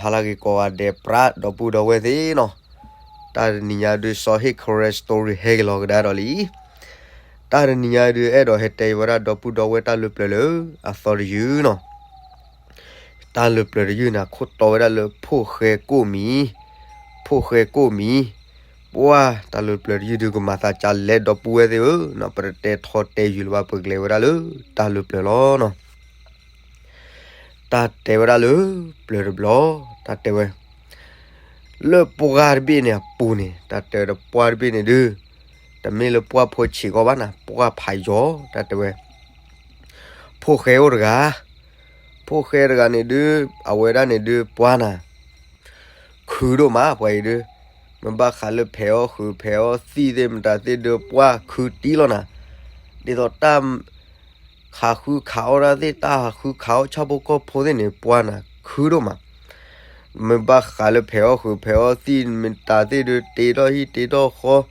ဟါလၢဂ့ၤကိးဂၤဒဲး ပြးဒီပုၢ်ဒီဝဲၢ်သ့ၣ်နီၤ, တၢ်တနံၤညါဒုး စီၤဟ့ၣ်ခရဲ story ဟဲက့ၤလီၤကဒါဒီးလံ. တၢ်တနံၤညါဒုး အဲၣ်ဒိးဟဲတဲဝဲဒၣ်ဒီပုၢ်ဒီဝဲၢ် တၢ်လၢပျၢၤလၢအသီတယုၢ်နီၤ. တၢ်လၢပျၢၤတယုၢ်န့ၣ် ခိၣ်တီဝဲဒၣ်လၢ ဖိၣ်ဃဲကိၣ်မံၤ, ဖိၣ်ဃဲကိၣ်မံၤ, ပှၢ်တၢ်လၢပျၢၤတယုၢ်ဒုး ကမၤသးကလဲ ဒီပုၢ်ဝဲၢ်သ့ၣ်ဧၢနီၤ, ပတတဲထီတဲယုာ်လၢၤဘၣ်, ပကလဲၤဝဲဒၣ်လၢတၢ်လၢပျၢၤလီၤနီၤ. တၢ်တဲဝဲဒၣ်လၢပျၢၤတဘျီ, တၢ်တဲဝဲ, လၢပှၢ်တဘ့ၣ်န့ၣ်အပူၤန့ၣ်, တၢ်တဲဒီးပှၢ်တဘ့ၣ်န့ၣ်ဒုး, တမ့ၢ်လၢပှၢ်ဖိဆံးကီးဘၣ်နီၤ, ပှၢ်ဖးယိာ်, တၢ်တဲဝဲ, ဖိၣ်ဃဲအိၣ်တဂၤ, ဖိၣ်ဃဲတဂၤန့ၣ်ဒုး, အဝဲဒၣ်န့ၣ်ဒုး ပှၢ်နီၤ, ခုဒိၣ်မး ပှၤအံၤဒုး, မ့ၢ်ဘၣ်ဃးလၢဖဲးအီၣ်ဃုာ်ဖဲးအီၣ်သံၣ်သ့ၣ်မတၤသ့ၣ်ဒုး ပှၢ်ခုတံၢ်လီၤနီၤ. ဒ်သိးတၢ် ခးဃုခးအီၣ်တၢ်သ့ၣ်, တၢ်ဟးဃုခးအီၣ်ဆၣ်ဖိကီၢ်ဖိသ့ၣ်န့ၣ် ပှၢ်နီၤ ခုဒိၣ်မး. မ့ၢ်ဘၣ်ဃးလၢဖဲးအီၣ်ဃုာ်ဖဲးအီၣ်သံၣ်မတၤသ့ၣ်ဒုး တ့ထီၣ်ဟံၣ်တ့ထီၣ်ဃီ,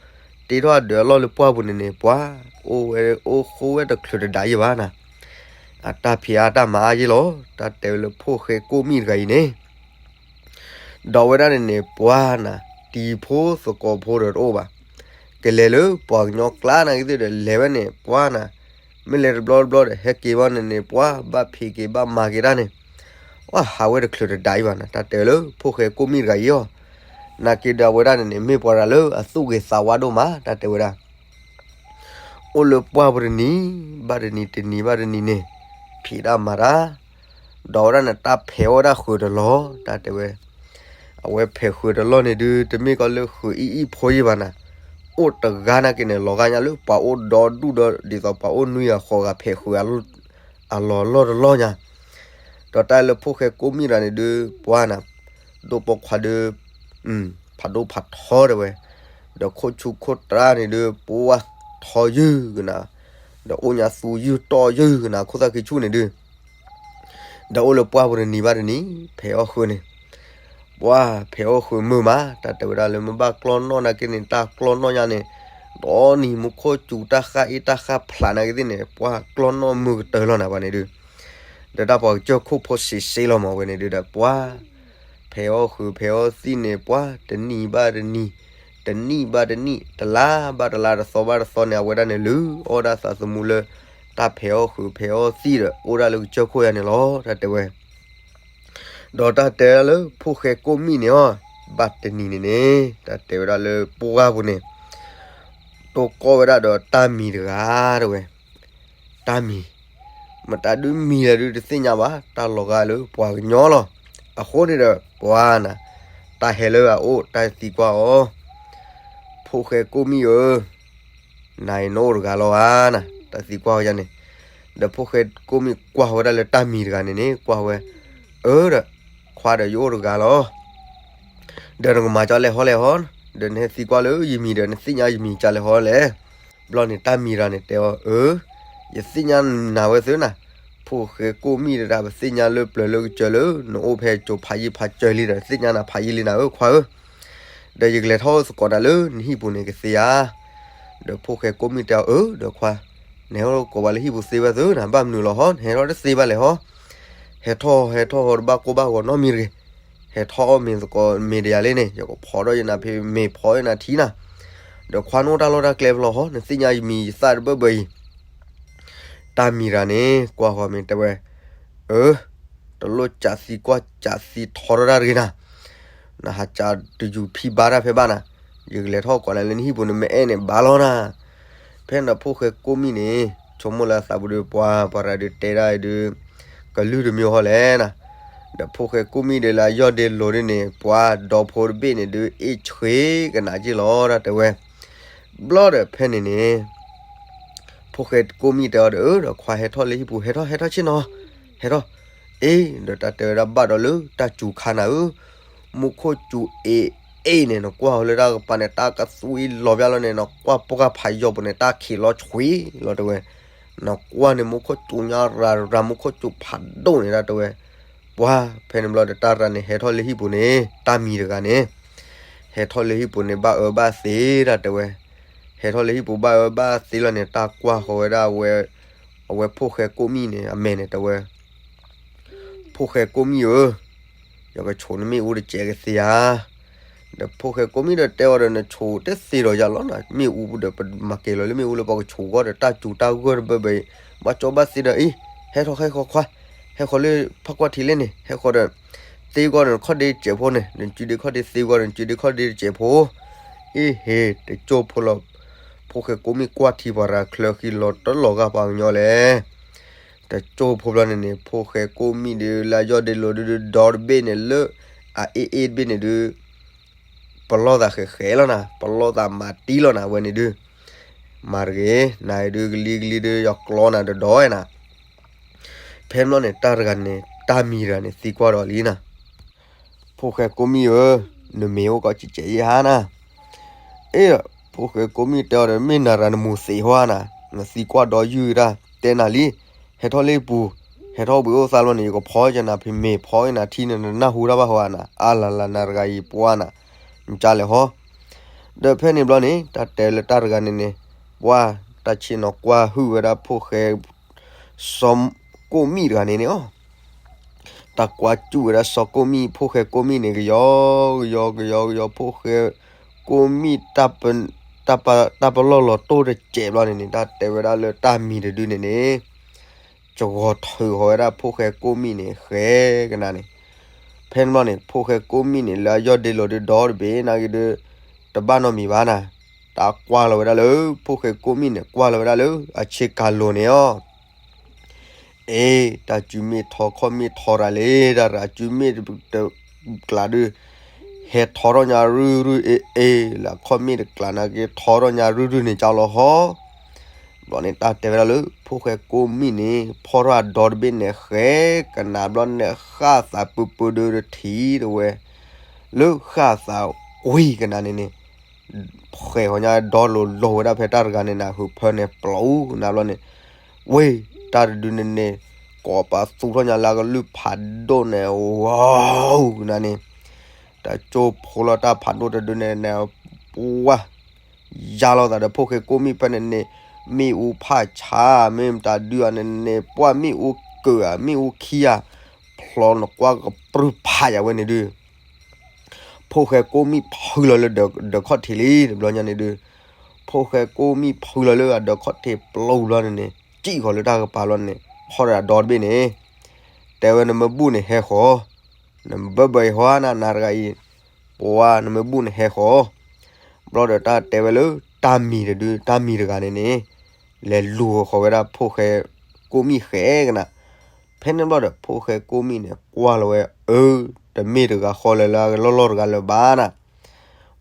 တ့ထီၣ်အဒၢးအလီၢ်လၢပှၢ်ပူၤန့ၣ်န့ၣ် ပှၢ်, အိၣ်ဝဲအိၣ်ဃိဝဲတချုးတဒးယံၤဘၣ်နီၤ. အတၢ်ဖံးအါတၢ်မၤအါယံၤလီၤ, တၢ်တဲဝဲလၢဖိၣ်ဃဲကိၣ်မံၤတဂၤအံၤန့ၣ် ဒီးဝဲဒၣ်န့ၣ်န့ၣ် ပှၢ်နီၤ, တံၤဖိသကိးဖိဒီးတအိၣ်ဘၣ်. ကလဲၤလၢပှၤကညီကျါနာ်က့သ့ၣ်ဒီး လဲၤဝဲန့ၣ် ပှၢ်နီၤ, မ့ၢ်လဲၤတဘျီတဘျီဒီး ဟဲက့ၤဘၣ်န့ၣ်န့ၣ် ပှၢ်ဘၣ်ဖံးက့ၤဘၣ်မၤက့ၤတၢ်န့ၣ်, ပှၢ်ဟးဝဲတချုးတဒးအံၤဘၣ်နီၤ, တၢ်တဲဝဲလၢဖိၣ်ဃဲကိၣ်မံၤတဂၤအံၤအီၤ. နာ်က့ဒီးအဝဲဒၣ်န့ၣ်န့ၣ် မ့ၢ်ပှၤတဂၤလၢအသူၣ်ဂ့ၤသးဝါဒိၣ်မး, တၢ်တဲဝဲဒၣ် အိၣ်လၢပှၢ်ပူၤတနံၤဘၣ်တနံၤ တနံၤဘၣ်တနံၤန့ၣ် ဖံးတၢ်မၤတၢ်, ဒီးဝဲဒၣ်န့ၣ် တၢ်ဖဲးအီၣ်ဝဲဒၣ်ဃုာ်တလီၢ်, တၢ်တဲဝဲ, အဝဲဖဲးဃုာ်တလီၢ်န့ၣ်ဒုး တမ့ၢ်ကီးလၢဃုာ်အံၣ်အံၣ်ဖိယံၤဘၣ်နီၤ, အိၣ်တဂၤနာ်က့န့ၣ် လီၤဂာ်ညါလၢပှၤအိၣ်ဒီဒူၣ်ဒီး ဒ်သိးပှၤအိၣ်နွံဂၤဃိးဂၤ ဖဲးဃုာ်အလီၢ်တလီၢ်ညါ. ဒီးတၢ်လၢဖိၣ်ဃဲကိၣ်မံၤတဂၤန့ၣ်ဒုး ပှၢ်နီၤ, ဒိၣ်ပိာ်ခွါဒုး ဖးဒိၣ်ဖးထီတဲဝဲ, ဒီးခိၣ်ဆူခိၣ်တြၢ်န့ၣ်ဒုး ပှၢ်ထီယုၢ်ကနၤ, ဒီးအိၣ်ညါသူယုၢ်တီၢ်ယုၢ်ကနၤ ခိၣ်သၣ်ခံဆူၣ်န့ၣ်ဒုး, ဒီးအိၣ်လၢပှၢ်ပူၤတနံၤဘၣ်တနံၤ ဖဲးအီၣ်ဃုာ်န့ၣ်, ပှၢ်ဖဲးအီၣ်ဃုာ်မုာ်မး, တၢ်တဲဝဲဒၣ်လၢမ့ၢ်ဘၣ်ကျီၢ်နီၣ်နာ်က့န့ၣ် တၢ်ကျီၢ်နီၣ်ညါန့ၣ်, ဒီးနံၤမူခိၣ်စူၤတၢ်ဃၣ်အ့ၣ်တၢ်ဃၣ်ဖျးနာ်က့သ့ၣ်န့ၣ် ပှၢ်ကျီၢ်နီၣ်မုာ်ကတၢၢ်လီၤနၤ ပှၤန့ၣ်ဒုး ဒီးတၢ်ပှၤကစၢၢ်ခိၣ်ဖိစံးစ့လီၤမး ဝဲန့ၣ်ဒုးဒီး ပှၢ် ဖဲးအီၣ်ဃုာ်ဖဲးအီၣ်သံၣ်န့ၣ် ပှၢ်တနံၤဘၣ်တနံၤ, တနံၣ်ဘၣ်တနံၣ်, တလါဘၣ်တလါ, တသီဘၣ်တသီန့ၣ် အဝဲဒၣ်န့ၣ် လုၢ်အီၣ်ဒၣ်သးသမူလၢ တၢ်ဖဲးအီၣ်ဃုာ်ဖဲးအီၣ်သံၣ်ဒီး အိၣ်ဒၣ်လၢကစၢၢ်ခိၣ်ယါန့ၣ်လီၤ တၢ်တဲဝဲ. ဒီးတၢ်တဲဒၣ်လၢဖိၣ်ဃဲကိၣ်မံၤန့ၣ်အီၤ, ဘၣ်တနံၤန့ၣ်န့ၣ် တၢ်တဲဝဲဒၣ်လၢပှၢ်ပူၤန့ၣ် တိၢ်ကီၢ်ဝဲဒၣ်ဒီးတၢ်မံၤတဂၤ တဲဝဲ, တၢ်မံၤ, မတၤဒုးမံၤလဲၣ်ဒုးတသ့ၣ်ညါဘၣ်, တၢ်လီၤဂာ်လၢပှၤကညီလီၤ. အဃိန့ၣ်ဒီး ပှၢ်နၤ, တၢ်ဟဲလၢအအိၣ် တၢ်သံကွၢ်အီၤ, ဖိၣ်ဃဲကိၣ်မံၤဧၢ, နၤအံၤနအိၣ်တဂၤလီၤဧါနၤ, တၢ်သံကွၢ်အီၤယါန့ၣ်. ဒီးဖိၣ်ဃဲကိၣ်မံၤကွၢ်ဝဲဒၣ်လၢတၢ်မံၤတဂၤန့ၣ်န့ၣ် ကွၢ်ဝဲ, အၢဒီး, ခွါဒီးယအိၣ်တဂၤလီၤ. ဒီးနကမၤကၠီလဲၤဟီလဲၤဟီ, ဒီးနဟဲသံကွၢ်လၢယမံၤဒီး နသ့ၣ်ညါယမံၤကၠီလဲၤဟီလဲၣ်. ဘျီန့ၣ်တၢ်မံၤတဂၤန့ၣ်တဲအီၤ, အၢ, ယသ့ၣ်ညါနၤဝဲသ့ၣ်နၤ, ဖိၣ်ဃဲကိၣ်မံၤတဒၣ် ပသ့ၣ်ညါလၢပျၢၤလၢကစၢၢ်လၢ နအိၣ်ဖဲကၠိဖးယံာ်ဖးစၢၤလံဒီး သ့ၣ်ညါနၤဖးယံာ်လံနၤဧၢခွါဧၢ. ဒီးယကလဲၤထီၣ်အိၣ်သကိးတၢ်လၢနဟံၣ်ပူၤန့ၣ်ကသ့ဧါ. ဒီးဖိၣ်ဃဲကိၣ်မံၤတဲအီၤ, အၢဒီးခွါ, နဟဲထီၣ်ကိးပှၤလၢဟံၣ်ပူၤသ့ဝဲသ့ၣ်နၤ ဘၣ်မနုၤလီၤဟီ, နဟဲထီၣ်တသ့ဘၣ်လဲၣ်ဟီ. ဟဲထီၣ်ဟဲထီၣ်ဟီတဘၣ်ကိၢ်ဘၣ်ဂီၤနီတမံၤတဂ့ၤ. ဟဲထီၣ်အီၣ်မ့ၤသကိးမ့ၤတယၤလံန့ၣ် ယကဖီထီၣ်ယနၤဖံးမ့ၤဖီယနၤထံနၤ. ဒီးခွါနအိၣ်တၢ်လီၢ်တၢ်ကျဲဖဲလဲၣ်ဟီ, နသ့ၣ်ညါယမံၤယသၣ်တဘၢၣ်ဘၢၣ်အံၤ. တၢ်မံၤတဂၤန့ၣ် ကွၢ်ဃီၤမ့ၤတဲဝဲ, အၢ, တလိၣ်စးသံကွၢ်စးသံထီထီၣ်တၢ်တဂ့ၤနၤ. နဟးစးတယူၤဖံးဘါတၢ်ဖဲဘၣ်နၤ, ယကလဲၤထီၣ်ကိးနၤလၢနဟံၣ်ပူၤန့ၣ် မ့ၢ်အဲၣ်န့ၣ်ဘၣ်လီၤနၤ. ဖဲန့ၣ်ဖိၣ်ဃဲကိၣ်မံၤန့ၣ် ဆိကမိၣ်လၢအသးပူၤဒီး ပှၤပှၤတဂၤဒုးတဲဒၣ်ဒုး ကလုၢ်တမံၤဟီလဲၣ်နၤ. ဒီးဖိၣ်ဃဲကိၣ်မံၤဒုးလၢအယီၢ်ဒ့လိၤဒ်န့ၣ် ပှၤဒီဖိတဘ့ၣ်န့ၣ်ဒုး အ့ၣ်ဆှ့ကနၣ်က့ၢ်လီၤ တၢ်တဲဝဲ. ဘျီဒီးဖဲန့ၣ်န့ၣ် ဖိၣ်ဃဲကိၣ်မံၤတဲအီၤဒီး အၢ ဒီးခွါဟဲထီၣ်လၢဟံၣ်ပူၤ ဟဲထီၣ် ဟဲထီၣ်ဆ့ၣ်နီၤ ဟဲထီၣ်. အ့ ဒီးတၢ်တဲဝဲဒၣ်ဘၣ်ဒီးလၢတၢ်စူၤခါနၤဧၢ, မူခိၣ်စူၤအ့ၣ်အ့ၣ်န့ၣ် နကွၢ်လၢတၢ်ကပၤန့ၣ် တၢ်ကသွံလီၤဘၣ်လီၤန့ၣ် နကွၢ်ပှၢ်ဖးယီၤပူၤန့ၣ် တၢ်ခံးလီၤဆှံလီၤတဲဝဲ. နကွၢ်န့ၣ် မူခိၣ်စူၤညါရၤရၤ မူခိၣ်စူၤဖးဒိၣ်န့ၣ် တၢ်တဲဝဲ. ပှၤဖဲန့ၣ်ဘျီဒီးတၢ်ရၤန့ၣ် ဟဲထီၣ်လၢဟံၣ်ပူၤန့ၣ် တၢ်မံၤတဂၤန့ၣ် ဟဲထီၣ်လၢဟံၣ်ပူၤန့ၣ် ဘၣ်အၢဘၣ်သီ တၢ်တဲဝဲ. ဟဲထီၣ်လၢဟံၣ်ပူၤဘၣ်အၢဘၣ်သီလီၤန့ၣ် တၢ်ကွၢ်ဃီၤဝဲဒၣ် အဝဲဖိၣ်ဃဲကိၣ်မံၤန့ၣ် အမဲာ်န့ၣ်တဲဝဲ. ဖိၣ်ဃဲကိၣ်မံၤဧၢ, ယကဆိးနမ့ၣ်အူတစဲးကသ့ဧါ. ဒီးဖိၣ်ဃဲကိးမံၣ်ဒီးတဲအီၤဒီး နဆိးတသ့ဒီးယၤလီၤနၤ, မ့ၣ်အူဒီးပမၤကဲၤလီၤလၢမ့ၣ်အူလၢပှၤကဆိးဂီၢ်ဒီး တၢ်စူၤတၢ်ဂၢၢ်တဘၢဘၢအံၤ, ဘၣ်ကၠီဘၣ်သ့ဒီးအံၤ, ဟဲထီၣ်ဟဲဃီခွါ, ဟဲဃီလၢဖးကွၢ်ထံးလဲၣ်န့ၣ်, ဟဲဃီဒီး သ့ဂီၢ်ဒီးနခီၣ်ဒ့တစဲးဖိန့ၣ်, နစုဒ့ခီၣ်ဒ့သ့ဂီၢ်ဒီး နစုဒ့ခီၣ်ဒ့တစဲးဖိ အ့ဟ့ တကၠိဖိလီၤ. ဖိၣ်ဃဲကိးမံၣ်ကွၢ်ထံပှၤရၤချၢဃံလီၤတလီၤဂာ်ပှၤကညီလဲၣ်. တကၠိဖိဘျီန့ၣ်န့ၣ် ဖိၣ်ဃဲကိးမံၣ်ဒုး လၢအယီၢ်ဒ့လိာ်ဒုး ဒီတဘ့ၣ်န့ၣ်လၢ အအ့ၣ်အ့ၣ်တဘ့ၣ်န့ၣ်ဒုး ပလီၢ်သးဃဲးဃဲးလီၤနၤ, ပလီၢ်သးမၤတံၢ်လီၤနၤ အဝဲန့ၣ်ဒုး မၤတဂ့ၤ, နၤအံၤဒုး ကလံၤကလံၤဒုး ယကျီနၤတဒီနၤ. ဖဲန့ၣ်ဘျီန့ၣ် တၢ်တဂၤန့ၣ် တၢ်မံၤတဂၤန့ၣ် သံကွၢ်ဒီးလံနၤ, ဖိၣ်ဃဲကိးမံၣ်ဧၢ, နမ့ၢ်အိၣ်ကီးကဲးကဲးယဲဟါနၤ. အ့ ဖိၣ်ဃဲကိးမံၣ်တဲအီၤဒီး မ့ၢ်နၤရၤနမူၤသံးဟါနၤ, နသံကွၢ်ဒီးယုၢ်တၢ် တဲနၤလံ, ဟဲထီၣ်လၢပူၤ, ဟဲထီၣ်ဘှံးအိၣ်သါလီၤန့ၣ် ယကဖီကနၤ ဖဲမ့ၢ်ဖီကနၤထံန့ၣ် နနၢ်ဟူတၢ်ဘၣ်ဟါနၤ, အါလၤလၤနၤတဂၤအံၤပှၢ်နၤ, နကလဲၤဟီ ဒီးဖဲန့ၣ်ဘျီန့ၣ် တၢ်တဲလၢတၢ်တဂၤန့ၣ်န့ၣ် ပှၢ်တၢ်ဆ့ၣ်နီၤကွၢ်ဟုၣ်ဝဲဒၣ်ဖိၣ်ဃဲ စီၤကိးမံၣ်တဂၤန့ၣ်န့ၣ်အီၤ, တၢ်ကွၢ်စူၣ်ဝဲဒၣ်စီၤကိးမံၣ် ဖိၣ်ဃဲကိးမံၣ်န့ၣ် ကယီကယီကယီကယီ ဖိၣ်ဃဲကိးမံၣ် တၢ်ပလီၢ်လီၤတိၢ်တစဲးဘျီန့ၣ်န့ၣ် တၢ်တဲဝဲဒၣ်လၢတၢ်မံၤတဒုန့ၣ်န့ၣ် ကဂီၤထုးဃီၤဝဲဒၣ်ဖိၣ်ဃဲကိးမံၣ်န့ၣ် ဃဲကနၤန့ၣ်, ဖဲန့ၣ်ဘျီန့ၣ် ဖိၣ်ဃဲကိးမံၣ်န့ၣ် လၢအယီၢ်ဒ့လိာ်ဒုးဒီတဘ့ၣ်နာ်က့ဒုး တဘၣ်နီတမံၤဘၣ်နၤ, တၢ်ကွၢ်လီၤဝဲဒၣ်လၢ ဖိၣ်ဃဲကိးမံၣ်န့ၣ် ကွၢ်လီၤဝဲဒၣ်လၢ အဆ့ကၤလိၤန့ၣ်အီၤ အ့ တၢ်စုမ့ၣ်ထီခီၣ်မ့ၣ်ထီရၤလံ, တၢ်ရၤစုမ့ၣ်တကျးဒုး ဟဲထီထီၣ်ညါရုၢ်ရုၢ်အ့အ့ လၢခီၣ်မ့ၣ်တကျးနာ်က့ထီထီၣ်ညါရုၢ်ရုၢ်န့ၣ်ကၠီလီၤဟီ ဘျီန့ၣ် တၢ်တဲဝဲဒၣ်လၢ ဖိၣ်ဃဲကိးမံၣ်န့ၣ် ဖီထီၣ်အဒီတဘ့ၣ်န့ၣ် ဃဲကနၤဘျီန့ၣ် ဃၣ်သးပၢပၢဒုးတထံၣ်တဝဲ လၢဃၣ်သးဝံၤကနၤန့ၣ်န့ၣ် ဖှဲးဃီၤညါဒီလိၤလိၤဝဲဒၣ်ဖဲတၢ်တဂၤန့ၣ်နၤ ဟုးဖၢန့ၣ်ပျီကနၤဘျီန့ၣ် ဝ့ၢ် တၢ်တဒုန့ၣ်န့ၣ် ကိးပသူထီၣ်ညါလၢကလုၢ်ဖးဒိၣ်န့ၣ် ဝီကနၤန့ၣ် တကၠိဖိလီၤတၢ်ဖးဒိၣ်တဒုန့ၣ်န့ၣ် ပှၢ် ယါလီၤသးဒီးဖိၣ်ဃဲကိးမံၣ်ဖဲန့ၣ်န့ၣ် မ့ၣ်အူဖးဆါ မ့ၢ်မတၤဒုဧါန့ၣ်န့ၣ် ပှၢ်မ့ၣ်အူကၢၢ်ဧါ မ့ၣ်အူခံဧါ ဖျီနကွၢ်ကပြုၢ်ဖးယၤဝဲန့ၣ်ဒုး ဖိၣ်ဃဲကိးမံၣ်ဖုလီၤလၢဒၢးခီၣ်ထံးလံ တဘျီညါန့ၣ်ဒုး ဖိၣ်ဃဲကိးမံၣ်ဖုလီၤလၢအဒၢးခီၣ်ထံးပျီဘျီန့ၣ်န့ၣ် စံၣ်ဃီၤလၢတၢ်ကပၤလီၤန့ၣ် ဖီၣ်ဒီးအဒီတဘ့ၣ်န့ၣ် တဲဝဲနမ့ၢ်ဘူၣ်န့ၣ်ဟဲဃီၤ နဘၢဘၢအံၤဟီနၤ နၤတဂၤအံၤ ပှၤနမ့ၢ်ဘူၣ်န့ၣ်ဟဲဃီၤ ဘျီဒီးတၢ်တဲဝဲလၢတၢ်မံၤတဒု တၢ်မံၤတဂၤန့ၣ်န့ၣ် လဲၤလူၤဃီၤဝဲဒၣ်ဖိၣ်ဃဲကိးမံၣ်ဃဲကနၤ ဖဲန့ၣ်ဘျီဒီး ဖိၣ်ဃဲကိးမံၣ်န့ၣ် ကွၢ်လီၤဝဲ အၢ တမ့ၢ်တဂၤဃီလၢၤလၢအလီၢ်လီၢ်တဂၤလၢၤဘၣ်နၤ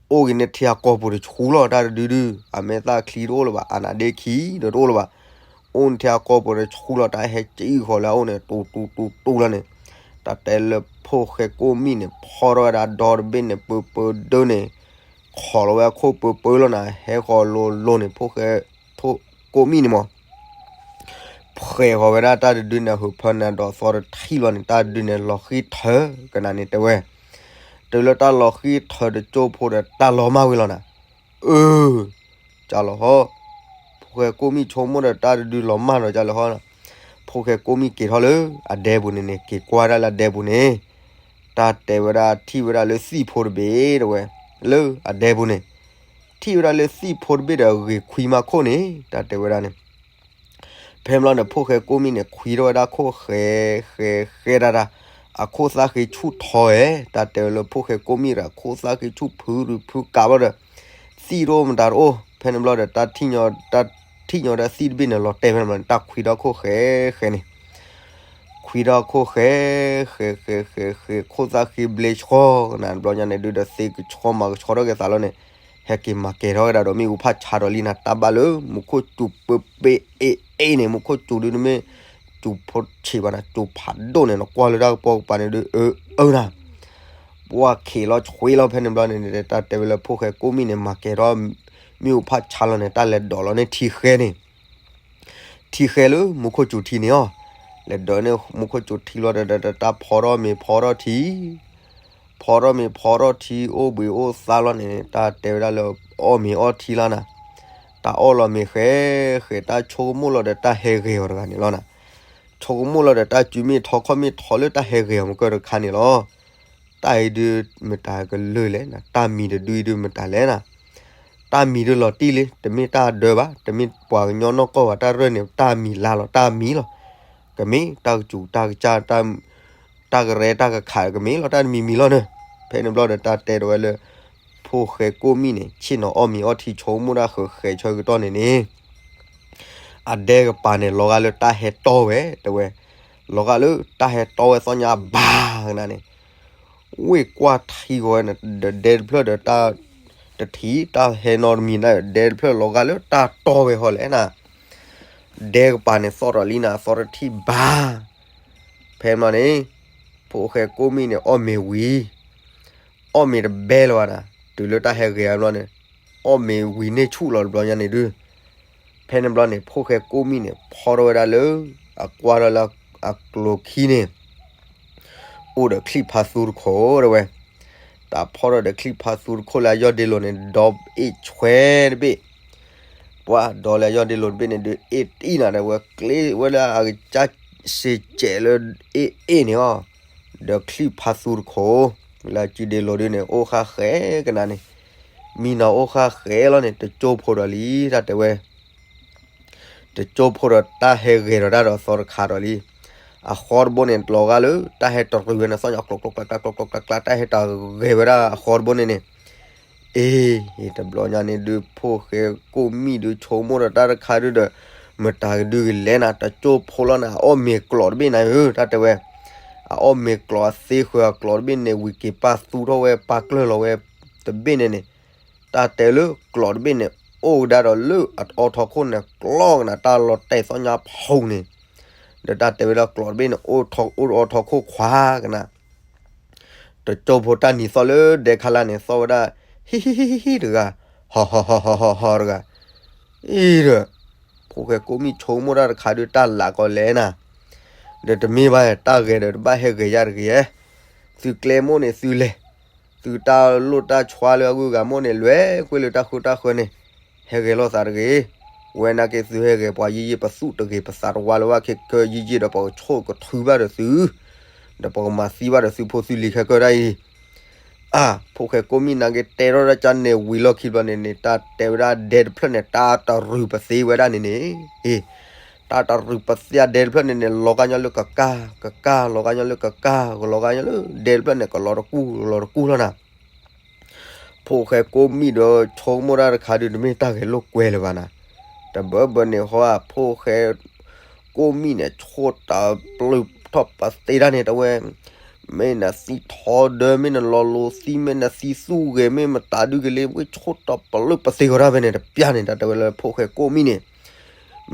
အိၣ်က့ၤန့ၢ်ထံအကီၢ်ပူၤတဆူလီၤ တၢ်တဒုဒု အမဲာ်သၣ်ချံတအိၣ်လၢၤဘၣ် အနါဒ့ခံဒီးတအိၣ်လၢၤဘၣ် အိၣ်န့ၢ်ထံအကီၢ်ပူၤတဆူလီၤ တၢ်ဟဲစံၣ်ဃီၤလၢအအိၣ်န့ၣ် တူတူတူတူလီၤန့ၣ် တၢ်တဲလၢဖိၣ်ဃဲကိးမံၣ်န့ၣ် ဖီထီၣ်ဝဲဒၣ်ဒီတဘ့ၣ်န့ၣ် ပၢပၢဒၢန့ၣ် ခိးလီၤဝဲအခိၣ်ပၢပၢလီၤနၤ ဟဲဃီၤလိၤလိၤန့ၣ် ဖိၣ်ဃဲကိးမံၣ်န့ၣ်မး ဖှဲးဃီၤဝဲဒၣ်တၢ်တဒုန့ၣ် ဟုးဖၢန့ၣ်ဒီးသီတထံၣ်လီၤန့ၣ် တၢ်တဒုန့ၣ် လီၤဃံထၢကနၤန့ၣ်တဲဝဲ တုၤလၢတၢ်လီၤဃံထၢတကၠိဖိဒီးတၢ်လီၤမၢ်ဝဲလီၤနၤ အၢ ကၢ်လီၤဟီ ဖိၣ်ဃဲကိးမံၣ်ဆိကမိၣ်ဒီး တၢ်တဒုလီၤမၢ်ဒီးကၢ်လီၤဟီ ဖိၣ်ဃဲကိးမံၣ်က့ၤထီၣ်လၢအဒဲပူၤန့ၣ်န့ၣ် က့ၤကွၢ်ဒၣ်လၢအဒဲပူၤန့ၣ် တၢ်တဲဝဲဒၣ်ထံၣ်ဝဲဒၣ်လၢသံၣ်ဖိတဘ့ၣ်တဝဲ လၢအဒဲပူၤန့ၣ် ထံၣ်ဝဲဒၣ်လၢသံၣ်ဖိတဘ့ၣ်ဒီးဂ့ၤခွံမးခိၣ်န့ၣ် တၢ်တဲဝဲဒၣ်န့ၣ် ဖဲန့ၣ်ဘျီန့ၣ် ဖိၣ်ဃဲကိးမံၣ်န့ၣ် ခွံထီၣ်ဝဲဒၣ်ခိၣ်ဃဲ ဃဲ ဃဲဒၣ်ဒၣ် အခိၣ်သၣ်ဃ့ဆူၣ်ထီဝဲ တၢ်တဲဝဲလၢဖိၣ်ဃဲကိးမံၣ်ဒီး အခိၣ်သၣ်ဃ့ဆူၣ်ဖုရူၤဖုကးဘျီဒီး သံၣ်တအိၣ်မတၤတအိၣ် ဖဲန့ၣ်ဘျီဒီး တၢ်ထံၣ်ညီ တၢ်ထံၣ်ညီဒၣ်သံၣ်တဘ့ၣ်န့ၣ် လီၤတဲာ်ဖဲန့ၣ်ဘျီန့ၣ် တၢ်ခွံထီၣ်ခိၣ်ဃဲ ဃဲန့ၣ် ခွံထီၣ်ခိၣ်ဃဲ ဃဲ ဃဲ ဃဲ ဃဲ ခိၣ်သၣ်ဃ့ဘျ့ဆှီကနၤ ဘျီညါန့ၣ်ဒုးဒီး သ့ကဆီမၤကဆီထီၣ်က့ၤသးလီၤန့ၣ် ဟဲက့ၤမၤကဲၤထီၣ်ဝဲဒၣ်ဒီး မ့ၣ်အူဖးဆါဒီးလံနၤ တၢ်ဘၣ်လၢ မူခိၣ်စူၤပၢပၢအ့ၣ်အ့ၣ်န့ၣ် မူခိၣ်စူၤဒုးနမ့ၢ် စူၤဖိဆံးဘၣ်နၤ စူၤဖးဒိၣ်န့ၣ် နကွၢ်လၢတၢ်ကပီၤကပၤန့ၣ်ဒုး အၢ အၢနၤ ပှၢ်ခံးလီၤဆွံလီၤ ဖဲန့ၣ်ဘျီန့ၣ် တၢ်တဲဝဲလၢဖိၣ်ဃဲကိးမံၣ်န့ၣ် မၤကဲၤထီၣ် မ့ၣ်အူဖးဆါလီၤန့ၣ် တၢ်လဲၤဒိးလီၤန့ၢ်ထံဃဲန့ၣ် ထံဃဲလၢမူခိၣ်စူၤထံန့ၣ်အီၤ လဲၤဒိးန့ၢ်မူခိၣ်စူၤထံလီၤဒီး တၢ်ဖီထီၣ်မ့ၤဖီထီၣ်ထံ ဖီထီၣ်မ့ၤဖီထီၣ်ထံ အိၣ်ဘှံးအိၣ်သါလီၤန့ၣ် တၢ်တဲဝဲဒၣ်လၢ အီၣ်မ့ၤအီထံလီၤနၤ တၢ်အီၣ်လီၤမ့ၤဃဲ ဃဲ တၢ်ဆိကမိၣ်လီၤဒီးတၢ်ဟဲဂဲၤအီၤတဂၤန့ၣ်လီၤနၤ ဆိကမိၣ်လီၤဒီးတၢ်စုမ့ၣ်ထီခီၣ်မ့ၣ်ထီလၢတၢ်ဟဲဂဲၤအီၤမူကၢၢ်တခါန့ၣ်လီၤ တၢ်အံၤဒုးမတၤကလုာ်လဲၣ်နၤ, တၢ်မံၤတဒုအံၤဒုးမတၤလဲၣ်နၤ. တၢ်မံၤဒုးလီၤတံၢ်လံ, တမ့ၢ်တၢ်ဒၢဘၣ်, တမ့ၢ်ပှၤကညီနီၢ်ကီၢ်ဘၣ်, တၢ်ရၢၢ်န့ၣ် တၢ်မံၤလါလီၤ, တၢ်မံၤလီၤ. ကမ့ၢ်တၢ်ကစူၤတၢ်ကစၢ် တၢ်ကရဲတၢ်ကခးကမ့ၢ်လီၤ, တၢ်တမံၤမံၤလီၤန့ၣ်. ဖဲန့ၣ်ဘျီဒီးတၢ်တဲဒီးဝဲလၢ ဖိၣ်ဃဲကိၣ်မံၣ်န့ၣ် ဆ့ၣ်နီၤအီၣ်မ့ၤအီထံ ဆိကမိၣ်တၢ်ဃဲၤဃဲၤဆၢကတီၢ်န့ၣ်န့ၣ် အဒဲကပၤန့ၣ် လီၤဂာ်လၢတၢ်ဟဲတီဝဲ တဲဝဲ, လီၤဂာ်လၢတၢ်ဟဲတီဝဲသီညါဘၣ်ကနၤန့ၣ်, ဝ့ၢ်ကွၢ်ထံဂီၤဝဲန့ၣ် ဒီးဒဲတဖျၢၣ်ဒီးတၢ်တထံၣ် တၢ်ဟဲနီတမံၤန့ၣ် ဒဲတဖျၢၣ်လီၤဂာ်လၢတၢ်တီဝဲဟီလဲၣ်နၤ. ဒဲကပၤန့ၣ်သီၣ်ထီၣ်လံနၤ သီၣ်တထံၣ်ဘၣ်. ဖဲမးန့ၣ် ဖိၣ်ဃဲကိၣ်မံၣ်န့ၣ် အီၣ်မ့ၤဝံၤ အီၣ်မ့ၤတဘဲလၢၤဘၣ်နၤ, တုၤလၢတၢ်ဟဲဂဲၤအဘျီန့ၣ် အီၣ်မ့ၤဝံၤန့ၢ်ဆူၣ်လီၤတဘျီညါန့ၣ်ဒုး. ဖဲန့ၣ်ဘျီန့ၣ် ဖိၣ်ဃဲကိၣ်မံၣ်န့ၣ် ဖီထီၣ်ဝဲဒၣ်လၢ အကွၢ်ထီၣ်လၢအကျိၤခံန့ၣ် အိၣ်ဒီးချံၣ်ဖးသူတခိၣ်တဲဝဲ, တၢ်ဖီထီၣ်ဒီးချံၣ်ဖးသူတခိၣ်လၢအယီၢ်ဒ့လိၤန့ၣ် ဒီအ့ၣ်ဆွဲတဘ့ၣ် ပှၤဒီးလၢအယီၢ်ဒ့လိၤတဘ့ၣ်န့ၣ်ဒုး အ့ၣ်တအံၣ်နၤတဲဝဲ ကျ့ဝဲလၢအကစၢ်စ့စဲးလၢအ့ၣ်အ့ၣ်န့ၣ်အီၤ, ဒီးချံၣ်ဖးသူတခိၣ် လၢအစုဒ့လိၤဒုးန့ၣ် အိၣ်ဃၣ်ဃဲကနၤန့ၣ်, မံနီၤအိၣ်ဃၣ်ဃဲလီၤန့ၣ် တကၠိဖိဒီးလံ တၢ်တဲဝဲ တကၠိဖိဒီးတၢ်ဟဲဂဲၤဒီးတၢ်ဒီးသီတခါဒီးလံ. အဃီတဘိန့ၣ် လီၤဂာ်လၢတၢ်ဟဲတရံးဝဲန့ၣ် သီၣ်ညါကျိးကျိးကျါကျါ ကျိးကျိးကျါကျါ တၢ်ဟဲတဂဲၤဝဲဒၣ်အဃီတဘိန့ၣ်န့ၣ်, အ့ တဘျီညါန့ၣ်ဒုး ဖိၣ်ဃဲကိၣ်မံၣ်ဒုး ဆိကမိၣ်ဒီးတၢ်တခါဒုးဒီး မတၤကဒုကလဲၣ်နၤ တကၠိဖိလီၤနၤ အအီၣ်မ့ၤကျိးတဘ့ၣ်နၤဧၢ တၢ်တဲဝဲ, အအီၣ်မ့ၤကျိးအသ့ဃၢၤအကျိးတဘ့ၣ်န့ၣ် ဝံၤက့ၤပာ်သူထီၣ်ဝဲပာ်ကျၢၢ်လီၤဝဲတဘ့ၣ်န့ၣ်န့ၣ်, တၢ်တဲလၢကျိးတဘ့ၣ်န့ၣ် အိၣ်ကဒါဒီးလၢအအီထီခိၣ်န့ၣ် ကျီကနၤ တၢ်လီၤတဲာ်သီၣ်ညါဖုးန့ၣ်, ဒီးတၢ်တဲဝဲဒၣ်ကျိးတဘ့ၣ်န့ၣ် အိၣ်အိၣ်အီထီခိၣ်ခွါကနၤ တကၠိဖိတၢ်နံၤသီၣ်လၢဒဲခါလၢ်န့ၣ် သီၣ်ဝဲဒၣ် ဟံၣ်ဟံၣ်ဟံၣ်ဟံၣ်တဂၤ, ဟီၣ်ဟီၣ်ဟီၣ်ဟီၣ်ဟီၣ်တဂၤ, အံၤဒီး ဖိၣ်ဃဲကိၣ်မံၣ်ဆိကမိၣ်တၢ်တခါဒုးတၢ်လၢကီးလဲၣ်နၤ, ဒီးတမ့ၢ်ဘၣ်တၢ်ဂဲၤဒီးတဘၣ်ဟဲဂဲၤယၤတဂ့ၤ, သုကျဲမိၣ်န့ၣ်သုလဲၤ, သုတၢ်လိၣ်တၢ်ဆွါလၢအဂုၤအဂၤမိၣ်န့ၣ် လွဲကွ့ၢ်လၢတၢ်ဃုတၢ်ဃၢန့ၣ်, ဟဲဂဲၤလိာ်သးတဂ့ၤ, ဝဲနာ်က့သုဟဲဂဲၤပှၤယံာ်ယံာ် ပသူၣ်တဂ့ၤ ပသးတဝါလၢၤဘၣ်ခဲကၢယံာ်ယံာ်ဒီး ပကဆိၣ်ကထုဘၣ်ဒီးသု ဒီးပကမၤသံဘၣ်ဒီးသုဖိသုလံၤခဲကၢဒၣ်အံၤ, အါ ဖိၣ်ဃဲကိၣ်မံၣ်နာ်က့တဲထီၣ်ဒၣ်ကန့ၣ်ဝံၤလီၢ်ခံဘျီန့ၣ်န့ၣ် တၢ်တဲဝဲဒၣ်ဒဲတဖျၢၣ်န့ၣ် တၢ်တရံးပသ့ဝဲဒၣ်န့ၣ်န့ၣ်, တၢ်တရံးပသ့ဒဲတဖျၢၣ်န့ၣ်န့ၣ် လီၤဂာ်ညီလၢကကၢ် ကကၢ် လီၤဂာ်ညီလၢကကၢ် လီၤဂာ်ညီလၢဒဲတဖျၢၣ်န့ၣ် ကလီၤတကူၢ် လီၤတကူၢ်လီၤနၤ ဖိၣ်ဃဲကိၣ်မံၣ်ဒီးဆိကမိၣ်တၢ်တခါဒုး တမ့ၢ်တၢ်ဂဲၤလိာ်ကွဲလၢၤဘၣ်နၤ, တဘၢဘၢန့ၣ်ဟီ ဖိၣ်ဃဲကိၣ်မံၣ်န့ၣ် ဆိၣ်တၢ်ပျုၢ်ထီၣ်ပသ့တၢ်န့ၣ် တဲဝဲ, မ့ၢ်နသံထီဒၢ မ့ၢ်နလီၤလိၤသံ မ့ၢ်နသံသူၣ်ဂဲၤ မ့ၢ်မတၤဒုကလ့ ဝ့ၢ်ဆိၣ်တၢ်ပျုၢ်ပသ့ဃီတၢ်ဖဲန့ၣ် တပျၢ်န့ၣ် တၢ်တဲဝဲလၢဖိၣ်ဃဲကိၣ်မံၣ်န့ၣ်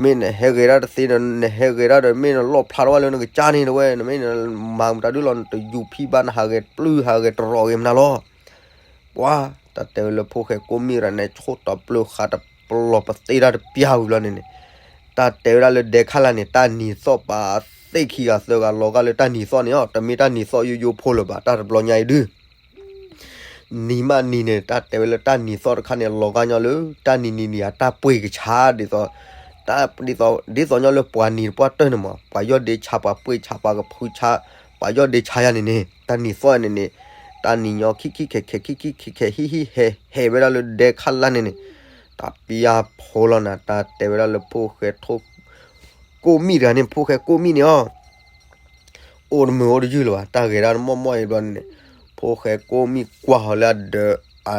မ့ၢ်နဟဲဂဲၤတၢ်တသ့ဒီး နဟဲဂဲၤတၢ်ဒီး မ့ၢ်နလီၣ်ဖျါထီၣ်ဘၣ်လၢနကစၢ်န့ၣ် တဲဝဲ နမ့ၢ်နမၤမတၤဒုလီၤ နတယူၤဖံးဘၣ် နဟးဂဲၤပျုၢ် ဟးဂဲၤတရီးဂ့ၤမနုၤလီၤ. ပှၤ တၢ်တဲဝဲလၢဖိၣ်ဃဲကိၣ်မံၣ်ရၤန့ၣ် ဆိၣ်တၢ်ပျုၢ်ဃာ်တပျီၤပသ့တၢ်တပျၢ်ဝံၤလီၤန့ၣ်န့ၣ်, တၢ်တဲဝဲဒၣ်လၢဒဲခါလၢ်န့ၣ် တၢ်နံၤသီၣ်ပာ်သ့ၣ်ခံဂၤသၢဂၤလီၤဂာ်လၢတၢ်နံၤသီၣ်န့ၣ်အီၤ တမ့ၢ်တၢ်နံၤသီၣ်ယိယိဖိလၢၤဘၣ် တၢ်တဘျီညါအံၤဒု နံၤမးနံၤန့ၣ် တၢ်တဲဝဲလၢတၢ်နံၤသီၣ်တခါန့ၣ် လီၤဂာ်ညီလၢ တၢ်နံၤနံၤနံၤအတၢ်ပှ့ၤကဆါ ဒ်သိး ဒ်သိး ဒ်သိးညီလၢပှၤနံၤတပှၢ်တၢၢ်န့ၣ်မး ပှၤယီၢ်ဒ့ဆါ ပှၤပှ့ၤဆါ ပှၤကဖုဆါ ပှၤယီၢ်ဒ့ဆါယၤန့ၣ်န့ၣ် တၢ်နံၤသီၣ်န့ၣ်န့ၣ် တၢ်နံၤညီခံခံခဲခဲ ခံခံခဲခဲ ဟံၣ်ဟံၣ်ဟဲဟဲဝဲဒၣ်လၢဒဲခါလၢ်န့ၣ်န့ၣ် တၢ်ပျၢ်ဖိလီၤနၤ တၢ်တဲဝဲဒၣ်လၢဖိၣ်ဃဲထိၣ် ကိၣ်မံၣ်တဂၤန့ၣ် ဖိၣ်ဃဲကိၣ်မံၣ်န့ၣ်အီၤ အိၣ်တမုာ်အိၣ်တယုၢ်လၢၤဘၣ် တၢ်ဂဲၤဒၣ်တမီၢ်မီၢ်အံၤဘျီန့ၣ်န့ၣ် ဖိၣ်ဃဲကိၣ်မံၣ်ကွၢ်ဟီလၢအဒၢး အ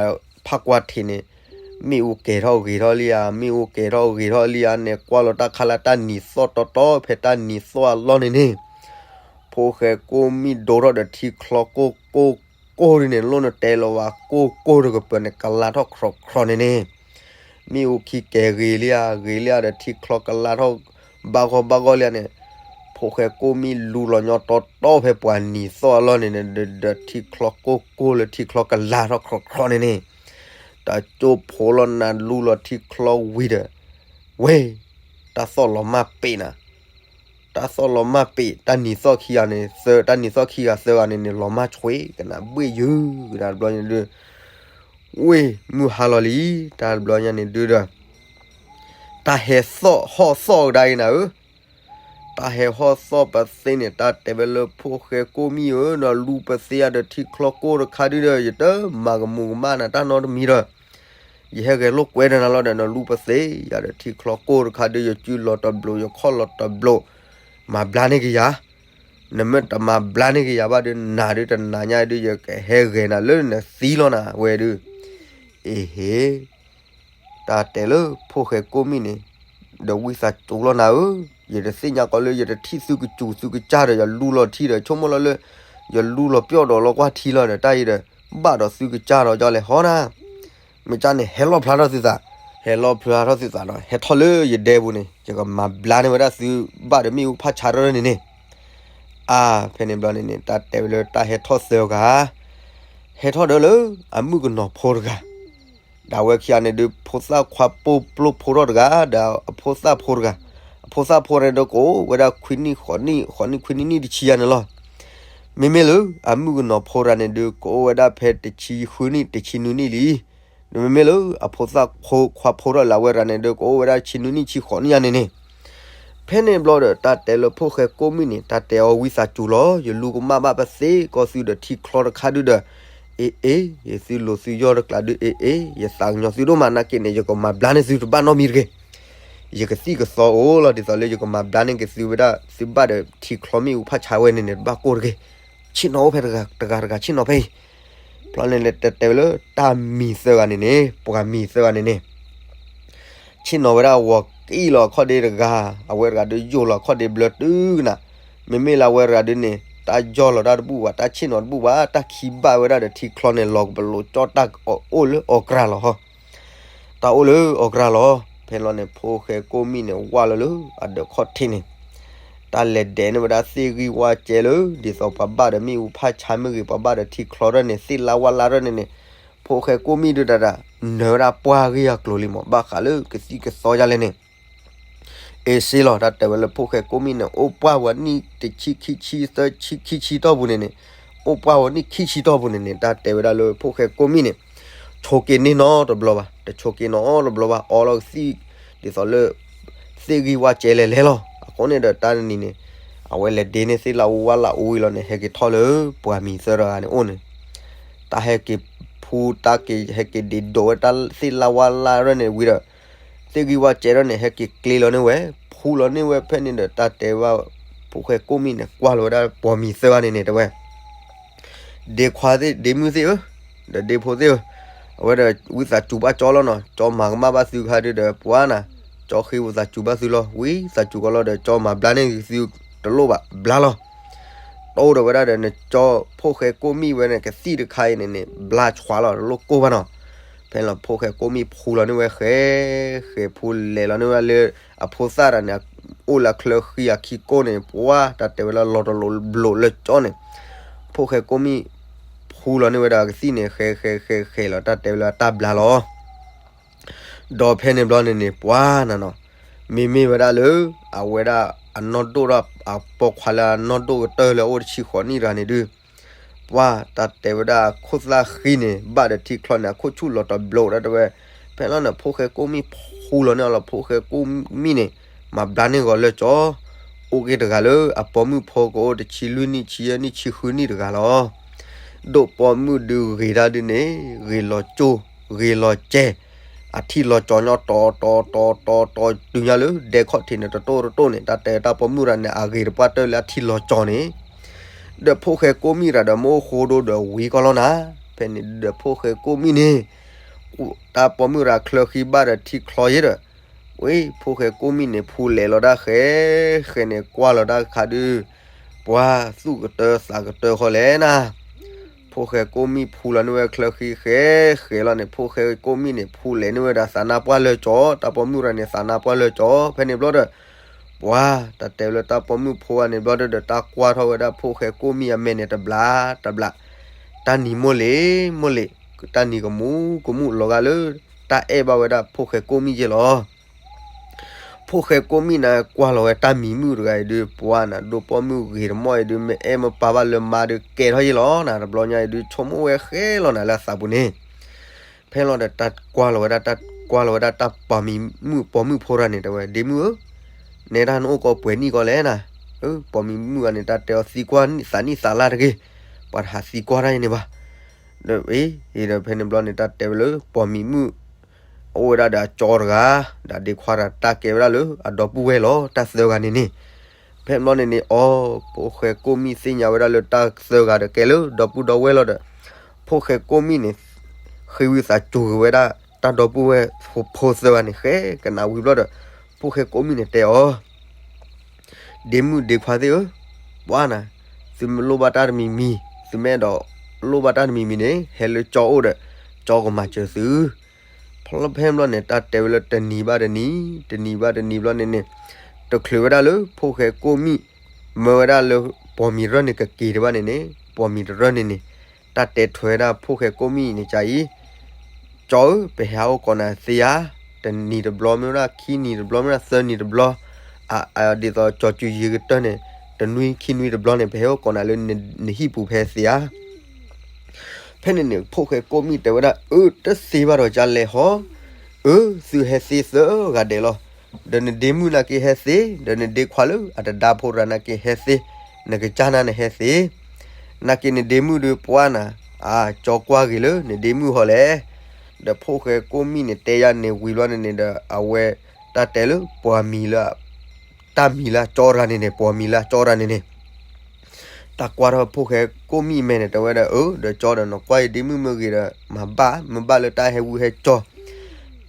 ဖးကွၢ်ထံးန့ၣ် မ့ၣ်အူကဲၤထီၣ်ဂ့ၤထီၣ်လံဧါ မ့ၣ်အူကဲၤထီၣ်ဂ့ၤထီၣ်လံဧါန့ၣ် ကွၢ်လီၤတၢ်ခါလၢတၢ်နံၤသီၣ်တီတီ ဖဲတၢ်နံၤသီၣ်အလီၢ်န့ၣ်န့ၣ် ဖိၣ်ဃဲကိၣ်မံၣ်ဒိထီၣ်ဒီးထံချီကိၢ်ကိၢ်ကိၢ်ဒ်န့ၣ် လိၣ်နတဲလီၤဝဲကိၢ်ကိၢ်တကပၤန့ၣ် ကလါထီၣ်ခြီးခြီးန့ၣ်န့ၣ် မ့ၣ်အူခံကဲၤဂ့ၤလံဧါ ဂ့ၤလံဧါဒီးထံချီကလါထီၣ် ဘၣ်ဂီၢ်ဘၣ်ဂီၢ်လံဧါန့ၣ် ဖိၣ်ဃဲကိၣ်မံၣ်လူလီၤညီတီတီဖဲပှၤနံၤသီၣ်အလီၢ်န့ၣ်န့ၣ် ဒီးထံချီကိၢ်ကိၢ်လၢထံချီကလါထီၣ်ခြီးခြီးန့ၣ်န့ၣ် တၢ်ကၠိဖိလီၤနၤလူလီၤထံချီဝံၤဒီး ဝဲ တၢ်သီၣ်လီၤမၢ်ပ့းနၤ တၢ်သီၣ်လီၤမၢ်ပ့း တၢ်နံၤသီၣ်ခံဂၤန့ၣ် သၢ တၢ်နံၤသီၣ်ခံဂၤသၢဂၤန့ၣ်န့ၣ် လီၤမၢ်ဆွ့ကနၣ်ဘှ့ၣ်ယုၢ်ကနၣ်တဘျီညါဒုး ဝ့ၢ်မုၢ်ဟါလီၤလံ တၢ်တဘျီညါန့ၣ်ဒုးဒီး တၢ်ဟဲသီၣ်ဟီၣ်သီၣ်ကဒါအံၤနၤဧၢ တၢ်ဟဲဟီၣ်သီၣ်ပသ့န့ၣ် တၢ်တဲဝဲလၢဖိၣ်ဃဲကိၢ်မံၣ်ဧၢ, နလူၤပသ့ယၤဒီးထံချီကိၢ်တခါဒုဒီး ယတမၤကမူၤကမၣ်နၤတၢ်နီတမံၤဒီး ယဟဲဂဲၤလိာ်ကွဲဒီးနၤလီၤဒီး နလူၤပသ့ယၤဒီးထံချီကိၢ်တခါဒု ယစုလီၤတဘျိး ယခီၣ်လီၤတဘျိး, မၤဘျါန့ၢ်က့ၤယၤ, နမ့ၢ်တမၤဘျါန့ၢ်က့ၤယၤဘၣ်ဒီး နၤဒုတနၤညါဒု ယကဟဲဂဲၤနၤလၢနသံလီၤနၤဝဲဒု, အ့ဟ့ တၢ်တဲလၢဖိၣ်ဃဲကိၢ်မံၣ်န့ၣ်, ဒီးဝံသးစူၤလီၤနၤဧၢ, ယတသ့ၣ်ညါကီးလၢယတထံၣ်သုကစူၤသုကစၢ်ဒီး ယလူၤလီၤထံဒီး ဆိကမိၣ်လီၤလၢ ယလူၤလီၤပျီၣ်ဒီးလီၤကွၢ်ထံလီၤဒီး တၢ်အံၤဒီး ဘၣ်ဒီးသုကစၢ်ဒီးကၠီလဲၤဟီနၤ, မ့ၢ်ကၠၢ်န့ၣ် ဟဲလီၣ်ဖျါထီၣ်သုသး, ဟဲလီၣ်ဖျါထီၣ်သုသးဒီး ဟဲထီၣ်လၢယဒဲပူၤန့ၣ် ယကမၤဘျါန့ၢ်ဝဲဒၣ်သုဘၣ်ဒီးမ့ၣ်အူဖးဆါထီၣ်န့ၣ်န့ၣ်, အါ ဖဲန့ၣ်ဘျီန့ၣ်န့ၣ် တၢ်တဲဝဲလၢတၢ်ဟဲထီၣ်သၢဂၤ, ဟဲထီၣ်ဒီးလၢ အမုၣ်ကနီၤဖိတဂၤ ဒီးအဝဲခံဂၤန့ၣ်ဒုး ဖိသၣ်ခွါပိာ်ပျိဖိထီၣ်တဂၤ ဒီးအဖိသၣ်ဖိတဂၤ, အဖိသၣ်ဖိတဂၤဒုးကအိၣ်ဝဲဒၣ်ခွံနံၣ်ဃိးနံၣ် ဃိးနံၣ်ခွံနံၣ်နံၣ်တဆံယၤန့ၣ်လီၤ. မ့မ့ၢ်လၢ အမုၣ်ကနီၤဖိတဂၤန့ၣ်ဒုး ကအိၣ်ဝဲဒၣ်ဖဲတဆံဃုနံၣ်တဆံနွံနံၣ်လံ. ဒီးမ့မ့ၢ်လၢ အဖိသၣ်ခွါဖိထီၣ်လၢအဝဲတဂၤန့ၣ်ဒုး ကအိၣ်ဝဲဒၣ်ဆံနွံနံၣ်ဆံဃိးနံၣ်ယၤန့ၣ်န့ၣ် ဖဲန့ၣ်ဘျီဒီး တၢ်တဲလၢဖိၣ်ဃဲကိၢ်မံၣ်န့ၣ် တၢ်တဲအီၤဝံသးစူၤလီၤ, ယလူၤကမၣ်ဘၣ်ပသ့ကီးသုဒီးထံချီတခါဒုဒီး, အ့အ့ ယသုလိၤသုယီၢ်တကျးဒု အ့အ့ ယသးကညီၤသုဒိၣ်မး နာ်က့န့ၣ် ယကမၤဘျါန့ၢ်သုတဘၣ်နီတမံၤတဂ့ၤ. ယကသံၣ်ကသီအိၣ်လီၤ ဒ်သိးလၢယကမၤဘျါန့ၢ်က့ၤသုဝဲဒၣ် သုဘၣ်ဒီးထံချီမ့ၣ်အူဖးဆါဝဲန့ၣ်န့ၣ် တဘၣ်ကိၢ်တဂ့ၤ. ဆ့ၣ်နီၤအိၣ်ဖဲတဂၤတဂၤဆ့ၣ်နီၤဖဲအံၤ ဖျီန့ၣ်လဲၤတဲတဲဝဲလၢတၢ်မံၤသၢဂၤန့ၣ်န့ၣ် ပှၤမံၤသၢဂၤန့ၣ်န့ၣ် ဆ့ၣ်နီၤဝဲဒၣ်ဝီၤကံၣ်လီၤအခီၣ်ဒ့တဂၤ, အဝဲတဂၤဒုးယိာ်လီၤအခီၣ်ဒ့ဘျၢတုၤကနၤ, မ့မ့ၢ်လၢအဝဲတဂၤဒုးန့ၣ် တၢ်ယီၢ်လီၤတၢ်တဘူၣ်ဘၣ် တၢ်ဆ့ၣ်နီၤတဘူၣ်ဘၣ် တၢ်ခံဘၣ်ဝဲဒၣ်ဒီးထံချီန့ၣ် လီၤကပလိာ်ကၠီတၢ်အိၣ်လၢအီၤကြၢးလီၤဟီ တၢ်အိၣ်လၢအီၤကြၢးလီၤ. ဖဲလီၤန့ၣ် ဖိၣ်ဃဲကိၢ်မံၣ်န့ၣ် ဝၢ်လီၤလၢအဒၢးခီၣ်ထံးန့ၣ် တၢ်လဲၤဒဲးန့ၢ်ဝဲဒၣ်သ့ၣ်ဂံၢ်ဝၣ်စဲလၢ ဒ်သိးပှၤဘၣ်ဒီးမ့ၣ်အူဖးဆါမ့ၢ်ဂ့ၤ ပှၤဘၣ်ဒီးထံချီထီၣ်န့ၣ် သ့ၣ်လါဝၣ်လါထီၣ်န့ၣ်န့ၣ် ဖိၣ်ဃဲကိၢ်မံၣ်ဒုးတၢ်တၢ် နၢၤဝဲဒၣ်ပှၢ်ဂ့ၢ်အကျိၤလံမး ဘၣ်ဃးလၢကသံၣ်ကသီယါလဲၣ်န့ၣ် အ့စ့လီၤ တၢ်တဲဝဲလၢဖိၣ်ဃဲကိၢ်မံၣ်န့ၣ် အိၣ်ပှၢ်ဝဲနံၣ်တဆံခံဆံသၢဆံခံဆံတီၢ်ပူၤန့ၣ်န့ၣ် အိၣ်ပှၢ်ဝဲနံၣ်ခံဆံတီၢ်ပူၤန့ၣ်န့ၣ် တၢ်တဲဝဲဒၣ်လၢဖိၣ်ဃဲကိၢ်မံၣ်န့ၣ် ဆိးက့ၤန့ၢ်နီတဘျီဘၣ် တဆိးက့ၤနီတဘျီဘၣ် အီလီၤကသံၣ် ဒ်သိးလၢ သ့ၣ်ဂံၢ်ဝၣ်စဲလဲၤလဲၤလီၤ. အဃိန့ၣ်ဒီးတၢ်တနံၤန့ၣ် အဝဲလဲၤဒ့န့ၢ်သ့ၣ်လါဝါလါအူဝံၤလီၤန့ၣ် ဟဲက့ၤထီၣ်လၢပှၤမံၤသၢဂၤန့ၣ်အိၣ်န့ၣ် တၢ်ဟဲက့ၤဖူ တၢ်က့ၤဟဲက့ၤဒ့ဒိးဝဲတၢ်သ့ၣ်လါဝါလါရၢၢ်န့ၣ်ဝံၤဒီး သ့ၣ်ဂံၢ်ဝၣ်စဲထီၣ်န့ၣ် ဟဲက့ၤကျ့လီၤန့ၢ်ဝဲ ဖူလီၤန့ၢ်ဝဲဖဲန့ၣ်ဒီး တၢ်တဲဝဲ ဖိၣ်ဃဲကိၢ်မံၣ်န့ၣ် ကွၢ်လီၤဝဲဒၣ်ပှၤမံၤသၢဂၤန့ၣ်န့ၣ် တဲဝဲ ဒ့ခွါသ့ၣ် ဒ့မုၣ်သ့ၣ်ဧၢ, ဒီးဒ့ဖိသ့ၣ်ဧၢ, အဝဲဒီးဝံသးစူၤဘၣ်ကၠီလီၤနီၤ, ကၠီမၤကမၣ်ဘၣ်သုခါဒုဒီး ပှၤနၤ, ကၠီဃ့ဝံသးစူၤဘၣ်သုလီၤ, ဝံသးစူၤကီးလီၤဒီး ကၠီမၤဘျါန့ၢ်သုတလိၣ်ဘၣ် ဘျါလီၤ. တအိၣ်ဒီးဝဲဒၣ်ဒီး နကၠီဖိၣ်ဃဲကိၢ်မံၣ်ဝဲန့ၣ် ကသံၣ်တခါအံၤန့ၣ်န့ၣ် ဘျါဆွးလီၤ တလိၣ်ကိၢ်ဘၣ်နီၤ. ဖဲလီၤဖိၣ်ဃဲကိၢ်မံၣ်ဖူလီၤန့ၢ်ဝဲဃဲ ဃဲဖူလဲၤလီၤန့ၢ်ဝဲလၢ အဖိသၣ်တဂၤန့ၣ် အိၣ်လၢချၢဃံအခံကိၢ်န့ၣ် ပှၤတၢ်တဲဝဲလၢလီၤတလိးဘျိးလၢကၠီန့ၣ် ဖိၣ်ဃဲကိၢ်မံၣ်ဖူလီၤန့ၢ်ဝဲဒၣ်ကသံၣ်န့ၣ် ဃဲဃဲဃဲဃဲလီၤ တၢ်တဲဝဲလၢအတၢ်ဘျါလီၤ. ဒီးဖဲန့ၣ်ဘျီန့ၣ်န့ၣ် ပှၤနၤနီၤ, မ့မ့ၢ်ဝဲဒၣ်လၢ အဝဲဒၣ်အနီၢ်ဒိၣ်ဒီးအပိာ်ခွါလၢအနီၢ်ဒိၣ်ကတၢၢ်လၢအအိၣ်တဆံဃိးနံၣ်တဂၤန့ၣ်ဒုး ပှၤတၢ်တဲဝဲဒၣ်အခိၣ်သၣ်ဃံန့ၣ် ဘၣ်ဒီးထံချီန့ၣ် အခိၣ်ဆူၣ်လီၤတဘျိးဒၣ်တဲဝဲ, ဖဲလီၤန့ၣ် ဖိၣ်ဃဲကိၢ်မံၣ်ဖူလီၤန့ၢ်အီၤလီၤ ဖိၣ်ဃဲကိၢ်မံၣ်န့ၣ် မၤဘျါန့ၢ်ဂီၤလၢကၠီ အိၣ်က့ၤတဂၤလၢအပိာ်မုၣ်ဖိကအိၣ်တဆံလွံၢ်နံၣ် ဆံယဲၢ်နံၣ် ဆံဃုနံၣ်တဂၤလီၤ. ဒိၣ်ပိာ်မုၣ်ဒုးဂ့ၤတၢ်ဒုးန့ၣ် ဂ့ၤလီၤကၠိ ဂ့ၤလီၤကဲ အထံၣ်လီၤကၠီညီတီတီတီတီတီတုၤညါလၢဒဲခီၣ်ထံးန့ၣ် တတိၢ်တတိၢ်န့ၣ် တၢ်တဲတၢ်ပိာ်မုၣ်ရၤန့ၣ် အဂ့ၤတပှၢ်တၢၢ်လၢအထံၣ်လီၤကၠီန့ၣ် ဒီးဖိၣ်ဃဲကိၢ်မံၣ်ရၤဒီးမ့ၢ်အိၣ်ဃိဒိဒီးဝံၤကီးလီၤနၤ, ဖဲန့ၣ်ဒီးဖိၣ်ဃဲကိၢ်မံၣ်န့ၣ် တၢ်ပိာ်မုၣ်ရၤချၢဃံဘၣ်ဒီးထံချီယဲဒီး ဝံၤ ဖိၣ်ဃဲကိၢ်မံၣ်န့ၣ် ဖူလဲၤလီၤဒၣ်ဃဲ ဃဲန့ၣ်ကွၢ်လီၤဒၣ်ခါဒုး ပှၤသူၣ်ကတၢသးကတၢဃီလဲၣ်နၤ, ဖိၣ်ဃဲကိၢ်မံၣ်ဖူလီၤန့ၢ်ဝဲချၢဃံဃဲ ဃဲလီၤန့ၣ် ဖိၣ်ဃဲကိၢ်မံၣ်န့ၣ် ဖူလဲၤန့ၢ်ဝဲဒၣ်သးနါပှၢ်လၢကၠီ တၢ်ပိာ်မုၣ်ရၤန့ၣ် သးနါပှၢ်လၢကၠီ ဖဲန့ၣ်ဘျီဒီး ပှၤတၢ်တဲဝဲလၢတၢ်ပိာ်မုၣ်ဖိဂၤန့ၣ်ဘျီဒီး တၢ်ကွၢ်ထီၣ်ဝဲဒၣ်ဖိၣ်ဃဲကိၢ်မံၣ်အမဲာ်န့ၣ် တဘျးတဘျး, တၢ်နံၤမိၢ်လ့ၤမိၢ်လ့ၤ, တၢ်နံၤကမူၤကမူၤလီၤဂာ်လၢ တၢ်အဲၣ်ဘၣ်ဝဲဒၣ်ဖိၣ်ဃဲကိၢ်မံၣ်ယဲလီၤ. ဖိၣ်ဃဲကိၢ်မံၣ်န့ၣ် ကွၢ်လီၤဝဲတၢ်မံၤမုၣ်တဂၤအံၤဒုး ပှၤနၤ ဒိၣ်ပိာ်မုၣ်ဂ့ၤတမီၢ်အံၤဒုး မ့ၢ်အဲၣ်မ့ၢ်ပာ်ဘၣ်လၢမါဒုး ကဲထီၣ်ယဲလီၤနၤ တဘျီညါအံၤဒုး ဆိကမိၣ်ဝဲဃဲလီၤနၤလၢအသးပူၤန့ၣ် ဖဲလီၤဒီးတၢ်ကွၢ်လီၤဝဲဒၣ် တၢ်ကွၢ်လီၤဝဲဒၣ်တၢ်ပိာ်မုၣ်ပိာ်မုၣ်ဖိတဂၤန့ၣ် တဲဝဲ ဒ့မုၣ်ဧၢ, နဲဒၣ်နအိၣ်ကီးပှဲၤနံၣ်ကီးလဲၣ်နၤ, ပိာ်မံၤမုၣ်ဂၤန့ၣ် တၢ်တဲအီၤသံကွၢ်သးနံၣ်သးလါတဂ့ၤ, ပှၤတဟးသံကွၢ်တၢ်အံၤန့ၣ်ဘၣ်. ဒီးအ့ ဒီးဖဲန့ၣ်ဘျီန့ၣ် တၢ်တဲဝဲလၢပိာ်မံၤမုၣ် အအိၣ်ဝဲဒၣ်ဒီးအကၠီတဂၤ, ဒီးအဒ့ခွါတဂၤ တၢ်ကဲဝဲဒၣ်လၢအဒီပုၢ်ဝဲၢ်လီၤ တၢ်သၢဂၤန့ၣ်န့ၣ်. ဖဲန့ၣ်ဘျီန့ၣ်န့ၣ် အီ ဖိၣ်ဃဲကိၣ်မံၣ်သ့ၣ်ညါဝဲဒၣ်လၢတၢ်သၢဂၤဒီးကဲလၢဒီပုၢ်ဒီဝဲၢ်လီၤဒီး ဖိၣ်ဃဲကိၣ်မံၣ်န့ၣ် ဃ့ဝံသးစူၤက့ၤဝဲဒၣ် တၢ်ဒီပုၢ်ဝဲၢ်ဖိသၢဂၤန့ၣ် ဃဲကနၣ်ဝံၤဘျီဒီး ဖိၣ်ဃဲကိၣ်မံၣ်န့ၣ်တဲအီၤ ဒ့မုၣ်ဒ့ခွါသ့ၣ်ဧၢ, ပှၢ်နၤ, သုမ့ၢ်လိၣ်ဘၣ်တၢ်တမံၤမံၤ, သုမ့ၢ်အဲၣ်ဒိးလိၣ်ဘၣ်တၢ်တမံၤမံၤန့ၣ် ဟဲလၢကၠီအိၣ်ဒီး ကၠီကမၤစၢၤသု. ဖဲန့ၣ်ဘျီန့ၣ် တၢ်တဲဝဲလၢတနံၤဘၣ်တနံၤ, တနံၤဘၣ်တနံၤဘျီန့ၣ်န့ၣ် တချုးဝဲဒၣ်လၢဖိၣ်ဃဲကိၣ်မံၣ် မၢဝဲဒၣ်လၢပိာ်မံၤတရၢၢ်န့ၣ်ကက့ၤတဘၣ်န့ၣ်န့ၣ် ပိာ်မံၤတရၢၢ်န့ၣ်န့ၣ် တၢ်တဲထွဲဝဲဒၣ်ဖိၣ်ဃဲကိၣ်မံၣ်န့ၣ်ကါအံၤ ကၠီဧၢ, ပဟဲဟးအိၣ်ကိးနၤသ့ဧါ, တနံၤတဘျီမ့ၢ်ဝဲဒၣ်ခံနံၤတဘျီမ့ၢ်ဝဲဒၣ်သၢနံၤတဘျီ, ဒ်သိးကၠီစုၤယ့ကတၢၢ်န့ၣ် တနွံခံနွံတဘျီန့ၣ် ပဟဲအိၣ်ကိးနၤလၢနဟံၣ်ပူၤဖဲသ့ဧါ. ဖဲန့ၣ်န့ၣ် ဖိၣ်ဃဲကိၣ်မံၣ်တဲဝဲဒၣ် အၢ တသ့ဘၣ်ဒီးကါလဲၣ်ဟီ, အၢ သုဟဲသ့သၢဂၤဒဲးလီၤ. ဒီးနဒ့မုၣ်နာ်က့ဟဲသ့, ဒီးနဒ့ခွါလၢအတဒါဖိတဂၤနာ်က့ဟဲသ့, နကစၢ်နၤနဟဲသ့ နာ်က့နဒ့မုၣ်ဒုးပှၢ်နၤ, အါ ကၠီကွၢ်ဂ့ၤလၢနဒ့မုၣ်ဟီလဲၣ်. ဒီးဖိၣ်ဃဲကိၣ်မံၣ်န့ၣ်တဲယၤန့ၣ်ဝံၤဘျီန့ၣ်န့ၣ်ဒီး အဝဲတၢ်တဲလၢပှၤမံၤလၢ တၢ်မံၤလၢအကၠီတဂၤန့ၣ်န့ၣ် ပိာ်မံၤလၢအကၠီတဂၤန့ၣ်န့ၣ် တၢ်ကွၢ်ထီၣ်ဖိၣ်ဃဲကိၣ်မံၣ်အမဲာ်န့ၣ် တဲဝဲဒၣ် အၢ ဒီးကၠီဒီး နကွၢ်ယဒ့မုၣ်မ့ၢ်ဂ့ၤဒီး မၤဘၣ် မ့ၢ်ဘၣ်လၢတၢ်ဟဲဝံဟဲကၠီ,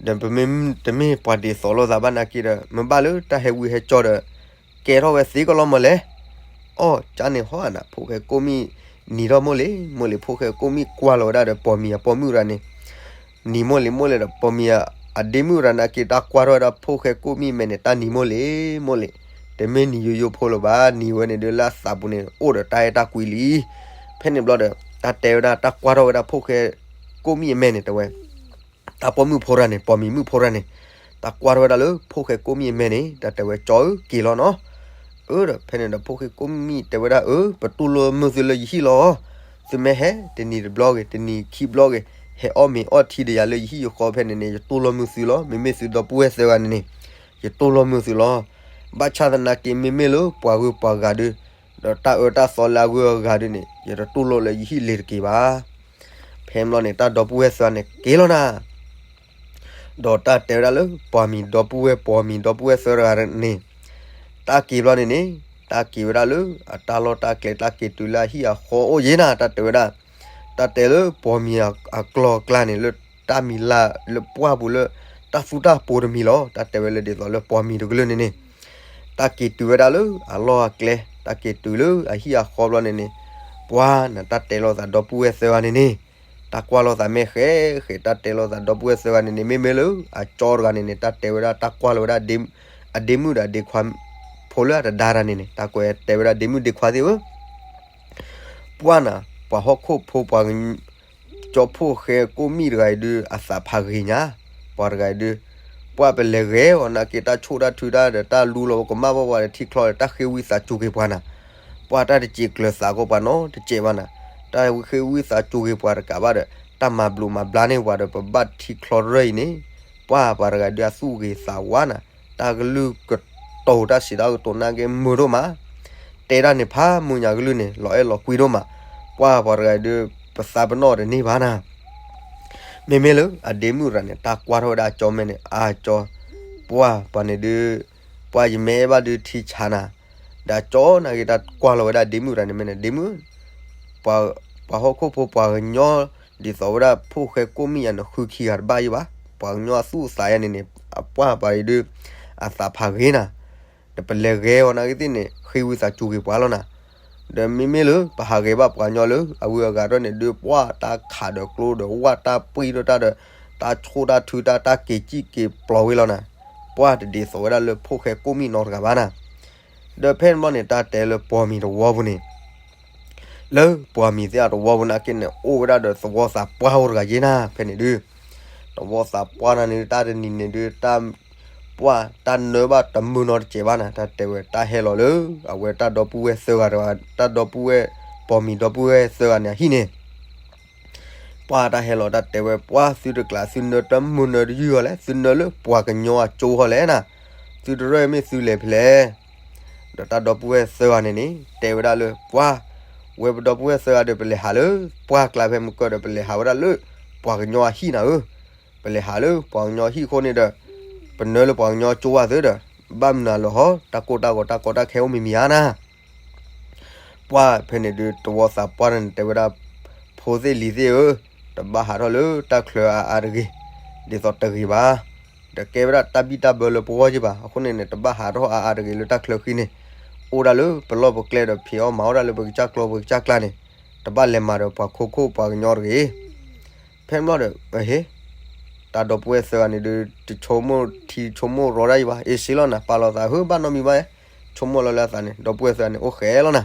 ဒီးပမ့ၢ်တမ့ၢ်ပှၤဒ်သိးလိာ်သးဘၣ်နာ်က့ဒီး မ့ၢ်ဘၣ်လၢတၢ်ဟဲဝံဟဲကၠီဒီး ကဲထီၣ်ဝဲသ့ကလီမၢ်လဲၣ်. အီၣ် ကၠါန့ၣ်ဟီနၤ ဖိၣ်ဃဲကိၣ်မံၣ်နံၤထီၣ်မိၢ်လံ မိၢ်လံ ဖိၣ်ဃဲကိၣ်မံၣ်ကွၢ်လီၤဝဲဒၣ်ဒီးပိာ်မံၤအပိာ်မုၣ်တဂၤန့ၣ် နံၤမိၢ်လံမိၢ်လံဒီး ပိာ်မံၤအဒ့မုၣ်တဂၤနာ်က့ တၢ်ကွၢ်ထီၣ်ဝဲဒၣ်ဖိၣ်ဃဲကိၣ်မံၣ်မဲာ်န့ၣ် တၢ်နံၤမိၢ်လံမိၢ်လံ, တမ့ၢ်နံၤယိယိဖိလၢၤဘၣ် နံၤဝဲန့ၣ်ဒုးလၢအသးပူၤန့ၣ် အိၣ်ဒီးတၢ်အဲၣ်တၢ်ကွံလံ. ဖဲန့ၣ်ဘျီဒီး တၢ်တဲဝဲဒၣ်တၢ်ကွၢ်ထီၣ်ဝဲဒၣ်ဖိၣ်ဃဲကိၣ်မံၣ်အမဲာ်န့ၣ် တဲဝဲ တၢ်ပိာ်မုၣ်ဖိတဂၤန့ၣ် ပိာ်မံၤမုၣ်ဖိတဂၤန့ၣ် တၢ်ကွၢ်ထီၣ်ဝဲဒၣ်လၢဖိၣ်ဃဲကိၣ်မံၣ်အမဲာ်န့ၣ် တၢ်တဲဝဲ ကၠီဧၢ က့ၤလီၤနီၤ. အၢ ဒီးဖဲန့ၣ်ဒီးဖိၣ်ဃဲကိၣ်မံၣ်တဲဝဲဒၣ် အၢ ပတူၢ်လိာ်မုာ်သုလၢယဟံၣ်လီၤ. သုမ့ၢ်ဟဲတနံၤတဘျီဂ့ၤ တနံၤခံဘျီဂ့ၤ ဟဲအီၣ်မ့ၤအီၣ်ထံဒီးယၤလၢယဟံၣ်ယဃီဖဲန့ၣ်န့ၣ် ယတူၢ်လိာ်မုာ်သုလီၤ. မ့မ့ၢ်သုဒီပုၢ်ဝဲၢ်သၢဂၤန့ၣ်န့ၣ် ယတူၢ်လိာ်မုာ်သုလီၤ. ဘၣ်ဆၣ်သနာ်က့ မ့မ့ၢ်လၢပှၤဂုၤပှၤဂၤဒုး ဒီးတၢ်အၢတၢ်သီလၢအဂုၤအဂၤဒုးန့ၣ် ယတတူၢ်လိာ်လၢယဟံၣ်လ့ၤတက့ၤဘၣ်. ဖဲန့ၣ်ဘျီန့ၣ် တၢ်ဒီပုၢ်ဝဲၢ်သၢဂၤန့ၣ် က့ၤလီၤနၤ ဒီးတၢ်တဲဝဲဒၣ်လၢ ပှၤမံၤဒီပုၢ်ဝဲၢ် ပှၤမံၤဒီပုၢ်ဝဲၢ်သၢဂၤန့ၣ် တၢ်က့ၤဘျီန့ၣ်န့ၣ် တၢ်က့ၤဝဲဒၣ်လၢ အတၢ်လီၢ်တၢ်ကျဲ တၢ်က့ၤတုၤလၢအဟံၣ်အဃီအိၣ်ယဲနၤ တၢ်တဲဝဲဒၣ် တၢ်တဲလၢပှၤမံၤအကျီၢ်အကျါန့ၣ် လၢတၢ်မံၤလၢ်လၢပှၢ်ပူၤလၢ တၢ်သူတၢ်ပိၤတမံၤလီၤ. တၢ်တဲဝဲလၢဒ်သိးလၢပှၤမံၤတကလုာ်န့ၣ်န့ၣ် တၢ်က့ၤတုၤဝဲဒၣ်လၢအလီၢ်အကျဲ တၢ်က့ၤတုၤလၢအဟံၣ်အဃီဘျီန့ၣ်န့ၣ် ပှၤနတၢ်တဲလိာ်သးဒီပုၢ်ဝဲၢ်သၢဂၤန့ၣ်န့ၣ် တၢ်ကွၢ်လိာ်သးမ့ၢ်ဃဲဃဲ တၢ်တဲလိာ်သးဒီပုၢ်ဝဲၢ်သၢဂၤန့ၣ်န့ၣ် မ့မ့ၢ်လၢအကၠီတဂၤန့ၣ်န့ၣ် တၢ်တဲဝဲဒၣ်တၢ်ကွၢ်လိာ်ဝဲဒၣ် အဒ့မုၣ်ဒီးအဒ့ခွါ ဖိလၢအတဒါတၢ်န့ၣ်န့ၣ် တၢ်ကွဲးတဲဝဲဒၣ်ဒ့မုၣ်ဒ့ခွါသ့ၣ်ဧၢ ပှၢ်နၤ ပှၤဟီၣ်ခိၣ်ဖိပှၤ ကၠီဖိၣ်ဃဲကိၣ်မံၣ်တဂၤအံၤဒုး အသးဖးဂ့ၤညါ ပှၤတဂၤအံၤဒုး ပှၢ်ပလဲၤဂဲၤအီၤနာ်က့ တၢ်ဆိၣ်တၢ်ထုတၢ်ဒီးတၢ်လူလီၤကမၣ်ဘၣ်ပှၤဒီးထံချီဒီး တၢ်ဃ့ဝံသးစူၤက့ၤပှၤနၤ ပှၢ်တၢ်တစဲးကျၢၤသးကီးပှၤနီတစဲးဘၣ်နၤ တၢ်ဃ့ဝံသးစူၤက့ၤပှၤတကးဘၣ်ဒီး တၢ်မၤဘျုးမၤဘျါန့ၢ်ပှၤဒီး ပဘၣ်ထံချီရၢၢ်အံၤန့ၣ် ပှၢ်ပှၤတဂၤဒုးအသူၣ်ဂ့ၤသးဝါနၤ တၢ်ကလုၢ်ကတိၤတၢ်စံးတၢ်ကတိၤနာ်က့မုာ်ဒိၣ်မး တဲတၢ်န့ၣ်ဖးမုာ်ညါကလုၢ်န့ၣ် လီၤအဲၣ်လီၤကွံဒိၣ်မး ပှၢ်ပှၤတဂၤဒုး ပသးပနီၣ်တန့ၢ်ဘၣ်နၤ မ့မ့ၢ်လၢအဒ့မုၣ်တဂၤန့ၣ် တၢ်ကွၢ်ထီၣ်ဝဲဒၣ်အကၠီမဲာ်န့ၣ် အကၠီ ပှၢ်ပှၤန့ၣ်ဒုး ပှၢ်ယမ့ၢ်အဲၣ်ဘၣ်ဒုးထံဆါနၤ ဒီးအကၠီနာ်က့ တၢ်ကွၢ်လီၤဝဲဒၣ်ဒ့မုၣ်တဂၤန့ၣ် မ့ၢ်န့ၣ် ဒ့မုၣ် ပှၤဟီၣ်ခိၣ်ဖိပှၤကညီ ဒ်သိးဝဲဒၣ်ဖိၣ်ဃဲကိၣ်မံၣ်ယၤန့ၣ် ဃုခံဂၤတဘၣ်ယံၤဘၣ် ပှၤကညီအသူၣ်အသးယၤန့ၣ်န့ၣ် အပှၢ်ပှၤအံၤဒုး အသးဖးဂ့ၤနၤ ဒီးပလဲၤဂဲၤအီၤနာ်က့သ့ၣ်န့ၣ် ဃ့ဝံသးစူၤက့ၤပှၤလီၤနၤ ဒီးမ့မ့ၢ်လၢပဟးဂဲၤဘၣ်ပှၤကညီလၢအဂုၤအဂၤတဖၣ်န့ၣ်ဒုး ပှၢ်တၢ်ခးဒီးကျိဒီးဝၣ်တၢ်ပှံၢ်ဒီးတၢ်ဒီး တၢ်ဆိၣ်တၢ်ထုတၢ် တၢ်က့ၤစံၣ်က့ၤပျီၤဝဲလီၤနၤ ပှၢ်တဒ်သိးဝဲဒၣ်လၢဖိၣ်ဃဲကိၣ်မံၣ်နီတဂၤဘၣ်နၤ ဒီးဖဲန့ၣ်ဘျီန့ၣ် တၢ်တဲလၢပှၤမံၤတဝီပူၤန့ၣ် လၢပှၤမံၤသ့ၣ်အတဝီပူၤနာ်က့န့ၣ် အိၣ်ဝဲဒၣ်ဒီးသဝီသးပှၢ်အိၣ်တဂၤယဲနၤ ဖဲန့ၣ်ဒုး သဝီသးပှၢ်နၤန့ၣ် တၢ်တနံၤန့ၣ်ဒုး တၢ် ပှၢ်တၢ်နၢဘၣ်တမုာ်နီတစဲးဘၣ်နၤ တၢ်တဲဝဲတၢ်ဟဲလီၤလၢ အဝဲတၢ်ဒီပုၢ်ဝဲၢ်သၢဂၤတဂၤ တၢ်ဒီပုၢ်ဝဲၢ် ပိာ်မံၤဒီပုၢ်ဝဲၢ်သၢဂၤန့ၣ်အဟံၣ်န့ၣ် ပှၢ်တၢ်ဟဲလီၤတၢ်တဲဝဲ ပှၢ်သုတကျးသုနၢတမုာ်နၢတယုၢ်ဟီလဲၣ် သုနၢလၢပှၤကညီအကၠိဟီလဲၣ်နၤ သုတရၢၢ်မ့ၢ်သုလဲၤဖဲလဲၣ်. ဒီးတၢ်ဒီပုၢ်ဝဲၢ်သၢဂၤန့ၣ်န့ၣ် တဲဝဲဒၣ်လၢ ပှၤ, ဝဲပဒီပုၢ်ဝဲၢ်သၢဂၤဒီး ပလဲၤဟးလၢ ပှၢ်ကျါဖဲမုၢ်ကၢၢ်ဒီး ပလဲၤဟးဝဲဒၣ်လၢ ပှၤကညီအဟံၣ်နၤဧၢ, ပလဲၤဟးလၢပှၤကညီဟံၣ်အဃိန့ၣ်ဒီး ပနၢလၢပှၤကညီကၠိဝဲသ့ဒီး ဘၣ်မနုၤလၢဟီ တၢ်ကိၢ်တၢ်ဂီၤတၢ်ကီတၢ်ခဲအိၣ်မံၤမံၤဧါနၤ ပှၢ်ဖဲန့ၣ်ဒုး သဝီသးပှၢ်န့ၣ်တဲဝဲဒၣ် ဖိသ့ၣ်လံၤသ့ၣ်ဧၢ, တဘၣ်ဟးထီၣ်လၢတၢ်ချၢအါအါတဂ့ၤ, ဒ်သိးတဂ့ၤဘၣ်. ဒီးကဲဝဲဒၣ်တၢ်ဘံၣ်တၢ်ဘၢလၢပဂီၢ်က့ဘၣ်. အဃိန့ၣ်န့ၣ် တဘၣ်ဟးထီၣ်အါအါတဂ့ၤလၢတၢ်ချၢဃံန့ၣ်, အိၣ်ဒၣ်လၢပလီၢ်ပကျဲဒီး ဖံးအီၣ်မၤအီၣ်ဒၣ်လၢပကစၢ်ကျီပကစၢ်ကျါန့ၣ်, တဘၣ်လဲၤမၤဒီးပှၤခိခိၣ်ပှၤကညီတဂ့ၤ ဖဲန့ၣ်ဘျီဒီး ဟ့, တၢ်ဒီပုၢ်ဝဲၢ်သၢဂၤန့ၣ်ဒုး တဆိကမိၣ်ထံဆိကမိၣ်ရီတၢ်အံၤဘၣ်, အ့စ့လီၤနၤ, ပာ်လီၤသး ဟၢဘၣ်နီတမံၤဘၣ်, ဆိကမိၣ်လီၤလၢအသးန့ၣ် ဒီပုၢ်ဝဲၢ်သၢဂၤန့ၣ် အိၣ်ဃဲလီၤနၤ.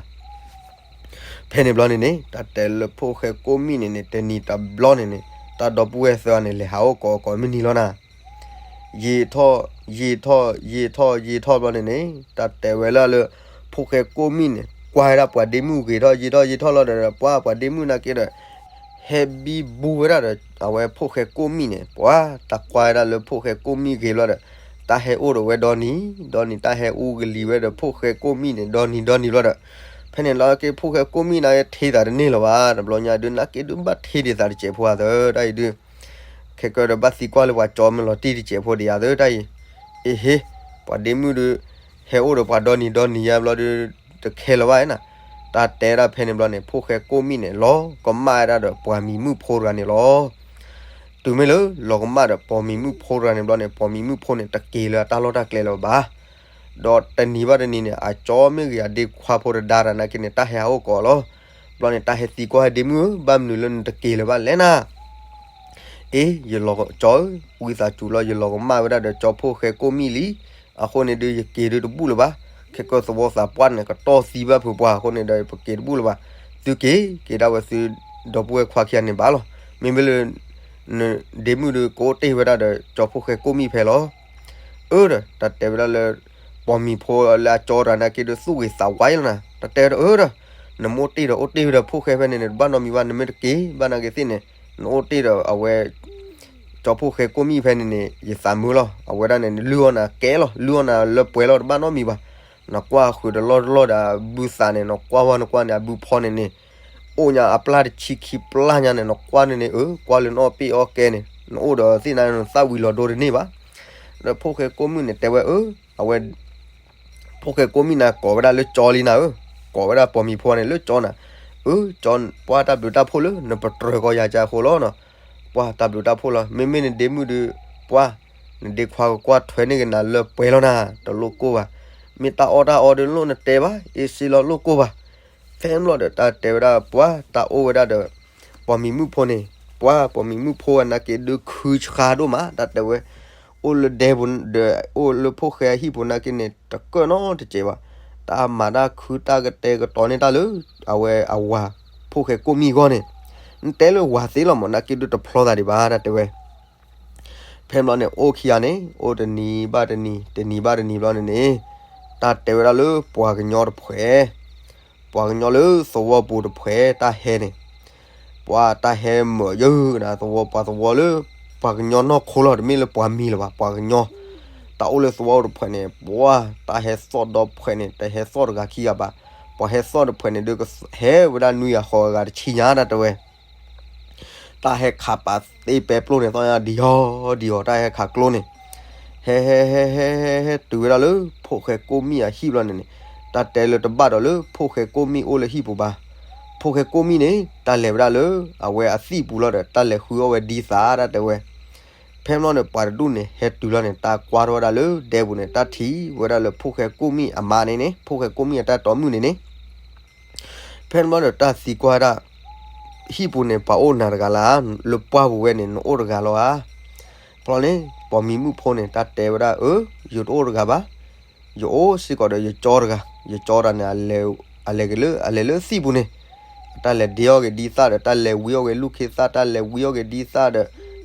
ဖဲန့ၣ်ဘျီန့ၣ်န့ၣ် တၢ်တဲလၢဖိၣ်ဃဲကိၣ်မံၣ်န့ၣ်န့ၣ် တနံၤတဘျီန့ၣ်န့ၣ် တၢ်ဒီပုၢ်ဝဲၢ်သၢဂၤန့ၣ် လဲၤဟးအိၣ်ကိးကိးမုၢ်နံၤလီၤနၤ. ယံာ်ထီၣ်, ယံာ်ထီၣ်, ယံာ်ထီၣ်, ယံာ်ထီၣ်ဘျီန့ၣ်န့ၣ် တၢ်တဲဝဲလၢလၢ ဖိၣ်ဃဲကိၣ်မံၣ်န့ၣ် ကွၢ်ဝဲဒၣ်ပှၤဒ့မုၣ်ဂ့ၤထီၣ် ယံာ်ထီၣ်ယံာ်ထီၣ်လီၤဒီး ပှၢ်ပှၤဒ့မုၣ်နာ်က့ဒီး ဟဲဘံဘူဝဲဒၣ်ဒီး အဝဲဖိၣ်ဃဲကိၣ်မံၣ်န့ၣ် ပှၢ်တၢ်ကွၢ်ဝဲဒၣ်လၢဖိၣ်ဃဲကိၣ်မံၣ်ဂ့ၤဘျီဒီး တၢ်ဟဲအိၣ်ဒီးဝဲဒီနံၤ, ဒီနံၤတၢ်ဟဲအူကလံၤဝဲဒီးဖိၣ်ဃဲကိၣ်မံၣ်န့ၣ် ဒီနံၤဒီနံၤဘျီဒီး ဖဲန့ၣ်လီၤက့ဖိၣ်ဃဲကိၣ်မံၣ်နာ်က့ထံသးတန့ၢ်လၢၤဘၣ်, တဘျီညါဒုးနာ်က့ဒုးဘၣ်ထံဒ်သးတစဲးဖိဧါသၢတၢ်အံၤဒုး ခဲကၢဒီးဘၣ်သံကွၢ်လၢပှၤကၠီမ့ၢ်လီၤတံၢ်တစဲးဖိဒံးဧါသၢတၢ်အံၤ, အ့ဟ့, ပှၤဒ့မုၣ်ဒုး ဟဲအိၣ်ဒီးပှၤဒီနံၤဒီနံၤယါဘျီဒုး တခဲလၢၤဘၣ်နၤ, တၢ်တဲဒၣ်ဖဲန့ၣ်ဘျီန့ၣ် ဖိၣ်ဃဲကိၣ်မံၣ်န့ၣ် လီၤကမၣ်ဝဲဒၣ်ဒီးပှၤမံၤမုၣ်ဖိတဂၤန့ၣ်လီၤ. တုၤမ့ၢ်လၢလီၤကမၣ်ဒီးပှၤမံၤမုၣ်ဖိတဂၤန့ၣ်ဘျီန့ၣ် ပှၤမံၤမုၣ်ဖိန့ၣ် တက့ၤလၢအတၢ်လီၢ်တၢ်ကျဲလၢၤဘၣ်. ဒီးတနံၤဘၣ်တနံၤန့ၣ် အကၠီမ့ၢ်ဂ့ၤ အဒ့ခွါဖိတဒါတၢ်နာ်က့န့ၣ် တၢ်ဟဲဟးအိၣ်ကိးလီၤ. ဘျီန့ၣ် တၢ်ဟဲသံကွၢ်ဟဲဒ့မုၣ်ဧၢ ဘၣ်မနုၤလၢနတက့ၤလၢၤဘၣ်လဲၣ်နၤ. အ့ ယလီၤကၠီဧၢ, ဝံသးစူၤလီၤ ယလီၤကမၣ်ဝဲဒၣ်ဒီးကၠီဖိၣ်ဃဲကိၣ်မံၣ်လံ. အဃိန့ၣ်ဒုး ယက့ၤဒုးတဘူၣ်လၢၤဘၣ်. ခဲကၢသဝီသးပှၢ်န့ၣ် ကတီၢ်သံဘၣ်ဖုးပှၢ်အဃိန့ၣ်ဒီး ပက့ၤတဘူၣ်လၢၤဘၣ်. သုက့ၤက့ၤဒၣ်ဝဲသု ဒီပုၢ်ဝဲၢ်ခွါခံဂၤန့ၣ်ဘၣ်လီၤ. မ့မ့ၢ်လၢ နဒ့မုၣ်ဒုးကအိၣ်တ့ၢ်ဝဲဒၣ်ဒီးကၠီဖိၣ်ဃဲကိၣ်မံၣ်ဖဲလီၤ. အၢဒီး တၢ်တဲဝဲဒၣ်လၢ ပှၤမံၤဖိလၢအကၠီတဂၤနာ်က့ဒုးသူၣ်ဂ့ၤသးဝါလီၤနၤ. တၢ်တဲဝဲဒၣ်အၢဒီး နမ့ၢ်အိၣ်တ့ၢ်ဒီးအိၣ်တ့ၢ်ဝဲဒီးဖိၣ်ဃဲဖဲန့ၣ်န့ၣ် တဘၣ်နီတမံၤဘၣ်, နမ့ၢ်တက့ၤဘၣ်နာ်က့သ့ၣ်န့ၣ် နအိၣ်တ့ၢ်ဒီးအဝဲ ကၠီဖိၣ်ဃဲကိၣ်မံၣ်ဖဲန့ၣ်န့ၣ် ယသးမုာ်လီၤ. အဝဲဒၣ်န့ၣ် လုၢ်အီၣ်နၤကဲလီၤ, လုၢ်အီၣ်နၤလၢပှဲၤလီၤ တဘၣ်နီတမံၤဘၣ်. နကွၢ်ဃုာ်တလီၢ်တလီၢ်ဒီးအဘုသးန့ၣ် နကွၢ်ဝဲနကွၢ်န့ၣ် အဘုဖီန့ၣ်န့ၣ် အိၣ်ညါအပျၢ်တဆံခံပျၢ်ညါန့ၣ် နကွၢ်န့ၣ်န့ၣ် အၢ ကွၢ်လၢနအီၣ်ပ့ၣ်အီၣ်ကဲန့ၣ် နအိၣ်ဒီးသ့ၣ်နၤနသၣ်ဝံၤလီၤဒိတန့ၢ်ဘၣ်. ဒီးဖိၣ်ဃဲကိၣ်မံၣ်န့ၣ်တဲဝဲအၢ အဝဲ ဖိၣ်ဃဲကိၣ်မံၣ်န့ၣ် ကိးဝဲဒၣ်လၢကၠီလံနၤဧၢ, ကိးဝဲဒၣ်ပိာ်မံၤဖိန့ၣ်လၢကၠီနၤ, အၢ ကၠီ ပှၢ်တၢ်ဘျုးတၢ်ဖှိၣ်လၢနပတြၢၤကီယၤကၢအဃိလီၤနီၤ, ပှၢ်တၢ်ဘျုးတၢ်ဖှိၣ်လီၤ. မ့မ့ၢ်နဒ့မုၣ်ဒုး ပှၢ် နဒ့ခွါကကွၢ်ထွဲန့ၢ်က့ၤနၤလၢပှဲၤလီၤနၤ, တလိၣ်ကိၢ်ဘၣ်. မ့ၢ်တၢ်အီၣ်တၢ်အီဒုးလိၣ်နတဲဘၣ်, အ့စ့လီၤလိၣ်ကိၢ်ဘၣ်. ဖဲန့ၣ်ဘျီဒီးတၢ်တဲဝဲဒၣ်ပှၢ် တၢ်အိၣ်ဝဲဒၣ်ဒီး ပိာ်မံၤမုၣ်ဖိန့ၣ်, ပှၢ်ပိာ်မံၤမုၣ်ဖိအနာ်က့ဒုးခုဆှါဒိၣ်မး, တၢ်တဲဝဲ အိၣ်လၢဒဲပူၤဒီး အိၣ်လၢဖိၣ်ဃဲအဟံၣ်ပူၤနာ်က့န့ၣ် တကၢၢ်နီတစဲးဘၣ်. တၢ်မၤတၢ်ခုတၢ်ကတဲာ်ကတီၤန့ၢ်တၢ်လၢ အဝဲအဝၤ ဖိၣ်ဃဲကိၣ်မံၣ်အဂီၢ်န့ၣ်, နတဲလၢဝၤသ့လီၤမး နာ်က့ဒုးတဖျီသးဒံးဘၣ် တၢ်တဲဝဲ ဖဲန့ၣ်ဘျီန့ၣ် အိၣ်ခံဂၤန့ၣ် အိၣ်တနံၤဘၣ်တနံၤ တနံၤဘၣ်တနံၤဘျီန့ၣ်န့ၣ်, တၢ်တဲဝဲဒၣ်လၢပှၤကညီတဖှဲး, ပှၤကညီလၢသဝီပူၤတဖှဲး တၢ်ဟဲန့ၣ်, ပှၢ်တၢ်ဟဲမၢာ်ယၢၢ်နၤ သဝီပှၤသဝီလၢ ပှၤကညီနီၢ်ခိလီၤ, တမ့ၢ်လၢပှၤမံၤလၢၤဘၣ်, ပှၤကညီ တၢ်အိၣ်လၢသဝီတဖှဲးန့ၣ် ပှၢ်တၢ်ဟဲသီၣ်ဒီဖှဲးန့ၣ် တဟဲသီၣ်တဂၤခံဂၤဘၣ်. ပှၤဟဲသီၣ်တဖှဲးန့ၣ်ဒုး ဟဲဝဲဒၣ်နွံဂၤဃိးဂၤတဆံညါ တၢ်တဲဝဲ တၢ်ဟဲခးပာ်သ့ပဲပျိၢ်န့ၣ် သီၣ်ညါဒံးဟီဒံးဟီ တၢ်ဟဲခးကျိန့ၣ်, ဟဲ ဟဲ ဟဲ ဟဲ ဟဲ ဟဲတုၤဝဲဒၣ်လၢ ဖိၣ်ဃဲကိၣ်မံၣ်အဟံၣ်ဘျီန့ၣ်န့ၣ်, တၢ်တဲလၢတဘၣ်ဒီးလၢ ဖိၣ်ဃဲကိၣ်မံၣ်အိၣ်လၢဟံၣ်ပူၤဘၣ်. ဖိၣ်ဃဲကိၣ်မံၣ်န့ၣ် တၢ်လဲၤဝဲဒၣ်လၢ အဝဲအသံၣ်ပူၤလီၤဒီး တၢ်လဲၤဃုအီၣ်ဝဲဒ်သး တၢ်တဲဝဲ ဖဲန့ၣ်ဘျီန့ၣ် ပှၤတဒူၣ်န့ၣ် ဟဲတုၤလီၤန့ၣ် တၢ်ကွၢ်ထီၣ်ဝဲဒၣ်လၢဒဲပူၤန့ၣ် တၢ်ထံၣ်ဝဲဒၣ်လၢဖိၣ်ဃဲကိၣ်မံၣ်အမါန့ၣ်န့ၣ် ဖိၣ်ဃဲကိၣ်မံၣ်အတၢ်တီမုၣ်န့ၣ်န့ၣ်, ဖဲန့ၣ်ဘျီဒီးတၢ်သံကွၢ်ဝဲဒၣ် ဟံၣ်ပူၤန့ၣ် ပှၤအိၣ်နၤတဂၤလၢ်ဧါ, လၢပှၢ်ပူၤဝဲန့ၣ် နအိၣ်တဂၤလီၤဧါ. ဖဲန့ၣ် ပိာ်မံၤမုၣ်ဖိန့ၣ် တၢ်တဲဝဲဒၣ် အၢ ယတအိၣ်တဂၤဘၣ်, ယအိၣ်စ့ၢ်ကီးဒီးယကၠီတဂၤ, ယကၠီတဂၤန့ၣ် အလဲၤက့ၤလၢ အလဲၤလၢသံၣ်ပူၤန့ၣ်, တၢ်လဲၤဒ့အီၣ်က့ၤဒ်သၣ်ဒီး တၢ်လဲၤဝံအီၣ်က့ၤလူၢ်ခ့သၣ်, တၢ်လဲၤဝံအီၣ်က့ၤဒ်သၣ်ဒီး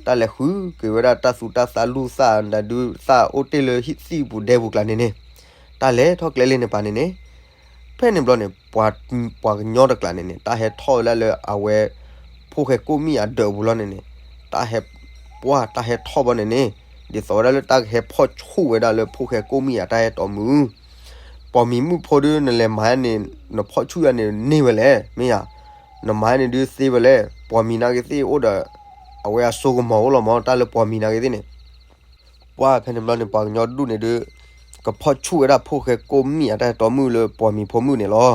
တၢ်လဲၤဃုက့ၤဝဲဒၣ်တၢ်သူတၢ်သၣ်လူၢ်သၣ် ဒုးသၣ်အိၣ်တ့ၢ်လၢသံၣ်ပူၤဒဲပူၤကျါန့ၣ်န့ၣ်, တၢ်လဲၤထီၣ်ကျဲလၢန့ၣ်ပၤန့ၣ်န့ၣ်, ဖဲန့ၣ်ဘျီန့ၣ် ပှၤကညီတကျါန့ၣ်န့ၣ် တၢ်ဟဲထီၣ်ဝဲဒၣ်လၢအဝဲ ဖိၣ်ဃဲကိၣ်မံၣ်အဒၢးပူၤလီၤန့ၣ်န့ၣ်, တၢ်ဟဲ ပှၢ်တၢ်ဟဲထီၣ်ဘျီန့ၣ်န့ၣ်, ဒ်သိးဝဲဒၣ်လၢတၢ်ကဟဲဖီၣ်ဆူၣ်ဝဲဒၣ်လၢဖိၣ်ဃဲကိၣ်မံၣ်အတၢ်ဟဲတီမုၣ်, ပိာ်မံၤမုၣ်ဖိဒုး နလဲၤမၤန့ၣ် နဖီၣ်ဆူၣ်ယၤန့ၣ်န့ၢ်ဝဲလဲၣ်, မ့ၢ်ယၤ, နမၤန့ၣ်ဒုးသ့ဝဲလဲၣ်, ပိာ်မံၤနာ်က့သ့ၣ်အိၣ်ဒီး အဝဲအစိကမီၤအိၣ်လီၤမး တၢ်လၢပိာ်မံၤနာ်က့သ့ၣ်န့ၣ် ပှၢ်ဖဲန့ၣ်ဘျီန့ၣ် ပှၤကညီဒူၣ်န့ၣ်ဒုး ကဖီၣ်ဆူၣ်ဝဲဒၣ်ဖိၣ်ဃဲကိၣ်မံၣ်အတၢ်ဟဲတီမုၣ်လၢပိာ်မံၤဖိမုၣ်န့ၣ်လီၤ.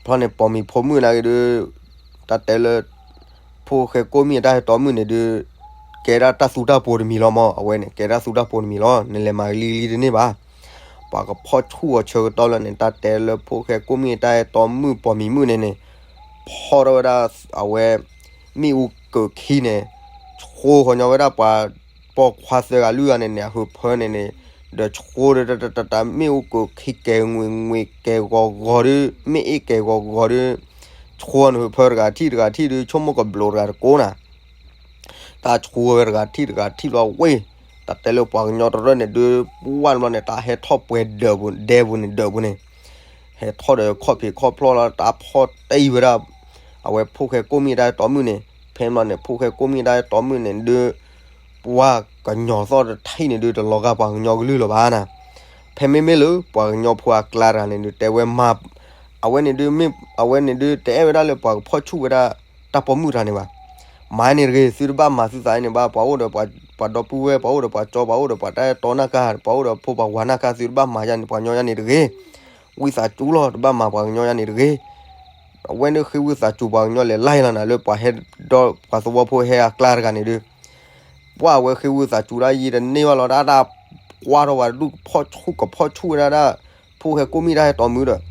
ဖဲန့ၣ်ပိာ်မံၤဖိမုၣ်နာ်က့ဒုး တၢ်တဲလၢ ဖိၣ်ဃဲကိၣ်မံၣ်အတၢ်ဟဲတီမုၣ်န့ၣ်ဒုး ကဲဒၣ်တၢ်သူတၢ်ပိၤတမံၤလီၤမး အဝဲန့ၣ် ကဲတၢ်သူတၢ်ပိၤတမံၤလီၤ နလဲၤမၤကလံၤကလံၤတန့ၢ်ဘၣ်. ပှၤကဖီၣ်ဆူၣ်အီၤဆၢကတီၢ်လၢန့ၣ် တၢ်တဲလၢဖိၣ်ဃဲကိၣ်မံၣ်အတၢ်ဟဲတီမုၣ်ပိာ်မံၤမုၣ်န့ၣ်န့ၣ် ဖီၣ်ထီၣ်ဝဲဒၣ် အဝဲ မ့ၣ်အူကၢးခံန့ၣ် ဆှိဃီညီဝဲဒၣ်ပှၤပိာ်ခွါသၢဂၤလွံၢ်ဂၤန့ၣ်န့ၣ် အဟုးဖၢန့ၣ်န့ၣ် ဒီးဆှိဒီးတတတတ မ့ၣ်အူကၢးခံကဲၤငွ့ၤငွ့ၤကဲၤဂီၤဂီၤဒုး မ့ၣ်အ့ၣ်ကဲၤဂီၤဂီၤဒုး ဆှိနဟုးဖၢတဂၤထံၣ်တဂၤထံၣ်ဒုး ဆိကမိၣ်ကဘျိးတဂၤတကိးနၤ တၢ်ဆှိဝဲတဂၤထံၣ်တဂၤထံၣ်လီၤဝ့ၢ်, တၢ်တဲလၢပှၤကညီတရၢၢ်န့ၣ်ဒုး ပှၢ်ဘျီန့ၣ် တၢ်ဟဲထီၣ်ပှဲၤဒၢးပူၤ ဒဲပူၤန့ၣ်ဒၢးပူၤန့ၣ် ဟဲထီၣ်ဒီးခီၣ်ဖံးခီၣ်ဖျီၣ်လီၤ တၢ်ဖီၣ်တံၢ်ဝဲဒၣ် အဝဲဖိၣ်ဃဲကိၣ်မံၣ်တၢ်ဟဲတီမုၣ်န့ၣ် ဖဲဘျီန့ၣ် ဖိၣ်ဃဲကိၣ်မံၣ်တၢ်ဟဲတီမုၣ်န့ၣ်ဒုး ပှၢ်ကညီသီၣ်တထံၣ်န့ၣ်ဒုး တလီၤဂာ်ပှၤကညီကလုၢ်လၢၤဘၣ်နၤ ဖဲမ့မ့ၢ်လၢပှၤကညီဖိအကျါတဂၤန့ၣ်ဒုး တဲဝဲမၤ အဝဲန့ၣ်ဒုး မ့ၢ် အဝဲန့ၣ်ဒုး တအဲၣ်ဝဲဒၣ်လၢပှၤကဖီၣ်ဆူၣ်ဝဲဒၣ် တၢ်ပိာ်မုၣ်တဂၤန့ၣ်ဘၣ်. မၤန့ၣ်တဂ့ၤ သုတဘၣ်မၤသုသးန့ၣ်ဘၣ် ပှၤအိၣ်ဒီးပှၤဒီပုၢ်ဝဲၢ် ပှၤအိၣ်ဒီးပှၤကၠီ ပှၤအိၣ်ဒီးပှၤတၢ်အဲၣ်တီနၢ်ကၢ် ပှၤအိၣ်ဒီးဖိပှၤဝၤနၢ်ကၢ် သုတဘၣ်မၤယၤန့ၣ် ပှၤကညီယၤန့ၣ်တဂ့ၤ. ဝံသးစူၤလီၤ တဘၣ်မၤပှၤကညီယၤန့ၣ်တဂ့ၤ. အဝဲန့ၣ်ဃ့ဝံသးစူၤပှၤကညီလဲၤလၢ်လီၤနၤ လၢပှၤဟဲဒီးပှၤသဝီဖိဟဲအကျါတဂၤန့ၣ်ဒုး ပှၢ်အဝဲဃ့ဝံသးစူၤဒၣ်ယံာ်တန့ၢ်ဘၣ်လီၤ တၢ်တၢ်ကွၢ်ထီၣ်ဝဲဒၣ်ဒူၣ်ကဖီၣ်ဆူၣ်ကဖီၣ်ဆူၣ်ဝဲဒၣ်ဒၣ် ဖိၣ်ဃဲကိၣ်မံၣ်တၢ်ဟဲတီမုၣ်ဒီး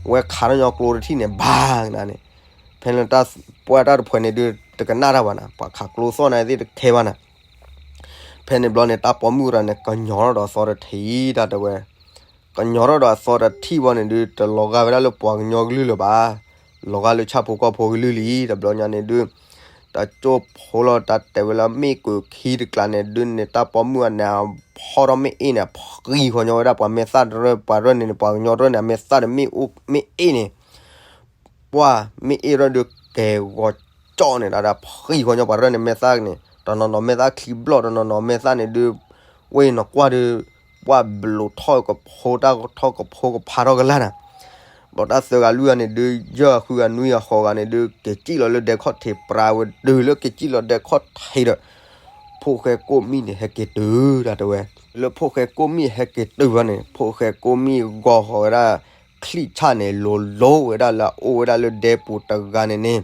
အဝဲခးထီၣ်ညီကျိတထံၣ်န့ၣ် ဘၣ်ကနၤန့ၣ် ဖဲန့ၣ်တၢ်ပှၢ်တၢ်တဖှဲးန့ၣ်ဒုး တကနၣ်တၢ်ဘၣ်နၤ ပှၤခးကျိသီၣ်နၤသ့ၣ်တခဲဘၣ်နၤ ဖဲန့ၣ်ဘျီန့ၣ် တၢ်ပိာ်မုၣ်တဂၤန့ၣ် ကညီထီၣ်ဒီးအသီတထံၣ်တၢ်တဲဝဲ ကညီထီၣ်ဒီးအသီတထံၣ်ဘၣ်န့ၣ်ဒုး တလီၤဂာ်ဝဲဒၣ်လၢပှၤကညီကလုၢ်လၢၤဘၣ်. လီၤဂာ်လၢဆၣ်ဖိကီၢ်ဖိကလုၢ်လံ တဘျီညါန့ၣ်ဒုး တၢ်ကၠိဖိလီၤ တၢ်တဲဝဲလၢမ့ၣ်ကၢးခံတကျါန့ၣ်ဒုးန့ၣ် တၢ်ပိာ်မုၣ်အန့ၣ် ဖီထီၣ်မ့ၣ်အ့ၣ်န့ၣ် ဖှံဃီညီဝဲဒၣ်ပှၤမဲာ်သၣ်တရၢၢ် ပှၤရၢၢ်န့ၣ်န့ၣ် ပှၤကညီတရၢၢ်န့ၣ် အမဲာ်သၣ်ဒီးမ့ၣ်အူမ့ၣ်အ့ၣ်န့ၣ် ပှၢ်မ့ၣ်အ့ၣ်ရၢၢ်ဒုးကဲၤဂီၤကၠီၣ်န့ၣ် တၢ်ဒၣ်ဖှံဃီညီပှၤရၢၢ်န့ၣ် မဲာ်သၣ်န့ၣ် တနီၤနီၤမဲာ်သၣ်ချံဘျီၣ် တနီၤနီၤမဲာ်သၣ်န့ၣ်ဒုး ဝဲနကွၢ်ဒုး ပှၢ်ဘျိးထီၣ်ကဖိတၢ်ထီၣ်ကဖိကဖးထီၣ်ကလၢ်နၤ ဘၣ်တၢ်သၢဂၤလွံၢ်ဂၤန့ၣ်ဒုး ယဲၢ်ဂၤဃုဂၤနွံဂၤဃိးဂၤန့ၣ်ဒုး က့ၤစံၣ်လီၤလၢဒဲခီၣ်ထံးပြးဝဲတုၤလၢက့ၤစံၣ်လီၤဒဲခီၣ်ထံးဒီး ဖိၣ်ဃဲကိၣ်မံၣ်န့ၣ် ဟဲက့ၤတုၤတၢ်တဲဝဲ လၢဖိၣ်ဃဲကိၣ်မံၣ်ဟဲက့ၤတုၤဘၣ်န့ၣ် ဖိၣ်ဃဲကိၣ်မံၣ်ဂီၤဃီၤဝဲဒၣ် ချံၣ်ဆၣ်န့ၣ် လိၤလိၤဝဲဒၣ်လၢအအိၣ်ဝဲဒၣ်လၢဒဲပူၤတဂၤန့ၣ်န့ၣ်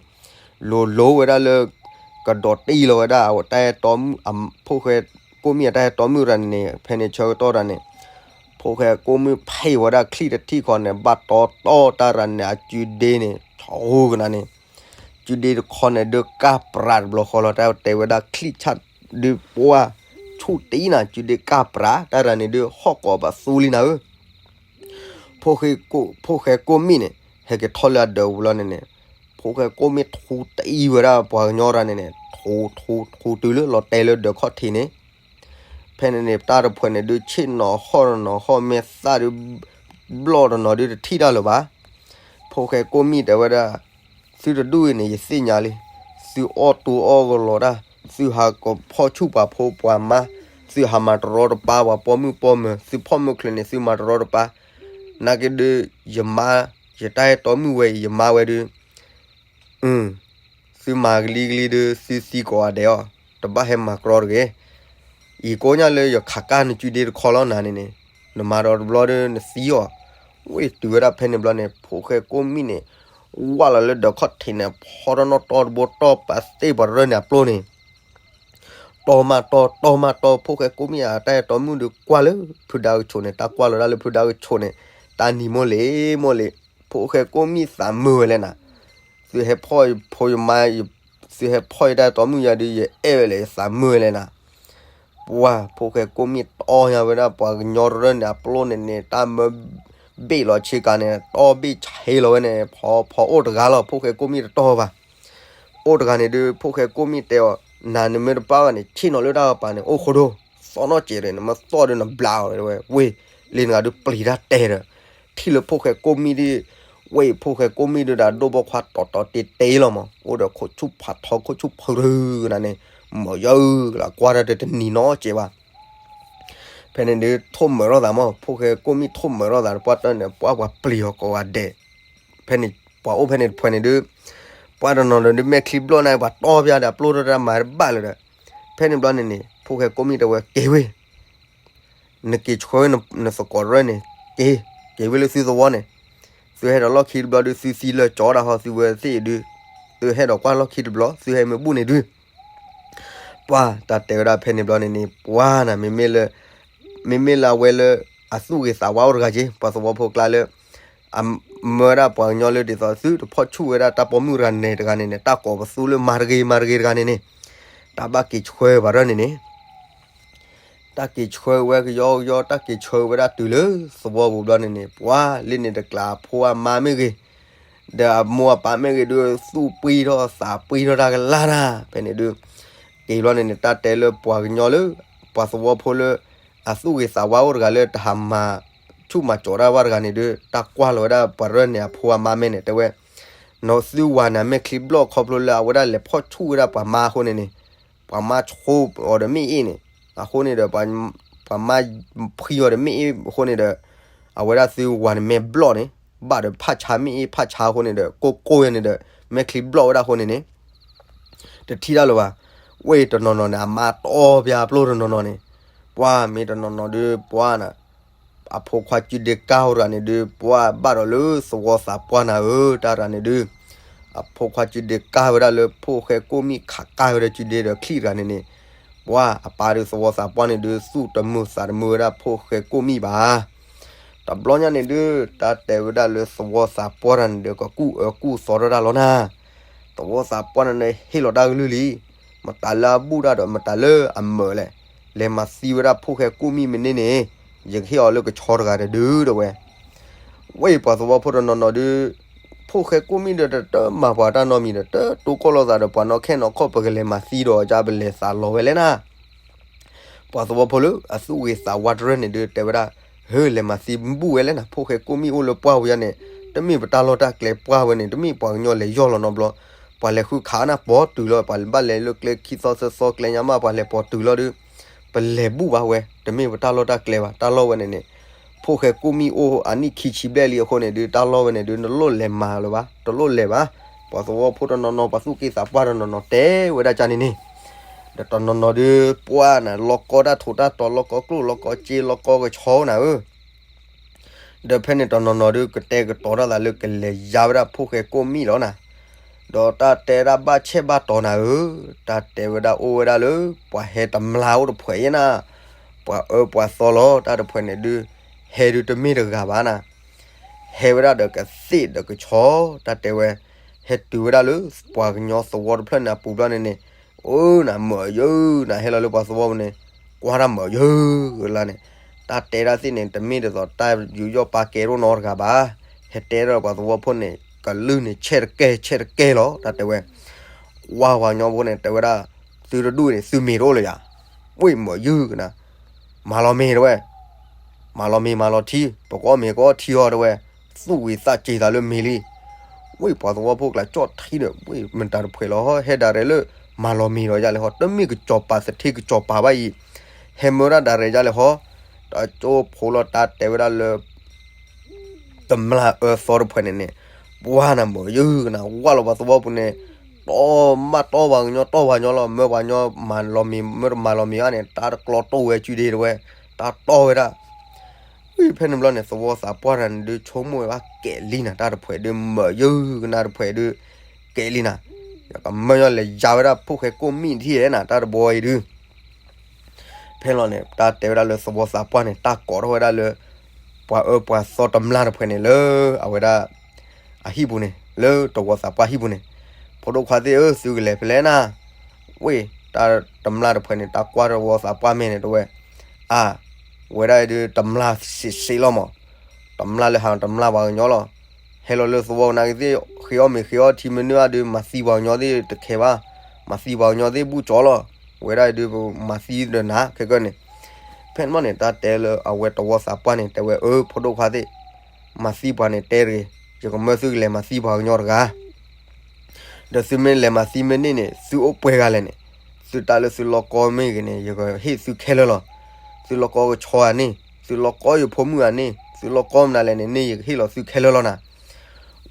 လိၤလိၤဝဲဒၣ်လၢ ကဒီးတံၢ်လီၤဝဲဒၣ် အဝဲတၢ်ဟဲတီမုၣ် ဖိၣ်ဃဲကိၣ်မံၣ်အတၢ်ဟဲတီမုၣ်တဂၤန့ၣ်န့ၣ် ဖဲန့ၣ်ဆၢကတီၢ်တၢ်န့ၣ် ဖိၣ်ဃဲကိၣ်မံၣ်ဖံးဝဲဒၣ်ချံၣ်တထံၣ်ခီန့ၣ် ဘၣ်တီတီတၢ်တဂၤန့ၣ် အစုဒ့န့ၣ် ဆူကနၤန့ၣ် စုဒ့တခီန့ၣ်ဒုးကၢ်ပြးတဘျီဃီလီၤ တၢ်တဲဝဲဒၣ်ချံၣ်ဆၣ်ဒုးပှၢ် ဆူၣ်တံၢ်နၤ စုဒ့ကၢ်ပြး တၢ်တဂၤန့ၣ်ဒုး ဟီၣ်ကိးပသူလံနၤဧၢ ဖိၣ်ဃဲကိၣ်မံၣ်န့ၣ် ဟဲက့ၤထီၣ်လၢအဒၢးပူၤလီၤန့ၣ်န့ၣ် ဖိၣ်ဃဲကိၣ်မံၣ်ထူတံၢ်ဝဲဒၣ်ပှၤကညီတဂၤန့ၣ်န့ၣ် ထူထူထူတုၤလၢလီၤတဲာ်လၢဒၢးခီၣ်ထံးန့ၣ် ဖဲန့ၣ်န့ၣ် တၢ်တဖှဲးန့ၣ်ဒုး ဆ့ၣ်နီၤဟီၣ်တနီၤဟီၣ်မဲာ်သၣ်ဒုး ဘျီၣ်တနီၤဒုးတထံၣ်တၢ်လၢၤဘၣ်. ဖိၣ်ဃဲကိၣ်မံၣ်တဲဝဲဒၣ် သုတဒူၣ်အံၤန့ၣ် ယသ့ၣ်ညါလံ. သုအီၣ်တူအီၣ်ကလီၤတၢ်, သုဟးကဖီၣ်ဆူၣ်ပှၤဖိပှၤမါ, သုဟးမၤတရီတပါပှၤပိာ်မုၣ်ပိာ်မၢၤ, သုဖီၣ်မုၢ်ချၢန့ၣ် သုမၤတရီတပါ. နာ်က့ဒုး ယမါ, ယတၢ်ဟဲတီမုၣ်ဝဲအံၤ ယမါဝဲဒုး အ, သုမၤကလံကလံဒုး သုသံကိးဂၤဒဲးအီၤ, တဘၣ်ဟဲမၤကြီတဂ့ၤ. ယကိးညါလၢယခးကၢ်နစုဒ့တခီလီၤနၤန့ၣ်န့ၣ်, နမၤဒီးတဘျီဒုးနသံအီၤ. ဝ့ၢ်တုၤဝဲဒၣ်ဖဲန့ၣ်ဘျီန့ၣ် ဖိၣ်ဃဲကိၣ်မံၣ်န့ၣ် ဝၢ်လီၤလၢဒၢးခီၣ်ထံးန့ၣ် ဖီထီၣ်နီၣ်တီတဘိတီၢ်ပာ်သ့ၣ်ပှၤရၢၢ်န့ၣ်အပျိန့ၣ် တီၢ်မးတီၢ် တီၢ်မးတီၢ် ဖိၣ်ဃဲကိၣ်မံၣ်အတၢ်ဟဲတီမုၣ်ဒုးကွၢ်လၢဖုဒါကဆိးန့ၣ် တၢ်ကွၢ်လီၤဒၣ်လၢဖုဒါကဆိးန့ၣ် တၢ်နံၤမိၢ်လံၤမိၢ်လံၤ, ဖိၣ်ဃဲကိၣ်မံၣ်သးမုာ်ဝဲလဲၣ်နၤ, သုဟဲဖီၣ်ယဖိယမါ, သုဟဲဖီၣ်ယတၢ်ဟဲတီမုၣ်ယၤဒုး ယအဲၣ်ဝဲလဲၣ် ယသးမုာ်ဝဲလဲၣ်နၤ. ပှၢ် ဖိၣ်ဃဲကိၣ်မံၣ်တီၢ်ညါဝဲဒၣ်ပှၤကညီတရၢၢ်န့ၣ်အပျိန့ၣ်န့ၣ် တၢ်မၢဘ့ၣ်လီၤဆ့ကၤန့ၣ် တီၢ်ဘ့ၣ်ဆ့လီၤဝဲန့ၣ် ဖီဖီအိၣ်တဂၤလီၤ ဖိၣ်ဃဲကိၣ်မံၣ်တတီၢ်ဘၣ် အိၣ်တဂၤန့ၣ်ဒုး ဖိၣ်ဃဲကိၣ်မံၣ်တဲအီၤ, နၤနမ့ၢ်တပၢ်ဘၣ်န့ၣ် ဆ့ၣ်နီၤလၢတၢ်ကပၤန့ၣ် အိၣ်ဃိဒိ, သီၣ်နီၣ်စဲးဒီး နမ့ၢ်သီၣ်ဒီးနဘျးအီၤဝဲ, ဝ့ၢ်လံနဂၤဒုးပျံၤတၢ်တဲဒီး, ထံၣ်လၢဖိၣ်ဃဲကိၣ်မံၣ်ဒုး, ဝ့ၢ်ဖိၣ်ဃဲကိၣ်မံၣ်ဒုးဒီး ဒိၣ်ဘီခွါတီတီတ့တ့လီၤမး, အိၣ်ဒီးခိၣ်ဆူၣ်ဖးထီ ခိၣ်ဆူၣ်ဖုရူကနၤန့ၣ်, မၤယၢလၢကွၢ်တၢ်တနံၤနီတစဲးဘၣ်. ဖဲန့ၣ်ဒုး ထိၣ်မုာ်ထီၣ်သးမး, ဖိၣ်ဃဲကိၣ်မံၣ်ထိၣ်မုာ်ထီၣ်သးဒီး ပှၢ်တၢၢ်န့ၣ် ပှၢ်ပှၤပျံၤအီၤကိးဂၤဒဲး. ဖဲန့ၣ် ပှၤအိၣ်ဖဲန့ၣ်တဖုန့ၣ်ဒုး ပှၢ်တနီၤနီၤဒုး မဲာ်ချံဘျီၣ်န့ၣ် ပှၤတီပၠးဒီး အပျိၢ်ထီၣ်တၢ်မၤတဘၣ်လၢၤဒီး ဖဲန့ၣ်ဘျီန့ၣ်န့ၣ် ဖိၣ်ဃဲကိၣ်မံၣ်တဲဝဲ က့ၤဝ့ၢ် နက့ၤဆှၢဝဲနသကိးတရၢၢ်န့ၣ် က့ၤ, က့ၤဝ့ၢ်လၢသုသဝီန့ၣ်, သုဟဲဒီးလီၢ်ခံတဘျီဒုး သုသံလၢာ်ကၠီဒၣ်ဟီသုဝဲသ့ၣ်အံၤဒုး, သုဟဲဒီးကွၢ်လီၢ်ခံတဘျီ သုဟဲမ့ၢ်ဘူၣ်န့ၣ်ဒုး ပှၢ်တၢ်တဲဝဲဒၣ်ဖဲန့ၣ်ဘျီန့ၣ်န့ၣ် ပှၢ်နၤ မ့မ့ၢ်လၢ မ့မ့ၢ်လၢအဝဲလၢ အသူၣ်ဂ့ၤသးဝါအိၣ်တဂၤက့ၤ ပှၤသဝီဖိကျါလၢ အမၢဝဲဒၣ်ပှၤကညီလၢဒ်သိးသုတဖီၣ်ဆူၣ်ဝဲဒၣ်တၢ်ပိာ်မုၣ်တဂၤန့ၣ်တဂၤန့ၣ်န့ၣ် တၢ်ကိးပသူလၢမၤတဂ့ၤမၤတဂ့ၤတဂၤန့ၣ်န့ၣ် တၢ်ဘၣ်က့ၤဆှၢပှၤတရၢၢ်န့ၣ်န့ၣ် တၢ်က့ၤဆှၢဝဲကယီကယီ တၢ်က့ၤဆှၢဝဲဒၣ်တုၤလၢသဝီပူၤဘျီန့ၣ်န့ၣ် ပှၢ်လၢန့ၣ်တကျးအဖိအမါမ့ၢ်ဂ့ၤ ဒီးအမိၢ်အပၢ်မ့ၢ်ဂ့ၤဒုး သူၣ်ပှံၢ်ထီၣ်သးပှံၢ်ထီၣ်တၢ်ကလါနၤ ဖဲန့ၣ်ဒုး က့ၤဘျီန့ၣ်န့ၣ် တၢ်တဲလၢပှၤကညီလၢ ပှၤသဝီဖိလၢ အသူၣ်ဂ့ၤသးဝါအိၣ်တဂၤလၢတဟးမၤ ဆူၣ်မၤကၠီၤတၢ်ဘၣ်တဂၤန့ၣ်ဒုး တၢ်ကွၢ်လီၤဝဲဒၣ်ပှၤတရၢၢ်န့ၣ်အဖိအမါမ့ၢ်န့ၣ် တဲဝဲ နီၢ်သုဝၤန့ၣ် မဲာ်ချံဘျီၣ်ခီဖျိလၢအဝဲဒၣ်လဲၤဖီၣ်ဆူၣ်ဝဲဒၣ်ပှၤမါအဃိန့ၣ်န့ၣ် ပှၤမါဆိအီၤဒီးမ့ၣ်အ့ၣ်န့ၣ် အဃိန့ၣ်ဒီး ပှၤမါဖှံအီၤဒီးမ့ၣ်အ့ၣ်အဃိန့ၣ်ဒီး အဝဲဒၣ်သုဝၤန့ၣ်မဲာ်ဘျီၣ်န့ၣ် ဘၣ်ဒီးဖးဆါမ့ၣ်အ့ၣ်ဖးဆါအဃိန့ၣ်ဒီး ကိၢ်ကိၢ်ယဲန့ၣ်ဒီး မဲာ်ချံဘျီၣ်ဝဲဒၣ်အဃိန့ၣ်န့ၣ် တထံၣ်တၢ်လၢၤဘၣ်. ဝဲတနီၤနီၤန့ၣ် အမါတီပၠးပျိၢ်တနီၤနီၤန့ၣ် ပှၢ်မ့ၢ်တနီၤနီၤဒုး ပှၢ်နၤ အဖိခွါစုဒ့ကၢ်ဝဲတဂၤန့ၣ်ဒုး ပှၢ်ဘၣ်ဒီးလၢသဝီသးပှၢ်နၤဧၢ တၢ်တဂၤန့ၣ်ဒုး အဖိခွါစုဒ့ကၢ်ဝဲဒၣ်လၢဖိၣ်ဃဲကိၣ်မံၣ်ခးကၢ်ဝဲဒၣ်စုဒ့ဒီးချံၣ်တဂၤန့ၣ်န့ၣ် ပှၢ်အပၢ်ဒုးသဝီသးပှၢ်န့ၣ်ဒုး သူၣ်တမုာ်သးတမုာ်ဝဲဒၣ်ဖိၣ်ဃဲကိၣ်မံၣ်ဘၣ်. တဘျီညါန့ၣ်ဒုး တၢ်တဲဝဲဒၣ်လၢသဝီသးပှၢ်တဂၤန့ၣ်ဒီး ကကူၣ်အၢကူၣ်သီထီၣ်တၢ်လီၤနၤ. သဝီသးပှၢ်န့ၣ်န့ၣ် ဟ့ၣ်လီၤတၢ်ကလုၢ်လံ. မတၤလၢအဘူၣ်တၢ်ဒီး မတၤလၢအမုာ်လဲၣ်. လဲၤမၤသံဝဲဒၣ်ဖိၣ်ဃဲကိၣ်မံၣ်မ့ၢ်န့ၢ်န့ၣ် ယကဟ့ၣ်အီၤလၢကဆီတဂၤတဒုတဲဝဲ. ဝဲအံၤပှၤသဝီဖိတနီၤနီၤဒုး ဖိၣ်ဃဲကိၣ်မံၣ်ဒီးတမၤပှၤတၢ်နီတမံၤဒီး တတိၢ်ကီၢ်လိာ်သးဒီးပှၤနီၢ်ခဲနီၢ်ခီၣ် ပကလဲၤမၤသံဒီးအီၤ ပလဲၤသးလီၤဝဲလဲၣ်နၤ. ပှၤသဝီဖိလၢအသူၣ်ဂ့ၤသးဝါတရၢၢ်န့ၣ်ဒုး တဲဝဲဒၣ်, ဟၢ လဲၤမၤသံဘူၣ်ဝဲလဲၣ်နၤ, ဖိၣ်ဃဲကိၣ်မံၣ်အိၣ်လၢပှၢ်ဝဲယါန့ၣ် တမ့ၢ်ပတၢ်လီၢ်တၢ်ကျဲပှၢ်ဝဲန့ၣ် တမ့ၢ်ပှၤကညီလဲၤယီၢ်လီၤနီတဘျီ, ပှၤလဲၤဃုခးနၤပိာ်တုၤလီၤ, ပှၤဘၣ်လဲၤလၢကျဲခံသီသၢသီကျဲညါမး ပှၤလဲၤပိာ်တုၤလီၤဒုး, ပလဲၤဘူၣ်ဘၣ်ဝဲ, တမ့ၢ်ပတၢ်လီၢ်တၢ်ကျဲဘၣ်, တၢ်လီၢ်ဝဲန့ၣ်န့ၣ် ဖိၣ်ဃဲကိၣ်မံၣ်အိၣ်အနံၣ်ခံဆံဘျဲၣ်လံအဃိန့ၣ်ဒုး တၢ်လီၢ်ဝဲန့ၣ်ဒုး နလိၣ်လဲၤမၤလၢၤဘၣ်, တလိၣ်လဲၤဘၣ်, ပှၤသဝီဖိတနီၤနီၤ ပှၤသူၣ်က့သးပှၢ်တနီၤနီၤတဲဝဲဒၣ်ကန့ၣ်န့ၣ်, ဒီးတနီၤနီၤဒုး ပှၢ်နၤ လီၤကီတၢ်ထူးတၢ်တီၤ လီၤကီကျိၣ်လီၤကီစ့လီၤကီကဆီနၤဧၢ ဒီးဖဲန့ၣ်တနီၤနီၤဒုး ကတဲာ်ကတီၤထီၣ်သးလၢကလဲၤယါဝဲဒၣ်ဖိၣ်ဃဲကိၣ်မံၣ်လီၤနၤ, ဒီးတၢ်တဲဒၣ်ဘၣ်ဆဲးဘၣ်တီၤနၤဧၢ, တၢ်တဲဝဲဒၣ်အိၣ်ဝဲဒၣ်လၢ ပှၤဟဲတမျၢ်အိၣ်တဖှဲးယဲနၤ, ပှၤအၢပှၤသီလီၤ, တၢ်တဖှဲးန့ၣ်ဒုး ဟဲဒုးတမ့ၢ်တဂၤဘၣ်နၤ, ဟဲဝဲဒၣ်ဒီးကသ့ၣ်ဒီးကဆီ, တၢ်တဲဝဲ, ဟဲတုၤဝဲဒၣ်လၢ ပှၤကညီသဝီတဖျၢၣ်န့ၣ်အပူၤဘျီန့ၣ်န့ၣ်, အိၣ်နၤမၢယၢနၤ ဟဲလီၤလၢပှၤသဝီပူၤန့ၣ်, ကွၢ်တၢ်မၢယၢကလါန့ၣ်, တၢ်တဲဒၣ်သ့ၣ်န့ၣ် တမ့ၢ်ဒ်သိးတၢ်ယူးယီၣ်ပာ်ကဲတအိၣ်နီတဂၤဘၣ်, ဟဲတဲဒီးပှၤသဝီဖိန့ၣ် ကလုၢ်န့ၣ် ဆဲးတကဲဆဲးတကဲလီၤ, တၢ်တဲဝဲ, ကွၢ်ပှၤကညီဖိန့ၣ် တဲဝဲဒၣ်, သုတဒူၣ်န့ၣ် သုမ့ၤတအိၣ်လၢၤယၤ, ဝ့ၢ်မၢယၢကနၤ မၤလီၤမ့ၤတဝဲ, မၤလီၤမ့ၤမၤလီၤထံ, ပကအီၣ်မ့ၤကအီၣ်ထံအီၤတဝဲ, သူၣ်ဝံၤသးစ့ၤသးလၢမ့ၤလံ, ဝ့ၢ်ပှၤသဝီဖိကျါကၠီၣ်ထံဒီး ဝ့ၢ်မတၤတဖှဲးလီၤ ဟဲဒၣ်ရဲၣ်လၢ မၤလီၤမ့ၤဒီးယါလဲၣ်ဟီ, တမ့ၢ်ကစီၤပၤသထ့ကစီၤပၤဘၣ်အံၤ, ဟဲမၢဒၣ်ဒၣ်ရဲၣ်ယါလဲၣ်ဟီ, တကၠိဖိလီၤတၢ်တဲဝဲဒၣ်လၢ တမျၢ်အၢသီတဖှဲးန့ၣ်န့ၣ်, ပှၢ်နၤမၢယၢကနၤ ဝၢ်လီၤပှၤသဝီပူၤန့ၣ်, တီၢ်မးတီၢ်ပှၤကညီတီၢ်ပှၤကညီလီၤ, မၢပှၤကညီမၤလီၤမ့ၤ မၢတမၤလီၤမ့ၤဘၣ်န့ၣ် တၢ်တကျီတိၢ်ဝဲစုဒ့တဝဲ, တၢ်တီၢ်ဝဲဒၣ် ဝံၤဖဲန့ၣ်ဘျီန့ၣ် သဝီသးပှၢ်တဂၤန့ၣ်ဒုး ဆိကမိၣ်ဝဲဘၣ်ကဲးလံနၤ တၢ်တဖှဲးဒုး မၢယၢကနၤတဖှဲးဒုး ကဲးလံနၤ, ယကမၢညီလဲၤယါဝဲဒၣ်ဖိၣ်ဃဲကိၣ်မံၣ်ထံၣ်နၤ တၢ်တဘီအံၤဒုး ဖဲလီၤန့ၣ် တၢ်တဲဝဲဒၣ်လၢသဝီသးပှၢ်န့ၣ် တၢ်ကိးထီၣ်ဝဲဒၣ်လၢ ပှၤအၢပှၤသီတမျၢ်တဖှဲးန့ၣ်လၢ အဝဲဒၣ် အဟံၣ်ပူၤန့ၣ် လၢသဝီသးပှၢ်ဟံၣ်ပူၤန့ၣ်, ဖိဒိၣ်ခွါသ့ၣ်ဧၢ သုကလဲၤဖဲလဲၣ်နၤ, ဝ့ၢ် တၢ်တမျၢ်တဖှဲးန့ၣ် တၢ်ကွၢ်သဝီသးပှၢ်မ့ၢ်န့ၣ်တဝဲ, အါ ဝဲဒၣ်ဒုး တမျၢ်စံးစ့လီၤမး, တမျၢ်လၢဟးတမျၢ်ပှၤကညီလီၤ, ဟဲလီၤလၢသဝီနာ်က့သ့ၣ် ဃ့အီၣ်မ့ၤဃ့အီၣ်ထံမနုၤအါဒုး မၤသံပှၤကညီသ့ၣ်တခဲဘၣ်, မၤသံပှၤကညီသ့ၣ်ဘူၣ်ကၠီလီၤ, ဝဲဒၣ်ဒုး မၤသံဒီးနၤခဲကၢန့ၣ်, ဖဲန့ၣ်မးန့ၣ် တၢ်တဲလၢအဝဲသဝီသးပှၢ်န့ၣ် တဲဝဲ အၢ ဖိဒိၣ်ခွါသ့ၣ် မၤသံပှၤန့ၣ်တဲတဂ့ၤ, ယကမၢသုကလဲၤမၤသံပှၤကညီတဂၤ ဒီးသုမ့ၢ်လဲၤမၤသံမ့ၢ်န့ၢ်န့ၣ် သုအိၣ်ပှဲၤဂၤလဲၣ်န့ၣ်, သုတၢ်လၢသုလီၢ်ကီမ့ၢ်ဂ့ၤန့ၣ် ယကဟ့ၣ်သုခဲလၢာ်လီၤ. သုလီၤကီကဆီဧါန့ၣ်, သုလီၤကီယဖိမုၣ်ဧါန့ၣ်, သုလီၤကီမနုၤလဲၣ်န့ၣ် န့ၢ်ယကဟ့ၣ်လီၤသုခဲလၢာ်လီၤနၤ.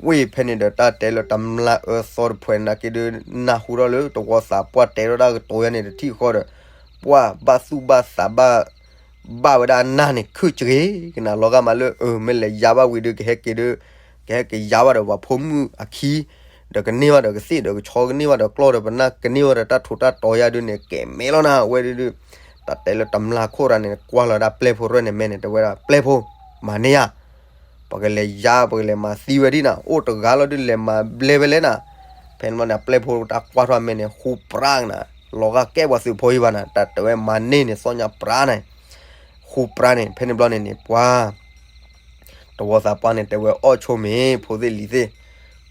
ဝ့ၢ်ဖဲန့ၣ်ဒီး တၢ်တဲလၢတမျၢ်အၢသီတဖုန့ၣ်က့ဒုး နၢ်ဟူထီၣ်လၢတဝီသးပှၢ်တဲထီၣ်ဒၣ်ကတိၤယါန့ၣ်တထံၣ်ဃီဒီး ပှၢ်ဘၣ်သူၣ်ဘၣ်သးဘၣ် ဘၣ်ဝဲဒၣ်အနၢ်န့ၣ် ခုၣ်စဂ့ၤကနၤလီၤဂာ်မးလၢ အၢ မ့ၢ်လဲၤယါဘၣ်ဝံၤဒုး ကဟဲက့ၤဒုး ကဟဲက့ၤယါဘၣ်ဒီးပှၤဖိမုၣ်အခံ, ဒီးကန့ၢ်ဘၣ်ဒီးကသ့ၣ်ဒီးကဆီ ကန့ၢ်ဘၣ်ဒီးကျီၢ်ဒီးပနၢ် ကန့ၢ်ဘၣ်ဒီးတၢ်ထူးတၢ်တီၤယါဒုးန့ၣ် ကဲမဲာ်လီၤနၤ အဝဲဒုးဒုး တၢ်တဲလၢတမျၢ်ခိၣ်တၢ်န့ၣ် ကွၢ်လီၤဒၣ်ပျဲၢ်ဖိရဲၣ်န့ၣ်မဲာ်န့ၣ် တဲဝဲဒၣ်ပျဲၢ်ဖိ မၤန့ၢ်ယၤ ပကလဲၤယါ ပကလဲၤမၤသံဝဲဒၣ်နၤ အိၣ်တဂၤလီၤဒုး လဲၤမၤဘျဲဝဲလဲၣ်နၤ. ဖဲန့ၣ်ဘျီန့ၣ် အပျဲၢ်ဖိတၢ်ကွၢ်ထီၣ်အမဲာ်န့ၣ် ဃူပြါကနၤ လီၤဂာ်ကဲပှၤသုးဖိအံၤဘၣ်နၤ တၢ်တဲဝဲမၤန့ၢ်န့ၣ် သီၣ်ညါပြါန့ၣ် ဃူပြါန့ၣ် ဖဲန့ၣ်ဘျီန့ၣ်န့ၣ် ပှၤ တဝီသးပှၢ်န့ၣ် တဲဝဲအီၣ်ဆိမ့ၤ ဖိသ့ၣ်လံၤသ့ၣ်,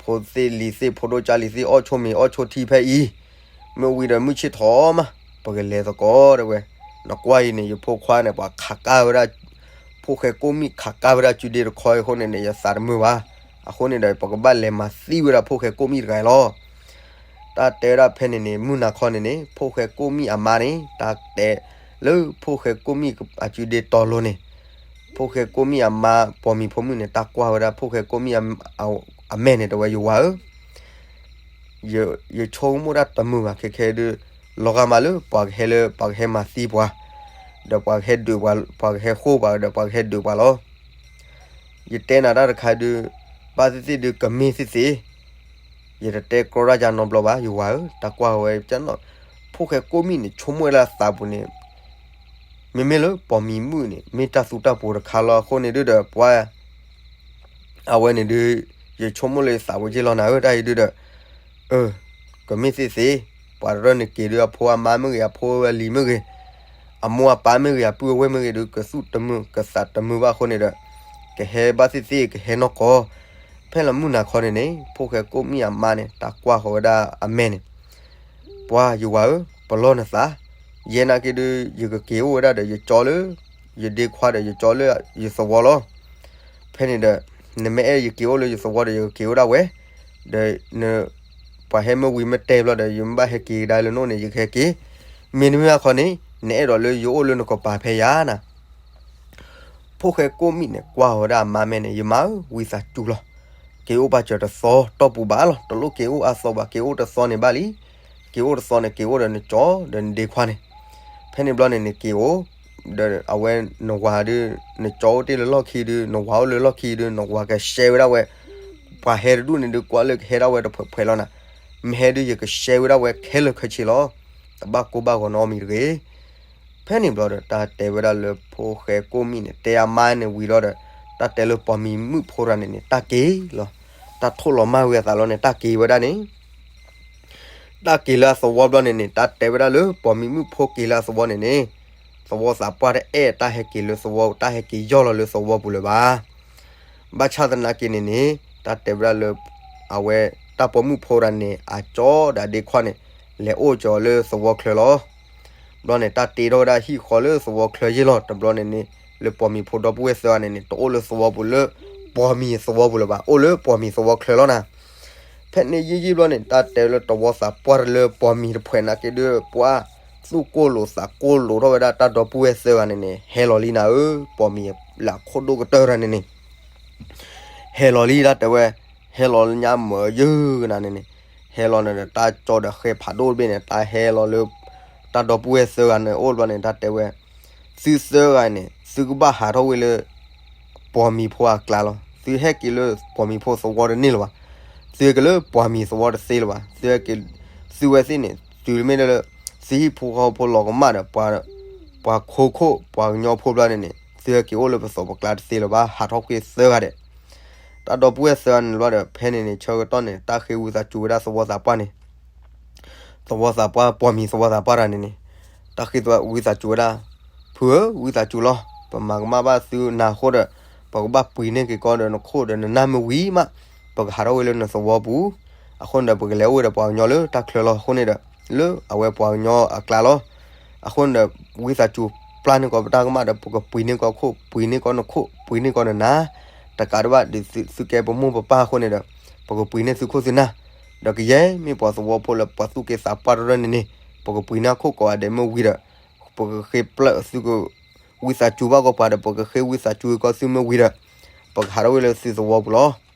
ဖိသ့ၣ်လံၤသ့ၣ် ဖိဒိၣ်ကၢ်လံၤသ့ၣ် အီၣ်ဆိမ့ၤ အီၣ်ဆိထံဖဲအံၤ, မ့ၢ်ဝံၤဒီးမုၢ်ဆ့ၣ်ထီၣ်မး ပကလဲၤသကိးတဲဝဲ, နကွၢ်အံၤန့ၣ် ယဖိခွါန့ၣ် ပှၤခးကၢ်ဝဲဒၣ် ဖိၣ်ဃဲကိၣ်မံၣ်ခးကၢ်ဝဲဒၣ်စုဒ့တခီအံၤအဃိန့ၣ်န့ၣ် ယသးတမုာ်ဘၣ်, အဃိန့ၣ်ဒီး ပကဘၣ်လဲၤမၤသံဝဲဒၣ်ဖိၣ်ဃဲကိၣ်မံၣ်တဂၤအံၤလီၤ. တၢ်တဲဝဲဒၣ်ဖဲန့ၣ်န့ၣ် မုၢ်နၤခီန့ၣ်န့ၣ် ဖိၣ်ဃဲကိၣ်မံၣ်အမါန့ၣ် တၢ်တဲလၢဖိၣ်ဃဲကိၣ်မံၣ်အစုဒ့တီၤလိၤန့ၣ်, ဖိၣ်ဃဲကိၣ်မံၣ်အမါ ပိာ်မံၤဖိမုၣ်န့ၣ် တၢ်ကွၢ်ဝဲဒၣ်ဖိၣ်ဃဲကိၣ်မံၣ်အမဲာ်န့ၣ် တဲဝဲ ယဝၤဧၢ, ယဆိကမိၣ်တၢ်တမုာ်ဘၣ် ခဲခဲဒုး လီၤဂာ်မးလၢပှၤကဟဲလၢ ပှၤကဟဲမၤသံပှၤ, ဒီးပှၤကဟဲဒုးပှၤ ပှၤကဟဲဃိပှၤဒီးပှၤကဟဲဒုးပှၤလီၤ. ယတဲနၤတၢ်တခါဒုး ဘၣ်သ့ၣ်သ့ၣ်ဒုးကမ့ၢ်သ့ၣ်သ့ၣ်, ယတတဲကြီတၢ်ယါနီတဘျီဘၣ် ယဝၤဧၢ, တၢ်ကွၢ်ဝဲ ဖိၣ်ဃဲကိၣ်မံၣ်န့ၣ် ဆိကမိၣ်ဝဲလၢအသးပူၤန့ၣ် မ့မ့ၢ်လၢပိာ်မံၤမုၣ်န့ၣ် မ့ၢ်တၢ်သူတၢ်ပူၤတခါလီၤအဃိန့ၣ်ဒုးဒီး ပှၤ အဝဲန့ၣ်ဒုး ယဆိကမိၣ်လၢယသးပူၤက့လီၤနၤဧၢ တၢ်အံၤဒုးဒီး အၢ ကမ့ၢ်သ့ၣ်သ့ၣ်, ပှၤတရၢၢ်န့ၣ်က့ၤဒုး အဖိအမါမ့ၢ်ဂ့ၤ အဖိအလံၤမ့ၢ်ဂ့ၤ, အမိၢ်အပၢ်မ့ၢ်ဂ့ၤ အပုၢ်အဝဲၢ်မ့ၢ်ဂ့ၤဒုး ကသူၣ်တမုာ် ကသးတမုာ်ဘၣ်အဃိန့ၣ်ဒီး ကဟဲဘၣ်သ့ၣ်သ့ၣ် ကဟဲနီၢ်ကီၢ်. ဖဲလၢမုၢ်နၤခီန့ၣ်န့ၣ် ဖိၣ်ဃဲကိၣ်မံၣ်အမါန့ၣ် တၢ်ကွၢ်ဃီၤဝဲဒၣ်အမဲာ်န့ၣ် ပှၤယဝၤဧၢ, ပလီၢ်နသး, ယဲနာ်က့ဒုး ယကက့ၤအိၣ်ဝဲဒၣ်ဒီးယကၠီလၢ ယဒ့ခွါဒီးယကၠီလၢယသဝီလီၤ. ဖဲန့ၣ်ဒီး နမ့ၢ်အဲၣ်ယက့ၤအိၣ်လၢယသဝီဒီး ယကက့ၤအိၣ်ဒၣ်ဝဲ, ဒီးန ပှၤဟဲမ့ၢ်ဝံၤမ့ၢ်တဲဘျီဒီး ယမ့ၢ်ဘၣ်ဟဲက့ၤကဒါလၢနအိၣ်န့ၣ် ယကဟဲက့ၤ, မ့တမ့ၢ်ဘၣ်ခီန့ၣ် နအဲၣ်ဒိးလၢယအိၣ်လၢနကပၤဖဲယၤနၤ ဖိၣ်ဃဲကိၣ်မံၣ်န့ၣ် ကွၢ်ဝဲဒၣ်အမါမဲာ်န့ၣ် ယမါဧၢ ဝံသးစူၤလီၤ. က့ၤအိၣ်ပာ်စၢၤတသီ တီၢ်ပူၤဘၣ်လီၤ. တလိၣ်က့ၤအိၣ်အသီဘၣ်, က့ၤအိၣ်တသီန့ၣ်ဘၣ်လံ. က့ၤအိၣ်တသီန့ၣ် က့ၤအိၣ်ဒီးနကၠီဒီးနဒ့ခွါန့ၣ်. ဖဲန့ၣ်ဘျီန့ၣ်န့ၣ် က့ၤအိၣ် ဒီးအဝဲနဝၤဒုး နကၠီအိၣ်တ့ၢ်လၢလီၢ်ခံဒုး နဝၤအိၣ်လၢလီၢ်ခံဒုး နဝၤကရှဲဝဲဒၣ်ဝဲ. ပှၤဟဲတဒူၣ်န့ၣ်ဒုး ကွၢ်လၢကဟဲဒၣ်ဝဲတဖှဲးဖှဲးလီၤနၤ. မ့ၢ်ဟဲဒုး ယကရှဲဝဲဒၣ်ဝဲခဲလၢာ်ခဲဆ့လီၤ. တဘၣ်ကိၢ်ဘၣ်ဂီၤနီတမံၤတဂ့ၤ. ဖဲန့ၣ်ဘျီဒီး တၢ်တဲဝဲဒၣ်လၢဖိၣ်ဃဲကိၣ်မံၣ်န့ၣ် တဲအမါန့ၣ်ဝံၤလီၤဒီး တၢ်တဲလၢပိာ်မံၤမုၣ်ဖိတဂၤန့ၣ်န့ၣ် တၢ်က့ၤလီၤ. တၢ်ထိၣ်လီၤမၢ်ဝံၤအသးလီၤန့ၣ် တၢ်က့ၤဝဲဒၣ်န့ၣ် တၢ်က့ၤလၢအသဝီဘျီန့ၣ်န့ၣ် တၢ်တဲဝဲဒၣ်လၢပိာ်မံၤမုၣ်ဖိက့ၤလၢအသဝီန့ၣ်န့ၣ် သဝီသးပှၢ်တအဲၣ်တၢ်ဟဲက့ၤလၢသဝီ တၢ်ဟဲက့ၤယီၢ်လီၤလၢသဝီပူၤလၢၤဘၣ်. ဘၣ်ဆၣ်သနာ်က့န့ၣ်န့ၣ် တၢ်တဲဝဲဒၣ်လၢ အဝဲတၢ်ပိာ်မုၣ်ဖိတဂၤန့ၣ် အကၠီဒီးအဒ့ခွါန့ၣ် လဲၤအိၣ်ကၠီၤလၢသဝီချၢလီၤ. ဘျီန့ၣ် တၢ်တ့ထီၣ်ဝဲဒၣ်ဟံၣ်ဃီလၢသဝီချၢယ့ၢ်လီၤ. တဘျီန့ၣ်န့ၣ် လၢပိာ်မံၤဖိဒီပုၢ်ဝဲၢ်သၢဂၤန့ၣ်န့ၣ် တအိၣ်လၢသဝီပူၤလၢ ပိာ်မံၤသဝီပူၤလၢၤဘၣ်, အိၣ်လၢပိာ်မံၤသဝီချၢလီၤနၤ. ဖဲန့ၣ်ယ့ၢ်ယ့ၢ်ဘျီန့ၣ် တၢ်တဲလၢတဝီသးပှၢ်တလၢပိာ်မံၤတဖှဲးနာ်က့ဒုး ပှၤသူၣ်ကိၢ်လိာ်သးကိၢ်လိာ်ထီၣ်ဝဲဒၣ်တၢ်ဒီပုၢ်ဝဲၢ်သၢဂၤန့ၣ်န့ၣ် ဟဲလီၤလံနၤဧၢ, ပိာ်မံၤလၢအခိၣ်ဒိၣ်ကတၢၢ်တဂၤန့ၣ်န့ၣ် ဟဲလီၤလံတၢ်တဲဝဲ, ဟဲလီၤလၢညါမၢယုၢ်ကနၤန့ၣ်န့ၣ်, ဟဲလီၤန့ၣ်ဒီးတၢ်ကၠီဒီးဃဲဖးဒိၣ်တဘ့ၣ်န့ၣ် တၢ်ဟဲလီၤလၢ တၢ်ဒီပုၢ်ဝဲၢ်သၢဂၤန့ၣ်အိၣ်ဘျီန့ၣ် တၢ်တဲဝဲ, သုသၢဂၤန့ၣ် သုကဘၣ်ဟးထီၣ်ဝဲလၢ ပိာ်မံၤဖိအကျါလီၤ. သုဟဲက့ၤလၢပိာ်မံၤဖိသဝီတန့ၢ်လၢၤဘၣ်. သုဟဲက့ၤလၢပိာ်မံၤသဝီတသ့လၢၤဘၣ်. သုဟဲက့ၤ, သုဝဲသ့ၣ်န့ၣ် တုၤမ့ၢ်လၢ သုဟံၣ်ဖိဃီဖိလီၤကမၣ်ဒီး ပှၤခိခိၣ် ပှၤကညီဖိဘျီန့ၣ်န့ၣ် သုဟဲက့ၤအိၣ်လၢပသိးပကျါတသ့လၢၤဘၣ်, ဟးထီၣ်ကွံာ်သၢဂၤဒဲး. တၢ်ဒီပုၢ်ဝဲၢ်သၢဂၤန့ၣ်ဘျီဒီး ဖဲန့ၣ်န့ၣ် ဆၢကတီၢ်န့ၣ် တၢ်ဃ့ဝံသးစူၤဝဲဒၣ်သဝီသးပှၢ်န့ၣ် သဝီသးပှၢ် ပိာ်မံၤသဝီသးပှၢ်တဂၤန့ၣ်န့ၣ် တၢ်ဃ့ဝံသးစူၤဝဲဒၣ်, ဖုဧၢ, ဝံသးစူၤလီၤ. ပမၤကမၣ်ဘၣ်သုနၤအဃိဒီး ပကဘၣ်ပှ့ၤန့ၢ်က့ၤကီးဒီးနခိၣ်ဒီးနနၢ်မ့ၢ်ဝံၤမး ပကဟးထီၣ်ဝဲလၢနသဝီပူၤ. အဃိန့ၣ်ဒီး ပကလဲၤအိၣ်ဝဲဒီးပှၤကညီလၢတၢ်ချၢလီၤအဃိန့ၣ်ဒီး လၢအဝဲပှၤကညီအကျါလီၤ. အဃိန့ၣ်ဒီး ဝံသးစူၤပျၢ်န့ၢ်ကီးပတၢ်ကမၣ်ဒီး ပကပှ့ၤန့ၢ်ကီးခိၣ် ပှ့ၤန့ၢ်ကီးနခိၣ် ပှ့ၤန့ၢ်ကီးနနၢ်, တကးဒံးဘၣ်ဒ်သုကဲပမိၢ်ပပၢ်အဃိန့ၣ်ဒီး ပကပှ့ၤန့ၢ်သုခိၣ်သုနၢ်, ဒီးကယဲၢ်မ့ၢ်ပှၤသဝီဖိလၢပှၤသူၣ်က့သးပှၢ်တရၢၢ်န့ၣ်န့ၣ် ပကပှ့ၤန့ၢ်အခိၣ်ကိးဂၤဒဲးမ့ၢ်ဝံၤဒီး ပကဃ့ပျၢ်သုက ဝံသးစူၤဘၣ်ကီးပှၤဒီး ပကဃ့ဝံသးစူၤကီးသုမ့ၢ်ဝံၤဒီး ပကဟးထီၣ်ဝဲလၢသုသဝီပူၤလီၤ.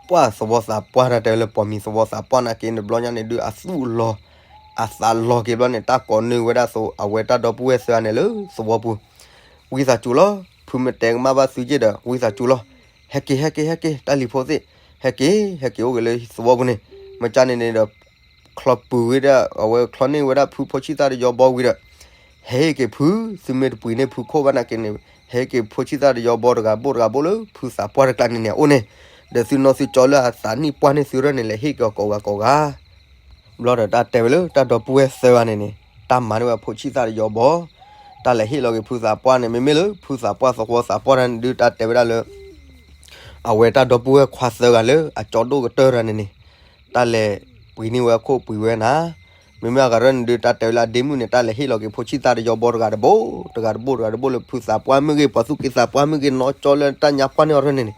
ပှၤသဝီသးပှၢ်တၢ်တဲဝဲလၢ ပိာ်မံၤသဝီသးပှၢ်နာ်က့ တဘျီညါန့ၣ်ဒုး အသူၣ်လီၤ အသးလီၤက့ၤဘျီန့ၣ် တၢ်ကိးနုာ်ဝဲဒၣ်အဝဲတၢ်ဒီပုၢ်ဝဲၢ်သၢဂၤန့ၣ်လၢသဝီပူၤ, ဝံသးစူၤလီၤ. ဖုမ့ၢ်တဲကမၣ်ဘၣ်သုက့ၢ်ဒီး ဝံသးစူၤလီၤ. ဟဲက့ၤ ဟဲက့ၤ ဟဲက့ၤ တၢ်လံၤဖိသ့ၣ်, ဟဲက့ၤ ဟဲက့ၤအိၣ်က့ၤလၢသဝီပူၤန့ၣ်, မ့ၢ်ကန့ၣ်န့ၣ်ဒီး ချီပူၤဝဲဒၣ် အဝဲချီန့ၢ်ဝဲဒၣ်ဖုဖိဆံၣ်သၣ်တယီဘီဝံၤဒီး, ဟဲက့ၤဖု, သုမ့ၢ်တပှ့ၤန့ၢ်ဖုခိၣ်ဘၣ်နာ်က့န့ၣ်, ဟဲက့ၤဖိဆံၣ်သၣ်တယီဘီတဂၤဘိၣ်တဂၤဘိၣ်လၢဖုသးပှၢ်တကျါန့ၣ်န့ၣ် အအိၣ်န့ၣ်, ဒီးသုနီၢ်သုကၠီလၢအသးနံၣ်ပှၢ်န့ၢ်သုရၢၢ်န့ၣ် လဲၤဟ့ၣ်က့ၤအီၤကိးဂၤကိးဂၤ ဘျီဒီးတၢ်တဲဝဲလၢတၢ်ဒီပုၢ်ဝဲၢ်သၢဂၤန့ၣ်န့ၣ် တၢ်မၤန့ၢ်ဝဲဖိဆံၣ်သၣ်တယီဘီ, တၢ်လဲၤဟ့ၣ်လီၤက့ၤဖုသးပှၢ်န့ၣ် မ့မ့ၢ်လၢဖုသးပှၢ်သဝီသးပှၢ်တၢ်န့ၣ်ဒုး တၢ်တဲဝဲဒၣ်လၢ အဝဲတၢ်ဒီပုၢ်ဝဲၢ်ခွါသၢဂၤလၢအကၠီဒိၣ်ကတၢၢ်တၢ်န့ၣ်န့ၣ်, တၢ်လဲၤပှ့ၤန့ၢ်ဝဲအခိၣ်ပှ့ၤဝဲနၤ, မ့မ့ၢ်အဂၤရၢၢ်န့ၣ်ဒုး တၢ်တဲဝဲလၢအဒ့မုၣ်န့ၣ် တၢ်လဲၤဟ့ၣ်လီၤက့ၤဖိဆံၣ်သၣ်တယီဘီတဂၤတဘိ, တဂၤတဘိ တဂၤတဘိလၢဖုသးပှၢ်မ့ၢ်ဂ့ၤ ပှၤသူၣ်က့သးပှၢ်မ့ၢ်ဂ့ၤ နီၢ်ကၠီလၢတၢ်ညါပှၢ်န့ၢ်အီၤရၢၢ်န့ၣ်န့ၣ်,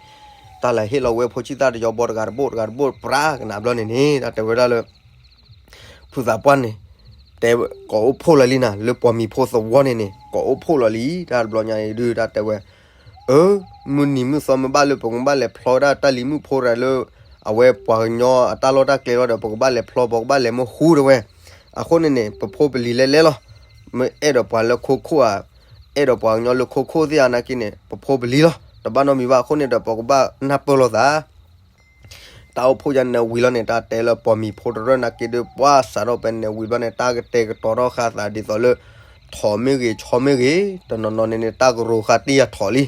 တၢ်လဲၤဟ့ၣ်လီၤဝဲဖိဆံၣ်သၣ်တယီဘီတဂၤတဘိ တဂၤတဘိပြးကနၣ်ဘျီန့ၣ်န့ၣ် တၢ်တဲဝဲဒၣ်လၢ ဖုသးပှၢ်န့ၣ် တဲ ကိးအိၣ်ဖှိၣ်လီၤလံနၤ လၢပိာ်မံၤဖိသဝီန့ၣ်န့ၣ် ကိးအိၣ်ဖှိၣ်လီၤလံ တၢ်တဘျီညါအံၤဒုး တၢ်တဲဝဲ, အၢ, မုၢ်နံၤမုၢ်သီမ့ၢ်ဘၣ်လၢ ပကဘၣ်လဲၤဖျီဝဲဒၣ်တၢ်လံၤမုၣ်ဖိတဂၤလၢ အဝဲပှၤကညီအတၢ်လီၢ်တၢ်ကျဲလီၤဒီး ပကဘၣ်လဲၤဖျီ ပကဘၣ်လဲၤမ့ၢ်ဟူတဝဲ, အဃိန့ၣ်န့ၣ် ပဖိပလံၤလဲၤလဲၤလီၤ, မ့ၢ်အဲၣ်ဒိးပှၤလၢခိခိၣ်ဧါ, အဲၣ်ဒိးပှၤကညီလၢခိခိၣ်သ့ၣ်ဧါနာ်က့န့ၣ် ပဖိပလံၤလီၤ, တဘၣ်နီတမံၤဘၣ် အဃိန့ၣ်ဒီး ပကဘၣ်နၢ်ပၢၢ်လိာ်သး တၢ်အိၣ်ဖှိၣ်ယါန့ၣ်ဝံၤလီၤန့ၣ် တၢ်တဲလၢပိာ်မံၤဖိတရၢၢ်နာ်က့ဒုး ပှၢ်စးထီၣ်ဖဲန့ၣ်ဝံၤဘျီန့ၣ် တၢ်ကတဲာ်ကတီၤထီၣ်ဃာ်သးဒ်သိးလၢ ထိးမ့ၢ်ဂ့ၤ ဆီမ့ၢ်ဂ့ၤ, တနီၤနီၤန့ၣ်န့ၣ် တၢ်ကရိၤဃာ်တ့ၢ်ယၤထိးလံ,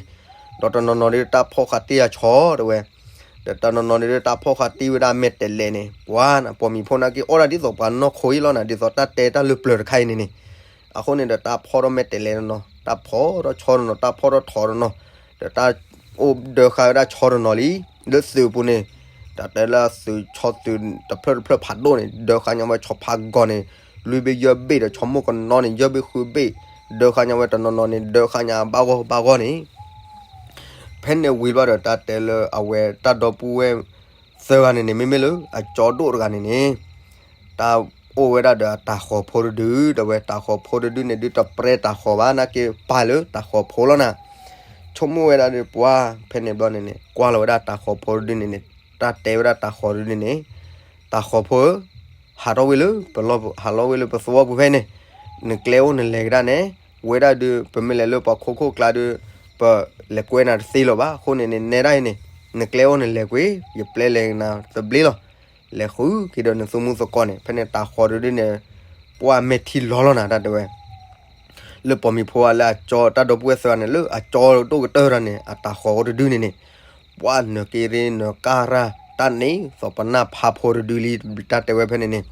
ဒီးတနီၤနီၤဒုး တၢ်ဖီၣ်ဃာ်တ့ၢ်ယၤဆီတဝဲ, ဒီးတနီၤနီၤဒုး တၢ်ဖီၣ်ဃာ်တ့ၢ်ဝဲဒၣ်မဲာ်တဲးလဲးန့ၣ် ပှၤနၤ ပိာ်မံၤဖိနာ်က့ အိၣ်ဒၣ်ဒ်သိးပှၤနီၢ်ခိအံၤလီၤနၤ ဒ်သိးတၢ်တဲတၢ်လၢပျၢၤတခါအံၤန့ၣ်န့ၣ်, အဃိန့ၣ်ဒီး တၢ်ဖီၣ်ထီၣ်မဲာ်တဲးလဲးတနီၤ တၢ်ဖီၣ်ထီၣ်ဆီတနီၤ တၢ်ဖီၣ်ထီၣ်ထိးတနီၤ ဒီးတၢ်အိၣ်ဒၢဃာ်ဝဲဒၣ်ဆီတနီၤလံ, လၢသုးပူၤန့ၣ်, တၢ်တဲလၢသုးဆီသုးတဖျၢၣ်တဖျၢၣ်ဖးဒိၣ်န့ၣ် ဒၢဃာ်ညါဝဲဆီဖးဂီၤန့ၣ်, လွံၢ်ဘ့ၣ်ယဲၢ်ဘ့ၣ်ဒီးဆီမိၢ်ကနီၤန့ၣ် ယဲၢ်ဘ့ၣ်ဃုဘ့ၣ်, ဒၢဃာ်ညါဝဲတနီၤနီၤန့ၣ် ဒၢဃာ်ညါဘၣ်ဂီၢ်ဘၣ်ဂီၢ်န့ၣ် ဖဲန့ၣ်ဝံၤဘျီဒီးတၢ်တဲလၢအဝဲတၢ်ဒီပုၢ်ဝဲၢ်သၢဂၤန့ၣ်န့ၣ် မ့မ့ၢ်လၢအကၠီဒိၣ်တဂၤန့ၣ်န့ၣ်, တၢ်အိၣ်ဝဲဒၣ်ဒီးအတၤဃီၤဖိတဒု, ဒီးဝဲတၤဃီၤဖိတဒုန့ၣ်ဒုး တပြဲတၤဃီၤဘၣ်နာ်က့ ပာ်လၢတၤဃီၤဖိလီၤနၤ, ဆိကမိၣ်ဝဲဒၣ်ဒီးပှၤ ဖဲန့ၣ်ဘျီန့ၣ်န့ၣ် ကွၢ်လီၤဝဲဒၣ်တၤဃီၤဖိတဒုန့ၣ်န့ၣ်, တၢ်တဲဝဲဒၣ်တၤဃီၤတဒုန့ၣ်န့ၣ်, တၤဃီၤဖိဧၢ, ဟးထီၣ်ဝဲလၢပလီၢ် ဟးလီၤဝဲလၢပသဝီပူၤဖဲန့ၣ်, နကျဲအိၣ်နလဲၤကဒါန့ၣ်, ဝဲဒၣ်ဒုး ပမ့ၢ်လဲၤလၢပှၤခိခိၣ်ကျါဒုး ပလဲၤကွဲနၤတသ့လၢၤဘၣ်, အဃိန့ၣ်န့ၣ် နဲဒၣ်အံၤန့ၣ်, နကျဲအိၣ်နလဲၤကွံာ်, ယပျဲလဲၤနၤသဘျ့လီၤ, လဲၤဃုက့ၤဒီးနသူမူသကိးန့ၣ်, ဖဲန့ၣ်တၤဃီၤတဒုန့ၣ်, ပှၢ်မဲာ်ထံလီၤလီၤနၤ တၢ်တဲဝဲ လၢပိာ်မံၤဖိအလၢအကၠီ တၢ်ဒီပုၢ်ဝဲၢ်သၢဂၤန့ၣ် လၢအကၠီဒိၣ်ကတၢၢ်တၢ်န့ၣ် အတၤဃီၤအိၣ်တဒုန့ၣ်န့ၣ်, ပှၢ်နၢၤက့ရ့နၢၤကၢ်ရၢ် တၢ်န့ၣ်သိးပနၢ်ဖးဖိတဒုလံ တၢ်တဲဝဲဖဲန့ၣ်န့ၣ်,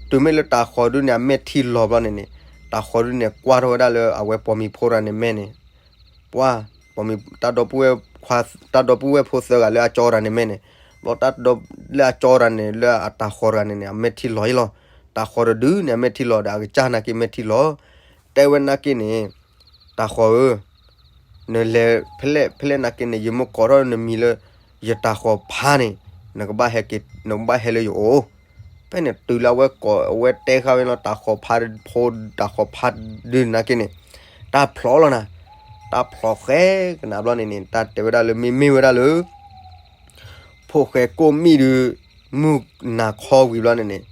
တုၤမ့ၢ်လၢတၤဃီၤဒုန့ၣ် အမဲာ်ထံလီၤဘျီန့ၣ်န့ၣ်, တၤဃီၤဒုန့ၣ် ကွၢ်ထီၣ်ဝဲဒၣ်လၢအဝဲပိာ်မံၤဖိတဂၤန့ၣ်မဲာ်န့ၣ်, ပှၢ် ပိာ်မံၤ တၢ်ဒီပုၢ်ဝဲၢ်ခွါ တၢ်ဒီပုၢ်ဝဲၢ်ဖိသၢဂၤလၢအကၠီတဂၤန့ၣ်မဲာ်န့ၣ်, ဘျီတၢ်ဒီ လၢအကၠီတဂၤန့ၣ် လၢအတၤဃီၤတဂၤန့ၣ်န့ၣ် အမဲာ်ထံလီၤအံၤလီၤ, တၤဃီၤတဒုန့ၣ် အမဲာ်ထံလီၤဒီး အကစၢ်နာ်က့မဲာ်ထံလီၤ, တဲဝဲနာ်က့န့ၣ်, တၤဃီၤဧၢ နလဲၤဖဲလဲၣ်ဖဲလဲၣ်နာ်က့န့ၣ် ယမ့ၢ်ကိးထီၣ်နမံၤလၢ ယတၤဃီၤဖးန့ၣ်, နကဘၣ်ဟဲက့ၤ နကဘၣ်ဟဲလၢယအိၣ်, ဖဲန့ၣ်တုၤလၢအဝဲကိး အဝဲတဲဃာ်ဝဲလီၤ တၤဃီၤဖးဖိ တၤဃီၤဖးဒုန့ၣ်နာ်က့န့ၣ်, တၢ်ဖျိးလီၤနၤ, တၢ်ဖျိးဃဲကနၣ်ဘျီန့ၣ်န့ၣ် တၢ်တဲဝဲဒၣ်လၢမ့မ့ၢ်ဝဲဒၣ်လၢ ဖိၣ်ဃဲကိၣ်မံၣ်ဒုး မုၢ်နၤခီဝံၤဘျီန့ၣ်န့ၣ်,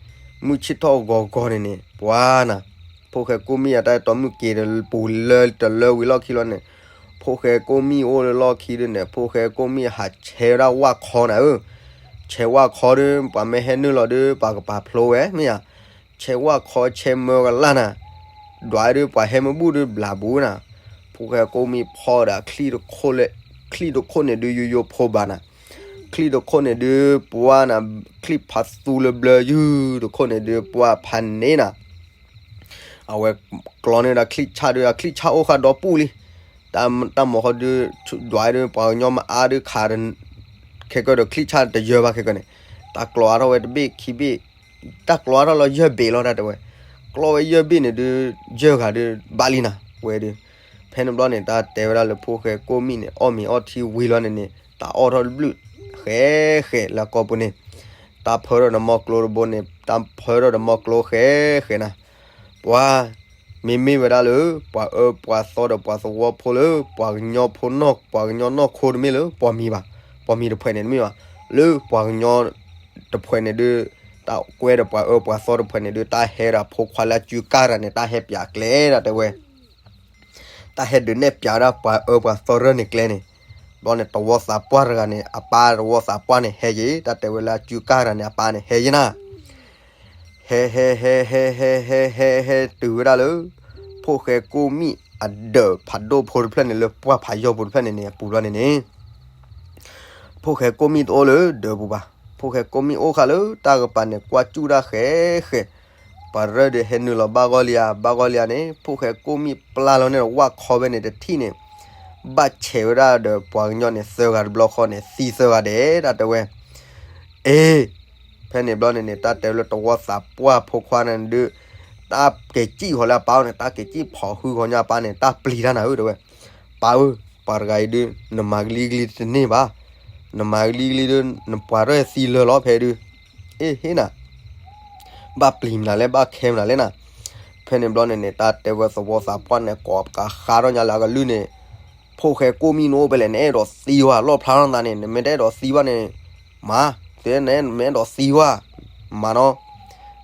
မုၢ်ဆ့ၣ်ထီၣ်ဂီၤဂီၤန့ၣ်န့ၣ် ပှၤနၤ, ဖိၣ်ဃဲကိၣ်မံၣ်အတၢ်အဲၣ်တီမုၢ်က့ၤဒီး ပူၤလၢတလၢဝံၤလီၢ်ခံလီၤန့ၣ်, ဖိၣ်ဃဲကိၣ်မံၣ်အိၣ်လၢလီၢ်ခံဒုးန့ၣ် ဖိၣ်ဃဲကိၣ်မံၣ်ဟးဆဲးဝဲဒၣ်ဝၣ်ခီနၤဧၢ, ဆဲးဝၣ်ခီဒုး ပှၤမ့ၢ်ဟဲနုာ်လီၤဒုး ပှၤကပာ်ဖျိဝဲမ့ၢ်ဧါ, ဆဲးဝၣ်ခီဆဲးမၢကလၢ်နၤ, ဒွးဒုး ပှၤဟဲမ့ၢ်ဘူၣ်ဒုး ဘျးဘူးနၤ, ဖိၣ်ဃဲကိၣ်မံၣ်ဖီဒီး ချံၣ်တခိၣ်န့ၣ်ဒုး ယိယိဖိဘၣ်နၤ, ချံၣ်တခိၣ်န့ၣ်ဒုး ပှၤနၤ, ချံၣ်ဖးသူလၢဘျၢယုၢ်တခိၣ်န့ၣ်ဒုး ပှၤဖးန့ၣ်နၤ, အဝဲကျီန့ၢ်ဒီးချံၣ်ဆၣ်ဒုး အချံၣ်ဆၣ်အိၣ်ဃာ်ဒီပူၣ်လံ, တၢ်မၤဟီဒုး ဒွးဒုး ပှၤကညီမၤအါဒုးခး ခဲကၢဒီးချံၣ်ဆၣ်တယၢၤဘၣ်ခဲကၢန့ၣ်, တၢ်ကျီအါထီၣ်ဝဲတဘ့ၣ်ခံဘ့ၣ်, တၢ်ကျီအါထီၣ်လီၤယဲၢ်ဘ့ၣ်လီၤ တၢ်တဲဝဲ, ကျီဝဲယဲၢ်ဘ့ၣ်န့ၣ်ဒုး ယဲၢ်ဂၤဒုးဘၣ်လံနၤ ဝဲဒုး, ဖဲန့ၣ်ဘျီန့ၣ် တၢ်တဲဝဲဒၣ်လၢဖိၣ်ဃဲကိၣ်မံၣ်န့ၣ် အီၣ်မ့ၤအီထံဝံၤလီၤန့ၣ်န့ၣ် တၢ်အီၣ်ထီၣ်တဘျုး ဃဲဃဲလၢအကီၢ်ပူၤန့ၣ်, တၢ်ဖၢထီၣ်ဒီးမီကျိတဘိန့ၣ် တၢ်ဖၢထီၣ်ဒီးမီကျိဃဲဃဲနၤ, ပှၤ မ့မ့ၢ်ဝဲဒၣ်လၢ ပှၤအၢပှၤသီဒီးပှၤသဝီဖိလၢ ပှၤကညီဖိနီၢ် ပှၤကညီနီၢ်ခိတမ့ၢ်လၢ ပှၤမံၤဘၣ်, ပှၤမံၤတဖုန့ၣ်တမ့ၢ်ဘၣ်, လၢပှၤကညီတဖုန့ၣ်ဒုး တၢ်ကွဲဒီးပှၤအၢပှၤသီတဖုန့ၣ်ဒုး တၢ်ဟဲဒီးဖိခွါလၢအစုကၢ်တဂၤန့ၣ် တၢ်ဟဲပျးကျဲဒၣ်တဲဝဲ တၢ်ဟဲဒုးနဲၣ်ပျးဝဲဒၣ်ပှၤအၢပှၤသီရၢၢ်န့ၣ်ကျဲန့ၣ်, ဘျီန့ၣ် တဝီသးပှၢ်တဂၤန့ၣ် အပၢ်တဝီသးပှၢ်န့ၣ် ဟဲယံၤ တၢ်တဲဝဲလၢအစုကၢ်တဂၤန့ၣ် အပၢ်န့ၣ် ဟဲယံၤနၤ, ဟဲ ဟဲ ဟဲ ဟဲ ဟဲ ဟဲ ဟဲ ဟဲ ဟဲတုၤဝဲဒၣ်လၢ ဖိၣ်ဃဲကိၣ်မံၣ်အဒၢးဖးဒိၣ်ဖိတဖျၢၣ်န့ၣ် လၢပှၢ်ဖးယီၢ်ပူၤတဖျၢၣ်န့ၣ်န့ၣ် အပူၤဘျီန့ၣ်န့ၣ် ဖိၣ်ဃဲကိၣ်မံၣ်တအိၣ်လၢဒၢးပူၤဘၣ်. ဖိၣ်ဃဲကိၣ်မံၣ်အိၣ်ဃာ်လၢတၢ်ကပၤန့ၣ် ကွၢ်စူၣ်တၢ်ဃဲဃဲ, ပှၤရၢၢ်ဒုးဟဲနုာ်လီၤဘၣ်ဂီၢ်လံဧါ, ဘၣ်ဂီၢ်လံဧါန့ၣ် ဖိၣ်ဃဲကိၣ်မံၣ်ပျၢ်လီၤန့ၣ်ဒီး ဝၣ်ခီဖဲန့ၣ်တထံၣ်န့ၣ် ဘၣ်ဆဲးဝဲဒၣ်ဒီးပှၤကညီန့ၣ် သၢဂၤတဘျီဃီန့ၣ် သံသၢဂၤဒဲး တၢ်တဲဝဲ အ့ ဖဲန့ၣ်ဘျီန့ၣ်န့ၣ် တၢ်တဲလၢတဝီသးပှၢ်ဖိခွါန့ၣ်ဒုး တၢ်က့ၤစံၣ်ဃီၤလၢအပၢ်အအိၣ်န့ၣ် တၢ်က့ၤစံၣ်ဖီၣ်ဟုဃီၤညါအပၢ်န့ၣ် တၢ်ပျံၤတၢ်နၤဧၢ တဲဝဲ, ပၢ်ဧၢ, ပှၤတဂၤအံၤဒုး နမၤကလံကလံတန့ၢ်ဘၣ်, နမၤကလံကလံဒုး နပှၤရဲၣ်သံလၢာ်လီၤဖဲဒုး, အ့ ဟ့ၣ်နၤ ဘၣ်ပျံၤမနုၤလဲၣ် ဘၣ်ခဲမနုၤလဲၣ်နၤ, ဖဲန့ၣ်ဘျီန့ၣ်န့ၣ် တၢ်တဲဝဲသဝီသးပှၢ်န့ၣ် ကိးကဃါထီၣ်ညါလၢအကလုၢ်န့ၣ်, ဖိၣ်ဃဲကိၣ်မံၣ်နအိၣ်ဖဲလဲၣ် နအဲၣ်ဒိးသံဝဲ လီၣ်ဖျါထီၣ်နသးန့ၣ် နမ့ၢ်တအဲၣ်ဒိးသံဘၣ်န့ၣ်, မၤ, တဲနမ့ၢ်အဲၣ်ဒိးသံဝဲ, မၤနီၤ,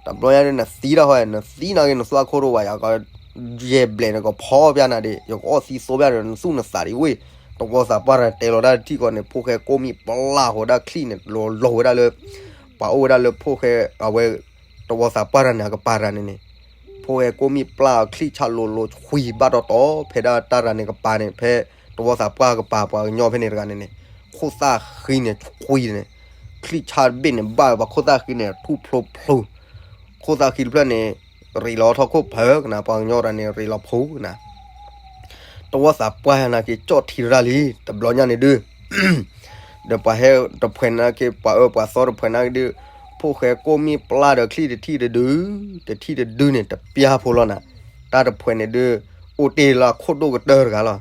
တဘျီညါဒုး နသံတၢ်ဃီ နသံနာ်က့ နသွၣ်ခိၣ်တအိၣ်ဘၣ် ယကယဲၢ်ဘျဲၣ်န့ၣ် ကဖီပျၢ်နၤဒံး ယကအီၣ်သံသိပျၢ်ဒီး နသူၣ်နသးဒံးဝ့ၢ်, တဝီသးပှၢ်တၢ်တဲလီၤတၢ်တထံၣ်ဃီန့ၣ် ဖိၣ်ဃဲကိၣ်မံၣ်ပျၢ်ဃီၤဒၣ်ချံၣ်န့ၣ် လီၤလီၤဝဲဒၣ်လၢ ပှၤအိၣ်ဝဲဒၣ်လၢဖိၣ်ဃဲ အဝဲ တဝီသးပှၢ်တၢ်န့ၣ် အကပၤတၢ်န့ၣ်န့ၣ်, ဖိၣ်ဃဲကိၣ်မံၣ်ပျၢ်အီၤချံၣ်ဆၣ်လိၤလိၤ ဆှံဘၣ်တီတီ ဖဲဒၣ်တၢ်တၢ်န့ၣ်ကပၤန့ၣ် ဖဲတဝီသးပှၢ်ကပၤပှၤကညီဖဲန့ၣ်တဂၤန့ၣ်န့ၣ်, ခိၣ်သၣ်ဃံန့ၣ်ဆှံန့ၣ်, ချံၣ်ဆၣ်တဘ့ၣ်န့ၣ် ဘၣ်ပှၤခိၣ်သၣ်ဃံန့ၣ် ထူၣ်ဖျိဖျိ, ခိၣ်သၣ်ဃံတဖျၢၣ်န့ၣ် ရံးလီၤထီၣ်ခိၣ်ဖၢကနၤ ပှၤကညီတၢ်န့ၣ် ရံးလီၤဖူကနၤ တဝီသးပှၢ်နာ်က့ ကၠီၣ်ထံတရၣ်လံ တဘျီညါန့ၣ်ဒုး, ဒီးပှၤဟဲတဖှဲးနာ်က့ ပှၤအၢပှၤသီတဖှဲးနာ်က့ဒုး, ဖိၣ်ဃဲကိၣ်မံၣ်ပျၢ်ဒီးချံၣ်တထံၣ်တဒု, တထံၣ်တဒုန့ၣ် တပျၢ်ဖိလီၤနၤ, တၢ်တဖှဲးန့ၣ်ဒုး, အိၣ်တ့ၢ်လၢအခိၣ်ဒိၣ်ကတၢၢ်တဂၤလီၤ.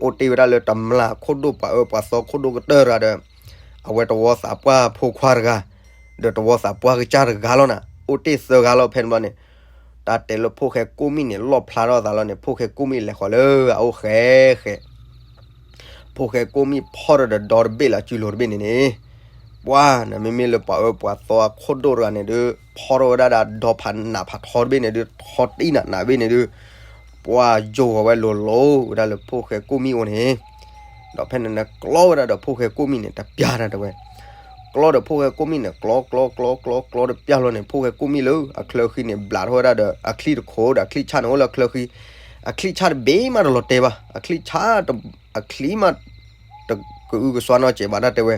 အိၣ်တ့ၢ်ဝဲဒၣ်လၢတမျၢ်ခိၣ်ဒိၣ်ပှၤအၢပှၤသီခိၣ်ဒိၣ်ကတၢၢ်တဂၤဒီး, အဝဲတဝီသးပှၢ်ဖိခွါတဂၤ, ဒီးတဝီသးပှၢ်ကစၢ်တဂၤလီၤနၤ, အိၣ်တ့ၢ်သၢဂၤလီၤဖဲန့ၣ်ဘျီန့ၣ်, တၢ်တဲလၢဖိၣ်ဃဲကိၣ်မံၣ်န့ၣ် လီၣ်ဖျါထီၣ်သးလီၤန့ၣ် ဖိၣ်ဃဲကိၣ်မံၣ်လဲၤဃီၤလၢအအိၣ်ဃဲဃဲ ဖိၣ်ဃဲကိၣ်မံၣ်ဖီၣ်ထီၣ်ဒီးဒီတဘ့ၣ်လၢအစုလိၤတဘ့ၣ်န့ၣ်န့ၣ်, ပှၤနမ့မ့ၢ်လၢပှၤအၢပှၤသီအခိၣ်ဒိၣ်တဂၤန့ၣ်ဒုး ဖီၣ်ထီၣ်ဝဲဒၣ်ဒီးဒီဖးနးဖးထီတဘ့ၣ်န့ၣ်ဒုး ထီတံၢ်နးနးဘ့ၣ်န့ၣ်ဒုး, ပှၤယိာ်ဃီၤဝဲလိၤလိၤဝဲဒၣ်လၢဖိၣ်ဃဲကိၣ်မံၣ်အိၣ်န့ၣ်, ဒီးဖဲန့ၣ်နကျီဝဲဒၣ်ဒီးဖိၣ်ဃဲကိၣ်မံၣ်န့ၣ် တပျၢ်တၢ်တဲဝဲ ကျီဒီးဖိၣ်ဃဲကိၣ်မံၣ်န့ၣ် ကျီကျီကျီကျီကျီတပျၢ်လီၤန့ၣ် ဖိၣ်ဃဲကိၣ်မံၣ်လၢအချၢဃံန့ၣ် ဘျးထီၣ်ဝဲဒၣ်ဒီးအချံၣ်တခိၣ်ဒီးအချံၣ်ဆၣ်န့ၣ်အိၣ်လၢအချၢဃံ, အချံၣ်ဆၣ်တဘ့ၣ်မးတလီၤတဲာ်ဘၣ်, အချံၣ်ဆၣ် အချံၣ်မး တကအုကစွါနီတစဲးဘၣ်တၢ်တဲဝဲ,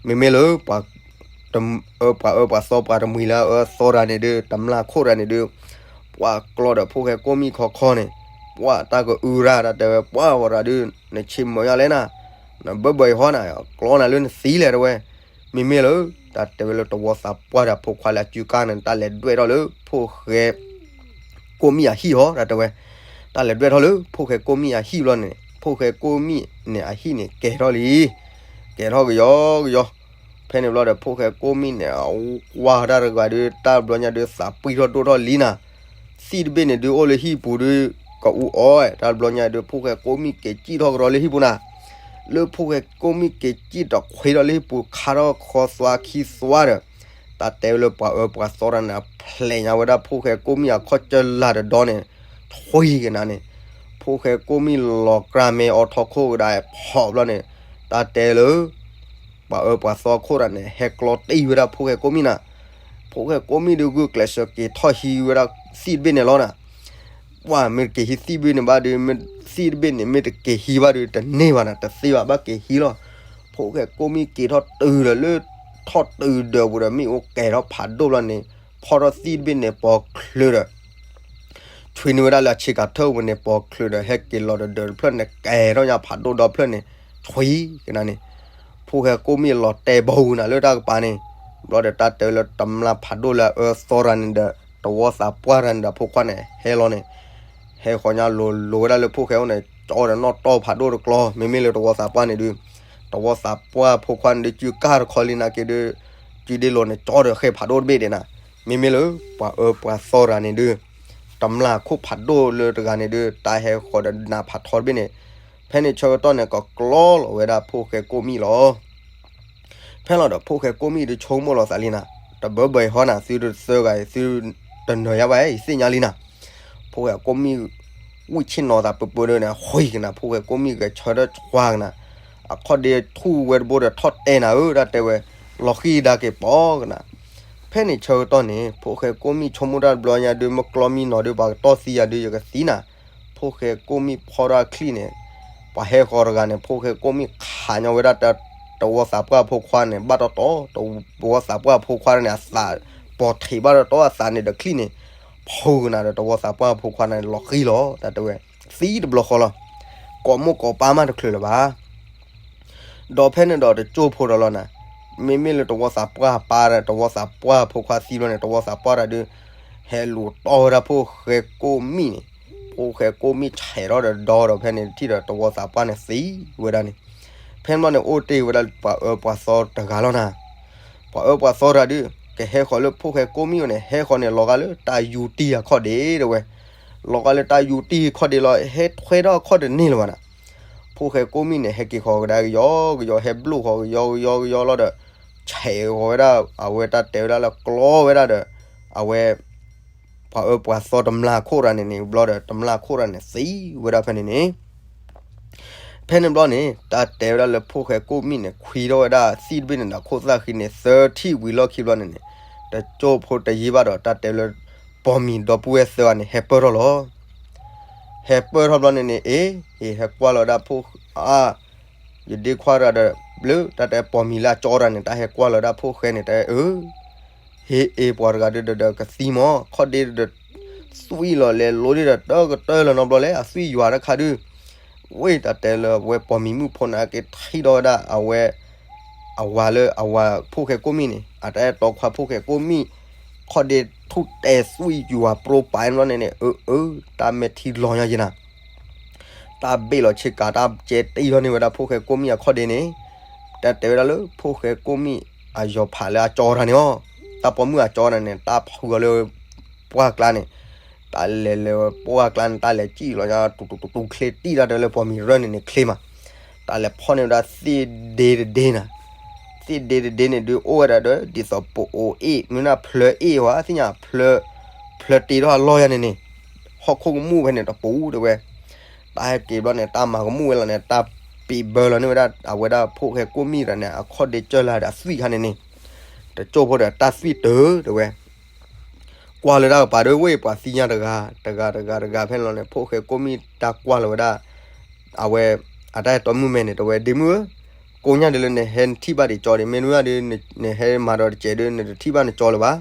မ့မ့ၢ်လၢ ပှၤအၢပှၤသီပှၤတမှံၤလၢအအၢသီတဂၤန့ၣ်ဒုး တမျၢ်ခိၣ်တဂၤန့ၣ်ဒုး, ပှၤကျီဒီးဖိၣ်ဃဲကိၣ်မံၣ်ခီခီန့ၣ်, ပှၤတၢ်ကအုရၢ်တၢ်တဲဝဲ ပှၤဝဲရၣ်ဒုး နဆ့မၢယၤလဲၣ်နၤ, နဘၢဘၢအံၤဟီနၤ ကျီနၤလၢနသံလဲၣ်တဲဝဲ, မ့မ့ၢ်လၢ တၢ်တဲဝဲလၢတဝီသးပှၢ်ဒီးဖိခွါလၢအစုကၢ်န့ၣ် တၢ်လဲၤဒွဲၣ်ထီၣ်လၢဖိၣ်ဃဲ ကိၣ်မံၣ်အဟံၣ်ဟီ တၢ်တဲဝဲ, တၢ်လဲၤဒွဲၣ်ထီၣ်လၢဖိၣ်ဃဲကိၣ်မံၣ်အဟံၣ်ဘျီန့ၣ် ဖိၣ်ဃဲကိၣ်မံၣ်န့ၣ်အဟံၣ်န့ၣ်ကဲၤထီၣ်လံ, ကဲၤထီၣ်ကယီကယီ, ဖဲန့ၣ်ဘျီဒီး ဖိၣ်ဃဲကိၣ်မံၣ်န့ၣ် အဝါတၢ်တဂၤဒုး တၢ်ဘျီညါဒုး သးပှံၢ်ထီၣ်ဒိၣ်ထီၣ်လံနၤ, သံၣ်တဘ့ၣ်န့ၣ်ဒုး အိၣ်လၢဟံၣ်ပူၤဒုး ကအူအီၣ်, တၢ်ဘျီညါဒုး ဖိၣ်ဃဲကိၣ်မံၣ်က့ၤစံၣ်ထီၣ်ကဒီးလၢဟံၣ်ပူၤနၤ, လၢဖိၣ်ဃဲကိၣ်မံၣ်က့ၤစံၣ်တခွ့ထီၣ်လၢဟံၣ်ပူၤ ခါထီၣ်ခီသွါခံသွါဒီး, တၢ်တဲဝဲလၢပှၤအၢပှၤသီတဂၤန့ၣ် ဖျဲးညါဝဲဒၣ်ဖိၣ်ဃဲကိၣ်မံၣ်အခီၣ်ကၢလၢ်တဒီန့ၣ်, ထွံၣ်ကနၤန့ၣ်, ဖိၣ်ဃဲကိၣ်မံၣ်လီၤကြၢးမဲအီထီၣ်ခိၣ်ကဒါဖီၣ်ဘျီန့ၣ်, တၢ်တဲလၢ ပှၤအၢပှၤသီခိၣ်တဂၤန့ၣ် ဟဲကျီတ့ၢ်ဝဲဒၣ်ဖိၣ်ဃဲကိၣ်မံၣ်နၤ, ဖိၣ်ဃဲကိၣ်မံၣ်ဒုး ဂုာ်ကျဲးစၢးက့ၤထီၣ်ဟံးဝဲဒၣ်သံၣ်တဘ့ၣ်န့ၣ်လီၤနၤ, ပှၤမ့ၢ်တက့ၤဟံးသံၣ်ဘ့ၣ်န့ၣ်ဘၣ်ဒုး သံၣ်တဘ့ၣ်န့ၣ် မ့ၢ်တက့ၤဟံးဘၣ်ဒုး တန့ၢ်ဘၣ်နၤ တသ့ဘၣ် ဘၣ်က့ၤဟံးလီၤ, ဖိၣ်ဃဲကိၣ်မံၣ်က့ၤထီၣ်တုၤလၢ ထီၣ်တုၤဒၢးပူၤဒီး မ့ၣ်အူကဲၤထီၣ်ဖးဒိၣ်ဘျီန့ၣ်, ဖီၣ်ထီၣ်သံၣ်တဘ့ၣ်န့ၣ် ပိာ်ချုးဒီး ဆွံနုာ်ဝဲဒၣ်လၢအဆ့ကၤထၢၣ်ပူၤန့ၣ် ပိာ်ချုးဒီး ဟဲက့ၤလီၤဒီးဒၢးတဖျၢၣ်န့ၣ် ကဲၤထီၣ်ညါဖးဒိၣ်ဒီဖျၢၣ်န့ၣ်, ထွံၣ်ကနၤန့ၣ်, ဖိၣ်ဃဲကိၣ်မံၣ်လီၤတဲာ်ဘၣ်ဝံၤနၤလၢတၢ်ကပၤန့ၣ်, ဘျီဒီးတၢ်တဲလၢတမျၢ်ဖးဒိၣ်လၢအအၢသီတဂၤန့ၣ်ဒီး တဝီသးပှၢ်တဂၤန့ၣ်ဒီးဖိခွါန့ၣ် ဟဲလီၤန့ၣ်, ဟဲဃီၤညါလိၤလိၤဝဲဒၣ်လၢဖိၣ်ဃဲအိၣ်န့ၣ် ကၠီဒီးနီၣ်တီၢ်ဖးဒိၣ်တကျီ, မ့မ့ၢ်လၢတဝီသးပှၢ်န့ၣ်ဒုး, တဝီသးပှၢ်ဖိခွါန့ၣ်ဒုး စုကၢ်တခီလံနာ်က့ဒုး, စုဒ့လိၤန့ၣ် ကၠီဒီးဃဲၢ်ဖးဒိၣ်တဘ့ၣ်ဒဲးနၤ, မ့မ့ၢ်လၢ ပှၤအၢပှၤသီတဂၤန့ၣ်ဒုး, တမျၢ်ခိၣ်ဖးဒိၣ်လၢတဂၤန့ၣ်ဒုး တၢ်ဟဲဃီၤဒီးနးဖးထီတဘ့ၣ်န့ၣ်, ဖဲန့ၣ်ဆၢကတီၢ်န့ၣ် ကကျီလီၤဝဲဒၣ်ဖိၣ်ဃဲကိၣ်မံၣ်လီၤ. ဖဲလီၤဒီးဖိၣ်ဃဲကိၣ်မံၣ်ဒုးဆိကမိၣ်လီၤသးလံနၤ, တဘၢဘၢအံၤဟီနၤ သုတသၢဂၤအံၤ သုတနၢၤယါဘၣ် ယသ့ၣ်ညါလံနၤ. ဖိၣ်ဃဲကိၣ်မံၣ် ဝံၣ်ဆ့ၣ်နီၤသးပၢပၢဒုးန့ၣ် ဃံကနၤ ဖိၣ်ဃဲကိၣ်မံၣ်ဂဲၤဆၢထၢၣ်ကွၢ်ကနၤ, အခီၣ်ဒ့ထူၣ်ဝဲတဘိဒီးထီၣ်တဲနၤဧၢ တၢ်တဲဝဲ, လီၤဃံဒါက့ၤပီၤကနၤ. ဖဲန့ၣ်ဆၢကတီၢ်န့ၣ် ဖိၣ်ဃဲကိၣ်မံၣ်ဆိကမိၣ်တၢ်တဘျီညါဒုး မ့ၢ်ကျီမံနီၤဒုး ပှၤကတီၢ်သံယၤဒုး ယကသံနၤ. ဖိၣ်ဃဲကိၣ်မံၣ်ဖီထီၣ်အချံၣ်န့ၣ်, ပှၤဟဲဃီၤတဂၤန့ၣ် ဖိၣ်ဃဲကိၣ်မံၣ်ခးညီဝဲဒၣ်တဝီသးပှၢ်ဖိခွါန့ၣ် ဘၣ်တီတီ, တဝီသးပှၢ်ဖိခွါန့ၣ် အသးပီၤထံးဘၣ်တီတီ အသးန့ၣ်ဒီးချံၣ်န့ၣ် ဖုးကနၤဒီးတဝီသးပှၢ်ဖိခွါန့ၣ် လီၤဃံလီၤ တၢ်တဲဝဲ, သံတဘျီဃီလီၤ. ကိးမိၣ်ကိးပၢ်မးတချုးလၢၤဘၣ်. ဒီးဖဲန့ၣ်ဒီးတကၠိၢ်ဖိဒီးလီၤနၤ, မ့မ့ၢ်လၢတဝီသးပှၢ်ပၢ်ဒီး တဝီသးပှၢ်ဖိခွါသံဘျီန့ၣ် တဝီသးပှၢ်တၢ်ဒုး ဟဲလူၤတီၢ်ဝဲဒၣ်ဖိၣ်ဃဲကိၣ်မံၣ်န့ၣ်, ဖိၣ်ဃဲကိၣ်မံၣ်ဆဲးထီၣ်ဒီးဒီဒီးဖဲန့ၣ်တထံၣ်ဒီးတဝီသးပှၢ်န့ၣ်သံဝဲဒၣ်န့ၣ်. ဖဲန့ၣ်ဘျီန့ၣ် အိၣ်တ့ၢ်ဝဲဒၣ်ပှၤအၢပှၤသီတဂၤလီၤနၤ. ပှၤအၢပှၤသီတဂၤဒုး ကဟဲဃီၤလၢဖိၣ်ဃဲကိၣ်မံၣ်အအိၣ်န့ၣ် ဟဲဃီၤန့ၣ် လီၤဂာ်လၢတၢ်ယူၤတံၢ်အခီၣ်ဒ့တဲဝဲ, လီၤဂာ်လၢတၢ်ယူၤတံၢ်အခီၣ်ဒ့လီၤ ဟဲထွဲထီၣ်အခီၣ်တန့ၢ်လၢၤဘၣ်နၤ. ဖိၣ်ဃဲကိၣ်မံၣ်န့ၣ် ဟဲက့ၤဃီၤကဒါကယီကယီ ဟဲဘျိၣ်ဃီၤကယီကယီကယီလီၤဒီး ဆဲးဃီၤဝဲဒၣ် အဝဲတၢ်တဲဝဲဒၣ်လၢကျီဝဲဒၣ်ဒီး အဝဲ ပှၤအၢပှၤသီတမျၢ်ခိၣ်တဂၤန့ၣ်န့ၣ် ဘျီဒီးတမျၢ်ခိၣ်တဂၤန့ၣ်သံဝဲဒၣ်ဖဲန့ၣ်န့ၣ်. ဖဲန့ၣ်ဘျီန့ၣ် တၢ်တဲဝဲဒၣ်လၢဖိၣ်ဃဲကိၣ်မံၣ်န့ၣ် ခွံထီၣ်ဝဲဒၣ်သံၣ်တဘ့ၣ်န့ၣ်ဒီးခိၣ်သၣ်ဃံန့ၣ် သၢထံၣ်ဝံၤလီၢ်ခံဘျီန့ၣ်န့ၣ် တကၠိၢ်ဖိတယံာ်ဘၣ်ဒီး တၢ်တဲလၢ ပိာ်မံၤဒီပုၢ်ဝဲၢ်သၢဂၤန့ၣ် ဟဲပၢၢ်ထီၣ်လီၤ. ဟဲပၢၢ်ထီၣ်ဘျီန့ၣ်န့ၣ် အ့ ဟဲကွၢ်လီၤဒၣ်ဖိၣ်ဃဲ ယဒ့ခွါတဂၤဒီး လၢတၢ်တဲပိာ်မံၤလၢအကၠီတဂၤန့ၣ် တၢ်ဟဲကွၢ်လီၤဒၣ်ဖိၣ်ဃဲန့ၣ် တၢ်အၢ ဟ့ၣ်အ့ၣ်ပှၤတဂၤဒီး ဒီးကသံမး ခီၣ်ဒ့ဒီး သွံၣ်လီၤလဲၤလိၤဒ့ဒီး တၢ်ကတၢၢ်လၢၤနီတဘျီလဲၣ် အသွံၣ်ယွၤတခါဒုး ဝဲတၢ်တဲလၢအဝဲပိာ်မံၤမုၣ်ဖိန့ၣ် အက့ၤထံၣ်ထီၣ်ဝဲဒၣ်အဝဲ အဝၤလၢအဝၤဖိၣ်ဃဲကိၣ်မံၣ်န့ၣ် အတၢ်အဲၣ်တီခွါဖိၣ်ဃဲကိၣ်မံၣ် ခီၣ်ဒ့ထူၣ်တဲသွံၣ်ယွၤပြိပာ်ဘျီန့ၣ်န့ၣ် အၢ အၢ တၢ်မဲာ်ထံလီၤညါယဲနၤ တၢ်ဘ့ၣ်လီၤဆ့ကၤ တၢ်ကဲတံၢ်ထီၣ်န့ၢ်ဝဲဒၣ်ဖိၣ်ဃဲကိၣ်မံၣ်အခီၣ်ဒ့န့ၣ် တၢ်တဲဝဲဒၣ်လၢဖိၣ်ဃဲကိၣ်မံၣ်အယီၤဖးလၢအကၠီတဂၤန့ၣ်လီၤ. တၢ်ပိာ်မုၣ်အကၠီတဂၤန့ၣ် တၢ်ဖုးအီၤလၢ ပှၢ်ကျါန့ၣ် တၢ်လဲၤလၢပှၢ်ကျါန့ၣ် တၢ်လဲၤစံၣ်လီၤညါ တူတူတူတူချ့တံၢ်တၢ်တဲလၢပိာ်မံၤရၢၢ်န့ၣ်န့ၣ်ချ့မး တၢ်လဲၤဖီၣ်န့ၢ်ဝဲဒၣ်သ့ၣ်ဒ့တဒ့နၤ သ့ၣ်ဒ့တဒ့န့ၣ်ဒုး အိၣ်ဝဲဒၣ်ဒီး ဒ်သိးပအိၣ်အ့ၣ် မ့ၢ်နၢ်ဖျၢၣ်အ့ၣ်ဝဲ သ့ၣ်ညါဖျၢၣ် ဖျၢၣ်တ့ထီၣ်အလီၢ်ယါန့ၣ်န့ၣ် ဟီၣ်ခိၣ်ကမူၣ်ဖဲန့ၣ်တပူၤတဲဝဲ တၢ်ဟဲက့ၤဘျီန့ၣ် တၢ်မၤကမူၣ်ဝဲလီၤန့ၣ် တၢ်ပံးဘၢလီၤန့ၢ်ဝဲဒၣ် အဝဲဒၣ်ဖိၣ်ဃဲကိၣ်မံၣ်တဂၤန့ၣ် အခီၣ်ဒ့ကၢၢ်လၢဒီးအသွံၣ်ခါန့ၣ်န့ၣ် တကၠိၢ်ဖိဒီးတၢ်သွံၣ်တၢၤတဲဝဲ ကွၢ်လၢတၢ်ကပၤဒီး ဝဲပှၤသ့ၣ်ညါတဂၤ တဂၤတဂၤတဂၤဖဲန့ၣ်လီၤန့ၣ် ဖိၣ်ဃဲကိၣ်မံၣ်တၢ်ကွၢ်လီၤဝဲဒၣ် အဝဲ အတၢ်အဲၣ်တီမုၣ်မဲာ်န့ၣ် တဲဝဲ ဒ့မုၣ်ဧၢ ကိးညါဒ်လၢနဟဲနထံၣ်ဘၣ်ဒံးကၠီဒံး မ့တမ့ၢ်ဘၣ်ဒီး နဟဲမၤဒီးတစဲးဒီး နတထံၣ်ဘၣ်နကၠီလၢၤဘၣ်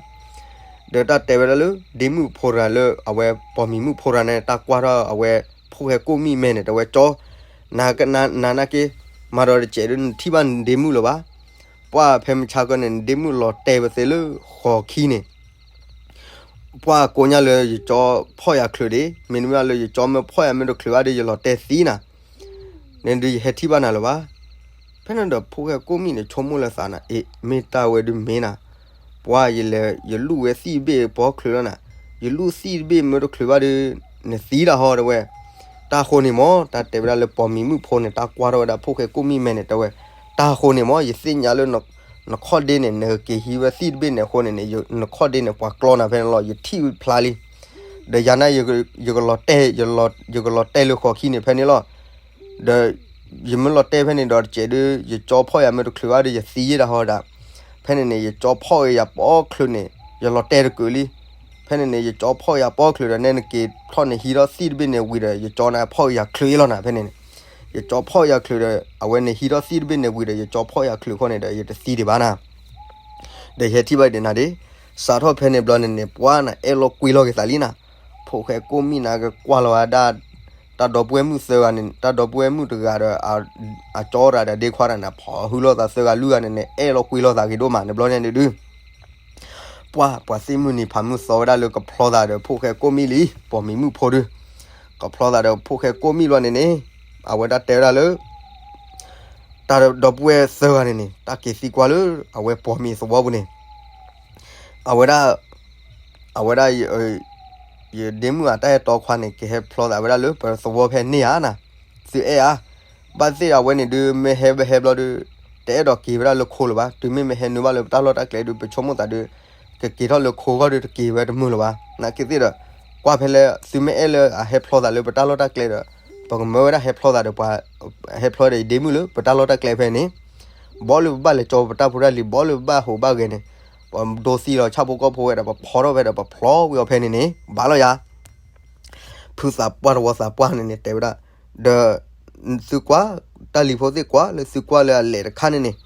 ဒီးတၢ်တဲဝဲဒၣ်လၢ ဒ့မုၣ်ဖိတဂၤလၢ အဝဲပိာ်မံၤမုၣ်ဖိတဂၤန့ၣ် တၢ်ကွၢ်ထီၣ်အဝဲ ဖိၣ်ဃဲကိၣ်မံၣ်မဲာ်န့ၣ် တဲဝဲကၠီ နၤကနၤနၤနၤက့ မၤဒီးတစဲးဒီး နထံၣ်ဘၣ်နဒ့မုၣ်လၢၤဘၣ် ပှၢ်ဖဲမုၢ်ဆါခီန့ၣ် နဒ့မုၣ်လီၤတဲာ်ပသ့လၢဃီၤခံန့ၣ် ပှၢ်ကိးညါလၢယကၠီဖီၣ်ယၤချုးဒံး မ့တမ့ၢ်လၢယကၠီမ့ၢ်ဖီၣ်ယၤမ့ၢ်တချုးဘၣ်ဒီး ယလီၤတဲာ်သံနၤ န့ၣ်ဒုးယဟဲထံၣ်ဘၣ်နၤလၢၤဘၣ်. ဖဲန့ၣ်ဒီးဖိၣ်ဃဲကိၣ်မံၣ်န့ၣ် ဆိကမိၣ်လၢသးနၤ အ့ မ့ၢ်တၢ်ဝဲဒုးမ့ၢ်နၤ ပှၢ်ယလဲၤယလူၢ်ဝဲသံၣ်တဘ့ၣ်ပီချုးလီၤနၤ ယလူၢ်သံၣ်တဘ့ၣ်မ့ၢ်တချုးဘၣ်ဒီး နသံတၢ်ဟီတဲဝဲ တၢ်ဃိန့ၣ်မ့ၢ် တၢ်တဲဝဲဒၣ်လၢပိာ်မံၤမုၣ်ဖိန့ၣ် တၢ်ကွၢ်ထီၣ်ဝဲဒၣ်ဖိၣ်ဃဲကိၣ်မံၣ်မဲာ်န့ၣ် တဲဝဲ တၢ်ဃိန့ၣ်မ့ၢ် ယသ့ၣ်ညါလၢ နခီၣ်ဒ့န့ၣ် နက့ၤဟံးဝဲသံၣ်တဘ့ၣ်န့ၣ်အဃိန့ၣ်န့ၣ် နခီၣ်ဒ့န့ၣ် ပှၤကျီနၤဖဲန့ၣ်လီၤ ယထံၣ်ဖျါလံ ဒီးယၤန့ၣ် ယကလီၤတဲာ် ယကလီၤတဲာ်လၢဃီၤခံန့ၣ်ဖဲန့ၣ်လီၤ ဒီး ယမ့ၢ်လီၤတဲာ်ဖဲန့ၣ်ဒီးတစဲးဒီး ယကၠီဖီၣ်ယၤမ့ၢ်တချုးဘၣ်ဒီး ယသံယဲဒၣ်ဟီဒၣ် ဖဲန့ၣ်န့ၣ် ယကၠီဖီၣ်က့ၤယၤပီချုးန့ၣ် ယလီၤတဲာ်တကုာ်လံ ဖဲန့ၣ်န့ၣ် ယကၠီဖီၣ်ယၤပီချုးဒီး နဲနက့ၤထီၣ်န့ၣ်ဟံးထီၣ်သံၣ်တဘ့ၣ်န့ၣ်ဝံၤဒီး ယကၠီန့ၣ်ဖီၣ်က့ၤယၤချုးအံၤလီၤနၤ ဖဲန့ၣ်န့ၣ် ယကၠီဖီၣ်ယၤချုးဒီး အဝဲန့ၣ်ဟံးထီၣ်သံၣ်တဘ့ၣ်န့ၣ်ဝံၤဒီး ယကၠီဖီၣ်ယၤချုးအဃိန့ၣ်ဒီး ယတသံဒံးဘၣ်နၤ ဒီးယဟဲထံၣ်ဘၣ်ဒံးနၤဒံး စးထီၣ်ဖဲန့ၣ်ဘျီန့ၣ်န့ၣ် ပှၢ်နၤအဲၣ်လီၤကွံလီၤက့ၤသးလံနၤ ဖိၣ်ဃဲကိၣ်မံၣ်နၤကကွၢ်လီၤဝဲဒၣ် တၢ်ဒီပုၢ်ဝဲၢ်မုၣ်သၢဂၤန့ၣ် တၢ်ဒီပုၢ်ဝဲၢ်မုၣ်တဂၤဒီး အကၠီတဂၤဒီးဒ့ခွါတဂၤန့ၣ် ဖီၣ်ဟုလိာ်သးသၢဂၤလွံၢ်ဂၤန့ၣ်န့ၣ် အဲၣ်လီၤကွံလီၤသးက့ၤဒိၣ်မးန့ၣ်ဘျီန့ၣ်ဒုး ပှၢ်ပှၤသ့ၣ်မုၢ်နံၤဖးမုၢ်သီဝဲဒၣ်လၢကဖျီသးဒီးဖိၣ်ဃဲကိၣ်မံၣ်လံ ပိာ်မံၤမုၣ်ဖိဒုး ကဖျီသးဒီးဖိၣ်ဃဲကိၣ်မံၣ်ဘျီန့ၣ်န့ၣ် အဝဲဒၣ်တဲဝဲဒၣ်လၢ တၢ်ဒီပုၢ်ဝဲၢ်သၢဂၤန့ၣ်န့ၣ် တၢ်က့ၤသံကွၢ်လၢအဝဲပိာ်မံၤသဝီပူၤန့ၣ် အဝဲဒၣ် အဝဲဒၣ် ယဒ့မုၣ်အတၢ်အဲၣ်တီခွါန့ၣ် ကဟဲဖျီသးဝဲဒၣ်လၢပသဝီဖဲန့ၣ်ဧါနၤ, သုအဲၣ်ဧါ. ဘၣ်သ့ၣ်အဝဲန့ၣ်ဒုး မ့ၢ်ဟဲဟဲဘျီဒုး တအဲၣ်ဒိးက့ၤဝဲဒၣ်လၢခိလၢၤဘၣ်, တုၤမ့ၢ်မ့ၢ်ဟဲနုာ်ဘၣ်လၢပတၢ်လီၢ်တၢ်ကျဲဒုး ပဆိကမိၣ်သးဒုး ကက့ၤထီၣ်လၢခိဂီၢ်ဒုး တက့ၤဝဲတမုာ်လၢၤဘၣ်. နာ်က့သ့ၣ်ဒီး ကွၢ်ဖဲလၢ သုမ့ၢ်အဲၣ်လၢအဟဲဖျီသးလၢပတၢ်လီၢ်တၢ်ကျဲဒီး ပကမၢဝဲဒၣ်ဟဲဖျီသးဒီးပှၤ ဟဲဖျီဒီးယဒ့မုၣ်လၢပတၢ်လီၢ်တၢ်ကျဲဖဲန့ၣ်, ဘီလၢပဘၣ်လဲၤကၠီပတၢ်ဖိတၢ်လံၤ ဘီလၢပဘၣ်ဟူးဘၣ်ဂဲၤန့ၣ်, ပဒိသံလီၤဆၣ်ဖိကီၢ်ဖိဝဲဒီး ပဖီထီၣ်ဖဲဒီး ပဖျီဝံၤအီၤဖဲန့ၣ်န့ၣ် ဘၣ်လီၤယၤ ဖုသးပှၢ်တဝီသးပှၢ်န့ၣ်န့ၣ် တဲဝဲဒၣ်, ဒီး သုကွၢ် တၢ်လံၤဖိသ့ၣ်ကွၢ်လၢသုကွၢ်လၢအလဲၤတခါန့ၣ်န့ၣ်,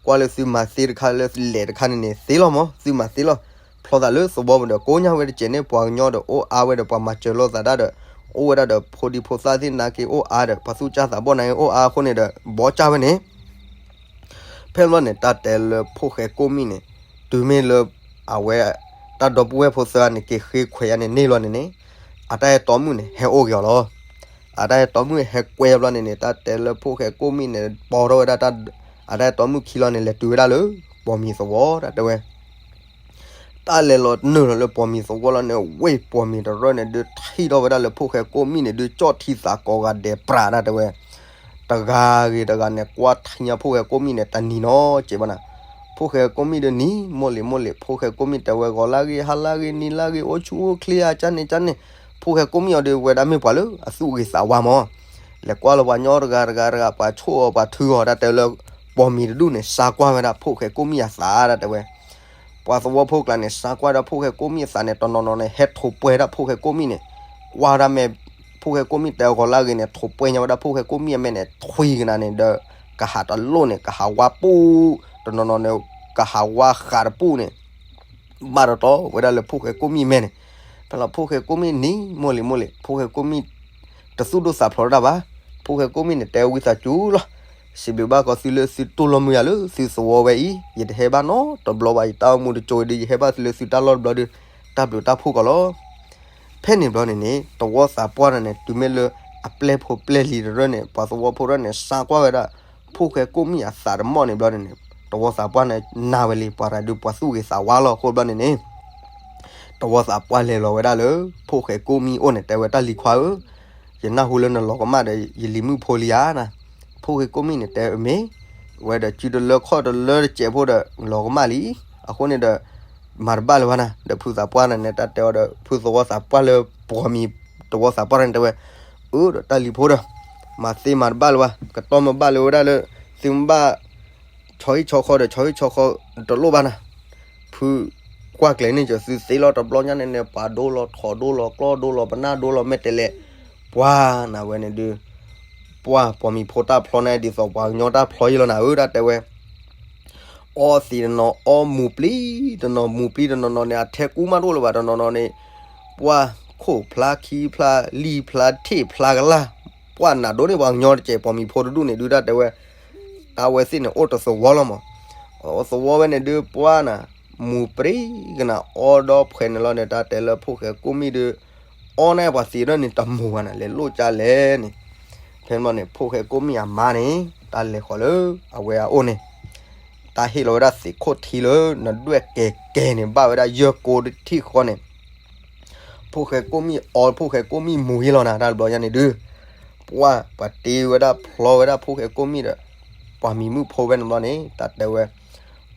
ကွၢ်လၢသုမၤသ့တခါလၢလဲၤတခါန့ၣ်န့ၣ် သ့လီၤမး သုမၤသ့လီၤ. ဖျီသးလၢသဝီပူၤဒီး ကိးညါဝဲတစဲးန့ၣ် ပှၤကညီဒီးအိၣ်အါဝဲဒီး ပှၤမၤစၢၤလိာ်သးတၢ်ဒီး အိၣ်ဝဲဒၣ်ဒီးဖိဒံဖိသၣ်သ့ၣ်နာ်က့အိၣ်အါဒီး ပှၤသူၣ်ကၢ်သးဘီၣ်နာ်က့အိၣ်အါအဃိန့ၣ်ဒီး ဘီကၢ်ဝဲန့ၣ် ဖဲဘျီန့ၣ် တၢ်တဲလၢဖိၣ်ဃဲကိၣ်မံၣ်န့ၣ်, တုၤမ့ၢ်လၢ အဝဲ တၢ်ဒီပုၢ်ဝဲၢ်ဖိသၢဂၤန့ၣ် က့ၤဃ့ခွဲးယါန့ၣ်န့ၢ်လီၤန့ၣ်န့ၣ်, အတၢ်အဲၣ်တီမုၣ်န့ၣ် ဟဲအိၣ်က့ၤအီၤလီၤ. အတၢ်အဲၣ်တီမုၣ်ဟဲကွဲဘျီန့ၣ်န့ၣ် တၢ်တဲလၢဖိၣ်ဃဲကိၣ်မံၣ်န့ၣ် ပိာ်ထီၣ်ဝဲဒၣ် အတၢ်အဲၣ်တီမုၣ်ခံလီၤန့ၣ် လဲၤတုၤဝဲဒၣ်လၢ ပိာ်မံၤသဝီ တၢ်တဲဝဲ တၢ်လဲၤလီၤနုာ်လီၤလၢပိာ်မံၤသဝီလီၤန့ၣ် ဝ့ၢ်ပိာ်မံၤတရၢန့ၣ်ဒုး ထံၣ်ထီၣ်ဝဲဒၣ်လၢဖိၣ်ဃဲကိၣ်မံၣ်န့ၣ်ဒုး ကၠီၣ်ထံသးကိးဂၤဒဲးပြး တၢ်တဲဝဲ, တဂၤဂ့ၤတဂၤန့ၣ် ကွၢ်ထံညါဖိၣ်ဃဲကိၣ်မံၣ်န့ၣ် တနံၤနီတစဲးဘၣ်နၤ, ဖိၣ်ဃဲကိၣ်မံၣ်ဒုးနံၤ မိၢ်လံၤမိၢ်လံၤ ဖိၣ်ဃဲကိၣ်မံၣ်တဲဝဲ ဂီၤလၢဂ့ၤ ဟါလၢဂ့ၤ နံၤလၢဂ့ၤ အိၣ်ဆူၣ်အိၣ်ချ့ဧါ ကၢ်န့ၣ်ကၢ်န့ၣ်, ဖိၣ်ဃဲကိၣ်မံၣ်အီၤဒုး ဝဲဒၣ်မ့ၢ်ပှၤလၢအသူၣ်ဂ့ၤသးဝါမး လဲၤကွၢ်လီၤပှၤညီတဂၤတဂၤတဂၤ ပှၤဆိၣ်အီၤ ပှၤထုအီၤ တၢ်တဲလၢ ပိာ်မံၤတဒူၣ်န့ၣ် စါကွၢ်ဝဲဒၣ်ဖိၣ်ဃဲကိၣ်မံၣ်အသး တၢ်တဲဝဲ, ပှၤသဝီဖိကျါန့ၣ် စါကွၢ်ဒၣ်ဖိၣ်ဃဲကိၣ်မံၣ်အသးန့ၣ် တနီၤနီၤန့ၣ် ဟဲထိးပှဲၤဒၣ်ဖိၣ်ဃဲကိၣ်မံၣ်န့ၣ်, ကွၢ်ဒၣ်မ့ၢ် ဖိၣ်ဃဲကိၣ်မံၣ်တဲအဂီၤလၢအဂ့ၤန့ၣ် ထိးပှဲၤညါဝဲဒၣ်ဖိၣ်ဃဲကိၣ်မံၣ်အမဲာ်န့ၣ် ထွံကနၤန့ၣ်ဒီး ကဟးတလိၣ်န့ၣ် ကဟးဝါပူၣ်, တနီၤနီၤန့ၣ် ကဟးဝါဃးတပူၣ်န့ၣ် ဘၣ်တတီဝဲဒၣ်လၢဖိၣ်ဃဲကိၣ်မံၣ်မဲာ်န့ၣ်, ဖဲလီၤဖိၣ်ဃဲကိၣ်မံၣ်နံၤ မိၢ်လံၤမိၢ်လံၤ ဖိၣ်ဃဲကိၣ်မံၣ် တသူၣ်ဒိၣ်သးဖျိးတၢ်ဘၣ်, ဖိၣ်ဃဲကိၣ်မံၣ်န့ၣ် တဲဝံသးစူၤလီၤ, စံးဘျုးဘၣ်ကီးသုလၢသုတူၢ်လိာ်မုာ်ယၤလၢသုသဝီဝဲအံၤ ယတဟဲဘၣ်နီတဘျီဘၣ်, ယတၢ်အိၣ်မူတကၠိၤဒီး ယဟဲဘၣ်သုလၢသုတၢ်လီၢ်တဘျီဒီး တၢ်ဘျုးတၢ်ဖှိၣ်ကီးလီၤ. ဖဲန့ၣ်ဘျီန့ၣ်န့ၣ် တဝီသးပှၢ်န့ၣ်န့ၣ် တုၤမ့ၢ်လၢအပျဲၢ်ဖိပျဲၢ်လံၤတရၢန့ၣ် ပှၤသဝီဖိတရၢန့ၣ် စါကွၢ်ဝဲဒၣ် ဖိၣ်ဃဲကိၣ်မံၣ်အသးတမီၢ်န့ၣ်ဘျီန့ၣ်န့ၣ် တဝီသးပှၢ်န့ၣ် နာ်ဝဲလံ ပှၤတဂၤဒုးပှၤသူၣ်ဂ့ၤသးဝါလီၤအဃိဘျီန့ၣ်န့ၣ် တဝီသးပှၢ်လဲၤလီၤဝဲဒၣ်လၢ ဖိၣ်ဃဲကိၣ်မံၣ်အိၣ်န့ၣ် တဲဝဲ တၢ်လံၤခွါဧၢ, ယနၢ်ဟူလၢနလီၤကမၣ်ဒီး ယလံၤမုၣ်ဖိလံဧါနၤ, ဖိၣ်ဃဲကိၣ်မံၣ်န့ၣ် တဲမ့ၢ်ဝဲဒီး စုတလၢခီၣ်တလၢတစဲးဖိဒီး လီၤကမၣ်လံ, အဃိန့ၣ်ဒီး မၤတဘၣ်လၢၤဘၣ်နၤ, ဒီးဖုသးပှၢ်န့ၣ်န့ၣ် တၢ်တဲအီၤဒီး ဖုသဝီသးပှၢ်လၢပိာ်မံၤ တဝီသးပှၢ်န့ၣ်တဲဝဲ, အၢ ဒီးတၢ်လံၤဖိဒီး မၤသ့မၤတဘၣ်လၢၤဘၣ်, ကတီၢ်မ့ၢ်ဘၣ်လၢၤဝဲဒၣ်လၢ သုမ့ၢ်ဘၣ် ဆီဟံၣ်ဆီဃီဒီး ဆီဟံၣ်ဆီဃီတလိၣ်ဘၣ်နၤ, ဖုကွၢ်ကျဲၤန့ၢ်ကီးသုသ့လီၤတဘျီညါန့ၣ်န့ၣ် ပှၤဒိလီၤထီၣ်ဒိလီၤကျီၢ်ဒိလီၤပနၢ်ဒိလီၤမဲာ်တဲးလဲး, ပှၢ်နၤဝဲန့ၣ်ဒုး ပှၢ်ပိာ်မံၤဖိတၢ်ဖျီန့ၣ် ဒ်သိးပှၤကညီတၢ်ဖျီယံလီၤနၤဧၢ တၢ်တဲဝဲ အီသံးတနီၤ အီမူၤပျံၤတနီၤ မူၤပျံၤတနီၤနီၤန့ၣ် အထဲကူမးတအိၣ်လၢၤဘၣ် တနီၤနီၤန့ၣ်, ပှၢ်ခိၣ်ဖျါခံဖျါလံၢ်ဖျါထံးဖျါကလၢ်, ပှၢ်နးဒိၣ်န့ၢ်ပှၤကညီတကဲး ပိာ်မံၤဖိတဒူၣ်န့ၣ်ဒုး တၢ်တဲဝဲ, အဝဲသ့ၣ်န့ၣ်အိၣ်တသဝီလီၤမး, သဝီဝဲန့ၣ်ဒုးပှၢ်နၤ, မူၤပျံၤကနၤ အီဒီဖှဲးန့ၣ်လီၤန့ၣ် တၢ်တဲလၢဖိၣ်ဃဲကိၣ်မံၣ်ဒုး, အီန့ၢ်ပှၤသံးဒီးန့ၣ်တမူၤဘၣ်နၤ လဲၤလိၣ်ကၢ်လဲၣ်န့ၣ်, ဖဲန့ၣ်န့ၣ် ဖိၣ်ဃဲကိၣ်မံၣ်အမါန့ၣ် တၢ်လဲၤဃီၤလၢအဝဲအအိၣ်န့ၣ် တၢ်ဟ့ၣ်လီၤဝဲဒၣ်သံးခိၣ်ထံလၢနဒွဲၣ်ကဲၤကဲၤန့ၣ် ဘၣ်ဝဲဒၣ်ယဲၢ်ကိးတထံၣ်ဃီန့ၣ်, ဖိၣ်ဃဲကိၣ်မံၣ်အီ ဖိၣ်ဃဲကိၣ်မံၣ်မူၤယံလီၤနၤ တၢ်တဘျီညါန့ၣ်ဒုး, ပှၢ်ပှၤတ့ဝဲဒၣ်ဖျီဝဲဒၣ်ဖိၣ်ဃဲကိၣ်မံၣ်ဒီး, ပှၤမံၤမုၣ်ဖိဖဲန့ၣ်ဘျီန့ၣ် တၢ်တဲဝဲ,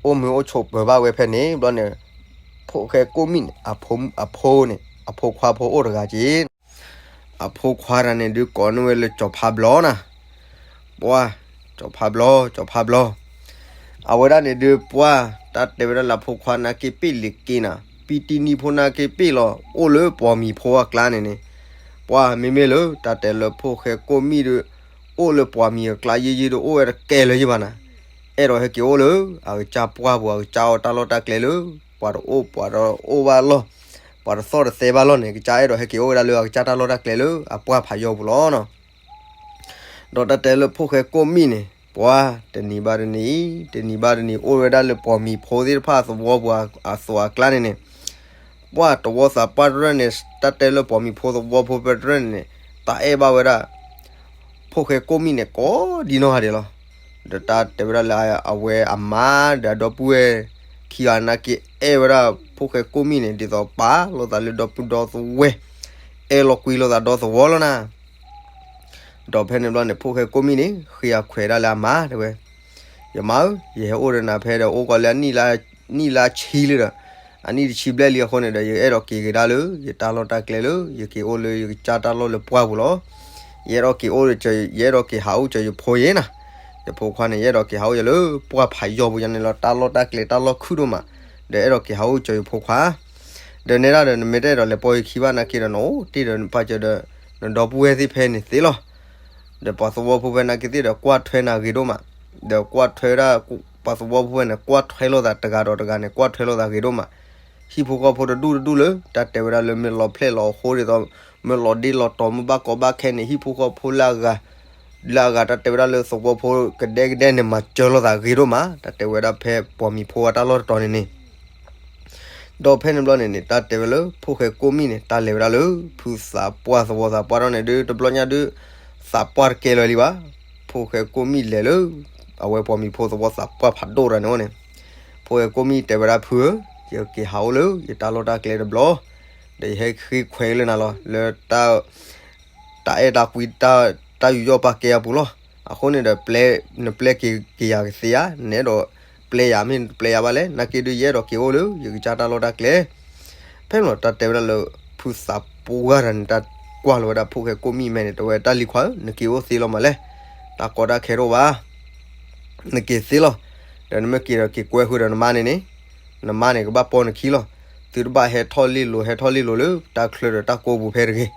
အိၣ်မုာ်အိၣ်ဆိးပၢၤဘၣ်ဝဲဖဲန့ၣ်ဘျီန့ၣ်, ဖိၣ်ဃဲကိၣ်မံၣ်န့ၣ် အဖိန့ၣ် အဖိခွါဖိအိၣ်တဂၤက့ၤ အဖိခွါတဂၤန့ၣ်ဒုးကိးန့ၢ်ဝဲလၢကၠီၤဖးဘျီနၤ, ပှၢ်, ကၠီၤဖးဘျီ ကၠီၤဖးဘျီ, အဝဲဒၣ်န့ၣ်ဒုးပှၢ် တၢ်တဲဝဲဒၣ်လၢအဖိခွါနၢ်က့ပ့ၣ်လံၤက့ၤနၤ, ပံတံနံဖိနၢ်က့ပ့ၣ်လီၤ အိၣ်လၢပိာ်မံၤဖိအကျါန့ၣ်န့ၣ်, ပှၢ်မ့မ့ၢ်လၢ တၢ်တဲလၢဖိၣ်ဃဲကိၣ်မံၣ်ဒုး, အိၣ်လၢပိာ်မံၤအကျါယံာ်ယံာ်ဒီးအိၣ်ဝဲတကဲလၢၤယံာ်ဘၣ်နၤ, အဲၣ်ဒိးဟဲက့ၤအိၣ်လၢ အကစၢ်ပှၢ်ပူၤ အကစၢ်အီၣ်တၢ်လီၢ်တၢ်ကျဲလၢ ပှၤတအိၣ်ပှၤတအိၣ်ဘၣ်လီၢ်, ပှၤတသီၣ်တသဲဘၣ်လီၢ်န့ၣ် ကစၢ်အဲၣ်ဒိးဟဲက့ၤအိၣ်ဝဲဒၣ်လၢအကစၢ်တၢ်လီၢ်တၢ်ကျဲလၢအပှၢ်ဖးယီၤပူၤလီၤနီၤ. ဒီးတၢ်တဲလၢဖိၣ်ဃဲကိၣ်မံၣ်န့ၣ် ပှၢ်တနံၤဘၣ်တနံၤ, တနံၤဘၣ်တနံၤ အိၣ်ဝဲဒၣ်လၢပိာ်မံၤဖိသ့ၣ်တဖၣ်သဝီပူၤအသိးအကျါန့ၣ်န့ၣ်, ပှၢ်တဝီသးပှၢ်တရၢၣ်န့ၣ် တၢ်တဲလၢပိာ်မံၤဖိသဝီဖိဖဲတရၢၣ်န့ၣ်န့ၣ် တၢ်အဲၣ်ဘၣ်ဝဲဒၣ် ဖိၣ်ဃဲကိၣ်မံၣ်န့ၣ်ကိးဒ်နီၢ်ဂၤဒဲးလီၤ. ဒီးတၢ်တဲဝဲဒၣ်လၢအဝဲအမါဒီးအဒီပုၢ်ဝဲၢ်ခံဂၤနာ်က့အဲၣ်ဝဲဒၣ်ဖိၣ်ဃဲကိၣ်မံၣ်န့ၣ် ဒ်သိးပာ်လိာ်သးလၢဒီပုၢ်ဒီဝဲၢ် အဲၣ်လီၤကွံလိာ်သးဒီသဝီလီၤနၤ. ဒီးဖဲန့ၣ်ဘျီန့ၣ် ဖိၣ်ဃဲကိးမံၣ်န့ၣ် ဃ့အခွဲးဒၣ်လၢအမါတဲဝဲ, ယမါဧၢ, ယဟဲအိၣ်ဒီးနၤဖဲဒီး အိၣ်ကီးလၢအနံၣ်လါဆံလံဒီး, အနံၣ်တဆံဘျဲၣ်လံအဃိန့ၣ်ဒီး ယအဲၣ်ဒိးက့ၤကဒါလၢ ယတၢ်လီၢ်တၢ်ကျဲလၢ ယက့ၤအိၣ်လၢယကစၢ်တၢ်လီၢ်လၢပှၢ်ပူၤလီၤ. ယအဲၣ်ဒိးက့ၤအိၣ်ဒီး, ယအဲၣ်ဒိးက့ၤဟးအိၣ်ကၢၤယဖိယဲနၤ. ယဖိခွါန့ၣ် ယအဲၣ်ဒိးက့ၤဟးအိၣ်ယၤလၢပှၢ်ဖးယီၤပူၤယၤန့ၣ်လီၤ, တၢ်လီၢ်တၢ်ကျဲတၢ်လီၢ်ခုၣ်ဒိၣ်မး, ဒီးအဲၣ်ဒိးက့ၤဟးအိၣ်ကၢၤယဖိခွါ ဒီးနဲဒၣ်ဒီး နမ့ၢ်တအဲၣ်ဒိးလဲၤပိာ်ယခံဘၣ်နာ်က့ဒီး နအိၣ်တ့ၢ်ဒီးနပာ်စၢၤဒီး နဒီပုၢ်ဝဲၢ်သ့ၣ်ဖဲန့ၣ်သ့လီၤ. ဒီးပှၤသဝီဖိဖဲနာ်က့သ့ၣ်ဒီး ကွၢ်ထွဲနၤဂ့ၤဒိၣ်မး, ဒီးကွၢ်ထွဲဒၣ် ပှၤသဝီဖိဖဲန့ၣ် ကွၢ်ထွဲလိာ်သးတဂၤဒီးတဂၤန့ၣ် ကွၢ်ထွဲလိာ်သးဂ့ၤဒိၣ်မး. ဟံၣ်ဖိဃီဖိတဒူၣ်တဒူၣ်လၢ တၢ်တဲဝဲဒၣ်လၢမ့ၢ်လီၤဖျဲၣ်လီၤအဃိဒ်သိး မ့ၢ်လီၤဒ့လီၤတီၤ မ့ၢ်ဘၣ်ကီဘၣ်ခဲန့ၣ် ဟံၣ်ဖိဃီဖိလၢအဂၤ လၢအဂၤတၢ်တဲဝဲဒၣ်လၢသဝီဖိကဒဲကဒဲန့ၣ် မၤစၢၤလိာ်သးဂ့ၤဒိၣ်မး, တၢ်တဲဝဲဒၣ်ဖဲပှၤမံၤဖိအတၢ်လီၢ်တတီၤန့ၣ်န့ၣ်. ဒီးဖဲန့ၣ်ဘျီန့ၣ်န့ၣ် တၢ်တဲဝဲလၢဖိၣ်ဃဲကိးမံၣ်န့ၣ် တၢ်လဲၤဝဲဒၣ်လၢ ဖုသးပှၢ်သဝီသးပှၢ်ထီၣ်န့ၣ်ဒုး တဘျီညါဒုး သးပှၢ်တကဲလၢၤလံဘၣ်. ဖိၣ်ဃဲကိးမံၣ်လဲၤလၢ အဝဲပှၤမံၤဖိသဝီသးပှၢ်ဖးဒိၣ်တဂၤန့ၣ်အအိၣ်န့ၣ်, ဖိၣ်ဃဲကိးမံၣ်တဲဝဲဒၣ် ဖုဧၢ, ယက့ၤဟးအိၣ်လၢယတၢ်လီၢ်တၢ်ကျဲတဘျီ, ဒီးယဟဲဃ့ခွဲးလၢနၤလီၤ လၢ တၢ်အဲၣ်တၢ်ကွံ တၢ်ယူးယီၣ်ပာ်ကဲအပူၤလီၤ. အဃိန့ၣ်ဒီး နပျဲက့ၤက့ၤယၤကသ့ဧါ, နအဲၣ်ဒိးပျဲယၤမ့ၢ်နတပျဲယၤဘၣ်လဲၣ်, နာ်က့ဒုး ယအဲၣ်ဒိးက့ၤအိၣ်လၢယကစၢ်တၢ်လီၢ်တၢ်ကျဲ. ဖဲန့ၣ်လီၤ တၢ်တဲဝဲဒၣ်လၢ ဖုသးပှၢ်တဂၤန့ၣ် တၢ်ကွၢ်လီၤဝဲဒၣ်ဖိၣ်ဃဲကိးမံၣ်မဲာ်န့ၣ် တဲဝဲ တၢ်လံၤခွါဧၢ, နက့ၤအိၣ်သ့လီၤမးလဲၣ်, တၢ်ကီတၢ်ခဲတအိၣ်ဘၣ် နက့ၤသ့လီၤ. ဒီးနမ့ၢ်က့ၤဒီးက့ၤကွဲဃုာ်ဒီးနမါန့ၣ်န့ၣ်, နမါန့ၣ်ကဘၣ်ပိာ်နခံလီၤ. သုတဘၣ်ဟဲထီၣ်လ့လိာ် ဟဲထီၣ်လ့လိာ်လၢတၢ်ချၢဒီးတၢ်ကိးပူၤဖဲတဂ့ၤ.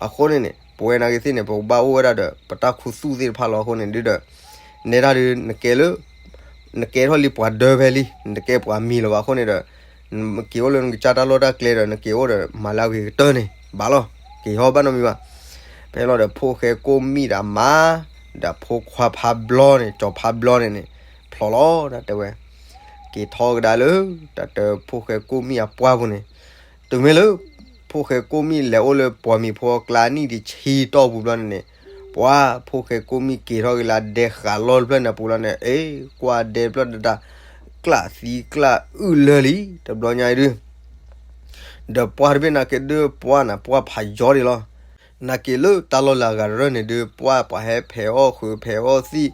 အဃိန့ၣ်န့ၣ် ပဝဲနာ်က့သ့ၣ်န့ၣ် ပကဘၣ်အိၣ်ဝဲဒၣ်ဒီးပတၢ်ခူသူၣ်သ့ၣ်တဖၣ်လီၤ. အဃိန့ၣ်ဒုးဒီး နဲဒၣ်ဒုး နကဲလၢ နကဲထီၣ်လံပှၤဒၢဖဲလံ, နတကဲပှၤမံၤလၢၤဘၣ်အဃိန့ၣ်ဒီး နက့ၤအိၣ်လၢနကစၢ်တၢ်လီၢ်တၢ်ကျဲဒီး နက့ၤအိၣ်ဒီးမၤလၢအဂ့ၤကတၢၢ်န့ၣ် ဘၣ်လီၤ. က့ၤဟီၣ်ဘၣ်နီတမံၤဘၣ်. ဖဲလီၤဒီးဖိၣ်ဃဲကိးမံၣ်ဒီးအမါ ဒီးဖိခွါဖးဘျီန့ၣ် ကၠီၤဖးဘျီန့ၣ်န့ၣ် ဖျိးလီၤ တၢ်တဲဝဲ က့ၤထီၣ်ကဒါလၢ တၢ်တဲဖိၣ်ဃဲကိးမံၣ်အပှၢ်ပူၤန့ၣ်, တုၤမ့ၢ်လၢ ဖိၣ်ဃဲကိးမံၣ်လဲၤအိၣ်လၢပှၤမံၤဖိအကျါနံၣ်တဆံတီၢ်ပူၤဘျီန့ၣ်န့ၣ်, ပှၤဖိၣ်ဃဲကိးမံၣ်က့ၤထီၣ်က့ၤလၢအဒဲဃာ်လီၢ်တဖျၢၣ်န့ၣ်အပူၤလီၤန့ၣ်, အ့ ကွၢ်ဒဲတဖျၢၣ်ဒၣ် ကျၣ်သံကျၣ်အုၣ်လၢလံ တဘျီညါအံၤဒုး ဒီးပှၢ်တဘ့ၣ်နာ်က့ဒုး ပှၢ်န့ၣ် ပှၢ်ဖးယီၤဒံးလီၤ. နာ်က့လၢတၢ်လီၢ်လၢအဂၤတရၢၢ်န့ၣ်ဒုး ပှၢ်ပှၤဟဲဖဲးအီၣ်ဃုာ်ဖဲးအီၣ်သံၣ်,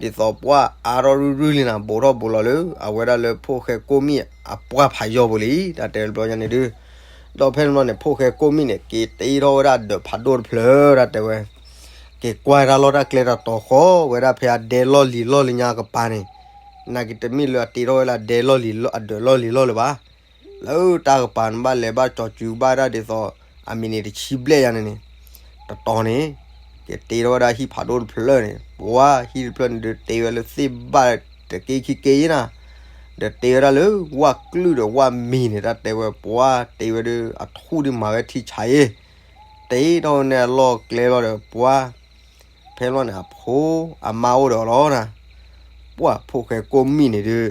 ဒ်သိးပှၢ်အါထီၣ်ရုၢ်ရုၢ်လံနၤ ဘူးထီၣ်ဘူးလီၤလၢ အဝဲဒၣ်လၢဖိၣ်ဃဲကိးမံၣ်အပှၢ်ဖးယီၤပူၤလံ တၢ်တဲတဘျီညါန့ၣ်ဒုး, ဒီးဖဲန့ၣ်ဘျီန့ၣ် ဖိၣ်ဃဲကိးမံၣ်န့ၣ် က့ၤတ့ထီၣ်ဝဲဒၣ်ဒီးဖးဒိၣ်တဖျၢၣ် တၢ်တဲဝဲ က့ၤကွၢ်တၢ်လီၢ်တၢ်ကျဲတတီၤဃီဝဲဒၣ်ဖဲအဒဲလီၢ်လံၤလီၢ်လံၤညါကပၤန့ၣ်, နာ်က့တမ့ၢ်လၢအတ့ထီၣ်ဝဲလၢအဒဲလီၢ်လံၤလီၢ် အဒဲလီၢ်လံၤလီၢ်လၢၤဘၣ်. လၢတၢ်ကပၤန့ၣ်ဘၣ်လဲၤဘၣ်ကၠီၤစုၤဘၣ်ဒၣ်ဒ်သိး အမံးနံးတဆံဘျဲၣ်ယၤန့ၣ်န့ၣ်, တတီၤန့ၣ် က့ၤတ့ထီၣ်ဝဲဒၣ်ဟံၣ်ဖးဒိၣ်တဖျၢၣ်န့ၣ် ပှၢ်ဟံၣ်တဖျၢၣ်န့ၣ်ဒုးတ့ဝဲလၢသ့ၣ်ဘၣ်တက့ခံက့ယဲနၤ, ဒီးတ့ဝဲဒၣ်လၢဝၣ်ကလုၢ်ဒီးဝၣ်မံၤန့ၣ် တၢ်တဲဝဲပှၢ်တ့ဝဲဒုးအထူၣ်ဒုးမၤဝဲထံဆးယဲ တ့ထီၣ်ဝဲန့ၣ်အလီၢ်ကျဲလီၤဒီးပှၢ် ဖဲလီၤန့ၣ်အဖိအမါအိၣ်ဒီးအီၤလီၤနၤ, ပှၢ်ဖိၣ်ဃဲကိးမံၣ်န့ၣ်ဒုး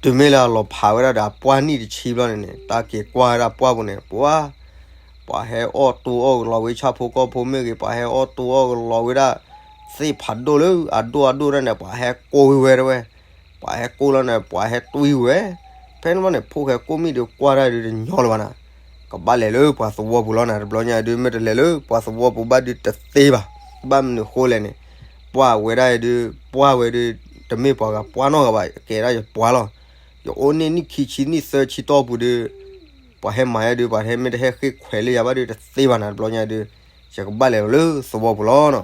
တုၤမ့ၢ်လၢအလီၤဖးဝဲဒၣ်ဒီးအပှၢ်နံၣ်တဆံဘျီန့ၣ်န့ၣ် တၢ်က့ၤကွၢ်ဝဲဒၣ်ပှၢ်ပူၤန့ၣ် ပှၢ် ပှၤဟဲအီၣ်တိၢ်အီၣ်ကလီၤဝဲဆၣ်ဖိကီၢ်ဖိမ့ၢ်ဂ့ၤ ပှၤဟဲအီၣ်တိၢ်အီၣ်ကလီၤဝဲဒၣ် သ့ၣ်ဖးဒိၣ်လၢအဒိၣ်အဒိၣ်ဒၣ်န့ၣ် ပှၤဟဲကိးဝဲဝဲတဝဲ ပှၤဟဲကိးလီၤန့ၣ် ပှၤဟဲတွံဝဲ, ဖဲန့ၣ်ဘျီန့ၣ် ဖိၣ်ဃဲကိးမံၣ်ဒုးကွၢ်တၢ်ဒုးတညီလၢၤဘၣ်နၤ, ကဘၣ်လဲၤလၢပှၤသဝီပူၤလီၤနၤ တဘျီညါဒုး မ့ၢ်တလဲၤလၢပှၤသဝီပူၤဘၣ်ဒုးတသ့ဘၣ်, ဘၣ်မနုၤဃိလဲၣ်န့ၣ်, ပှၢ်ဝဲဒၣ်ဒုး ပှၢ်ဝဲဒုး တမ့ၢ်ပှၤဂၤပှၢ်နီတဂၤဘၣ် ကဲဒၣ်ယပှၢ်လီၤ, ယအိၣ်န့ၢ်နံၣ်ခံဆံနံၣ်သၢဆံတီၢ်ပူၤဒုး ပှၤဟဲမၤယဲဒုး ပှၤဟဲမ့ၢ်တဟဲဃ့ခွဲးလၢယၤဘၣ်ဒုးတသ့ဘၣ်နၤ တဘျီညါဒုး, ယကဘၣ်လဲၤလီၤလၢသဝီပူၤလီၤနီၤ,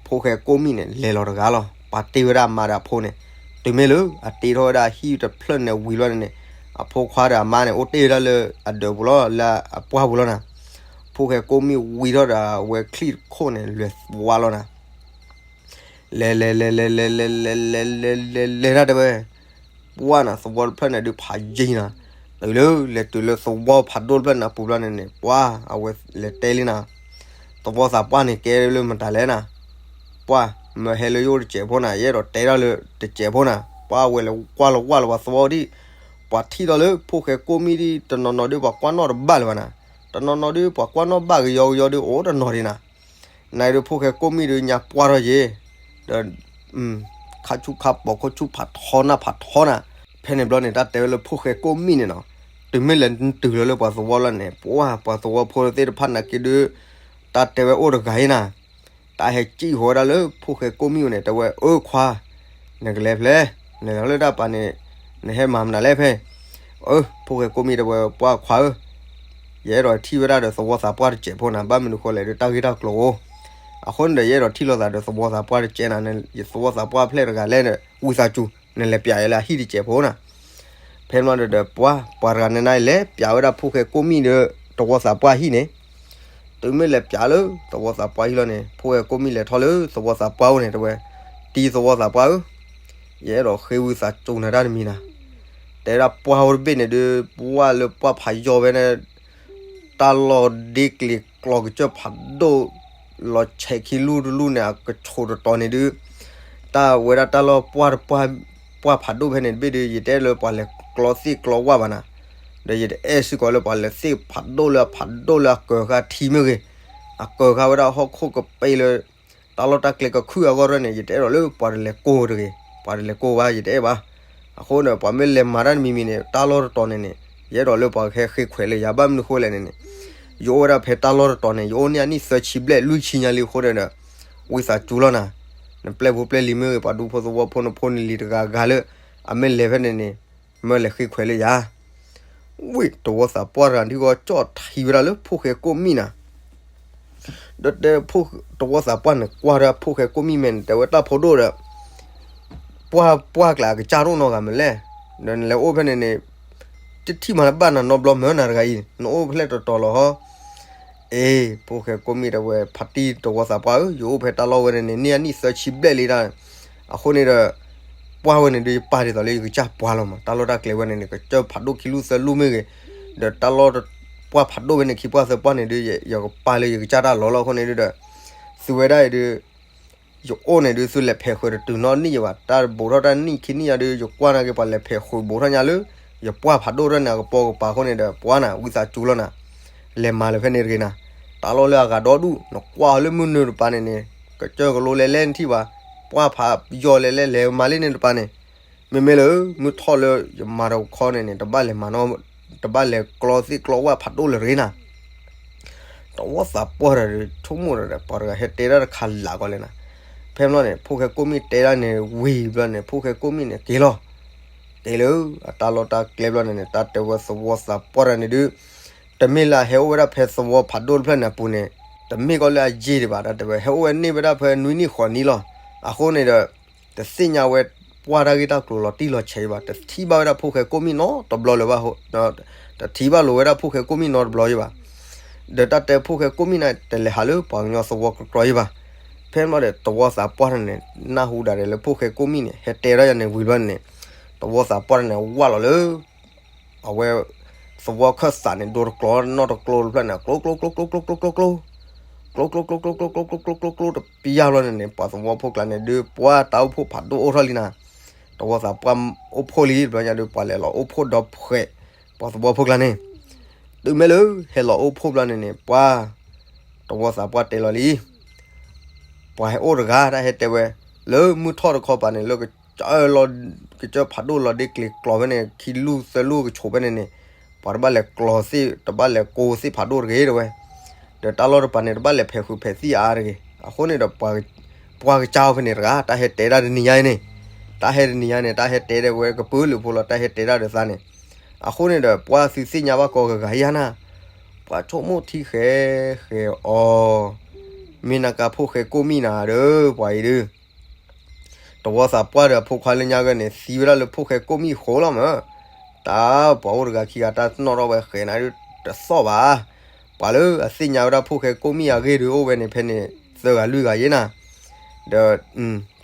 ဖိၣ်ဃဲကိးမံၣ်န့ၣ် လဲၤလီၤတဂၤလီၤ, ပှၤတ့ဝဲဒၣ်အမါဒီးအဖိန့ၣ်, တုၤမ့ၢ်လၢအတ့ထီၣ်ဝဲဒၣ်ဟံၣ်တဖျၢၣ်န့ၣ်ဝံၤဘျီန့ၣ်န့ၣ်, အဖိခွါဒီးအမါန့ၣ် အိၣ်တ့ၢ်ဝဲဒၣ်လၢအဒၢးပူၤလီၤ လၢအပှၢ်ပူၤလီၤနၤ, ဖိၣ်ဃဲကိးမံၣ်ဝံၤထီၣ်ဒီးအဝဲချံၣ်တခိၣ်န့ၣ် လဲၤဝါလီၤနၤ လဲၤလဲၤလဲၤလဲၤလဲၤလဲၤလဲၤလဲၤလဲၤလဲၤလဲၤတၢ်တဲဝဲ, ပှၢ်နၤသဝီတဖျၢၣ်န့ၣ်ဒုးဖးယံၤနၤ, တုၤလၢလဲၤတုၤလၢသဝီဖးဒိၣ်တဖျၢၣ်န့ၣ် ပူၤဘျီန့ၣ်န့ၣ် ပှၢ်အဝဲလဲၤတဲလံနၤ, သဝီသးပှၢ်န့ၣ်ကဲလၢမတၤလဲၣ်နၤ, ပှၢ်မၢဟဲလၢယအိၣ်တစဲးဖိနၤ ယအဲၣ်ဒိးတဲထီၣ်လၢတစဲးဖိနၤ, ပှၢ်ဝဲလဲၤကွၢ်လီၤဝါလီၤဝါသဝီဒံး, ပှၤထံၣ်ထီၣ်လၢဖိၣ်ဃဲကိးမံၣ်ဒံး တနီၤနီၤဒုးပှၤကွၢ်နီၣ်တဘၣ်လၢၤဘၣ်နၤ, တနီၤနီၤဒုးပှၤကွၢ်နီၣ်ဘၣ်ကယီကယီဒုးအိၣ်တနီၤဒံးနၤ နဒုးဖိၣ်ဃဲကိးမံၣ်ဒုးညါပှၢ်ထီၣ်ယ့ၤ, ဒီး ခါဆူၣ်ခါပိာ်ခိၣ်ဆူၣ်ဖးထီနၢ်ဖးထီနၤ, ဖဲန့ၣ်ဘျီန့ၣ် တၢ်တဲဝဲလၢဖိၣ်ဃဲကိးမံၣ်န့ၣ်နီၤ, တုၤမ့ၢ်လဲၤတုၤလီၤလၢပှၤသဝီလီၤန့ၣ် ပှၤ ပှၤသဝီဖိသ့ၣ်တဖၣ်နာ်က့ဒုး တၢ်တဲဝဲအိၣ်တဂၤအံၤနၤ, တၢ်ဟဲစံၣ်ဃီၤဝဲဒၣ်လၢဖိၣ်ဃဲကိးမံၣ်အအိၣ်န့ၣ် တဲဝဲ အၢခွါ နကလဲၤဖဲလဲၣ်, နလဲၤလၢတၢ်ပာ်န့ၣ် နဟဲမၤမနုၤလဲၣ်ဖဲ, အၢ ဖိၣ်ဃဲကိးမံၣ်တဲဝဲ ပှၤခွါဧၢ, ယအဲၣ်ဒိးထံၣ်ဝဲဒၣ်ဒီးသဝီသးပှၢ်တစဲးဖိနၤ, ဘၣ်မနုၤဃိလဲၣ်ဒီးတၢ်ဂ့ၢ်တၢ်ကျိၤအိၣ်, အဃိန့ၣ်ဒီး ယအဲၣ်ဒိးထံၣ်လိာ်သးဒီးသဝီသးပှၢ်တစဲးနၤ, ယသဝီသးပှၢ်ဖျဲၣ်တဂၤလဲၣ်ဒီး ဝံသးစူၤ နလဲၤပျးယၤလၢအဟံၣ်တစဲးဖိနၤ. ဖဲမ့ၢ်ဒီး ပှၤ ပှၤတဂၤန့ၣ်နလဲၤပျးဝဲဒၣ်ဖိၣ်ဃဲကိးမံၣ်ဒီး သဝီသးပှၢ်ဟံၣ်န့ၣ်, တုၤမ့ၢ်လဲၤပျးလၢသဝီသးပှၢ်ဟံၣ်လီၤန့ၣ် ဖိၣ်ဃဲကိးမံၣ်လဲၤထီၣ်လၢသဝီသးပှၢ်အိၣ်န့ၣ် တဲဝဲ, တံၤသဝီသးပှၢ်ဧၢ, ယအဲၣ်ဒိးဃ့ဝံသးစူၤနၤတၢ်တမံၤနၤ, တဲဒၣ်ပှၢ်အိၣ်တဘ့ၣ်န့ၣ်ဒုး ပှၢ်လၢပှၢ်ဖးယီၤဝဲန့ၣ် တၢ်လီၢ်ဒ့ကျ့ၤကျီကစၢၢ်ဖးဒိၣ် လီၤဆဲးခံလူၢ်တလူၢ်န့ၣ် အကဆိးတတီၤန့ၣ်ဒုး တၢ်ဝဲဒၣ်တၢ်လီၢ်ပှၢ်တပှၢ် ပှၢ်ဖးဒိၣ်ဖဲန့ၣ်တဘ့ၣ်ဒုး ယတအဲၣ်လၢပှၤလဲၤကျီသ့ၣ်ကျီဝၣ်ဘၣ်နၤ, ဒီးယတအဲၣ်စ့ၢ်ကီးလၢပှၤလဲၤသ့ၣ်ဖးဒိၣ်လၢအဖးဒိၣ်လၢအကၢၤဃာ်ထံမ့ၢ်ဂ့ၤ, အကၢၤဃာ်ဝဲဒၣ်ဟီၣ်ခိၣ်ကပ့လၢ တၢ်လီၢ်တၢ်ကျဲကခုၣ်အဂီၢ်ဒၣ်န့ၣ် ယတအဲၣ်ဒိးလၢပှၤတလဲၤကိၢ်တဂ့ၤ, ပှၤတလဲၤကိၢ်ဘၣ် ယတအဲၣ်ဘၣ်. အဃိန့ၣ် ပှၤမ့ၢ်လဲၤမၤတၢ်တမံၤမံၤန့ၣ် တၢ်လီၢ်တတီၤန့ၣ်န့ၣ် ယအဲၣ်ဒိးလၢပှၤကဟဲဃ့ခွဲးလၢယၤ ဘၣ်မနုၤဃိလဲၣ်န့ၣ်န့ၣ် ယအိၣ်ဝဲဒၣ်ဖဲတၢ်လီၢ်တတီၤန့ၣ် ယအိၣ်န့ၢ်အနံၣ်သၢဆံဘျဲၣ်လွံၢ်ဆံညါလံအဃိန့ၣ်ဒီး ဝံသးစူၤလီၤနၤ, နပျဲၢ်ဖိပျဲၢ်လံၤမ့ၢ်ဂ့ၤ ပှၤဒူဖိသဝီဖိနဖိနလံၤတဂၤဂၤလၢ အမ့ၢ်လဲၤဖဲန့ၣ်န့ၣ် မၢလဲၤဃ့ခွဲးလၢယၤ ဝံၤ သဝီသးပှၢ်တဂၤဒ်ဂီၢ်ကၠီၣ်ထံဝဲဒၣ်လၢဖိၣ်ဃဲကိးမံၣ်နၤ, ဒီးတဲ သဝီသးပှၢ်န့ၣ် ကွၢ်ဒီးဖိၣ်ဃဲကိးမံၣ်မဲာ်န့ၣ် တဲဝဲတၢ်ဖိဒိၣ်ဒီး ပှၢ်ပှၢ်ကျဲအကစၢ်ဒိၣ်နီတဂၤမ့ၢ်လဲၣ်, ဒီးနလဲၤအိၣ်ဖဲန့ၣ်န့ၣ် တထံၣ်မၤတဘၣ်နၤနီတဘျီမၢနၤတဂၤအံၤ နအိၣ်ဖဲလဲၣ်တတီၤလီၤဟီ အ့ ဖိၣ်ဃဲကိးမံၣ်တဲဝဲ ဖါတံၢ်သဝီသးပှၢ်ဧၢ ယအိၣ်ဖဲတၢ်လီၢ်ဝဲန့ၣ်န့ၣ် န့ၢ်အနံၣ်သၢဆံဘျဲၣ်လံဒၣ်, အဃိန့ၣ်ဒီး ပှၢ်ဝဲန့ၣ်ဒုးယပာ်ဒ်သိးလၢယကစၢ်ပှၢ်လီၤမး တၢ်လီၢ်တၢ်ကျဲဝဲန့ၣ်န့ၣ် ကစၢၢ်ဖးဒိၣ်ခံလူၢ်သၢလူၢ်မ့ၢ်ဂ့ၤ, ဒီးတၢ်လီၢ်ပှၢ်ဖးဒိၣ်ဝဲန့ၣ် ခံပှၢ်သၢပှၢ်န့ၣ်ဒုး ယကပာ်လၢယကစၢ်တၢ်လီၤလီၤအဃိန့ၣ်ဒုးဒီး သုဝဲဒၣ်အံၤဒုး ယအိၣ်န့ၣ်ဒုး သုလဲၤဖဲးဃုာ်တတုၤနီတနံၣ်ယဘၣ်, တၢ်ဘူးထီၣ်တၢ်နံၣ်ခံနံၣ်ညါဒုး ယကွၢ်နာ်က့ၤပှၤလဲၤဖဲးဃုာ်ဘူးထီၣ်ညါလၢ ယပှၢ်ဖးဒိၣ်ထီၣ်န့ၣ် အကပိာ်ကပၤအဃိန့ၣ်ဒီး ပှၢ်နၤ ဝံသးစူၤလီၤနၤ, လဲၤမၤလၢၤဖဲန့ၣ်တဂ့ၤနၤ, တၢ်လီၢ်လၢအဂၤဒီဒူၣ် နကွၢ်အီၤလၢမုၢ်နုာ်တပၤန့ၣ်န့ၣ် ကစၢၢ်ကလိလဲၤလဲၣ်နထံၣ်ဘၣ်, ပှၢ်ဖးယီၤလဲၤလဲၣ်လဲၤမၤလၢန့ၣ်တပၤန့ၣ် မ့မ့ၢ်လၢ မုၢ်ထီၣ်လၢယမၤတခီန့ၣ်န့ၣ် တဘၣ်လဲၤမၤနီ တဘၣ်လဲၤကျီသ့ၣ်ကျီဝၣ်ဖးဒိၣ်လၢၤတဂ့ၤနၤ, သဝီသးပှၢ်တဂၤဒီး ဆိကမိၣ်ဒီး ပှၤတဂၤဟဲတဲဒၣ်တခါလၢာ်ကီးလဲၣ်နၤ, ဖဲမ့ၢ်လီၤန့ၣ် ဖိၣ်ဃဲကိးမံၣ်တဲဒၣ်န့ၣ်ဝံၤဘျီန့ၣ် ဖိၣ်ဃဲကိးမံၣ်န့ၣ် က့ၤလီၤ က့ၤလၢ အတၢ်လီၢ်တၢ်ကျဲဘျီန့ၣ်န့ၣ် တၢ်တဲဝဲသဝီသးပှၢ်တဂၤန့ၣ်ဒုး တမ့ၢ်လၢအဟဲအိၣ်ဝဲဒၣ်ဖဲသဝီဖးဒိၣ်တဖျၢၣ်န့ၣ်အပူၤန့ၣ် တမ့ၢ်ကီးလၢအယ့ၢ်ဒံးဘၣ် တၢ်တဲဝဲ ဟဲအိၣ်ဝဲန့ၢ်ဝဲဒၣ်ဖဲနွံနံၣ်ဃိးနံၣ်လီၤ, အဃိန့ၣ်ဒီး တသ့ၣ်ညါဝဲပှၢ်တၢ်ဂ့ၢ်တၢ်ကျိၤလီၤတံၢ်လီၤဆဲးဘၣ်, တထံၣ်ဘၣ်ဝဲဒၣ်ဖိၣ်ဃဲကိးမံၣ်နီတဘျီလၢၤဘၣ်, တထံၣ်ဘၣ်လိာ်ဝဲဒၣ်ဖိၣ်ဃဲကိးမံၣ်နီတဘျီယဘၣ်, ဒီးတၢ်တဲဖိၣ်ဃဲကိးမံၣ်န့ၣ် တလဲၤဟးလၢပှၤကညီသဝီကြီကြီယဘၣ်, ဖဲမ့ၢ်လီၤဒီး သဝီသးပှၢ်န့ၣ် နၢ်ဟူဒၣ်ဒီးလၢဖိၣ်ဃဲကိးမံၣ်န့ၣ် ဟဲတဲဒၣ်ယၤန့ၣ်ဝံၤဘျီန့ၣ်န့ၣ် သဝီသးပှၢ်န့ၣ် ဝၢ်လီၤလၢ အဝဲ သဝီခၢၣ်သးန့ၣ် ဒိတကျိၤနီတကျိၤတဖျၢၣ်န့ၣ် ကျိ ကျိ ကျိ ကျိ ကျိ ကျိ ကျိ ကျိ ကျိ ကျိ ကျိ ကျိ ကျိ ကျိ ကျိ ကျိ ကျိ ကျိ တပျၢ်ဘျီန့ၣ်န့ၣ် ပှၤသဝီဖိကျါန့ၣ်ဒုး ပှၤတၢ်အိၣ်ဖှိၣ်ဖးဒိၣ်အိၣ်ထီၣ်လံနၤ, သဝီသးပှၢ်အိၣ်ဖှိၣ်လံတဘျီညါဒုး ပှၤလဲၤလီၤအိၣ်ဖှိၣ်ဒီးဖှဲး ပှၤသဝီဖိကျါန့ၣ်, တုၤမ့ၢ်လၢ ဟဲလီၤအိၣ်ဖှိၣ်ဘျီန့ၣ်န့ၣ် ပှၤ သဝီသးပှၢ်တဲလီၤလံ ပှၤဟဲအိၣ်တဂၤ တၢ်ဟဲတဲဝဲ လၢမုၢ်ထီၣ်တခီပၤန့ၣ် လၢကစၢၢ်လီၤ ကစၢၢ်ဖးဒိၣ်လီၤဒ့ကျ့ၤကျီၤဖဲန့ၣ် ခံလူၢ်သၢလူၢ်ကဆိးဖဲန့ၣ်န့ၣ် ပှၤတဘၣ်လဲၤကျီၤသ့ၣ် တဘၣ်လဲၤကိးသ့ၣ်ဖးဒိၣ်တဂ့ၤတဲဝဲ, ဒီးတၢ်လီၢ်တပၤန့ၣ် တဘၣ်လဲၤဖဲးဃုာ်ဖဲးသံၣ်အါတဂ့ၤ. အဃိန့ၣ်ဒီး ပှၤကစၢ်အိၣ်ဖဲန့ၣ်တဂၤ တၢ်ဟဲတဲဒၣ်တနံၤညါအံၤန့ၣ်, တၢ်ဟဲတနံၤညါန့ၣ် တၢ်ဟဲတဲဒၣ်ဝဲကပုာ်လုာ်ဖိလီၤ တၢ်ဟဲတဲဒၣ်ဒီးသးန့ၣ်, အဃိန့ၣ်ဒီး ပှၤသုသ့ၣ်ညါဘၣ်ကီးဂၤဂၤယါနၤ, ပှၤဆိကမိၣ်ထံဃဲဃဲအီၤ, မ့ၢ်နကါဖိၣ်ဃဲကိးမံၣ်နၤဒီး ပှၤအံၤဒုး သဝီသးပှၢ်ဒီးအဖိခွါလၢညါဂၤန့ၣ် သံဝဲဒၣ်လၢဖိၣ်ဃဲကိးမံၣ်ဃိလီၤမး, တၢ်ပှၤအိၣ်တဂၤခံဂၤတၢ်နီၣ်ထီၣ်ဝဲဃဲနၤဒုးတသီၣ်ဘၣ်, ပှၤလၢအသ့ၣ်ညါဝဲဒၣ်ဖိၣ်ဃဲကိးမံၣ်အဂ့ၢ်ဒုးအိၣ်ဝဲန့ၣ်ဖဲန့ၣ် သၢဂၤလွံၢ်ဂၤယဲနၤ, ဒီး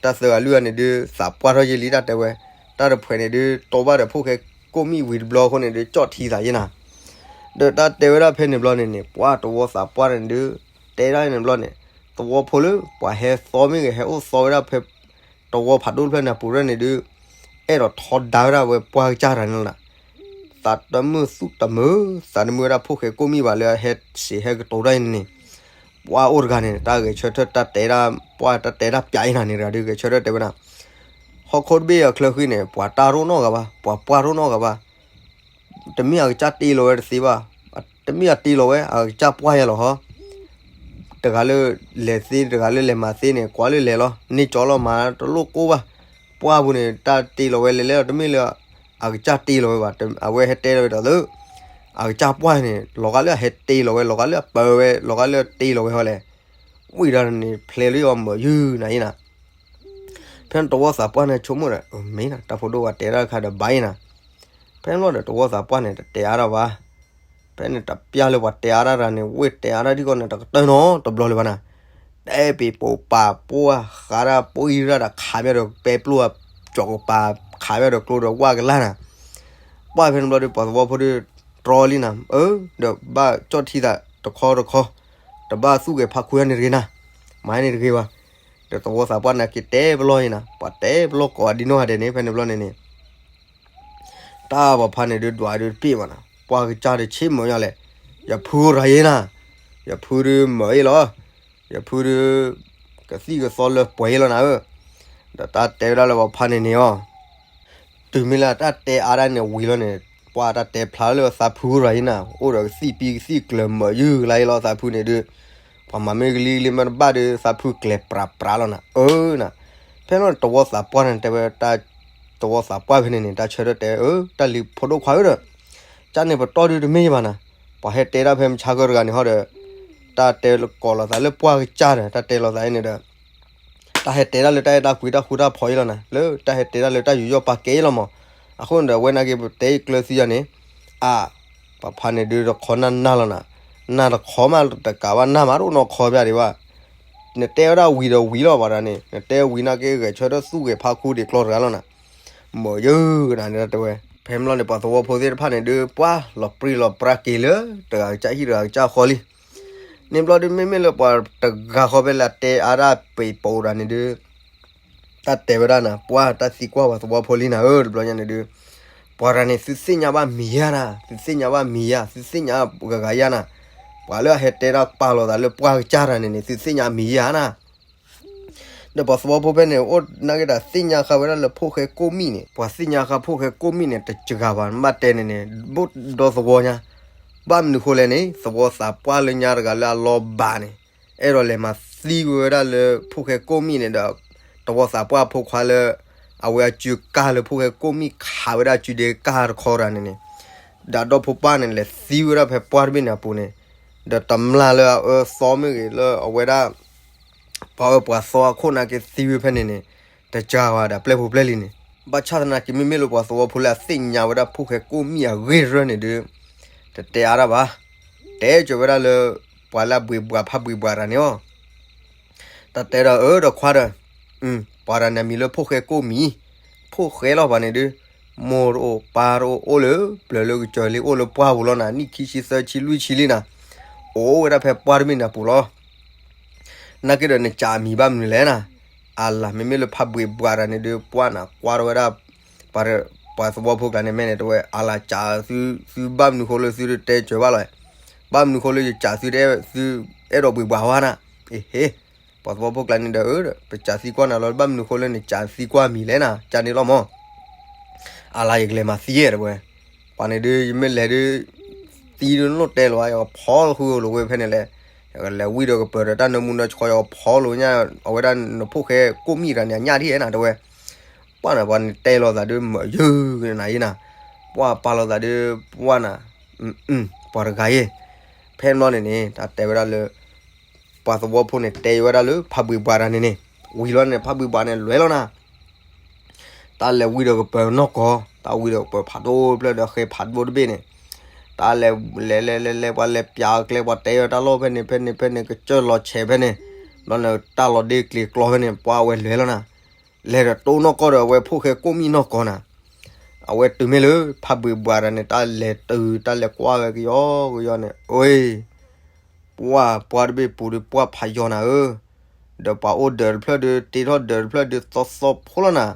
တၢ်သၢဂၤလွံၢ်ဂၤန့ၣ်ဒုး သးပှၢ်ထီၣ်ယဲလံတၢ်တဲဝဲ, တၢ်တဖှဲးန့ၣ်ဒုး တိဘၣ်ဒီးဖိၣ်ဃဲကိးမံၣ်ဝံၤတဘျီအဃိန့ၣ်ဒုး ကၠီၣ်ထံသးယဲနၤ ဒီးတၢ်တဲဝဲဒၣ်ဖဲန့ၣ်ဘျီန့ၣ်န့ၣ် ပှၤသဝီသးပှၢ်န့ၣ်ဒုး တဲဒၣ်န့ၣ်ဘျီန့ၣ် သဝီဖိလၢ ပှၤဟဲသီမ့ၢ်ဂ့ၤ ဟဲအိၣ်သီဝဲဒၣ်ဖဲ သဝီဖးဒိၣ်တဖျၢၣ်န့ၣ်အပူၤန့ၣ်ဒုး အဲၣ်ဒိးထီဒါဝဲဒၣ်ဝဲပှၢ်ကစၢ်တဂၤန့ၣ်လီၤ. သးတမုာ်သူၣ်တမုာ် သးတမုာ်ဝဲဒၣ်ဖိၣ်ဃဲကိးမံၣ်ဘၣ်လၢအဟဲစံးဟဲကတိၤတၢ်အံၤန့ၣ်န့ၣ် ပှၤအိၣ်တဂၤန့ၣ် တၢ်ဂဲၤဆၢထၢၣ်တၢ်တဲဒၣ် ပှၤတၢ်တဲဒၣ်ပျးအံၤနၤန့ၣ်တဂၤဒုး ဂဲၤဆၢထၢၣ်တဲဝဲဒၣ် ဟီၣ်ခိၣ်တဘ့ၣ်အချၢဃံန့ၣ် ပှၤတၢ်ရိၣ်နီတဂၤဘၣ် ပှၤပှၢ်ရိၣ်နီတဂၤဘၣ်. တမ့ၢ်အကစၢ်တ့လီၤဝဲတသ့ဘၣ်, တမ့ၢ်အတ့လီၤဝဲ အကစၢ်ပှၢ်ယဲလီၤဟီ, တဂၤလၢလဲၤသ့ တဂၤလၢလဲၤမၤသ့န့ၣ် ကွၢ်လၢလဲၤလီၤ န့ၢ်ကၠီလီၤမၤတလိၣ်ကိၢ်ဘၣ်, ပှၢ်ပူၤန့ၣ် တၢ်တ့လီၤဝဲလဲၤလဲၣ်လီၤ တမ့ၢ်လၢ အကစၢ်တ့လီၤဝဲဘၣ်, အဝဲဟဲတဲလီၤဝဲဒီးလၢ အကစၢ်ပှၢ်န့ၣ် လီၤဂာ်လၢအဟဲတ့လီၤဝဲ လီၤဂာ်လၢအပၢဝဲ လီၤဂာ်လၢအတ့လီၤဝဲဟီလဲၣ်, ဝံၤဒီးန့ၣ် ဖျဲးလၢယီၤမၢာ်ယုၢ်နၤအံၤနၤ, ဖဲန့ၣ်တဝီသးပှၢ်န့ၣ်ဆိကမိၣ်ဒီး မ့ၢ်နၤ တၢ်ဖိဒိၣ်ဝဲတဲတၢ်တခါဒီးဘၣ်အံၤနၤ, ဖဲန့ၣ်ဘျီဒီးတဝီသးပှၢ်န့ၣ် တတဲအါတၢ်ဘၣ်, ဖဲန့ၣ်တပျၢ်လၢပှၤတဲအါတၢ်တဂၤန့ၣ် ဝ့ၢ်တဲအါတၢ်ထံကီၢ်န့ၣ် တကတၢၢ်နီတဘျီလၢၤဘၣ်နၤ, တဲပ့ၤပိာ်ပာ်ပှၢ်ဃးတၢ် ပှၢ်အံၤရၣ်ဒီးခးမ့ၢ်ဒီးပဲပျိၢ်အကၠီၤကပၤ ခးမ့ၢ်ဒီးကျိဒီးဝၣ်ကလၢ်နၤ, ပှၢ်ဖဲန့ၣ်ဘျီဒီး ပှၤသဝီဖိဒီး တြီလံနၤ, အၢ ဒီးဘၣ်ကၠီၣ်ထံသးတခီတခီ, တဘၣ်သူၣ်ဂဲၤဖးခူယါန့ၣ်တဂ့ၤနၤ, မၤန့ၣ်တဂ့ၤဘၣ်, ဒီးသဝီသးပှၢ်န့ၣ်က့ၤတဲပလီၢ်အံၤနၤ, ပှၤတဲပလီၢ်ကိးဂၤဒ်နီၢ်ဂၤဒဲးန့ၣ် ဖဲန့ၣ်ဘျီန့ၣ်န့ၣ် တၢ်ပှၤဖါန့ၣ်ဒုးဒွးဒုးတပ့ၢ်ဘၣ်နၤ, ပှၢ်ကစၢ်ဒီးဆ့မၢာ်ညါလဲၣ်, ယဖုအိၣ်ရၤယ့နၤ, ယဖုဒုးမၢာ်အ့ၣ်လီၤ, ယဖုဒုး ကသံၣ်ကသီလၢပှဲၤအ့ၣ်လီၤနၤဧၢ, ဒီးတၢ်တဲဝဲဒၣ်လၢပှၤဖါန့ၣ်န့ၣ်အီၤ တုၤမ့ၢ်လၢတၢ်တဲအါဒၣ်န့ၣ်ဝံၤလီၤန့ၣ် ပှၢ်တၢ်တဲဖျါလၢသးဖုအိၣ်ရၤယ့နၤ, အိၣ်ဒီးကသံၣ်ပံကသံၣ်ကျၢၤမၢာ်ယုၢ်ကလါအ့ၣ်လီၤသးဖုန့ၣ်ဒုး, ပှၤမၤမ့ၢ်ကလံၤကလံၤမ့ၢ်တဘၣ်ဒီး သးဖုကျဲၤပြးပြးလီၤနၤ, အၢနၤ, ဖဲလီၤတဝီသးပှၢ်န့ၣ်တဲဝဲ တဝီသးပှၢ်ဖဲန့ၣ်န့ၣ် တၢ်ဆၢထၢၣ်တဲ အၢ တၢ်လံၤဖိဒိၣ်ခွါဧၢဒီး ကၢ်န့ၣ်ပတီၢ်ဒုးတမ့ၢ်ဘၣ်နၤ, ပှၤဟဲတဲဒၣ်ဖဲမဆါကၢတဂၤန့ၣ်ဟီဒီး တၢ်တဲကိးလိာ်သးလၢပှၢ်ကစၢ်ဒီး တၢ်တဲလိာ်သးအံၤန့ၣ်ဒီး တၢ်ဟဲတဲဒၣ်လၢတၢ်အဲၣ်တၢ်ကွံတၢ်ဃူတၢ်ဖိးအံၤလီၤနၤ, လၢတၢ်ဟဲတဲဒၣ်လၢတၢ်ယူးယီၣ်ပာ်ကဲအံၤလီၤမး, အဃိန့ၣ်ဒီး အဝဲနာ်က့ၤပတဲအံၤကျၢၤသံယၤန့ၣ်, အါ ပှၤဖါန့ၣ်ဒုးတခီနၢ်နၢ်လီၤနၤ, နၢ်တခီမးတကးဘၣ်နၢ်မးတအိၣ်နီၢ်ခီပျၢ်ဒံးဘၣ် နတဲဝဲဒၣ်ဝံၤဒီးဝံၤလီၤဘၣ်ဒီးန့ၣ် နတဲဝံၤနာ်က့ဂဲၤဆၢထၢၣ်သူၣ်ဂဲၤဖးခူဒံးကျီတဂၤလီၤနၤ, မၢယုၢ်ကနၤန့ၣ်တဲဝဲ, ဖဲမလီၤန့ၣ် ပှၤသဝီဖိသ့ၣ်တဖၣ်န့ၣ်ဒုး ပှၢ်လီၤပြံလီၤပြါက့ၤလၢ တဂၤကစၢ်ဟံၣ်တဂၤကစၢ်ဃီလံ, န့ၣ်ဘျီဒုးမ့မ့ၢ်လၢပှၤတဂၤဃီဖဲလၢအတဲအါဒၣ်ပံးပိာ်တဂၤန့ၣ်ဒုး တၢ်တဲဝဲဒၣ်နၤ ပှၢ်တၢ်သံကွၢ်ပှၤသဝီဖိလံနၤဧၢ တဘျီညါန့ၣ်ဒုး, ပှၤတဂၤန့ၣ် သုသ့ၣ်ညါဘၣ်မံၤယါနၤ, သုသ့ၣ်ညါဘၣ်မံၤယါ, သုသ့ၣ်ညါဂၤဂၤယါနၤ, ပှၤလၢအဟဲတဲဒၣ်ပာ်လီၤသးလၢပှၢ်ကစၢ်တဂၤန့ၣ်န့ၣ် သုသ့ၣ်ညါမံၤယါနၤ ဒီးပှၤသဝီဖိဖဲန့ၣ် အိၣ်နာ်က့ၤတၢ်သ့ၣ်ညါဃာ်ဝဲဒၣ်လၢဖိၣ်ဃဲကိၣ်မံၣ်န့ၣ် ပှၤသ့ၣ်ညါဃာ်ဖိၣ်ဃဲကိၣ်မံၣ်န့ၣ် တစှၤဘၣ် နဘၣ်တဲန့ၣ်န့ၣ် ဘၣ်ဒီသဝီညါ, ဘၣ်မနုၤဃိလဲၣ်န့ၣ် သဝီသးပှၢ်လၢညါတဂၤလၢအလီၤဘၣ်န့ၣ် အဲၣ်ဒိးလဲၤမၤသံဝဲဒၣ်လၢဖိၣ်ဃဲကိၣ်မံၣ်န့ၣ်ဒီး သဝီသးပှၢ်ဖိခွါလၢ အဝဲအစုကၢ်လၢဖိၣ်ဃဲကိၣ်မံၣ်ခးဝဲဒၣ်အစုဒ့ကၢ်တခီတဂၤန့ၣ်န့ၣ်, ဒီးဒီဖိပၢ်န့ၣ် လဲၤသံဝဲဒၣ်ဖဲပှၢ်တဘ့ၣ်န့ၣ်အပူၤန့ၣ်, ဒီးတမျၢ်လၢအအၢသီမ့ၢ်ဂ့ၤ လၢအဝဲဒၣ် ပှၤအၢပှၤသီအခိၣ်နာ်က့ၤသံဝဲဖဲန့ၣ်န့ၣ်, တစှၤဝဲဒၣ်ပျဲၢ်ဖိပျဲၢ်လံန့ၣ်, ဘၣ်ဆၣ်သနာ်က့ မ့မ့ၢ်လၢပှၤသဝီဖိလၢအသ့ၣ်ညါဝဲဒၣ်ဖိၣ်ဃဲကိၣ်မံၣ်အဂ့ၢ်ရၢန့ၣ်ဒုး, တတဲအါဒၣ်ဘၣ်, တဲကၠီၤဝဲဒၣ်လၢ ပှၤလၢအဘှံးဘှးဖးဘှံးဘှးတဂၤန့ၣ်အီၤ တၢ်တဲဒီးအၢဒီးခွါဒီး, ပှၤတဂၤန့ၣ်မံၤလၢဖိၣ်ဃဲကိၣ်မံၤ, ဖိၣ်ဃဲလီၤပှၤန့ၣ်ဒုး, မိၢ်တအိၣ်ပၢ်တအိၣ် အိၣ်လၢပျၢၤလၢကစၢၤလံ အိၣ်လၢပှၢ်ပူၤလီၤနၤ နံၣ်ခံဆံသၢဆံလွံၢ်ဆံလံနၤ, အိၣ်ဝဲဒၣ်ဖဲပှၢ်တဘ့ၣ်န့ၣ်အပူၤလီၤ. နာ်က့ဒီးနစံးအမံၤဘၣ်မနုၤလဲၣ်နၤ, အလၤ မ့မ့ၢ်လၢဖးဘှံးဘှးတဂၤန့ၣ်ဒုး ပှၢ်နၤကွၢ်ထီၣ်ဝဲဒၣ် ပှၤသဝီဖိကျါန့ၣ် မ့ၢ်န့ၣ်တဝဲ အလၤစံးသု သုဘၣ်မနုၤဃိလၢသုတတဲစၢၤဘၣ်လီၤ, ဘၣ်မနုၤဃိလၢယစံးသု သုအဲၣ်ဒိးဘှံးဘှးဝဲနၤ, အ့ဟ့, ပှၤသဝီဖိကျါန့ၣ်ဒီး ပစံးသံကွၢ်နၤလီၤ ဘၣ်မနုၤဃိလၢနစံးသံကွၢ်မံၤလဲၣ်နၤ ကန့ၣ်လီၤမး, အလၤ ယကလဲၤမၤသံဧါတဝဲ, ပှၤန့ၣ်ဒုး ယမ့ၢ်လဲၤဒုး သံဒုးလိၣ်တဲလီၤ ယကဖီလီၤဃုာ်လိာ်ဝဲဖဲန့ၣ်လဲၣ်, ယကလဲၤဝံဒီးကပၢၤဒီးတၢ်နၢမူနၢဆှီ ယကဖီလီၤညါ အဝဲဒၣ်နဖိၣ်ဃဲကိၣ်မံၣ်တဂၤန့ၣ် အညၣ်ဒ်ဧါနၤတဝဲ ပှၢ်နၤ ပှၤန့ၣ်တဲလိာ်သးဒုးမၢယုၢ်ကနၤအံၤနၤ, ပှၢ်ပာ်လိာ်သးဒုး ပှၢ်နၤ, ပှၤတဂၤအံၤ, ဖဲန့ၣ်ဘျီန့ၣ်န့ၣ် တၢ်တဲဝဲဒၣ်လၢ ပှၤသဝီဖိန့ၣ် တဲဝဲဒၣ်လၢဖးဘှံးဘှးတဂၤန့ၣ်န့ၣ်, ဝံၤလီၤန့ၣ် ဖးဘှံးဘှးန့ၣ်လဲၤလီၤနၤ, တၢ်လဲၤဝံဒီးကပၢၤနီၢ်ကီၢ်, တၢ်ဝံဒီးကပၢၤဖးဒိၣ်တဖျၢၣ်ဒီးဃဲဖးဒိၣ်တဘ့ၣ်န့ၣ်, တၢ်လဲၤလဲၤလဲၤလဲၤလဲၤ ပှၤလဲၤပၠးအကျဲ ပှၤတဲဝဲတၢ်လီၢ်ဖဲန့ၣ်ဖဲန့ၣ်ဖဲန့ၣ် ကစၢၢ်လီၤဆဲးဖဲန့ၣ်, ဘျီန့ၣ် တၢ်လီၤဒ့ကျ့ၤကျီဖဲန့ၣ် ပှၢ်ဝဲလဲၤလီၤနၤ, လဲၤဒီးတိၢ်နီၢ်ကီၢ်ဒီးအဝဲဖိၣ်ဃဲကိၣ်မံၣ်နီၢ်ကီၢ်နၤ, အဝဲတုၤမ့ၢ်လၢဖးဘှံးဘှးတဂၤန့ၣ် တၢ်လဲၤတုၤ တၢ်လဲၤကွၢ်ဝဲကယီကယီန့ၣ် အ့ ပှၢ်ပှၢ်တဘ့ၣ်ပူၤဒုး ပှၢ်ဖးယီၤနၤဧၢ, ဒီးပှၤအိၣ်ဒၢးတဖျၢၣ်ဒုး တ့ထီၣ်ဒၢးတဖျၢၣ်ဒုးသီသီဖိလီၤနၤ,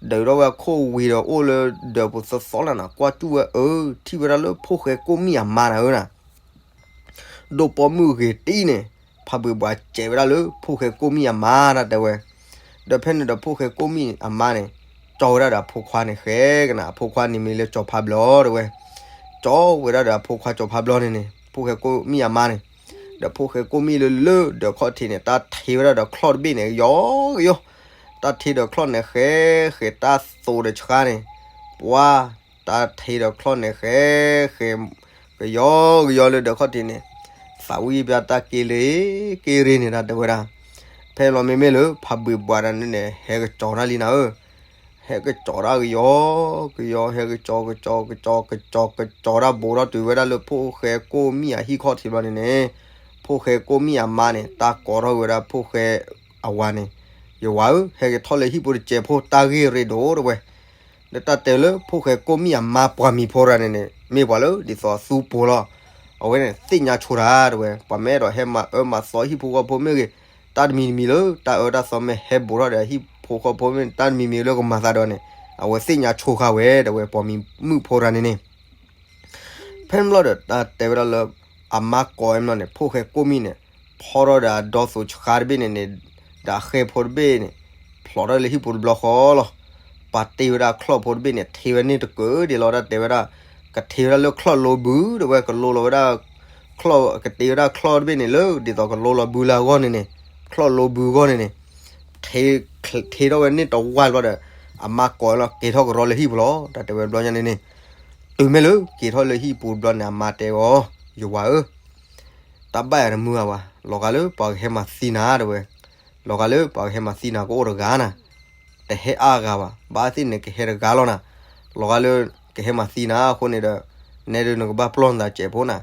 ဒုးထီၣ်ဝဲအခိၣ်ဝံၤဒီးအိၣ်လၢဒၢးပူၤသီသီလီၤနၤ, ကွၢ်စူၣ်ဝဲအၢ ထံၣ်ဝဲဒၣ်လၢဖိၣ်ဃဲကိၣ်မံၣ်အမါနၤဧၢနၤ ဒိၣ်ပိာ်မုၣ်ဂ့ၤတံၢ်န့ၣ်, ဖးဘှံးဘှးစဲးဝဲဒၣ်လၢဖိၣ်ဃဲကိၣ်မံၣ်အမါတၢ်တဲဝဲ, ဒီးဖဲန့ၣ်ဒီးဖိၣ်ဃဲကိၣ်မံၣ်အမါန့ၣ် ကၠီဝဲဒၣ်ဒီးအဖိခွါန့ၣ် ဃဲကနၤ အဖိခွါန့ၣ်မံၤလၢကၠီၤဖးဘျီတဲဝဲ, ကၠီဝဲဒၣ်ဒီးအဖိခွါကၠီၤဖါဘျီန့ၣ်န့ၣ် ဖိၣ်ဃဲကိၣ်မံၣ်အမါန့ၣ်, ဒီးဖိၣ်ဃဲကိၣ်မံၣ်လၢလၢဒၢးခီၣ်ထံးန့ၣ် တၢ်ထ့ဝဲဒၣ်ဒီးချီၣ်တဘ့ၣ်န့ၣ် ကယီကယီ, တၢ်ထ့ဒီးချီၣ်န့ၣ်ဃဲဃဲ တၢ်သိးဒီးဆှါန့ၣ်, ပှၤ တၢ်ထ့ဒီးချီၣ်န့ၣ်ဃဲဃဲ ကယီကယီလၢဒၢးခီၣ်ထံးန့ၣ်, သးဝံၣ်ဘၣ်တၢ်က့လ့ က့ရ့န့ၣ် တၢ်တဲဝဲဒၣ်, ဖဲလီၤမ့မ့ၢ်လၢဖးဘှံးဘှးတၢ်န့ၣ်န့ၣ် ဟဲကကၠီၤတၢ်လံနၤဧၢ, ဟဲကကၠီၤတၢ်ကယီကယီ ဟဲကကၠီၤကကၠီၤကကၠီၤ ကကၠီၤကကၠီၤတၢ်ဘူးထီၣ်တုၤဝဲဒၣ်လၢဖိၣ်ဃဲကိၣ်မံၣ်အဟံၣ်ခီၣ်ထံးဘျီန့ၣ်န့ၣ်, ဖိၣ်ဃဲကိၣ်မံၣ်အမါန့ၣ် တၢ်ကိးထီၣ်ဝဲဒၣ်ဖိၣ်ဃဲအဝၤန့ၣ်, ယဝၤဧၢ, ဟဲက့ၤထီၣ်လၢဟံၣ်ပူၤတစဲးဖိ တၢ်ဂ့ၢ်ရ့ဒိၣ်တဲဝဲ ဒီးတၢ်တဲလၢဖိၣ်ဃဲကိၣ်မံၣ်အမါပှၤမံၤဖိတဂၤန့ၣ်န့ၣ် မ့ၢ်ပှၤလၢဒ်သိးအသူပိၤလီၤ. အဝဲန့ၣ်သ့ၣ်ညါဆိတၢ်တဲဝဲ, ပှၤမ့ၢ်အဲၣ်ဒိးဟဲမၤအၢမၤသီဟံၣ်ဖိဃီဖိမ့ၢ်ဂ့ၤ, တၢ်တမံၤတမံၤလၢတၢ်အၢတၢ်သီမ့ၢ်ဟဲဘူးထီၣ်ဒီးဟံၣ်ဖိဃီဖိမ့ၢ် တၢ်တမံၤမံၤလၢကမၤသးဒီးန့ၣ်, အဝဲသ့ၣ်ညါဆိဃာ်ဝဲတဲဝဲ ပှၤမံၤမုၣ်ဖိတဂၤန့ၣ်န့ၣ် ဖဲန့ၣ်ဘျီဒီး တၢ်တဲဝဲဒၣ်လၢ အမါကိးဝဲမ့ၢ်န့ၣ် ဖိၣ်ဃဲကိၣ်မံၣ်န့ၣ် ဖီထီၣ်ဒီးအဒီသူးဆှါတဘ့ၣ်န့ၣ်န့ၣ်, ဒီးအဃဲဖိတဘ့ၣ်န့ၣ် ဖျိးထီၣ်လၢဟံၣ်ပူၤတဘျီဃီလီၤ. ပာ်တ့ၢ်ဝဲဒၣ်ချီၣ်ဖိတဘ့ၣ်န့ၣ် ထ့ဝဲန့ၣ်တကၢၢ်ဒံးလီၤ တၢ်တဲဝဲဒၣ်, ကထ့ဝဲဒၣ်လၢချီၣ်လိဘုတဲဝဲ ကလိလီၤဝဲဒၣ် ချီၣ် ကတ့ဝဲဒၣ်ချီၣ်တဘ့ၣ်န့ၣ်လၢ ဒ်သိးကလိလီၤဘုလၢအဂီၢ်န့ၣ်န့ၣ်, ချီၣ်လိဘုအဂီၢ်န့ၣ်န့ၣ်, ထ့ထီၣ်ဝဲန့ၣ်တဝါဘျီဒီး အမါကိးလီၤ က့ၤထီၣ်ကရီလၢဟံၣ်ပူၤလီၤ တၢ်တဲဝဲဘျီညါန့ၣ်န့ၣ်, တုၤမ့ၢ်လၢက့ၤထီၣ်လၢဟံၣ်ပူၤဘျီန့ၣ် အမါတဲအီၤ, ယဝၤဧၢ, တၢ်ဘၣ်ယၤတမုာ်ဘၣ်, လီၤဂာ်လၢပှၤကဟဲမၤသံနၤတဲဝဲ, လီၤဂာ်လၢပှၤကဟဲမၤသံနၤကအိၣ်တဂၤနၤ, တဟဲအါဂၤဘၣ်, ဘၣ်သ့ၣ်န့ၣ်ကဟဲတဂၤလီၤနၤ, လီၤဂာ်လၢကဟဲမၤသံနၤအဃိန့ၣ်ဒီး, နဲဒုးနကဘၣ်ပျီၢ်နသးစဲးဖိနၤ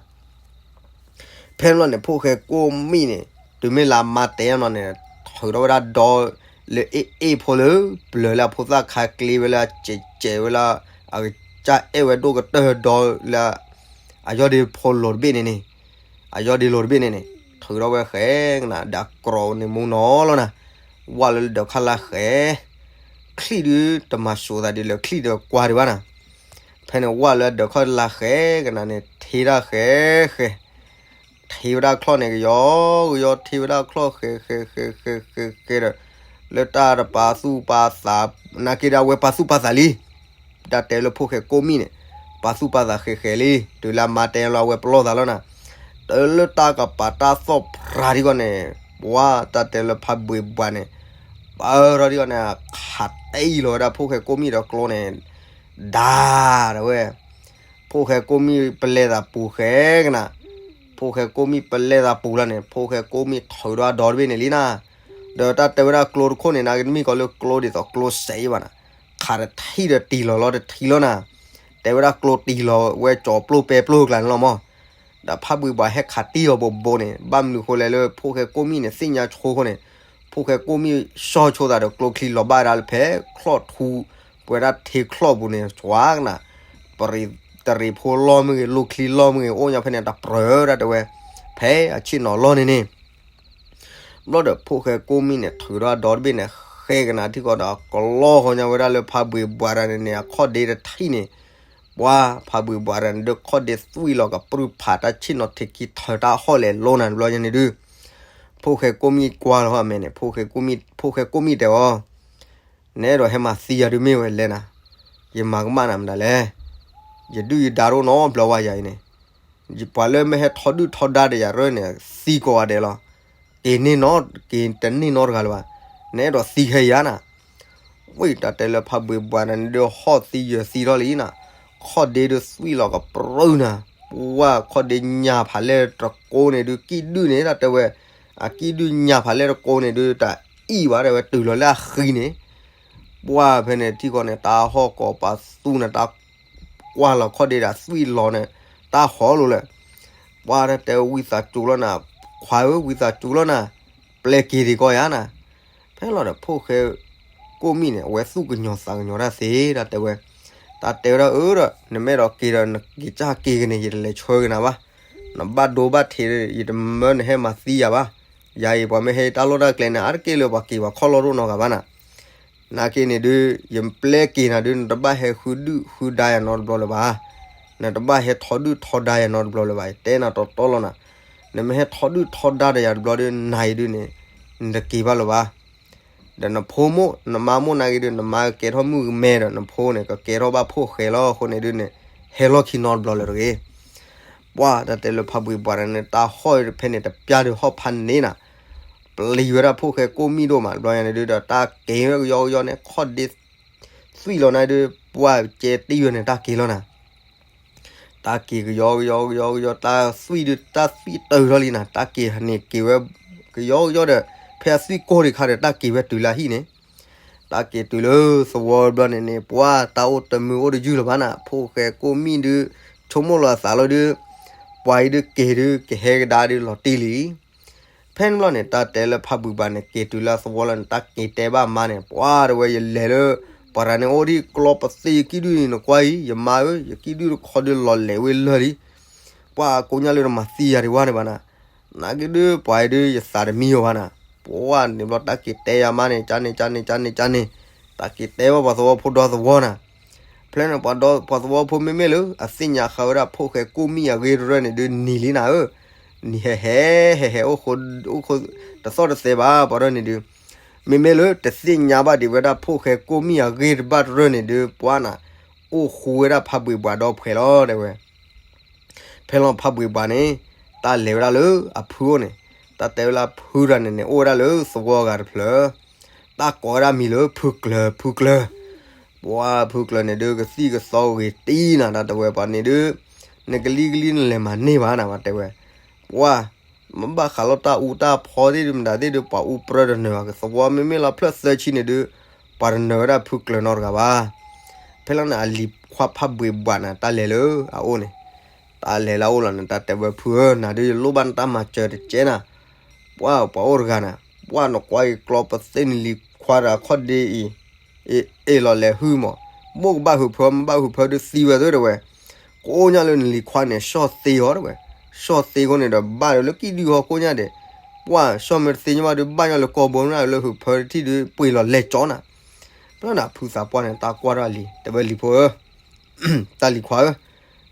ဖဲန့ၣ်ဘျီန့ၣ် ဖိၣ်ဃဲကိၣ်မံၣ်န့ၣ် တုၤမ့ၢ်လၢအမါတဲအီၤန့ၣ် ထုးထီၣ်ဝဲဒၣ်ဒီ လၢအ့ၣ်အ့ၣ်ဖိလၢ ပျၢၤလၢအဖိသၣ်ခါကျ့ဝဲလၢအစဲးစဲးဝဲလၢ အကစၢ်အဲၣ်ဝဲဒိၣ်ကတၢၢ်ဒီလၢ အယီၢ်ဒ့ဖိလိၤတဘ့ၣ်န့ၣ်န့ၣ်, အယီၢ်ဒ့လိၤတဘ့ၣ်န့ၣ်န့ၣ် ထုးထီၣ်ဝဲဃဲကနၤ ဒီးကြီးန့ၣ်မူနီၤလီၤနၤ, ဝၢ်လၢလၢဒၢးခီၣ်လၢဃဲ ချံၣ်ဒုးတမၤစိးသးဒ်လဲၣ် ချံၣ်ဒီးကွၢ်ဒံးဘၣ်နၤ, ဖဲန့ၣ်ဝၢ်လၢဒၢးခီၣ်လၢဃဲကနၤန့ၣ် ထ့ဒၣ်ဃဲဃဲ ထ့ဝဲဒၣ်ချီၣ်န့ၣ် ကယီကယီ ထ့ဝဲဒၣ်ချီၣ်ဃဲဃဲဃဲဃဲဃဲဃဲဒီး လၢတၢ်တပာ်သူၣ်ပာ်သး နာ်က့ဒီးအဝဲပာ်သူၣ်ပာ်သးလံ, တၢ်တဲလၢဖိၣ်ဃဲကိၣ်မံၣ်န့ၣ် ပာ်သူၣ်ပာ်သးဃဲဃဲလံ, တုၤလၢအမါတဲလီၤအဝဲပလီၢ်သးလီၤနၤ, တၢ်လၢတၢ်ကပာ်တၢ်သီၣ်ဖြးထံကီၢ်န့ၣ် ပှၤတၢ်တဲလၢဖးဘှံးဘှးန့ၣ် ပၢထီၣ်ထံကီၢ်န့ၣ် ခးတံၢ်လီၤဝဲဒၣ်ဖိၣ်ဃဲကိၣ်မံၣ်ဒီးကျိန့ၣ် ဒါ တဲဝဲ ဖိၣ်ဃဲကိၣ်မံၣ်ပလဲသးပူၤဃဲကနၤ, ဖိၣ်ဃဲကိၣ်မံၣ်ပလဲသးပူၤလီၤန့ၣ် ဖိၣ်ဃဲကိၣ်မံၣ်ထုးဒီးအဒီတဘ့ၣ်န့ၣ်လံနၤ, ဒီးတၢ်တဲဝဲဒၣ်ကျိတခိၣ်န့ၣ် နာ်က့တမ့ၢ်ကီးလၢကျိဒ်သိးကျိစဲးအံၤဘၣ်နၤ, ခးတထံၣ်ဒီးတံၢ်လီၤလီၤတထံၣ်လီၤနၤ, တဲဝဲဒၣ်ကျိတံၢ်လီၤဝဲကၠီၤပျိၢ်ပဲပျိၢ်ကျါန့ၣ်လီၤမး ဒီးဖးဘှံးဘှးဟဲခးတံၢ်အီၤဘိးဘိးန့ၣ် ဘၣ်မနုၤဃိလဲၣ်လၢဖိၣ်ဃဲကိၣ်မံၣ်န့ၣ် သ့ၣ်ညါဆိဃိန့ၣ်, ဖိၣ်ဃဲကိၣ်မံၣ်ဆီၣ်ဆိသးဒီးကျိချံလီၤဘၣ်ဒၣ်လၢဖဲ ချီၣ်ထူ ပဝဲဒၣ်ထ့ချီၣ်ပူၤန့ၣ် စွါကနၤ, ပရံးတရံးဖိလီၢ်မ့ၢ်ဂ့ၤ လိၣ်ချံလီၢ်မ့ၢ်ဂ့ၤ အိၣ်ညါဖဲန့ၣ် တၢ်ပြၢတၢ်တဲဝဲ, ဖဲအဆ့ၣ်နီၤလီၢ်န့ၣ်န့ၣ် ဘျီဒီးဖိၣ်ဃဲကိၣ်မံၣ်န့ၣ် ထုးဒီးအဒီတဘ့ၣ်န့ၣ် ဃဲကနၤထံကီၢ်ဒီး ကလီဃီညါဝဲဒၣ်လၢဖးဘှံးဘှးတၢ်န့ၣ်န့ၣ် အခီၣ်ဒ့တထံၣ်န့ၣ်, ပှၤဖးဘှံးဘှးတၢ်န့ၣ် ဒုးခီၣ်ဒ့သွံၣ်လီၤကပြုၢ်ဖးတၢ်ဆ့ၣ်နီၤထံးခံထၢတၢ်ဟီၣ်လဲၤလိနၤတဘျီညါန့ၣ်ဒုး, ဖိၣ်ဃဲကိၣ်မံၣ်ကွၢ်လီၤအမဲာ်န့ၣ် ဖိၣ်ဃဲကိၣ်မံၣ် ဖိၣ်ဃဲကိၣ်မံၣ်တဲအီၤ နအဲၣ်ဒိးဟဲမၤသံယၤဒုးမ့ၢ်ဝဲလဲၣ်နၤ, ယမၤကမၣ်နၤမတၤလဲၣ်, ယဒုၣ်ယဒါတအိၣ်နီတဘျီဝဲယၤအံၤန့ၣ်, ပှၤလၢမ့ၢ်ဟဲထီဒုၣ်ထီဒါဒီးယၤရၢန့ၣ် သံကိးဂၤဒဲးလီၤ, က့ၤန့ၢ်နီ က့ၤတန့ၢ်နီတဂၤလၢၤဘၣ်, နအဲၣ်ဒိးသံခဲယၤနၤ, ဝံၤတၢ်တဲလၢဖးဘှံးဘှးန့ၣ်ဒုးဟီၣ်သံယၢၤသံထီၣ်လံနၤ, ခီၣ်ဒ့ဒုးသွံၣ်လီၤကပြုၢ်နၤ, ပှၤခီၣ်ဒ့ညါဖးလဲၢ်တကိးန့ၣ်ဒုး ကံၣ်ဒုၣ်န့ၣ် တၢ်တဲဝဲ, အကံၣ်ဒုၣ်ညါဖးလဲၢ်တကိးန့ၣ်ဒုး တၢ်အံၣ်ဘၣ်တဲဝဲ တုၤလီၤလၢအဃံန့ၣ်, ပှၤဖဲန့ၣ်ထံကီၢ်န့ၣ် တၢ်ဟီၣ်ကိးပာ်သူၣ်န့ၣ် တၢ်ကွၢ်လီၤခီၣ်ဒ့ဒီးသွံၣ်လီၤန့ၣ် တၢ်ဟီၣ်လိၤလဲၣ်, ပှၤတၢ်တဲဝံသးစူၤလီၤနၤ, ခွါဧၢ ဝံသးစူၤလီၤနၤ, ပျဲက့ၤဒံးကီးယၤနၤ, ဖဲလီၤဒီးဖိၣ်ဃဲ ကိၣ်မံၣ်န့ၣ် အဝဲသူၣ်ကညီၤသးကညီၤတၢ်သ့ တၢ်တဲဝဲ, တၢ်တဲဝဲဒၣ်အၢဒီး နမ့ၢ်အဲၣ်ဒိးက့ၤဒီး နက့ၤစၢ်က့ၤက့ၤန့ၣ် ယတလဲၤဆှၢက့ၤနၤဘၣ်, နဘၣ်ဒိဘၣ်ထံး ယတမၢနဟဲမၤသံယၤဘၣ်, ယၤအံၤပှၤမ့ၢ်ဟဲတၢ်လီၢ်တၢ်ကျဲန့ၣ် အါတက့ၢ်လၢပှၤက့ၤပှၤခီၣ်လီၢ်တအိၣ်နီတဂၤဘၣ်နၤ, နာ်က့န့ၣ်ဒုး ယပျဲက့ၤနၤဒုး နတဘၣ်ဟဲဃုဒုၣ်ဃုဒါယၤနီတဘျီလၢၤဘၣ်, နတဘၣ်ဟဲထီဒုၣ်ထီဒါယၤနီတဘျီလၢၤဘၣ်, ယတဲနၤတီတီလီၤနၤ, နမ့ၢ်ဟဲထီဒုၣ်ထီဒါဒီးယၤတဘျီဒုး နၤအံၤဒုးန့ၣ် နတက့ၤဘၣ်လၢၤဘၣ် ဒီးနဖိမိၢ် နမါမိၢ်နာ်က့ဒုး နမါကကဲထီၣ်မုၣ်ကမဲဒီး နဖိန့ၣ် ကကဲထီၣ်ဘၣ်ဖိၣ်ဃဲလီၤ. အဃိန့ၣ်ဒုးန့ၣ် ဟဲလီၢ်ခံနီတဘျီလၢၤတဂ့ၤ. ပှၢ်တၢ်တဲလၢဖးဘှံးဘှးန့ၣ် တၢ်ဟီၣ်ဖဲန့ၣ်တပျၢ်ဒီးဟီၣ်ဖးန့ၣ်နၤ, ပျံၤဝဲဒၣ်ဖိၣ်ဃဲကိၣ်မံၣ်ဒိၣ်မး တဘျီညါန့ၣ်ဒုးဒီး တၢ်က့ၤဝဲကယီကယီန့ၣ် ခီၣ်ဒ့သွံၣ်လီၤနၤဒုး ပှၢ်ကဲတံၢ်ဝဲန့ၣ် တၢ်က့ၤလီၤနၤ တၢ်က့ၤကယီကယီကယီကယီ တၢ်သွံၣ်ဒုး တၢ်သွံၣ်တၢၢ်ထီၣ်လံနၤ, တၢ်က့ၤန့ၣ်က့ၤဝဲ ကယီကယီဒီး ဖဲအသွံၣ်ကိၢ်ဒံးခါဒီး တၢ်က့ၤဝဲတုၤလၢအဟံၣ်န့ၣ်, တၢ်က့ၤတုၤလၢသဝီဘျီန့ၣ်န့ၣ် ပှၢ်တၢ်အိၣ်တမုာ်အိၣ်တယုၢ်လၢၤဘၣ်နၤ, ဖိၣ်ဃဲကိၣ်မံၣ်ဒုး ဆိကမိၣ်လီၤအသးလီၤဒုး ပှၤအံၤဒုးက့ၤဒုး ကဟဲကဒါဒုးလီၤတံၢ်လံ ဖဲန့ၣ်ဘျီန့ၣ် တၢ်တဲလၢဖးဘှံးဘှးန့ၣ် က့ၤတုၤလၢအသဝီလီၤန့ၣ် တၢ်က့ၤတဲဘၣ်အမါန့ၣ် ပှၢ်တဝဲယလဲၤလၢ ပှၤတဂၤန့ၣ်အိၣ်ဒံးကျီပသ့ယကံၣ်ဒုၣ်န့ၣ် နကွၢ်အံၤ ယမါဧၢ ယကံၣ်ဒုၣ်တခီဒုးလီၤလဲၤဝဲလၢာ်လံ, ပှၢ်ကိးညါလၢတမၤသံယၤဒံးဝဲန့ၣ်ဘၣ်နၤ, နာ်က့ဒုး ပှၤအံၤဒုး ယသးတမံအီၤဘၣ်နၤ, ပှၢ်န့ၣ်ဘျီတၢ်က့ၤတဲယၤမါန့ၣ် ကန့ၣ် ကန့ၣ် ကန့ၣ် ကန့ၣ်, တၢ်က့ၤတဲဘၣ်ပှၤသဝီဖိဒီသဝီနၤ ဖဲန့ၣ် ပှၤသဝီဖိမ့မ့ၢ်လၢ အသ့ၣ်ညါဃာ်ဝဲဒၣ်ဖိၣ်ဃဲကိၣ်မံၣ်အဂ့ၢ်တရၢၢ်န့ၣ်ဒုး နံၤလံနၤဧၢ, နံၤဟဲဟဲ ဟဲဟဲအိၣ်ဃိ အိၣ်ဃိ တသီၣ်တသဲဘၣ် ပှၤတရၢၢ်န့ၣ်ဒုး, မ့မ့ၢ်လၢတသ့ၣ်ညါဘၣ်ဒံးဝဲဒၣ်ဖိၣ်ဃဲကိၣ်မံၣ်အဂ့ၢ်တဘၣ်တရၢၢ်န့ၣ်ဒုး ပှၢ်နၤ အိၣ်ဃူဝဲဒၣ်ဖးဘှံးဘှးဒီဖှဲးလီၤ တဲဝဲ ဖဲလီၤဖးဘှံးဘှးန့ၣ် တၢ်လဲၤဝဲဒၣ်လၢအဖုအိၣ်န့ၣ်, တၢ်တဲဝဲလၢအဖုတဂၤန့ၣ်န့ၣ် အိၣ်ဝဲဒၣ်လၢသဝီဂၤတဖျၢၣ်, တၢ်ကိးဝဲဒၣ်မံၤလၢဖုကျၢၤ ဖုကျၢၤ, ပှၢ်ဖုကျၢၤန့ၣ်ဒုး ကသံၣ်ကသီဂ့ၤတံၢ်နၤ တၢ်တဲဝဲပှၤန့ၣ်ဒုး, နကလံကလံနလဲၤမၤန့ၢ်ဘၣ်နၤ ပှၤတဲဝဲ, ပှၢ် မ့ၢ်ဘၣ်ဃးလီၤတၢ်အူတၢ်ဖီသ့ၣ်ဒုး မတၤသ့ၣ်ဒုး ပှၤအူပြၢတနၢၤဘၣ် သဝီမ့မ့ၢ်လီၤဖျၢၣ်သၢဆံန့ၣ်ဒုး, ပှၤတနၢၤဝဲဒၣ်ဖုကျၢၤနီတဂၤဘၣ်. ဖဲလီၤန့ၣ် အလံၤခွါဖးဘှံးဘှးန့ၣ် တၢ်လဲၤလၢအအိၣ်န့ၣ်, တၢ်လဲၤလၢအအိၣ်လီၤန့ၣ် တၢ်တဲဝဲဖုဧၢ နၤဒုးယလိၣ်ဘၣ်နတၢ်မၤစၢၤတကဲနၤ, ပှၢ်ပှၤအိၣ်တဂၤနၤ, ပှၢ်နကွၢ်အံၤကျီပသ့ၣ်နလံၤခွါတဂၤခီၣ်ဒ့အံၤ, အ့ၣ်လီၤလဲၤဟုၣ်မး, ဘိၣ်ကဘၣ်ဟုးဖၢ မ့ၢ်ဘၣ်ဟုးဖၢဒုးသံဝဲသုတဲဝဲ, ကိးညါလၢနလံၤခွါန့ၣ် ဆီၣ်သ့အီၤတဲဝဲ, ဆီၣ်သ့အဃိန့ၣ်ဒီး ဘၣ်လၢကံၣ်ဒုၣ်ဟီကိးညါဒဲး, ပှၢ်ဆီၣ်မ့ၢ်တသ့ညီဘၣ်ဒုး ဘၣ်ညီလၢကီၢ်ဘိမ့ၢ်လၢဟုးဖၢတထံၣ်ဒုး ပှ့ၤလီၤလဲၤကၠီနၤ, ဖဲလီၤန့ၣ် ဖုသးပှၢ်န့ၣ် တၢ်ကွၢ်ထီၣ်အလံၤ တဲဝဲလံၤဖိဧၢ တၢ်လံၤခွါဧၢ,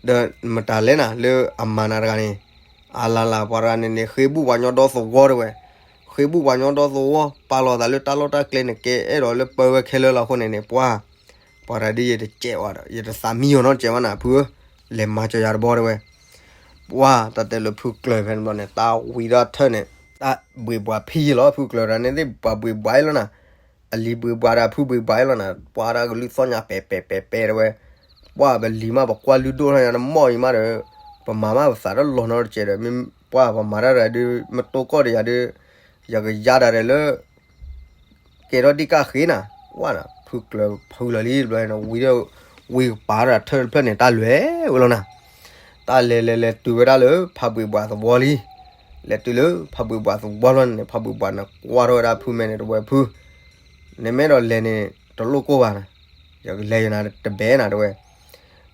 ဒီးမတၤလဲၣ်နၤ လၢအမၤနၤတဂၤန့ၣ်, အလၤလၤပှၤတဂၤန့ၣ်န့ၣ် ဃ့ဘူၣ်ပှၤညီဒီသဝီတဲဝဲ, ဃ့ဘူၣ်ပှၤညီဒီသဝီ ပာ်လီၤသးလၢတၢ်လီၢ်တၢ်ကျဲန့ၣ် ကဲအဲၣ်ဒိးလၢပၢဝဲခဲလၢာ်လီၤအဃိန့ၣ်န့ၣ် ပှၢ်, ပှၤတဂၤဒုးယတကဲးဝဲဒီး ယတသးမံအီၤနီတကဲးဘၣ်နၤ ဖုဧၢ, လဲၤမၤစၢၤယၤတဘီတဲဝဲ, ပှၢ် တၢ်တဲလၢဖုကျၢၤဖဲန့ၣ်ဘျီန့ၣ် တၢ်ဝံၤဒီးထၢၣ်န့ၣ်, တၢ်ဘှံးဘှးဖံယလီၤ ဖုကျၢၤတဂၤန့ၣ်သ့ၣ်ပှၤဘှံးဘှးအံၤလီၤနၤ အလံၤဘှံးဘှးဒီးအဖုဘှံးဘှးအံၤလီၤနၤ ပှၢ်တၢ်ကလုၢ်သီၣ်ညါပဲာ်ပဲာ်ပဲာ်ပဲာ်တဲဝဲ, ပှၢ်ပလံၤမးပကွၢ်လုၢ်ဒိၣ်ထီၣ်ညါနမီၢ်အံၤမးဒီး, ပမၤမးပသးတလီၤနီတကဲးဒီး မ့ၢ်ပှၢ်ပမၤတၢ်တဂၤဒုး မတိၢ်ကီၢ်တယၤဒုး, ယကယါဒၣ်ဒီးလၢ ကဲထီၣ်ဒံးကၣ်ဃ့နၤ, ဝဲနၤ ဖုကျၢၤဖုလီၤလံတဘျီန့ၣ် ဝံၤဒီး, ဝံၤကပၤတၢ်ထၢၣ်တဖျၢၣ်န့ၣ် တၢ်လဲၤဝဲလီၤနၤ, တၢ်လဲၤလဲၤလဲၤတုၤဝဲဒၣ်လၢဖးဘှံးဘှးသဝီလံ, လဲၤတုၤလၢဖးဘှံးဘှးသဝီလီၤန့ၣ် ဖးဘှံးဘှးန့ၣ် ကွၢ်ထီၣ်ဝဲဒၣ်ဖုမဲာ်န့ၣ် တဝဲဖု, နမ့ၢ်အဲၣ်ဒိးလဲၤန့ၣ် တလိၣ်ကိၢ်ဘၣ်နၤ, ယကလဲၤယနၤတဘဲနၤတဝဲ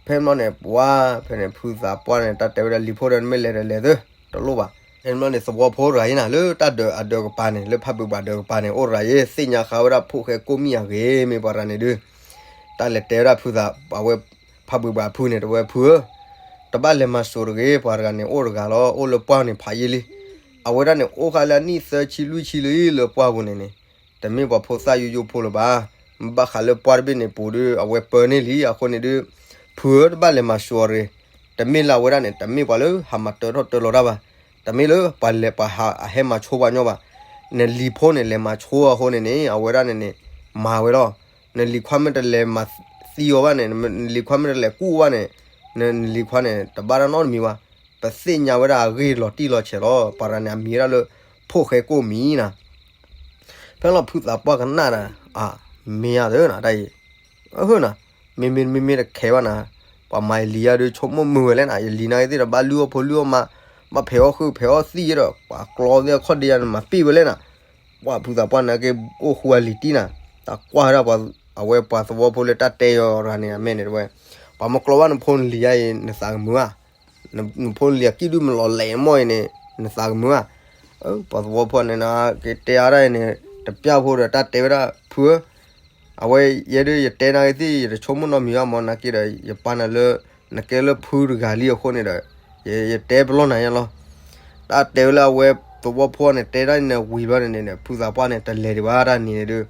ဖဲန့ၣ်ဘျီန့ၣ် ပှၢ် ဖဲန့ၣ် ဖုသးပှၢ်န့ၣ် တၢ်တဲဝဲဒၣ်လံၤဖိဒီး နမ့ၢ်လဲၤဒီးလဲၤသု, တလိၣ်ဘၣ်. ဖဲန့ၣ်ဘျီန့ၣ် သဝီဖိတဂၤအံၤနၤ လၢတၢ်ဒၢးအဒၢးကပၤန့ၣ် လၢဖးဘှံးဘှးဒၢးကပၤန့ၣ် အိၣ်တဂၤအံၤ သ့ၣ်ညါဃာ်ဝဲဒၣ်ဖိၣ်ဃဲကိးမံၣ်အဂ့ၢ် မ့ၢ်ပှၤတဂၤန့ၣ်ဒုး တၢ်လဲၤတဲဝဲဒၣ်ဖုသး အဝဲ ဖးဘှံးဘှးဖုန့ၣ် တဝဲဖုဧၢ, တဘၣ်လဲၤမၤစိာ်တဂ့ၤ ပှၤတဂၤန့ၣ် အိၣ်တဂၤလီၤ အိၣ်လၢပှၢ်န့ၣ်ဖးယံာ်လံ. အဝဲဒၣ်န့ၣ် အိၣ်ဃာ်လၢအနံၣ်သၢဆံလွံၢ်ဆံလံလၢပှၢ်ပူၤန့ၣ်န့ၣ် တမ့ၢ်ပှၤဖိသၣ်ယိယိဖိလၢၤဘၣ်. ဘၣ်ဃးလၢပှၢ်တဘ့ၣ်န့ၣ်ပူၤဒီး အဝဲပၢန့ၢ်လံ အဃိန့ၣ်ဒုး ဖုဧၢ တဘၣ်လဲၤမၤစိာ်အီၤတဂ့ၤ. တမ့ၢ်လၢအဝဲဒၣ်န့ၣ် တမ့ၢ်ပှၤလၢဟးမၤတၢထီၣ်တၢလီၤတၢ်ဘၣ်. တမ့ၢ်လၢပှၤလဲၤပှၤဟးအဟဲမၤဆိပှၤညီဘၣ်. နလံၤဖိန့ၣ် လဲၤမၤဆိအဃိန့ၣ်န့ၣ် အဝဲဒၣ်န့ၣ်န့ၣ် မၤဝဲလီၤ. နလံၤခွါမ့ၢ်တလဲၤမၤသံအီၤဘၣ်န့ၣ်, နလံၤခွါမ့ၢ်တလဲၤကူၣ်အီၤဘၣ်န့ၣ်, နလံၤခွါန့ၣ် တဘၣ်တၢ်နီတမံၤဘၣ်. ပသ့ၣ်ညါဝဲဒၣ်အဂ့ၢ်လီၤတံၢ်လီၤဆဲးလီၤ. ပှၤတဂၤန့ၣ် အမံၤဝဲဒၣ်လၢ ဖိၣ်ဃဲကိးမံၤနၤ. ဖဲလီၤဖုသးပှၢ်ကနၣ်ဒီး အၢ မ့ၢ်ဧါသၢနၤတၢ်အံၤ, အဟၢနၤ, မ့မ့ၢ်မ့မ့ၢ်တခဲဘၣ်နၤ, ပှၤမၤယလံၤယါဒုး ဆိကမိၣ်မုာ်ဝဲလဲၣ်နၤ, ယလံၤနာ်က့သ့ၣ်ဒီး ဘၣ်လုၢ်အီၣ်ဖိလုၢ်အီၣ်မါ, ဘၣ်ဖဲးအီၣ်ဃုဖဲးအီၣ်သံၣ်ယဲဒီး ပှၤကျီသ့ၣ်အခီၣ်ဒ့ယါန့ၣ် မၤပ့ၢ်ဝဲလဲၣ်နၤ. ပှၤဖုသးပှၢ်နာ်က့ အိၣ်ဃူအလံၤတံၢ်နၤ, တၢ်ကွၢ်ဝဲဒၣ် အဝဲပှၤသဝီဖိလၢတၢ်တဲယီၤတဂၤန့ၣ် အမဲာ်န့ၣ်တဝဲ, ပှၤမ့ၢ်ကျီဘၣ်နဖိနလံၤယါအံၤ နသးကမုာ်ဧါ, နဖိနလံၤအကံၣ်ဒုၣ်မ့ၢ်လီၤလဲၤမီၢ်အံၤန့ၣ် နသးကမုာ်ဧါ. ပှၤသဝီဖိန့ၣ်နၤ ကတဲအါဒၣ်အံၤန့ၣ် တပျၢ်ဖိဒီးတၢ်တဲဝဲဒၣ် ဖုဧၢ အဝဲယဲဒုးယတဲနာ်က့သ့ၣ် ယတဆိကမိၣ်နီတမံၤဘၣ်မၢ် နာ်က့ဒီး ယပာ်နၤလၢ နကဲလၢဖုတဂၤလံအဃိန့ၣ်ဒီး ယတဲပလီၢ်နၤယဲလီၤ. တၢ်တဲဝဲလၢအဝဲသဝီဖိန့ၣ် တဲဒၣ်န့ၣ်ဝံၤဘျီန့ၣ်န့ၣ် ဖုသးပှၢ်န့ၣ် တလဲၤဒံးဘၣ်တၢ်န့ၣ်ဒုး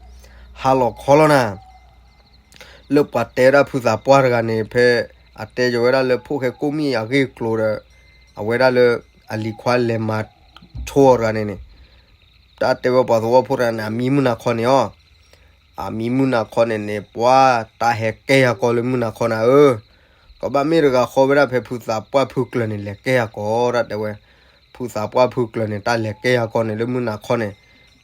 ဟါလီၤခီလီၤနၤ လၢပှၤတဲဝဲဒၣ်ဖုသးပှၢ်တဂၤန့ၣ် ဖဲ အတဲယိၤဝဲဒၣ်လၢဖိၣ်ဃဲကိးမံၣ်အဂ့ၢ်အကျိၤဒီး အဝဲဒၣ်လၢ အလံၤခွါလဲၤမၤဆိအီၤတဂၤန့ၣ်န့ၣ် တၢ်တဲဝဲပှၤသဝီဖိတဂၤန့ၣ် အမံမုၢ်နၤခီန့ၣ်အီၤ, အမံမုၢ်နၤခီန့ၣ်န့ၣ် ပှၤတၢ်ဟဲကဲယၤကီးလၢမုၢ်နၤခီနၤဧၢ, ကဘၣ်မ့ၢ်တဂၤဃီဝဲဒၣ်ဖဲဖုသးပှၢ်ဖုကျၢၤန့ၣ် လဲၤကဲယၤကီး တၢ်တဲဝဲ, ဖုသးပှၢ်ဖုကျၢၤန့ၣ် တၢ်လဲၤကဲယၤကီးန့ၣ်လၢမုၢ်နၤခီန့ၣ်,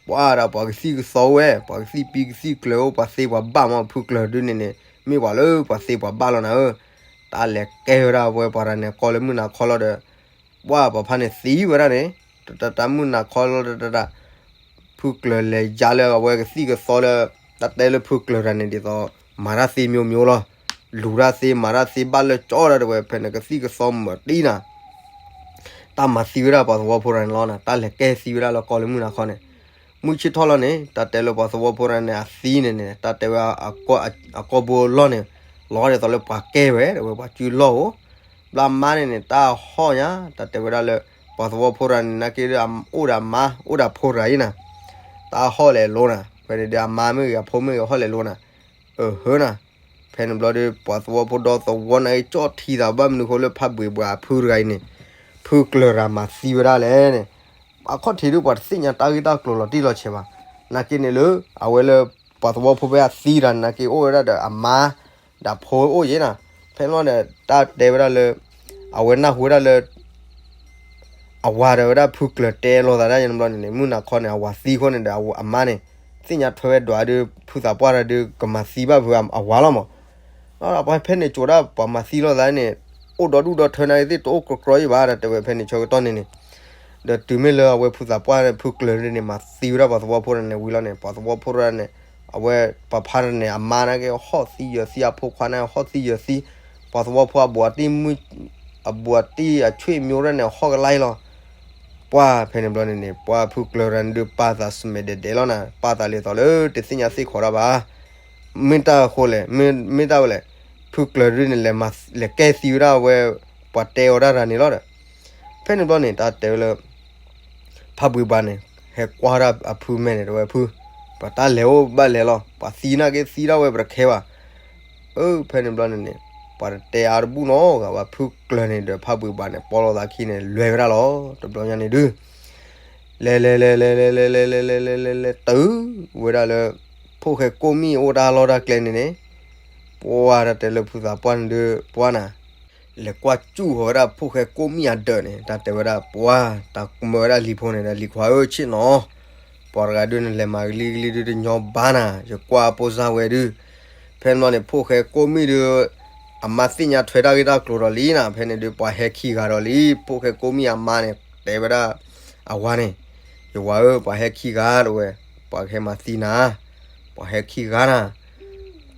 ပှၤဒီးပှၤကသံၣ်ကသီဝဲ ပှၤကသံၣ်ပံကသံၣ်ကျၢၤအိၣ် ပှၤသ့ပှၤဘၣ်မး ဖုကျၢၤဒုန့ၣ်န့ၣ် မ့ၢ်ပှၤလၢပှၤသ့ပှၤဘၣ်လီၤနၤဧၢ, တၢ်လဲၤကဲဝဲဒၣ်ဝဲပှၤတဂၤန့ၣ် ကီးလၢမုၢ်နၤခီလီၤဒီး ပှၤပှၤဖါန့ၣ်သံဝဲဒၣ်န့ၣ်, တတၢ်မုၢ်နၤခီလီၤတတၢ်, ဖုကျၢၤလဲၤယါလၢအဝဲကသံၣ်ကသီလၢ တၢ်တဲလၢဖုကျၢၤတဂၤန့ၣ်ဒ်သိး မၤတၢ်သ့မျိုးမျိုးလီၤ, လူၤတၢ်သ့မၤတၢ်သ့ဘၣ်လၢကၠီတၢ်တဝဲ ဖဲန့ၣ်ကသံၣ်ကသီမၤတံၢ်နၤ တၢ်မၤသံဝဲဒၣ်ပှၤသဝီဖိတဂၤန့ၣ်လီၤနၤ, တၢ်လဲၤကဲသံဝဲဒၣ်လၢကီးလၢမုၢ်နၤခီန့ၣ်, မုၢ်ဆ့ၣ်ထီၣ်လီၤန့ၣ် တၢ်တဲလၢပှၤသဝီဖိတဂၤန့ၣ် အသံန့ၣ်န့ၣ် တၢ်တဲဝဲ အကီၢ်ဘိလီၢ်န့ၣ် လီၤဒ်သိးလၢပှၤကဲဝဲ တဝဲပှၤစုလီၢ်ဧိၤ, ဘျီမါန့ၣ်န့ၣ် တၢ်ဟီၣ်ညါ တၢ်တဲဝဲဒၣ်လၢ ပှၤသဝီဖိတဂၤန့ၣ် နာ်က့ဒီး အိၣ်ဒီးအမါ အိၣ်ဒီးဖိတဂၤအံၤနၤ, တၢ်ဟီၣ်လဲၤလိၤနၤ, ဖဲန့ၣ်ဒီးအမါမ့ၢ်ဂ့ၤ အဖိမ့ၢ်ဂ့ၤ ဟီၣ်လဲၤလိၤနၤ, အဟၢနၤ, ဖဲန့ၣ်ဘျီဒီး ပှၤသဝီဖိဒီသဝီနာ်က့ ကၠီထံသးဘၣ်မနုၤဃိလၢဖးဘှံးပှၤအဖုတဂၤအံၤန့ၣ် ဖုကျၢၤတဂၤမၤသံဝဲဒၣ်လဲၣ်န့ၣ်, အခီၣ်ထံးဒုးပှၤတသ့ၣ်ညါတၢ်ဂ့ၢ်တၢ်ကျိၤလီၤတံၢ်လီၤဆဲးဘၣ်, နာ်က့န့ၣ်လၢ အဝဲလၢ ပှၤသဝီဖိဖဲအသံတဂၤန့ၣ် နာ်က့အိၣ်ဝဲဒၣ်ဒီးအမါ ဒီးဖိအိၣ်ယဲနၤ, ဖဲန့ၣ်လီၤဒီး တၢ်တဲဝဲဒၣ်လၢ အဝဲနၢ်ဟူဝဲဒၣ်လၢ အဝၤဒီးဝဲဒၣ်ဖုကျၢၤတဲလိာ်သးဒၣ်ယဲန့ၣ်ဘျီန့ၣ်န့ၣ် မုၢ်နၤခီန့ၣ် အဝၤသံအဃိန့ၣ်ဒီး အမါန့ၣ် သ့ၣ်ညါထွဲဝဲဒွးဒုး ဖုသးပှၢ်တၢ်ဒုး ကမၤသံဘၣ်ဖုအဝၤလီၤမး, ဒီးပှၤဖဲန့ၣ်ကၠိဒၣ်ပှၤမၤသံလိာ်သးန့ၣ် အိၣ်ဒီဒူၣ်ဒီထၢနာ်က့သ့ၣ်တအိၣ်ကြီကြီယံၤဘၣ် ဒီးတဲဝဲဖဲန့ၣ်ဆၢကတီၢ်န့ၣ်န့ၣ် ဒီးတုၤမ့ၢ်လၢအဝဲဖုသးပှၢ်ဖုကျၢၤန့ၣ် မၤသံဝဲဒၣ်ပှၤသဝီဖိတဂၤန့ၣ်ဝံၤလီၤန့ၣ် ပှၤသဝီဖိတဂၤန့ၣ် အဝဲပှၤဖါတဂၤန့ၣ် အမါနာ်က့ဟီၣ်သံယၢၤသံ အဖိခွါန့ၣ်ဟီၣ်သံယၢၤသံ, ပှၤသဝီဖိအဘူးအတံၢ်မုၢ် အဘူးအတံၢ်အဆွေမျိုးတဂၤန့ၣ် ဟီၣ်ကလါလီၤ, ပှၤဖဲန့ၣ်ဘျီန့ၣ်န့ၣ် ပှၤဖုကျၢၤတဂၤန့ၣ်ဒုးပာ်သးစမဲာ်ဒဲးဒဲးလီၤနၤ, ပာ်သးလၢသိးလၢတသ့ၣ်ညါသ့ၣ်ခီတၢ်ဘၣ် မ့ၢ်တၢ်အဃိလဲၣ်, မ့ၢ်တၢ်ဝဲလဲၣ်, ဖုကျၢၤဒုန့ၣ် လဲၤကဲသံဝဲဒၣ်ဝဲ ပှၤတဲအီၤတၢ်တဂၤန့ၣ်လီၤဒီး, ဖဲန့ၣ်ဘျီန့ၣ် တၢ်တဲဝဲလၢ ဖးဘှံးဘၣ်န့ၣ် ဟဲကွၢ်ဒၣ်အဖုမဲာ်န့ၣ် တဲဝဲဖု, ပှၤတၢ်လဲၤအိၣ်ဘၣ်လဲၤလီၤ, ပှၤသံနာ်က့သံဒၣ်ဝဲပတခဲဘၣ်, အၢ ဖဲန့ၣ်ဘျီန့ၣ်န့ၣ် ပှၤတတဲအါတဘူၣ်နီတဂၤဘၣ်, ဖုကျၢၤန့ၣ်ဒီးဖးဘှံးဘၣ်န့ၣ် ပီလိာ်သးခံန့ၣ် လဲၤဝဲဒၣ်လီၤ, တဘျီညါန့ၣ်ဒုး လဲၤလဲၤလဲၤလဲၤလဲၤလဲၤလဲၤလဲၤလဲၤလဲၤလဲၤလဲၤတုၤ ဝဲဒၣ်လၢ ဖိၣ်ဃဲကိးမံၣ်အိၣ်တၢ်လီၢ်တၢ်ကျဲန့ၣ်န့ၣ်, ပှၤတၢ်တဲလၢဖုသးပှၢ်န့ၣ်ဒုး ပှၤနၤ လဲၤကွၢ်စူၣ်ဃီၤဝဲဒၣ်ဖိၣ်ဃဲကိးမံၣ်အဒၢးန့ၣ် တၢ်တဲဝဲဒၣ်ပှၤ တၢ်ကမၢဝဲဒၣ်လံၤဖိန့ၣ်ဒီး လံၤခွါဧၢ ဆ့ၣ်နီၤ, ပှၤတဂၤဒုးန့ၣ် လဲၤမၤကလံကလံဒုးတညီဘၣ်နၤ, ယကွၢ်အပိၢ်စၢ်ဝဲဒုး, ဖဲန့ၣ်ဘျီန့ၣ် ဖိၣ်ဃဲကိးမံၣ်ဒုး အမါသ့ၣ်ညါထွဲတၢ်ဂ့ၢ်တၢ်ကျိၤဒီးလံနၤ, ဖဲန့ၣ်ဒုး ပှၤဟဲခံဂၤဒီးလံ, ဖိၣ်ဃဲကိးမံၣ်အမါန့ၣ် တဲဝဲဒၣ် အဝၤန့ၣ်, ယဝၤဧၢ ပှၤဟဲခံဂၤတဝဲ, ပှၤကဟဲမၤသံနၤ, ပှၤဟဲခံဂၤနၤ,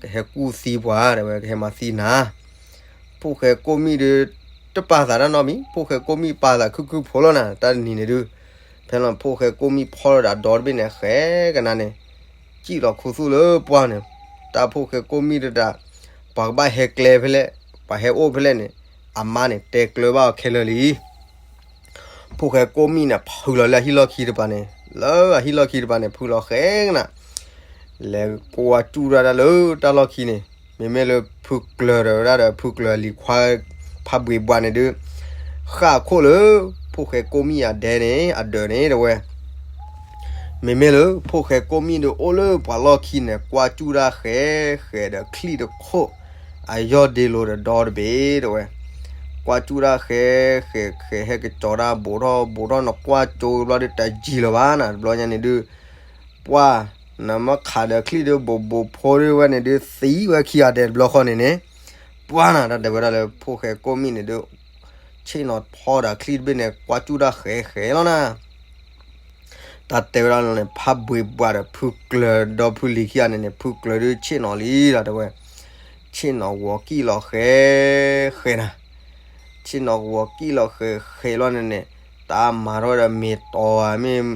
ကဟဲကူၣ်သံပှၤတဝဲ ကဟဲမၤသံနၤ, ဖိၣ်ဃဲကိးမံၣ်ဒုး တပာ်သးတၢ်နီတမံၤ, ဖိၣ်ဃဲကိးမံၣ်ပာ်သးခုၣ်ခုၣ်ဖိလီၤနၤ, တၢ်တနံၤန့ၣ်ဒုး, ဖဲလီၤဖိၣ်ဃဲကိးမံၣ်ဖီၣ်လီၤဒီးအဒီတဘ့ၣ်န့ၣ် ဃဲကနါန့ၣ်, စံၣ်လီၤခူသူၣ်လၢပှၢ်န့ၣ်, တၢ်ဖိၣ်ဃဲကိးမံၣ်ဒုးတၢ်, ပှၤကဘၣ်ဟဲကျဲဖဲလဲၣ်, ပှၤဟဲအိၣ်ဖဲလဲၣ်န့ၣ်, အမါန့ၣ် တဲကျၢၤဘၣ်အီၤခဲလၢာ်လံ ဖိၣ်ဃဲကိးမံၣ်န့ၣ် ဖုလီၤလၢအဟံၣ်လီၢ်ခံတပၤန့ၣ်, လၢအဟံၣ်လီၢ်ခံတပၤန့ၣ် ဖုလီၤဃဲကနၤ, လဲၤကွၢ်စူၣ်ဒၣ်တၢ်လၢတၢ်လီၢ်ခံန့ၣ်, မ့မ့ၢ်လၢဖုကျၢၤဒီးဝဲဒၣ်ဒီး ဖုကျၢၤလံၤခွါ ဖးဘှံးဘှးန့ၣ်ဒုး, ဃၣ်ခိၣ်လၢ ဖိၣ်ဃဲကိးမံၣ်အဒဲန့ၣ် အဒၢးန့ၣ်တဝဲ မ့မ့ၢ်လၢ ဖိၣ်ဃဲကိးမံၣ်ဒုးအိၣ်လၢပှၤလီၢ်ခံန့ၣ် ကွၢ်စူၣ်ဒၣ်ဃဲဃဲဒီးချံၣ်တခိၣ်, အယီၢ်ဒ့လိၤဒီးဒီတဘ့ၣ်တဝဲ, ကွၢ်စူၣ်ဒၣ်ဃဲဃဲဃဲဟဲကစီၤတၢ်ဘူးထီၣ်ဘူးထီၣ် နကွၢ်ကၠိဘျီဒုးတယံာ်လၢၤဘၣ်နၤ တဘျီညါန့ၣ်ဒုး, ပှၤ, နမ့ၢ်ခးဒီးချံၣ်ဒုးဘူးဘူးဖိဒုးဝဲန့ၣ်ဒုး သံဝဲခံဂၤဒဲးတဘျီဃီန့ၣ်န့ၣ်, ပှၤနၤ တၢ်တဲဝဲဒၣ်လၢဖိၣ်ဃဲကိးမံၣ်န့ၣ်ဒုး ဆ့ၣ်နီၤဖီဒီးချံၣ်တဘ့ၣ်န့ၣ် ကွၢ်စူၣ်ဒၣ်ဃဲဃဲလီၤနၤ တၢ်တဲဝဲဒၣ်လၢန့ၣ် ဖးဘှံးဘှးဒီးဖုကျၢၤဒီဖုလံၤခံဂၤန့ၣ်န့ၣ် ဖုကျၢၤဒုးဆ့ၣ်နီၤလံဒီးတဲဝဲ, ဆ့ၣ်နီၤဂီၤကံၣ်လီၤဃဲ, ဃဲနၤ, ဆ့ၣ်နီၤဂီၤကံၣ်လီၤဃဲဃဲလီၤန့ၣ်န့ၣ်, တၢ်မၤထီၣ်ဒီးမ့ၢ်တီၤဧါ မ့ၢ်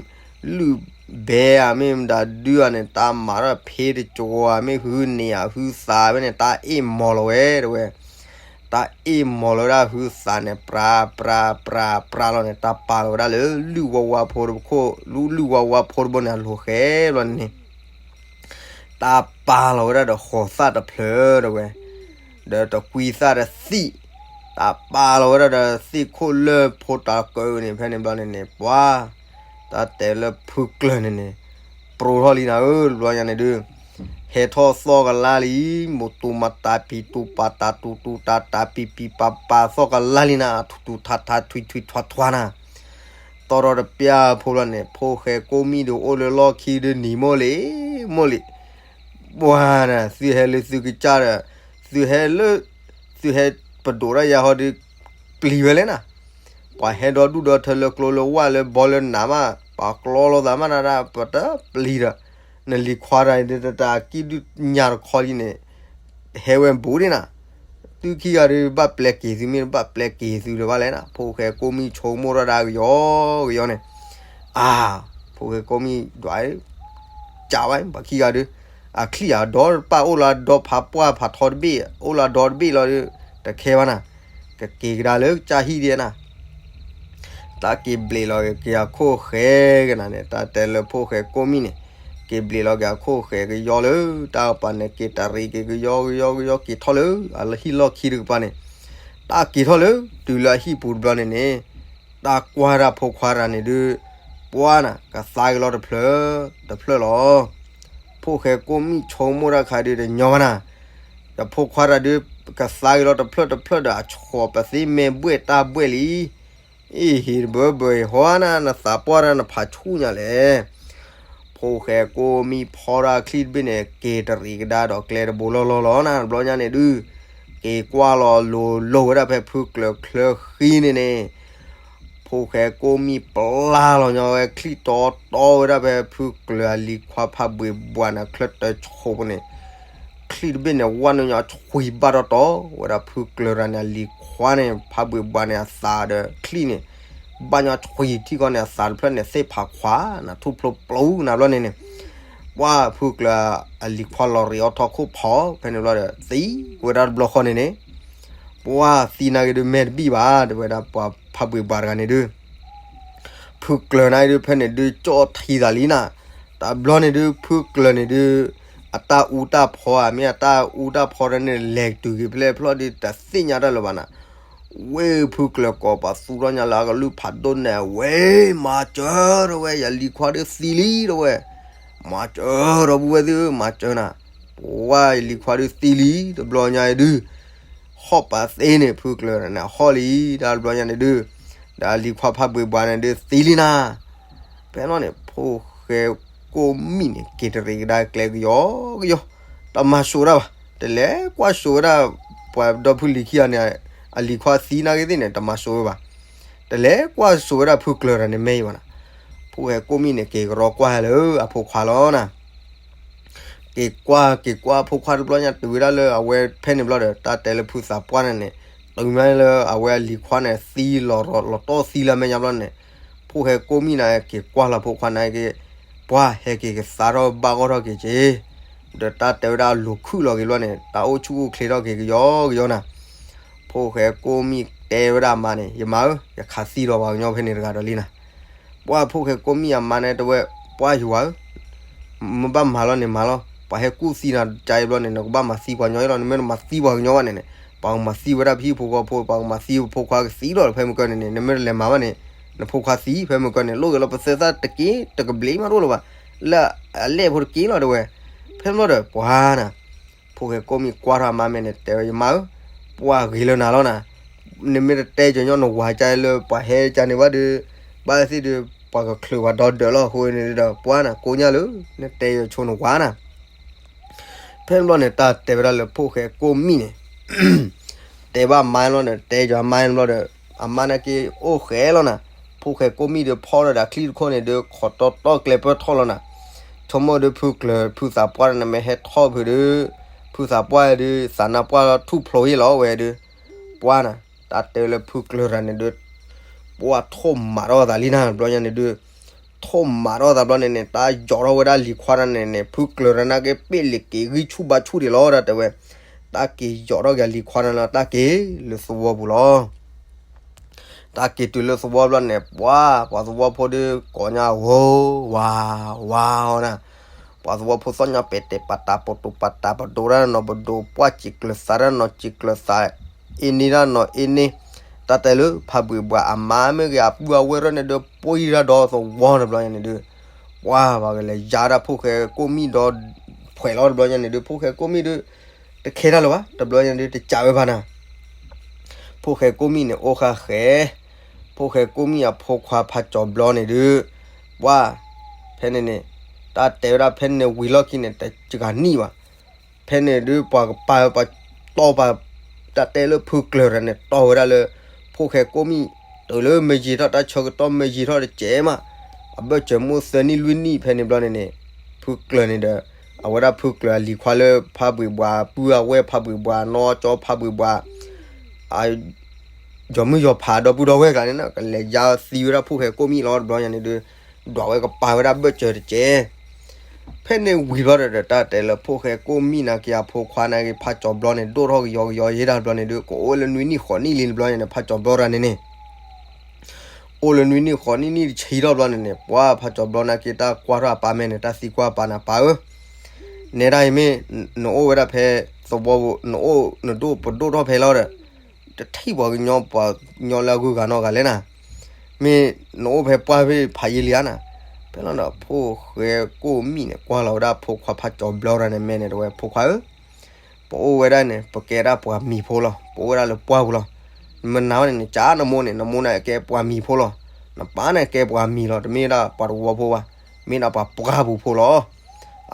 လုၢ်ဘဲဧါ မ့ၢ်မတၤဒုဧါန့ၣ် တၢ်မၤထီၣ်ဖ့တကၠိဧါ မ့ၢ်ဟုန့ၢ်ဧါဟုသးဖဲန့ၣ် တၢ်အ့ၣ်မီၤလီၤဝဲတဲဝဲ တၢ်အ့ၣ်မီၤလီၤဝဲဒၣ်ဟုသးန့ၣ် ပြးပြးပြးပြးလီၤန့ၣ် တၢ်ပာ်လီၤဝဲဒၣ်လၢ လုၢ်ဝါဝါဖိတခိၣ် လုၢ်လုၢ်ဝါဝါဖိတဘိန့ၣ် အလိၤဃဲဘျီန့ၣ်န့ၣ်, တၢ်ပာ်လီၤဝဲဒၣ်ဒီးဃိးသၣ်တဖျၢၣ်တဲဝဲ, ဒီးတကွံသၣ်တသံၣ်, တၢ်ပာ်လီၤဝဲဒၣ်ဒီးသ့ၣ်ခိၣ်လၢဖိတၢ်ကၢန့ၣ် ဖဲန့ၣ်ဘျီန့ၣ်န့ၣ် ပှၤ တၢ်တဲလၢဖုကျၢၤန့ၣ်န့ၣ် ပြိးထီၣ်လံနၤဧၢ တဘျီညါန့ၣ်ဒုး ဟဲထီၣ်သီၣ်ကလါလံ, မိၢ်တူမၤတၢ်ပံၤတူပာ်တၢ်တူတူတၢ်တၢ်ပံၤပံၤပၤပၤသီၣ်ကလါလံနၤ, ထူထူထါထါထွံထွံထွါထွါနၤ, တီၢ်ထီၣ်တပျၢ်ဖိလီၤန့ၣ် ဖိၣ်ဃဲကိးမံၣ်ဒုးအိၣ်လၢလီၢ်ခံဒုးနံၤမိၢ်လံ, မိၢ်လံ, ပှၤနၤ သုဟဲလၢသုကစၢ်ဒီး သုဟဲလၢ သုဟဲပဒိၣ်ဒၣ်ယၤဟီဒုး ပျံၤဝဲလဲၣ်နၤ, ပှၤဟဲဒီဒူၣ်ဒီထၢလၢကျိလၢဝၢ်လၢဘီလၢနးမး ပှၤကျီလိာ်သးမးနၤဒၣ် ပတပျံၤဒီး နလံၤခွါတဂၤဒုး တၢ်ကံၣ်ဒုၣ်ညါတခီလံန့ၣ် ဟဲဝဲဘူးဒံးနၤ, သုခံဂၤဒုးဘၣ်ပျဲက့ၤသု မ့ၢ်ဘၣ်ပျဲက့ၤသုလၢၤဘၣ်လဲၣ်နၤ, ဖိၣ်ဃဲကိးမံၣ်ဆိကမိၣ်ထီၣ်ဒၣ်ကယီကယီန့ၣ်, အါ, ဖိၣ်ဃဲကိးမံၣ်ဒွး ကးဝဲ ပှၤခံဂၤဒုး, အချံၣ်အဒီတပၣ် အိၣ်လၢဒီဖးပှၢ်ဖးထီတဘ့ၣ် အိၣ်လၢဒီတဘ့ၣ်လီၤဒုး တခဲဘၣ်နၤ, ကက့ၤကဒါလၢကစၢ်ဟံၣ်ဒံးနၤ, တၢ်က့ၤဘျ့းလီၤက့ၤအခိၣ်ဃဲကနၤန့ၣ် တၢ်တဲလၢဖိၣ်ဃဲကိးမံၣ်န့ၣ်, က့ၤဘျ့းလီၤက့ၤအခိၣ်ဃဲကယီလၢ တၢ်ကပၤန့ၣ် က့ၤတရံးက့ၤကယီကယီကယီက့ၤထီၣ်လၢ အလၢဟံၣ်လီၢ်ခံတကပၤန့ၣ်, တၢ်က့ၤထီၣ်လၢ တုၤလၢအဟံၣ်ပူၤတဘျီန့ၣ်န့ၣ် တၢ်ကွၢ်ဒၣ်ဖိခွါတဂၤန့ၣ်ဒုး, ပှၤနၤ ကသါက့ၤလီၤတဖျၢၣ်, တဖျၢၣ်လီၤ. ဖိၣ်ဃဲကိးမံၣ်ဆိကမိၣ်တၢ်ခါဒုးတညီဘၣ်နၤ, ဒီးဖိခွါတဂၤဒုး, ကသါက့ၤလီၤတဖျၢၣ်တဖျၢၣ်ဒီး အဆှီပသ့မဲာ်ဘှဲၣ်တၢ်ဘှဲၣ်လံ, အ့ၣ် ဟ့ၣ်တဘၢဘၢဟီနၤ နသးပှၢ်တၢ်နဖးဆူၣ်ညါလဲၣ် ဖိၣ်ဃဲကိးမံၣ်ဖီဒၣ်ချံၣ်တဘ့ၣ်န့ၣ် က့ၤတရံးကဒါဒီးကျဲတဘိလီၢ်လီၢ်လီၤနၤ တဘျီညါန့ၣ်ဒုး, က့ၤကွၢ်လီၤလိၤလိၤဝဲဒၣ်ဖဲဖုကျၢၤချၢဃံန့ၣ်န့ၣ်, ဖိၣ်ဃဲကိးမံၣ်ပျၢ်လီၤညီဝဲချံၣ်တီတီဝဲဒၣ်ဖဲဖုကျၢၤအလံၤခွါဖးဘှံးဘှးန့ၣ် ချၢတၢဆိးပူၤန့ၣ်, ချံၣ်တဘ့ၣ်န့ၣ် ဝၣ်ညီဆှံဘၣ်တီတီဝဲဒၣ်ဖုကျၢၤတဂၤန့ၣ် အလံၤခွါန့ၣ် ဖးဘှံးဘှးန့ၣ် အသးဒီးချံၣ်န့ၣ် ဘၣ်ညီဆှံထံၣ်ကီးန့ၣ် အသးတဖျၢၣ်န့ၣ် သ့ၣ်ဖးခွါနၤ ထူၣ်ဖျိပျိနၤဘျီန့ၣ်န့ၣ်, ပှၤဖုကျၢၤအလံၤခွါလီၤရံးအီၣ်ထီၣ်ခိၣ်ဖီ ဖဲန့ၣ်ဘျီဒီး သံဝဲဒၣ်တဘျီဃီန့ၣ်န့ၣ်, ပှၤသံနာ်က့ဒုးမဲာ်တဘံၣ်ဘၣ် တဲဝဲဒၣ်ပှၤဖးဘှံးဘှးတဂၤန့ၣ်ဒုး ဖုကျၢၤန့ၣ်ဒုး ဖဲန့ၣ်ဒုး ကၠီၣ်ထံသးလံနၤ, တဘျီန့ၣ်ဒုး ဖုကျၢၤန့ၣ်ဒုး အတၢ်အူတၢ်ဖီဧါ မ့ၢ်အတၢ်အူတၢ်ဖီတန့ၣ် လဲၤတုၤက့ၤဖဲလဲၣ်ဖျီၣ်ဒုး တသ့ၣ်ညါတၢ်လၢၤဘၣ်နၤ, ဝဲဖုကျၢၤကိးပသူထီၣ်ညါလၢအကလုၢ်ဖးဒိၣ်န့ၣ် ဝဲ မၤစၢၤ တဲဝဲ ယလံၤခွါဒုးသံလံ တဲဝဲ, မၤစၢၤ ဒီပုၢ်ဝဲၢ်သ့ၣ်ဧၢ မၤစၢၤနၤ, ပှၤယလံၤခွါဒုးသံလံ တဘျီညါအံၤဒုး ဟီၣ်ပာ်သ့န့ၣ် ဖုကျၢၤန့ၣ် ဟီၣ်လံ တၢ်တဘျီညါန့ၣ်ဒုး, ဒီးအလံၤခွါဖးဘှံးဘှးန့ၣ်ဒုးသံလံနၤ, ဖဲန့ၣ်န့ၣ် ဖိၣ်ဃဲကိးမံၣ်န့ၣ် က့ၤတရံးကဒါကျဲကယီကယီ, တမၤစိၤဒၣ်ဘၣ်, တလဲၤကွၢ်စိၤဝဲဒၣ် ပှၤဒီဖုလံၤခံဂၤန့ၣ် အလံၤခွါသံနာ်က့သ့ၣ်န့ၣ် တမၤစိၤဝဲဘၣ်, တလဲၤကွၢ်စိၤဝဲဒၣ်ဖုကျၢၤတဂၤန့ၣ်မ့ၢ်အံၤဘၣ်နၤ, ဖိၣ်ဃဲကိးမံၣ်န့ၣ် က့ၤကရီကွၢ်လၢအဖိခွါလီၤနၤ က့ၤကွၢ် က့ၤကွၢ် ဖိခွါတဘျီညါတုၤဝဲဒၣ်လၢအဝဲဖဲန့ၣ်ဘျီဒီး တၢ်တဲလၢဖုသးပှၢ်န့ၣ်န့ၣ် တုၤမ့ၢ်လၢအဝဲအလံၤခွါန့ၣ် သံလီၤ လီၤတီၢ်သံလၢအမဲာ်ညါဘျီန့ၣ်, ဖိၣ်ဃဲကိးမံၣ်န့ၣ် က့ၤကွၢ်လီၤဖိခွါန့ၣ်က့ၤ, ပှၤဟဲက့ၤကသါထီၣ်ဘၣ်ဂီၢ်ထီၣ်က့ၤက့ၤ, ဒီးတၢ်တဲဝဲဒၣ်အလိၤခုၣ်လီၤက့ၤဘျီန့ၣ် တၢ်အိၣ်ဆူၣ်အိၣ်ချ့ထီၣ်က့ၤကယီကယီနၤ, ဖိၣ်ဃဲကိးမံၣ်တဲဝဲဒၣ်အမါန့ၣ် ယမါဧၢ, ယခးသံဒီးပှၤကညီဖဲန့ၣ်တဂၤဒီးလံနၤ ပှၤဖိၣ်ဃဲကိးမံၣ်အမါန့ၣ်တဲဝဲ, ပှၤယဝၤဧၢ, မ့ၢ်ဘၣ်မၤလီၤန့ၣ်မၤလီၤ, ပှၤဟဲကူၣ်သံနၤကါအံၤဘျီန့ၣ် နကဘၣ်မၤသံပှၤကညီအံၤလီၤ, နမ့ၢ်တမၤသံပှၤကညီဘၣ်န့ၣ်န့ၣ် ပှၤကမၤသံဝဲဒၣ်ပဟံၣ်ဖိဃီဖိ, ပှၤကမၤသံဖိခွါကသံလီၤ ဖဲမုၢ်ကၢန့ၣ်န့ၣ် နမ့ၢ်တလဲၤမၤဘၣ်န့ၣ် နဖိခွါသံ ဖဲမုၢ်ကၢန့ၣ် လိၣ်ဂ့ၤလီၤ ပသဲသၣ်တက့ၢ် တကဘျံးမးတအိၣ်လၢၤဘၣ်, လၢအလဲၢ်ဖိတက့ၢ်လီၤတဲဝဲ, ဖဲမုၢ်ဒီးပှၤနၤ ဖိၣ်ဃဲကိးမံၣ်ကွၢ်ထီၣ်အမါမဲာ်န့ၣ် တဲဝဲ ယမါဧၢ, ပှၤဂ့ၤလၢနၤလီၤနၤ, နမ့ၢ်တတဲကညီနဝၤကါလၢပှၤဟဲကါန့ၣ်ဘၣ်ဒီး, ဘၣ်သ့ၣ်ဒီး ပှၤကချုးပှၤဒီဒၢးလီၤအဃိန့ၣ်ဒီး ပှၤနၤကိးညါလၢ နတဲယဆိနဝၤနၤ ဖဲန့ၣ်ဘျီန့ၣ် တၢ်တဲဝဲဒၣ်လၢဖိၣ်ဃဲကိးမံၣ်န့ၣ် တဲဘၣ်အမါလီၤန့ၣ် တဲယၤအမါန့ၣ်ဘျီဒီး အမါန့ၣ်က့ၤအိၣ်ဃဲလီၤနၤ, ဖိၣ်ဃဲကိးမံၣ်ဒီးဖီၣ်ဒီးဒၣ်ချံၣ်တခိၣ်န့ၣ်ဒီး ခိးတီတီကျဲပၢၢ်ထီၣ်လီၤနၤ, ဆိကမိၣ်ဒီးဖုကျၢၤ ဖုသးပှၢ်န့ၣ်မ့ၢ်ဟဲထီၣ်ဖုဒီး ဖုသးပှၢ်ဒီး သးနါပှၢ်ထူၣ်ဖျိးယ့ၣ်လီၤဝဲဒီး ပှၤနၤ တၢ်တဲလၢဖုကျၢၤတဂၤန့ၣ်ဒီး ပှၤထိၣ်မးထီၣ်သးလံနၤ ဘျီညါန့ၣ်ဒီး ထိၣ်မးထီၣ်သးဘျီန့ၣ်န့ၣ် တၢ်ယိးထီၣ်ဝဲဒၣ်လံၤခွါတဂၤန့ၣ်န့ၣ် ဖုကျၢၤတဂၤန့ၣ်က့ၤ ပ့ၣ်လ့ၤက့ၤဂံၢ်ဆူၣ်ဘါဆူၣ်ဒံးလီၤ တၢ်တဲဝဲ, တၢ်က့ၤယိးထီၣ်က့ၤလံၤခွါတဂၤန့ၣ်လီၤ တၢ်က့ၤလၢသဝီပူၤလီၤ. တၢ်က့ၤတုၤလၢသဝီဘျီန့ၣ် ပှၤ ပှၤသဝီဖိဒီးကိးညါဝီၤ ဝါ ဝါအီၤနၤ, ပှၤသဝီဖိသီၣ်ညီပဲာ်တဲာ် ပာ်တၢ်ပတိာ်ပာ်တၢ်ပဒိၣ်တၢ်နီၤပဒိၣ် ပှၢ်စံးကျၢၤသးတၢ်နီၤစံးကျၢၤသး အ့န့တၢ်နီၤအ့န့, တၢ်တဲလၢဖးဘှံးဘှးအမါမ့ၢ်ဂ့ၤ အပုၢ်အဝဲၢ်ရၢၢ်န့ၣ်ဒီး ပှံၢ်တၢ်ဒီသဝီတဘျီညါန့ၣ်ဒုး, ပှၢ်ဘၣ်ကလဲၤယါဒၣ်ဖိၣ်ဃဲကိၣ်မံၣ်ဒီး ဖှဲးလီၤတဘျီညါန့ၣ်ဒုး ဖိၣ်ဃဲကိၣ်မံၣ်ဒုး တခဲတၢ်လၢၤဘၣ် တဘျီညါန့ၣ်ဒုး တစးဝဲဘၣ်နၤ ဖိၣ်ဃဲကိၣ်မံၣ်န့ၣ် အိၣ်ဃာ်ဃဲ, ဖိၣ်ဃဲကိၣ်မံၣ်အဖိခွါဖးကၠီၤဘျီန့ၣ်ဒုး, ပှၢ်, ဖဲန့ၣ်န့ၣ်, တၢ်တဲဝဲဒၣ်ဖဲန့ၣ်ဝံၤလီၢ်ခံန့ၣ် တစှၤနံၣ်ဘၣ်. ဖဲန့ၣ်ဒုး ပှၤကပာ်ပှၤတီၢ်ပှၤ, တၢ်တဲလၢဖုကျၢၤတၢ်န့ၣ် တီၢ်ဝဲဒၣ်လၢ ဖိၣ်ဃဲကိၣ်မံၣ်, တုၤလၢမ့ၢ်ယံာ်ထီၣ်တၢ်ဆၢကတီၢ်မ့ၢ်ယံာ်ထီၣ်တစဲးမး, အဘၢၣ်စၢၤမိၣ်သၢနံၣ်လွံၢ်နံၣ်ဖဲန့ၣ်ဘျီန့ၣ်န့ၣ်, ဖုကျၢၤန့ၣ်ဒီး, အဝဲဒၣ်ဖုကျၢၤအလံၤခွါလၢဖးဘှံးဘှး ပုၢ်အဝဲၢ်ဖးဘှံးဘှး နီၢ်ကၠီဖးဘှံးဘှး ယီၤမုၢ်ယီၤဖးဒီပုၢ်ဒီဝဲၢ်ကျါန့ၣ် ကလဲၤယါသံဝဲဒၣ်ဖိၣ်ဃဲကိၣ်မံၣ်လီၤတဘျီညါန့ၣ်ဒုး, ဒွးဝဲကပာ်ဝဲဒၣ်ဘၢၣ်စၢၤတစဲး. ဖဲန့ၣ်ဝံၤဘျီဒီး တၢ်တဲလၢဖိၣ်ဃဲကိၣ်မံၣ်နာ်က့ အဖိခွါနာ်က့ ဖးကၠီၤဘျီန့ၣ် ဒိၣ်ထီၣ်ကယီကယီယဲဒၣ်တဘျီန့ၣ်ဒုး ကအိၣ်လၢနွံနံၣ်ဃိးနံၣ်လံတဘျီညါန့ၣ် ဖးကၠီၤဘျီတၢ်န့ၣ်န့ၣ် အိၣ်လၢနွံနံၣ်ဃိးနံၣ်နံၣ်တဆံထီၣ်ဘျီန့ၣ်န့ၣ် ပှၢ်ဖးကၠီၤဘျီနာ်က့ တၢ်ကွၢ်ထီၣ်အပၢ်မဲာ်န့ၣ် တၢ်သံကွၢ်အပၢ်န့ၣ် ပၢ်ဧၢ, နဲဒၣ်အံၤမ့ၢ်, နအိၣ်ဝဲဒၣ်ဖဲသဝီပူၤ နအိၣ်နဒိၣ်ပဒိၣ်ထီၣ်ဖဲလီၤဒီး, တထံၣ်ပှၤကညီပှၤကညီလၢအဂုၤအဂၤနီတဂၤလဲၣ်နၤ, မ့ၢ်နအိၣ်ဖဲပှၢ်ဖဲဖးယံာ်လံဧါနၤ, ဖဲလီၤဒီးဖိၣ်ဃဲကိၣ်မံၣ်န့ၣ် ကွၢ်လီၤဝဲဒၣ်ဖိခွါဖးကၠီၤဘျီတၢ်န့ၣ်မဲာ်န့ၣ် တဲဝဲဖိခွါဧၢ ပအိၣ်ဝဲဒၣ်န့ၣ် ပကဲဒၣ်ပှၤမံၤဖိလီၤ ပအိၣ်ဝဲဒၣ်လၢပှၢ်ပူၤလီၤ, မနၤဝဲန့ၣ်န့ၣ် ကနမိၢ်န့ၣ် နမိၢ်န့ၣ်ကဲပှၤမံၤဖိလီၤ, နပၢ်န့ၣ်ကဲပှၤမံၤလီၤ တမ့ၢ်ဒၣ်ပှၤသဝီဖိဘၣ်, မ့ၢ်ဒၣ်ပှၤပှၢ်ပူၤဖိလီၤ,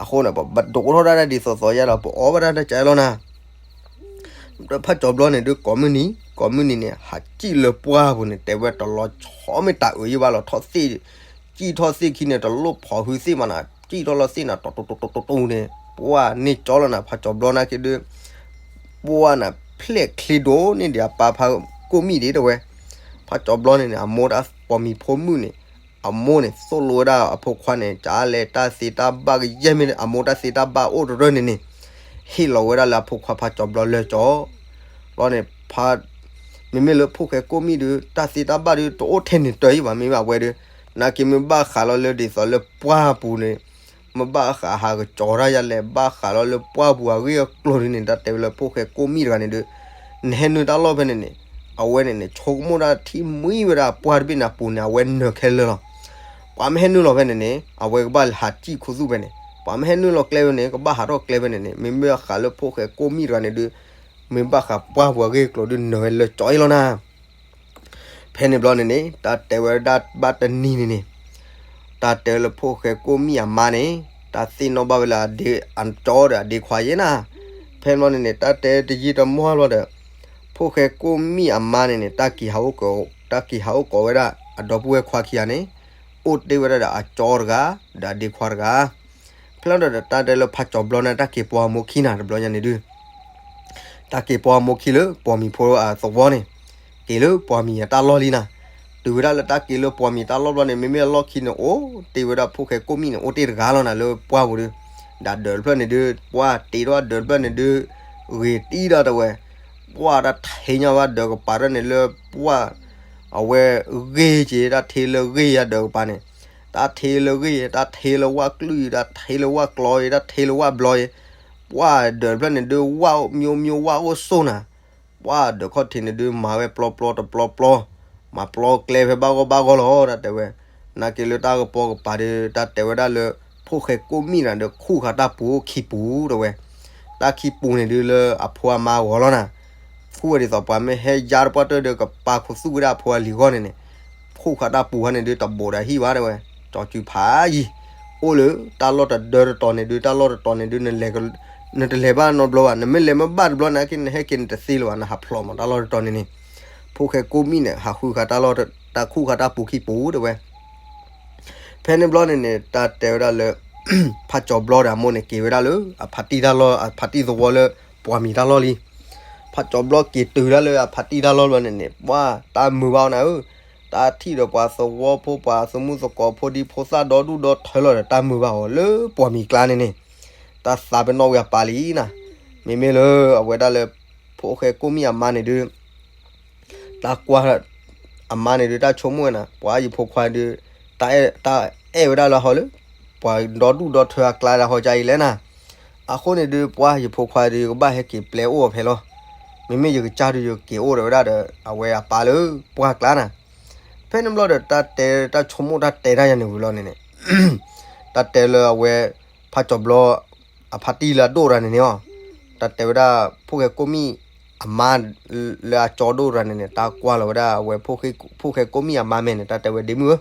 အဃိန့ၣ် ပဒိးထီၣ်ဒၣ်ဒ်သိးသိးယါဒီး ပအီၣ်ဘၣ်ဒၣ်တၢ်ကဲလီၤနၤ ဒီးဖးကၠီၤဘျီန့ၣ်ဒုး ကိးမုၢ်နံၤ ကိးမုၢ်နံၤန့ၣ် ဟးစံၣ်လၢပှၢ်ပူၤန့ၣ် တဲဝဲတလီၤဆီမ့ၢ်တၢ်အုးယံၢ်ဘၣ်လီၤထီၣ်သ့ၣ်, စံၣ်ထီၣ်သ့ၣ်ခံန့ၣ် တလိၣ်ဖိးဟုသ့ၣ်မးနၤ စံၣ်ထီၣ်လီၤသ့ၣ်နၤ တီတီတီတီတီန့ၣ် ပှၢ်န့ၢ်ကၠီလီၤနၤ ဖးကၠီၤဘျီနာ်က့ဒုး, ပှၢ်နၤဖျဲၣ်ချ့ဒိၣ်န့ၢ်ဒံးအပၢ်ဖးကိၣ်မံၣ်ဒံးတဲဝဲ, ဖးကၠီၤဘျီန့ၣ်န့ၣ် အမိၢ်တၢ်ပိာ်မံၤဖိမုၣ်န့ၣ် အမိၢ်န့ၣ်သိၣ်လိဝဲဒၣ်အဖိခွါန့ၣ် ကလဲၤတၢ်သ့တၢ်ဘၣ်ကယဲၢ်မ့ၢ်အမိၢ်တၢ်သ့တၢ်ဘၣ်အိၣ်တရၢၢ်န့ၣ်န့ၣ်, ဟ့ၣ်လီၤဝဲဒၣ်လၢအဖိခွါဖးကၠီၤဘျီလၢကၠီ, ဘျီန့ၣ် ဖး, မ့မ့ၢ်လၢဖိၣ်ဃဲကိၣ်မံၣ်ဒုး တၢ်သ့တၢ်ဘၣ်ဒုး တအိၣ်ထဲန့ၣ်တၢ်အံၤဘၣ် မ့မ့ၢ်အဝဲဒုး, နာ်က့မ့ၢ်ဘၣ်ဃးလီၤလၢဒ်သိးလၢပှၢ်ပူၤန့ၣ်, မ့ၢ်ဘၣ်ဃးဟးကကၠီၤတၢ်ယၤလဲၣ် ဘၣ်ဃးလီၤလၢပှၢ်ပူၤအဂ့ၢ်အကျိၤဒုးန့ၣ် တၢ်တဲဝဲလၢဖိၣ်ဃဲကိၣ်မံၣ်တဂၤန့ၣ်ဒုး, နဟဲနုာ်တၢ်လီၢ်ဖဲန့ၣ်န့ၣ်, အဝဲန့ၣ်န့ၣ် ဆိကမိၣ်တၢ်ထံၣ်မှံဝဲဒၣ်ပှၢ်တဘ့ၣ်န့ၣ်အပူၤန့ၣ် အဝဲနၢၤခဲလၢာ်လီၤ. ပှၤမ့ၢ်ဟဲနုာ်လီၤဖဲန့ၣ်န့ၣ် အဝဲကဘၣ်ဟးစံၣ်ခူသူၣ်ဖဲန့ၣ်, ပှၤမ့ၢ်ဟဲနုာ်လီၤကျဲဖဲန့ၣ် ကဘၣ်ဟးထီၣ်ကျဲဖဲန့ၣ်န့ၣ် မ့မ့ၢ်ဃးလၢဖိၣ်ဃဲကိၣ်မံၣ်တဂၤန့ၣ်ဒုး, မ့ၢ်ဘၣ်ဃးပှၢ်ပူၤအဂ့ၢ်အကျိၤဒုး နၢၤဝဲလၢကၠီအံၤလီၤနၤ ဖဲန့ၣ်ဘျီန့ၣ်န့ၣ် တၢ်တဲဝဲဒၣ်ဘၣ်တနံၤန့ၣ်န့ၣ်, တၢ်တဲလၢဖိၣ်ဃဲကိၣ်မံၣ်အမါန့ၣ်, တၢ်သ့ၣ်နီၣ်ဘၣ်ဝဲလၢအကၠီဒီးအဒ့ခွါယဲနၤ, ဖဲန့ၣ်ဘျီန့ၣ်န့ၣ် တၢ်တဲတယံာ်တမီၢ်ဘျီဒီး, ဖိၣ်ဃဲကိၣ်မံၣ်အမါန့ၣ်န့ၣ် တၢ်က့ၤဟးအိၣ်ကိး, တၢ်က့ၤဟးအိၣ်ကိးဝဲဒၣ်အဒီပုၢ်ဝဲၢ်ခွါခံဂၤန့ၣ်, အိၣ်တ့ၢ်ဝဲဒၣ်ဒီးအကၠီတဂၤ, ဒီးအဒ့ခွါတဂၤ ဖဲလီၤဒီးတၢ်တဲလၢဖးကၠီၤဘျီန့ၣ် တၢ်က့ၤပိာ်အမိၢ်ခံနၤတဘျီညါန့ၣ်ဒုး, တၢ်က့ၤပိာ်အမိၢ်ခံလၢပိာ်မံၤဖိအသဝီန့ၣ်, က့ၤလၢပိာ်မံၤအတၢ်လီၢ်လံနၤ, တုၤဝဲဒၣ်လၢတၢ်က့ၤလၢပိာ်မံၤတၢ်လီၢ်ဘျီန့ၣ် မ့မ့ၢ်အလီၢ်ခံန့ၣ် အိၣ်တ့ၢ်ဝဲဒၣ်ဖိၣ်ဃဲကိၣ်မံၣ်န့ၣ် အိၣ်တ့ၢ်တဂၤလီၤနၤလၢပှၢ်ပူၤဒုး, ဒီးဒၢးတဖျၢၣ်န့ၣ်ဒုး ပှၢ်တ့ထီၣ်ဒၢးတဖျၢၣ်န့ၣ်ဒုး, ဂ့ၤတံၢ်ဒၣ်တဲဝဲ, ပှၢ်တၢ်ထ့ညါဘၣ်ဒၢးကပၤတဖျၢၣ်န့ၣ်လၢပှၢ် အဝဲဂ့ၢ်က့ၤ တၢ်ထ့လၢဂ့ၢ်ယၤဒၢးကပၤန့ၣ်, တၢ်ထ့လၢဂ့ၢ်ယဲ တၢ်ထ့လၢဝၣ်ကျုၢ်ယဲ တၢ်ထ့လၢဝၣ်ကျီယဲ တၢ်ထ့လၢဝၣ်ဘျီယဲ, ပှၢ်ဒၢးတဖျၢၣ်န့ၣ်ဒုး ဝၣ်မျိုးမျိုးဝၣ်အိၣ်ဆိၣ်နၤ, ပှၢ်ဒၢးခီၣ်ထံးန့ၣ်ဒုး မၤဝဲပျီပျီတပျီပျီ, မၤပျီကျဲဖဲဘၣ်ဂီၢ်ဘၣ်ဂီၢ်လီၤ တၢ်တဲဝဲ, နာ်က့လၢတၢ်ကပီၤကပၤဒုး တၢ်တဲဝဲဒၣ်လၢ ဖိၣ်ဃဲကိၣ်မံၣ်တဂၤဒီး ခူၣ်ဃာ်တၢ်ပူၤခံပူၤတဲဝဲ, တၢ်ခံပူၤန့ၣ်ဒုးလၢအဖိအမါဂီၤလီၤနၤ, ခူၣ်ဝဲဒ်သိးပှၤမ့ၢ်ဟဲယါတပှၢ်တၢၢ်ဒီး ကပာ်ခူသူၣ်ဝဲဒၣ်အဖိအလံၤဂီၢ်န့ၣ်န့ၣ်, ခူၣ်ဃာ်တၢ်ပူၤခါန့ၣ်ဒုး တဘူးဒီးဟံၣ်ဘၣ်တဲဝဲ, ကၠီစုဖးယံၤ, အိၣ်လၢတၢ်လီၢ်တဒၢတတီၤန့ၣ်ဒုး တၢ်လီၢ်တတီၤန့ၣ်ဒုး နလဲၤ, နတလဲၤဘၣ်နီတဘျီဘၣ် နမ့ၢ်လဲၤမ့ၢ်ဘၣ်တဘျီန့ၣ်က့ နဟဲက့ၤနတသ့လၢၤဘၣ် နဟးဖျိးမးတၢ်လီၢ်တတီၤန့ၣ်န့ၣ်, ဖိၣ်ဃဲကိၣ်မံၣ်န့ၣ် ဟးဃုဃာ်တၢ်လီၢ်, တၢ်ခူၣ်ဃာ်တၢ်ပူၤခံပူၤတဲဝဲ ဖဲန့ၣ်ဘျီန့ၣ်န့ၣ် တၢ်တဲဝဲဒၣ်လၢ ဖးကၠီၤဘျီဒီးအမိၢ်န့ၣ် က့ၤဝဲဒၣ်လၢအဖါတံၢ်တၢ်လီၢ် အဖါတံၢ်သဝီလၢ ပှၢ်မံၤတၢ်လီၢ်လံ. ဖးကၠီၤဘျီက့ၤတုၤဒၣ်လၢအဖါတံၢ်တၢ်လီၢ်ဘျီန့ၣ်န့ၣ် ပှၢ်တၢ်မုာ်ဘၣ်အီၤနၤဧၢ, တၢ်ထံၣ်ဒီးပှၤသဝီဖိ ပှၤသမူသကိးဖိဒံဖိသၣ်ဒီဒူၣ်ဒီထၢလီၤဒီး တၢ်မုာ်ဘၣ်အီၤလၢပှၢ်မံၤကျါန့ၣ်န့ၣ်, တၢ်သးပ့ၤနီၣ်ဝဲအပၢ်လံနၤ. မ့မ့ၢ်လၢအဝဲဒၣ်လၢ ဖိၣ်ဃဲကိၣ်မံၣ်အမါန့ၣ်ဒုး တၢ်ကွၢ်အမါန့ၣ်ဒုး တၢ်ဆိကမိၣ်ဝဲနၤ ပှၤယဖိခွါဒုး တၢ်အဲၣ်ဝဲဒၣ်လၢဟီလၢ ပှၤဒီဒူၣ်ဒီထၢအကျါဒၣ်ဟီကါအံၤလဲၣ်နၤ. အဃိန့ၣ်ဒုး ပှၤယဖိခွါဒုး ယကဘၣ်ဟဲက့ၤပျဲအိၣ်အီၤဖဲလီၤ. မ့မ့ၢ်ယကစၢ်ဒုး ယက့ၤအိၣ်ဒီးဝဲဒၣ်ဒီး အဝဲအပၢ်လၢပှၢ်ကျါနၤ. ဖဲန့ၣ်ဘျီဒီး တၢ်တဲတၢ်ဆိကမိၣ်တၢ်တဲတၢ်ယၤန့ၣ်ဝံၤလီၤန့ၣ်န့ၣ် တၢ်တဲလၢအဝဲ ဖးကၠီၤဘျီ အဖါတံၢ်လၢအဒိၣ်ရၤန့ၣ်န့ၣ်အီၤ, တၢ်တဲဝဲဒၣ် ဖိၣ်ဃဲကိးမံၣ်အမါ လၢအကၠီဒိၣ်ရၤန့ၣ်န့ၣ် တၢ်ကွၢ်လီၤဝဲဒၣ်အဝဲ ဖိၣ်ဃဲကိးမံၣ်အမါမဲာ်န့ၣ် တၢ်တဲဝဲဒ့မုၣ်ဧၢ,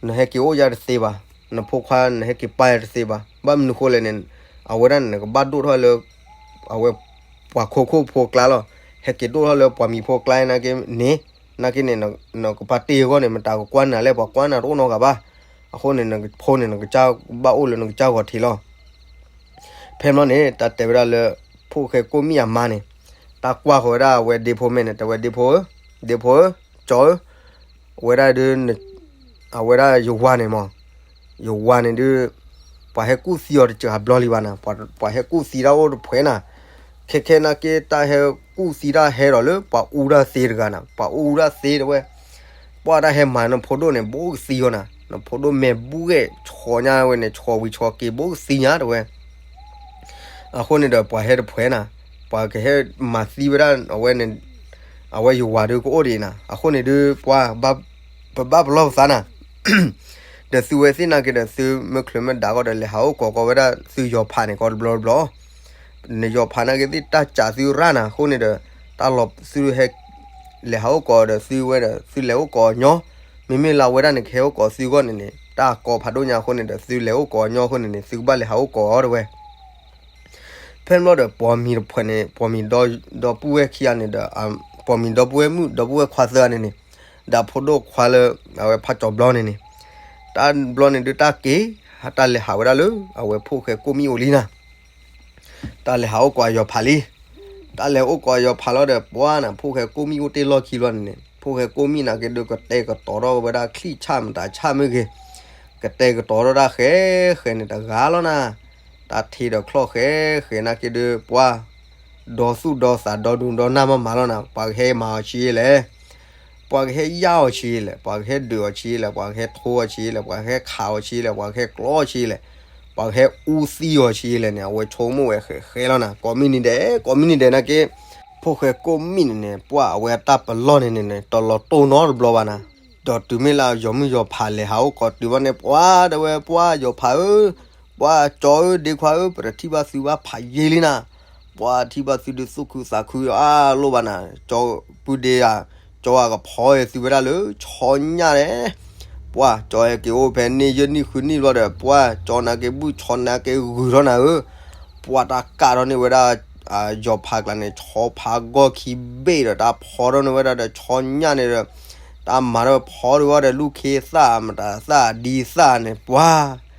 နဟဲက့ၤအိၣ်ယၤတသ့ဘၣ်, နဖိခွါနဟဲက့ၤပာ်ယၤတသ့ဘၣ်. ဘၣ်မနုၤဃိလဲၣ်န့ၣ် အဝဲဒၣ်န့ၣ် နကဘၣ်ဒိၣ်ထီၣ်လၢ အဝဲ ပှၤခိခိၣ်ဖိကျါလီၤ. ဟဲက့ၤဒိၣ်ထီၣ်လၢပှၤမံၤဖိကျါနာ်က့န့ၣ်, နာ်က့န့ၣ် နကပာ်တ့ၢ်အဂီၢ်န့ၣ် မတၤကကွၢ်နၤလဲၣ်, ပှၤကွၢ်နၤတအိၣ်နီတဂၤဘၣ်. အဃိန့ၣ် နဖိန့ၣ် နကစၢ်ဘၣ်အိၣ်လၢနကစၢ်ဂီၤထံးလီၤ. ဖဲန့ၣ်ဘျီန့ၣ် တၢ်တဲဝဲဒၣ်လၢ ဖိၣ်ဃဲကိးမံၣ်အမါန့ၣ် တၢ်ကွၢ်ဃီၤဝဲဒၣ်အဝဲဒ့ဖိမဲာ်န့ၣ် တဲဝဲဒ့ဖိဧၢ, ဒ့ဖိဧၢ, ကၠီဧၢ, အဝဲဒၣ်ဒုး အဝဲဒၣ်ယဝၤန့ၣ်မး, ယဝၤန့ၣ်ဒုး ပှၤဟဲကူၣ်သံအီၤတစှၤဘျီလံဘၣ်နၤ, ပှၤဟဲကူၣ်သံတၢ်အိၣ်တဖှဲးနၤ, ခဲခဲနာ်က့တၢ်ဟဲကူၣ်သံတၢ်ဟဲဒီးလၢ ပှၤအူတၢ်သ့တဂၤနၤ, ပှၤအူတၢ်သ့တဲဝဲ, ပှၤတၢ်ဟဲမၤနဖိဒိၣ်န့ၣ် ဘူးကသံအီၤနၤ, နဖိဒိၣ်မဲာ်ဘူးဂဲၤ ဆီညါဝဲန့ၣ် ဆီဝံၤဆီက့ၤ ဘူးကသံညါတဲဝဲ အဃိန့ၣ်ဒီး ပှၤဟဲတဖှဲးနၤ, ပှၤကဟဲမၤသံဝဲဒၣ်အဝဲန့ၣ်, အဝဲယဝၤဒုးကအိၣ်ဒံးနၤ, အဃိန့ၣ်ဒုး ပှၤ ပဘၣ်ပလီၢ်ပသးနၤ, ဒီးသုဝဲသ့ၣ်နာ်က့ဒီး သုမ့ၢ်ချုးမ့ၢ်ဒၣ်ကီးဒီး လဲၤဟးအိၣ်ကိးကီးဝဲဒၣ်သုယီၤဖးန့ၣ်ကီးတဘျီတဘျီ, နယီၤဖးနာ်က့သ့ၣ်တၢ်စးသုရၣ်နၤ, အဃိန့ၣ်ဒီး တၢ်လီၤသုဟဲ လဲၤဟးအိၣ်ကိးဒီးသုဝဲဒီး သုလဲၤအိၣ်ကိးညီ, မ့မ့ၢ်လၢအဝဲဒၣ်န့ၣ် ကဟဲအိၣ်ကိးသုအဂီၢ်န့ၣ်န့ၣ် တၢ်ကီဖးဒိၣ်ညါအဃိန့ၣ်ဒီး သုလဲၤအိၣ်ကိးညီအဃိန့ၣ်န့ၣ် သုကဘၣ်လဲၤဟးအိၣ်ကိးအီၤတဲဝဲ ဖဲန့ၣ်ဘျီဒီး ပှၤမံၤတဖှဲးန့ၣ် ပှၤမံၤဒီပုၢ်ဝဲၢ်ခံဂၤန့ၣ်ဒီး ပှၤမံၤဒီပုၢ်ဝဲၢ်မုၣ် ဒီပုၢ်ဝဲၢ်ခွါသၢဂၤန့ၣ်န့ၣ်, ဒီးဖိဒိၣ်ခွါလၢ အဝဲဖးကၠီၤဘျီန့ၣ်န့ၣ်, တၢ်ဘျီန့ၣ်ဒုး တၢ်က့ၤ တၢ်လဲၤဟးဝဲဒၣ်လၢ အဝဲဖိၣ်ဃဲကိးမံၣ်အိၣ်လံနၤ, တၢ်လဲၤဟးအိၣ်ကိးအယီၤဖးလံ. တၢ်လဲၤအိၣ်ကိးအယီၤဖးလီၤဒီး ပှၤနၤ ဖိၣ်ဃဲကိးမံၣ်အိၣ်တ့ၢ်လီၢ်ခံဘျီန့ၣ်န့ၣ် ဖိၣ်ဃဲကိးမံၣ်နာ်က့ဒုး ကတဲာ်ကတီၤထီၣ်ဝဲဒၣ်ချံၣ်ဆၣ်မတၤဆၣ်မ့ၢ်ဂ့ၤ, ကတဲာ်ကတီၤထီၣ်တၢ်ဃဲဃဲန့ၣ်တဂၤလီၤနၤ, တၢ်ထံဒီးချီၣ်ဃဲဃဲနာ်က့ဒုး ပှၤ ဒီသူၣ်ဒီသး ဒီဒူၣ်ဒီနၢ်မးမးလီၤနၤ, ပှၤကဟဲမၤအီၤဆံးလဲၣ်, ပှၤကဟဲယၢ်အီၤဆံးလဲၣ်, ပှၤကဟဲဒုးအီၤဆံးလဲၣ်, ပှၤကဟဲထိအီၤဆံးလဲၣ်, ပှၤကဟဲခးအီၤဆံးလဲၣ်, ပှၤကဟဲကျီအီၤဆံးလဲၣ်, ပှၤကဟဲအူသံအီၤဆံးလဲၣ်န့ၣ် အဝဲဆိကမိၣ်ဝဲဃဲဃဲလီၤနၤ, ကိးမံၤနံၤဒဲး ကိးမံၤနံၤဒဲးနာ်က့, ဖိၣ်ဃဲကိးမံၣ်န့ၣ်န့ၣ် ပှၤအဝဲအတၢ်ပလီၢ်န့ၣ်န့ၣ်န့ၣ် တလီၤတိၢ်နီတဘျီဘၣ်နၤ, ဒီးတုၤမ့ၢ်လၢယီၤမုၣ်ယီၤဖးလဲၤဟးအိၣ်ကိးတုၤဘၣ်န့ၣ် ပှၤတဲဝဲ ပှၤယီၤဖးဧၢ, ပှၤကၠီဧၢ ဒ့ခွါဧၢ ပတထံၣ်ဘၣ်သုဘၣ်ဖးယံာ်လံနၤ, ပှၤထံၣ်ဘၣ်သုဒုးသူၣ်ခုသးခုအါလိၣ်ဘၣ်နၤ, ကၠီပုၢ်ဒ့ဧါ, ကၠီအကဖီသုဝဲဒၣ်လၢ ဆီညၣ်န့ၣ်, ပှၤကၠီဟဲက့ၤအိၣ်ဖဲန့ၣ်ယဲၢ်နံၣ်ဃုနံၣ်ဘျီဒီး ပှၤကၠီနာ်က့ဘူၣ်ဆီနာ်က့ဂုာ်ထီၣ်နၤဧၢ, ပှၤတၢ်ကးထီၣ်န့ၢ်ဝဲဒၣ် ယီၤဖးကျါန့ၣ် ဆီဖးဂီၢ်ခံဘ့ၣ်ဒီး တၢ်ဖီထီၣ်န့ၢ်ဝဲဒၣ်ဒီးဆီညၣ်န့ၣ်ဒီး တၢ်မၤထီၣ်ဖီထီၣ်ဝဲဒီး လူၢ်ခ့သၣ်မတၤသၣ်ဒံသၣ်န့ၣ် ပှၤ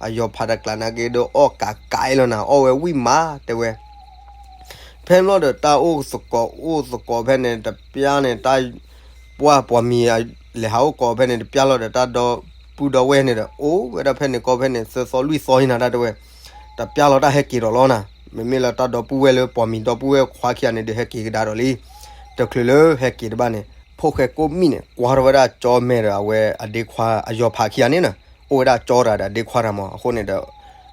အယီၤဖးတကျါနာ်က့ဒီး အီၣ်ကးကးအံၤလီၤနၤ, အီၣ်ဝဲဝံၣ်မး တဲဝဲ. ဖဲန့ၣ်ဘျီဒီး တၢ်အိၣ်သကိးအိၣ်သကိးဖဲန့ၣ်တပျၢ်န့ၣ် တၢ် ပှၤပှၤမံၤလဲၤဟးအိၣ်ကိးဖဲန့ၣ်တပျၢ်လီၤဒီး တၢ်ဒီပုၢ်ဒီဝဲၢ်န့ၣ်ဒီး အိၣ်ဝဲဒၣ်ဖဲန့ၣ်ကီၢ်ဖဲန့ၣ် သၢသီလွံၢ်သီအံၤနၤ တၢ်တဲဝဲ, တပျၢ်လီၤတၢ်ဟဲက့ၤဒီးလီၤနၤ, မ့မ့ၢ်လၢတၢ်ဒီပုၢ်ဝဲၢ်လၢပှၤမံၤဒီပုၢ်ဝဲၢ်ခွါခံဂၤန့ၣ်ဒီး ဟဲက့ၤကဒါဒီးလံ. တချုးလၢဟဲက့ၤတဘၣ်န့ၣ် ဖိၣ်ဃဲကိးမံၣ်န့ၣ် ကွၢ်ထီၣ်ဝဲဒၣ်ကၠီမဲာ်ဒီး အဝဲအဒ့ခွါအယီၤဖးခံဂၤန့ၣ်နၤ, အိၣ်ဝဲဒၣ်ကၠီတဂၤဒီးအဒ့ခွါတဂၤမး, အဃိန့ၣ်ဒီး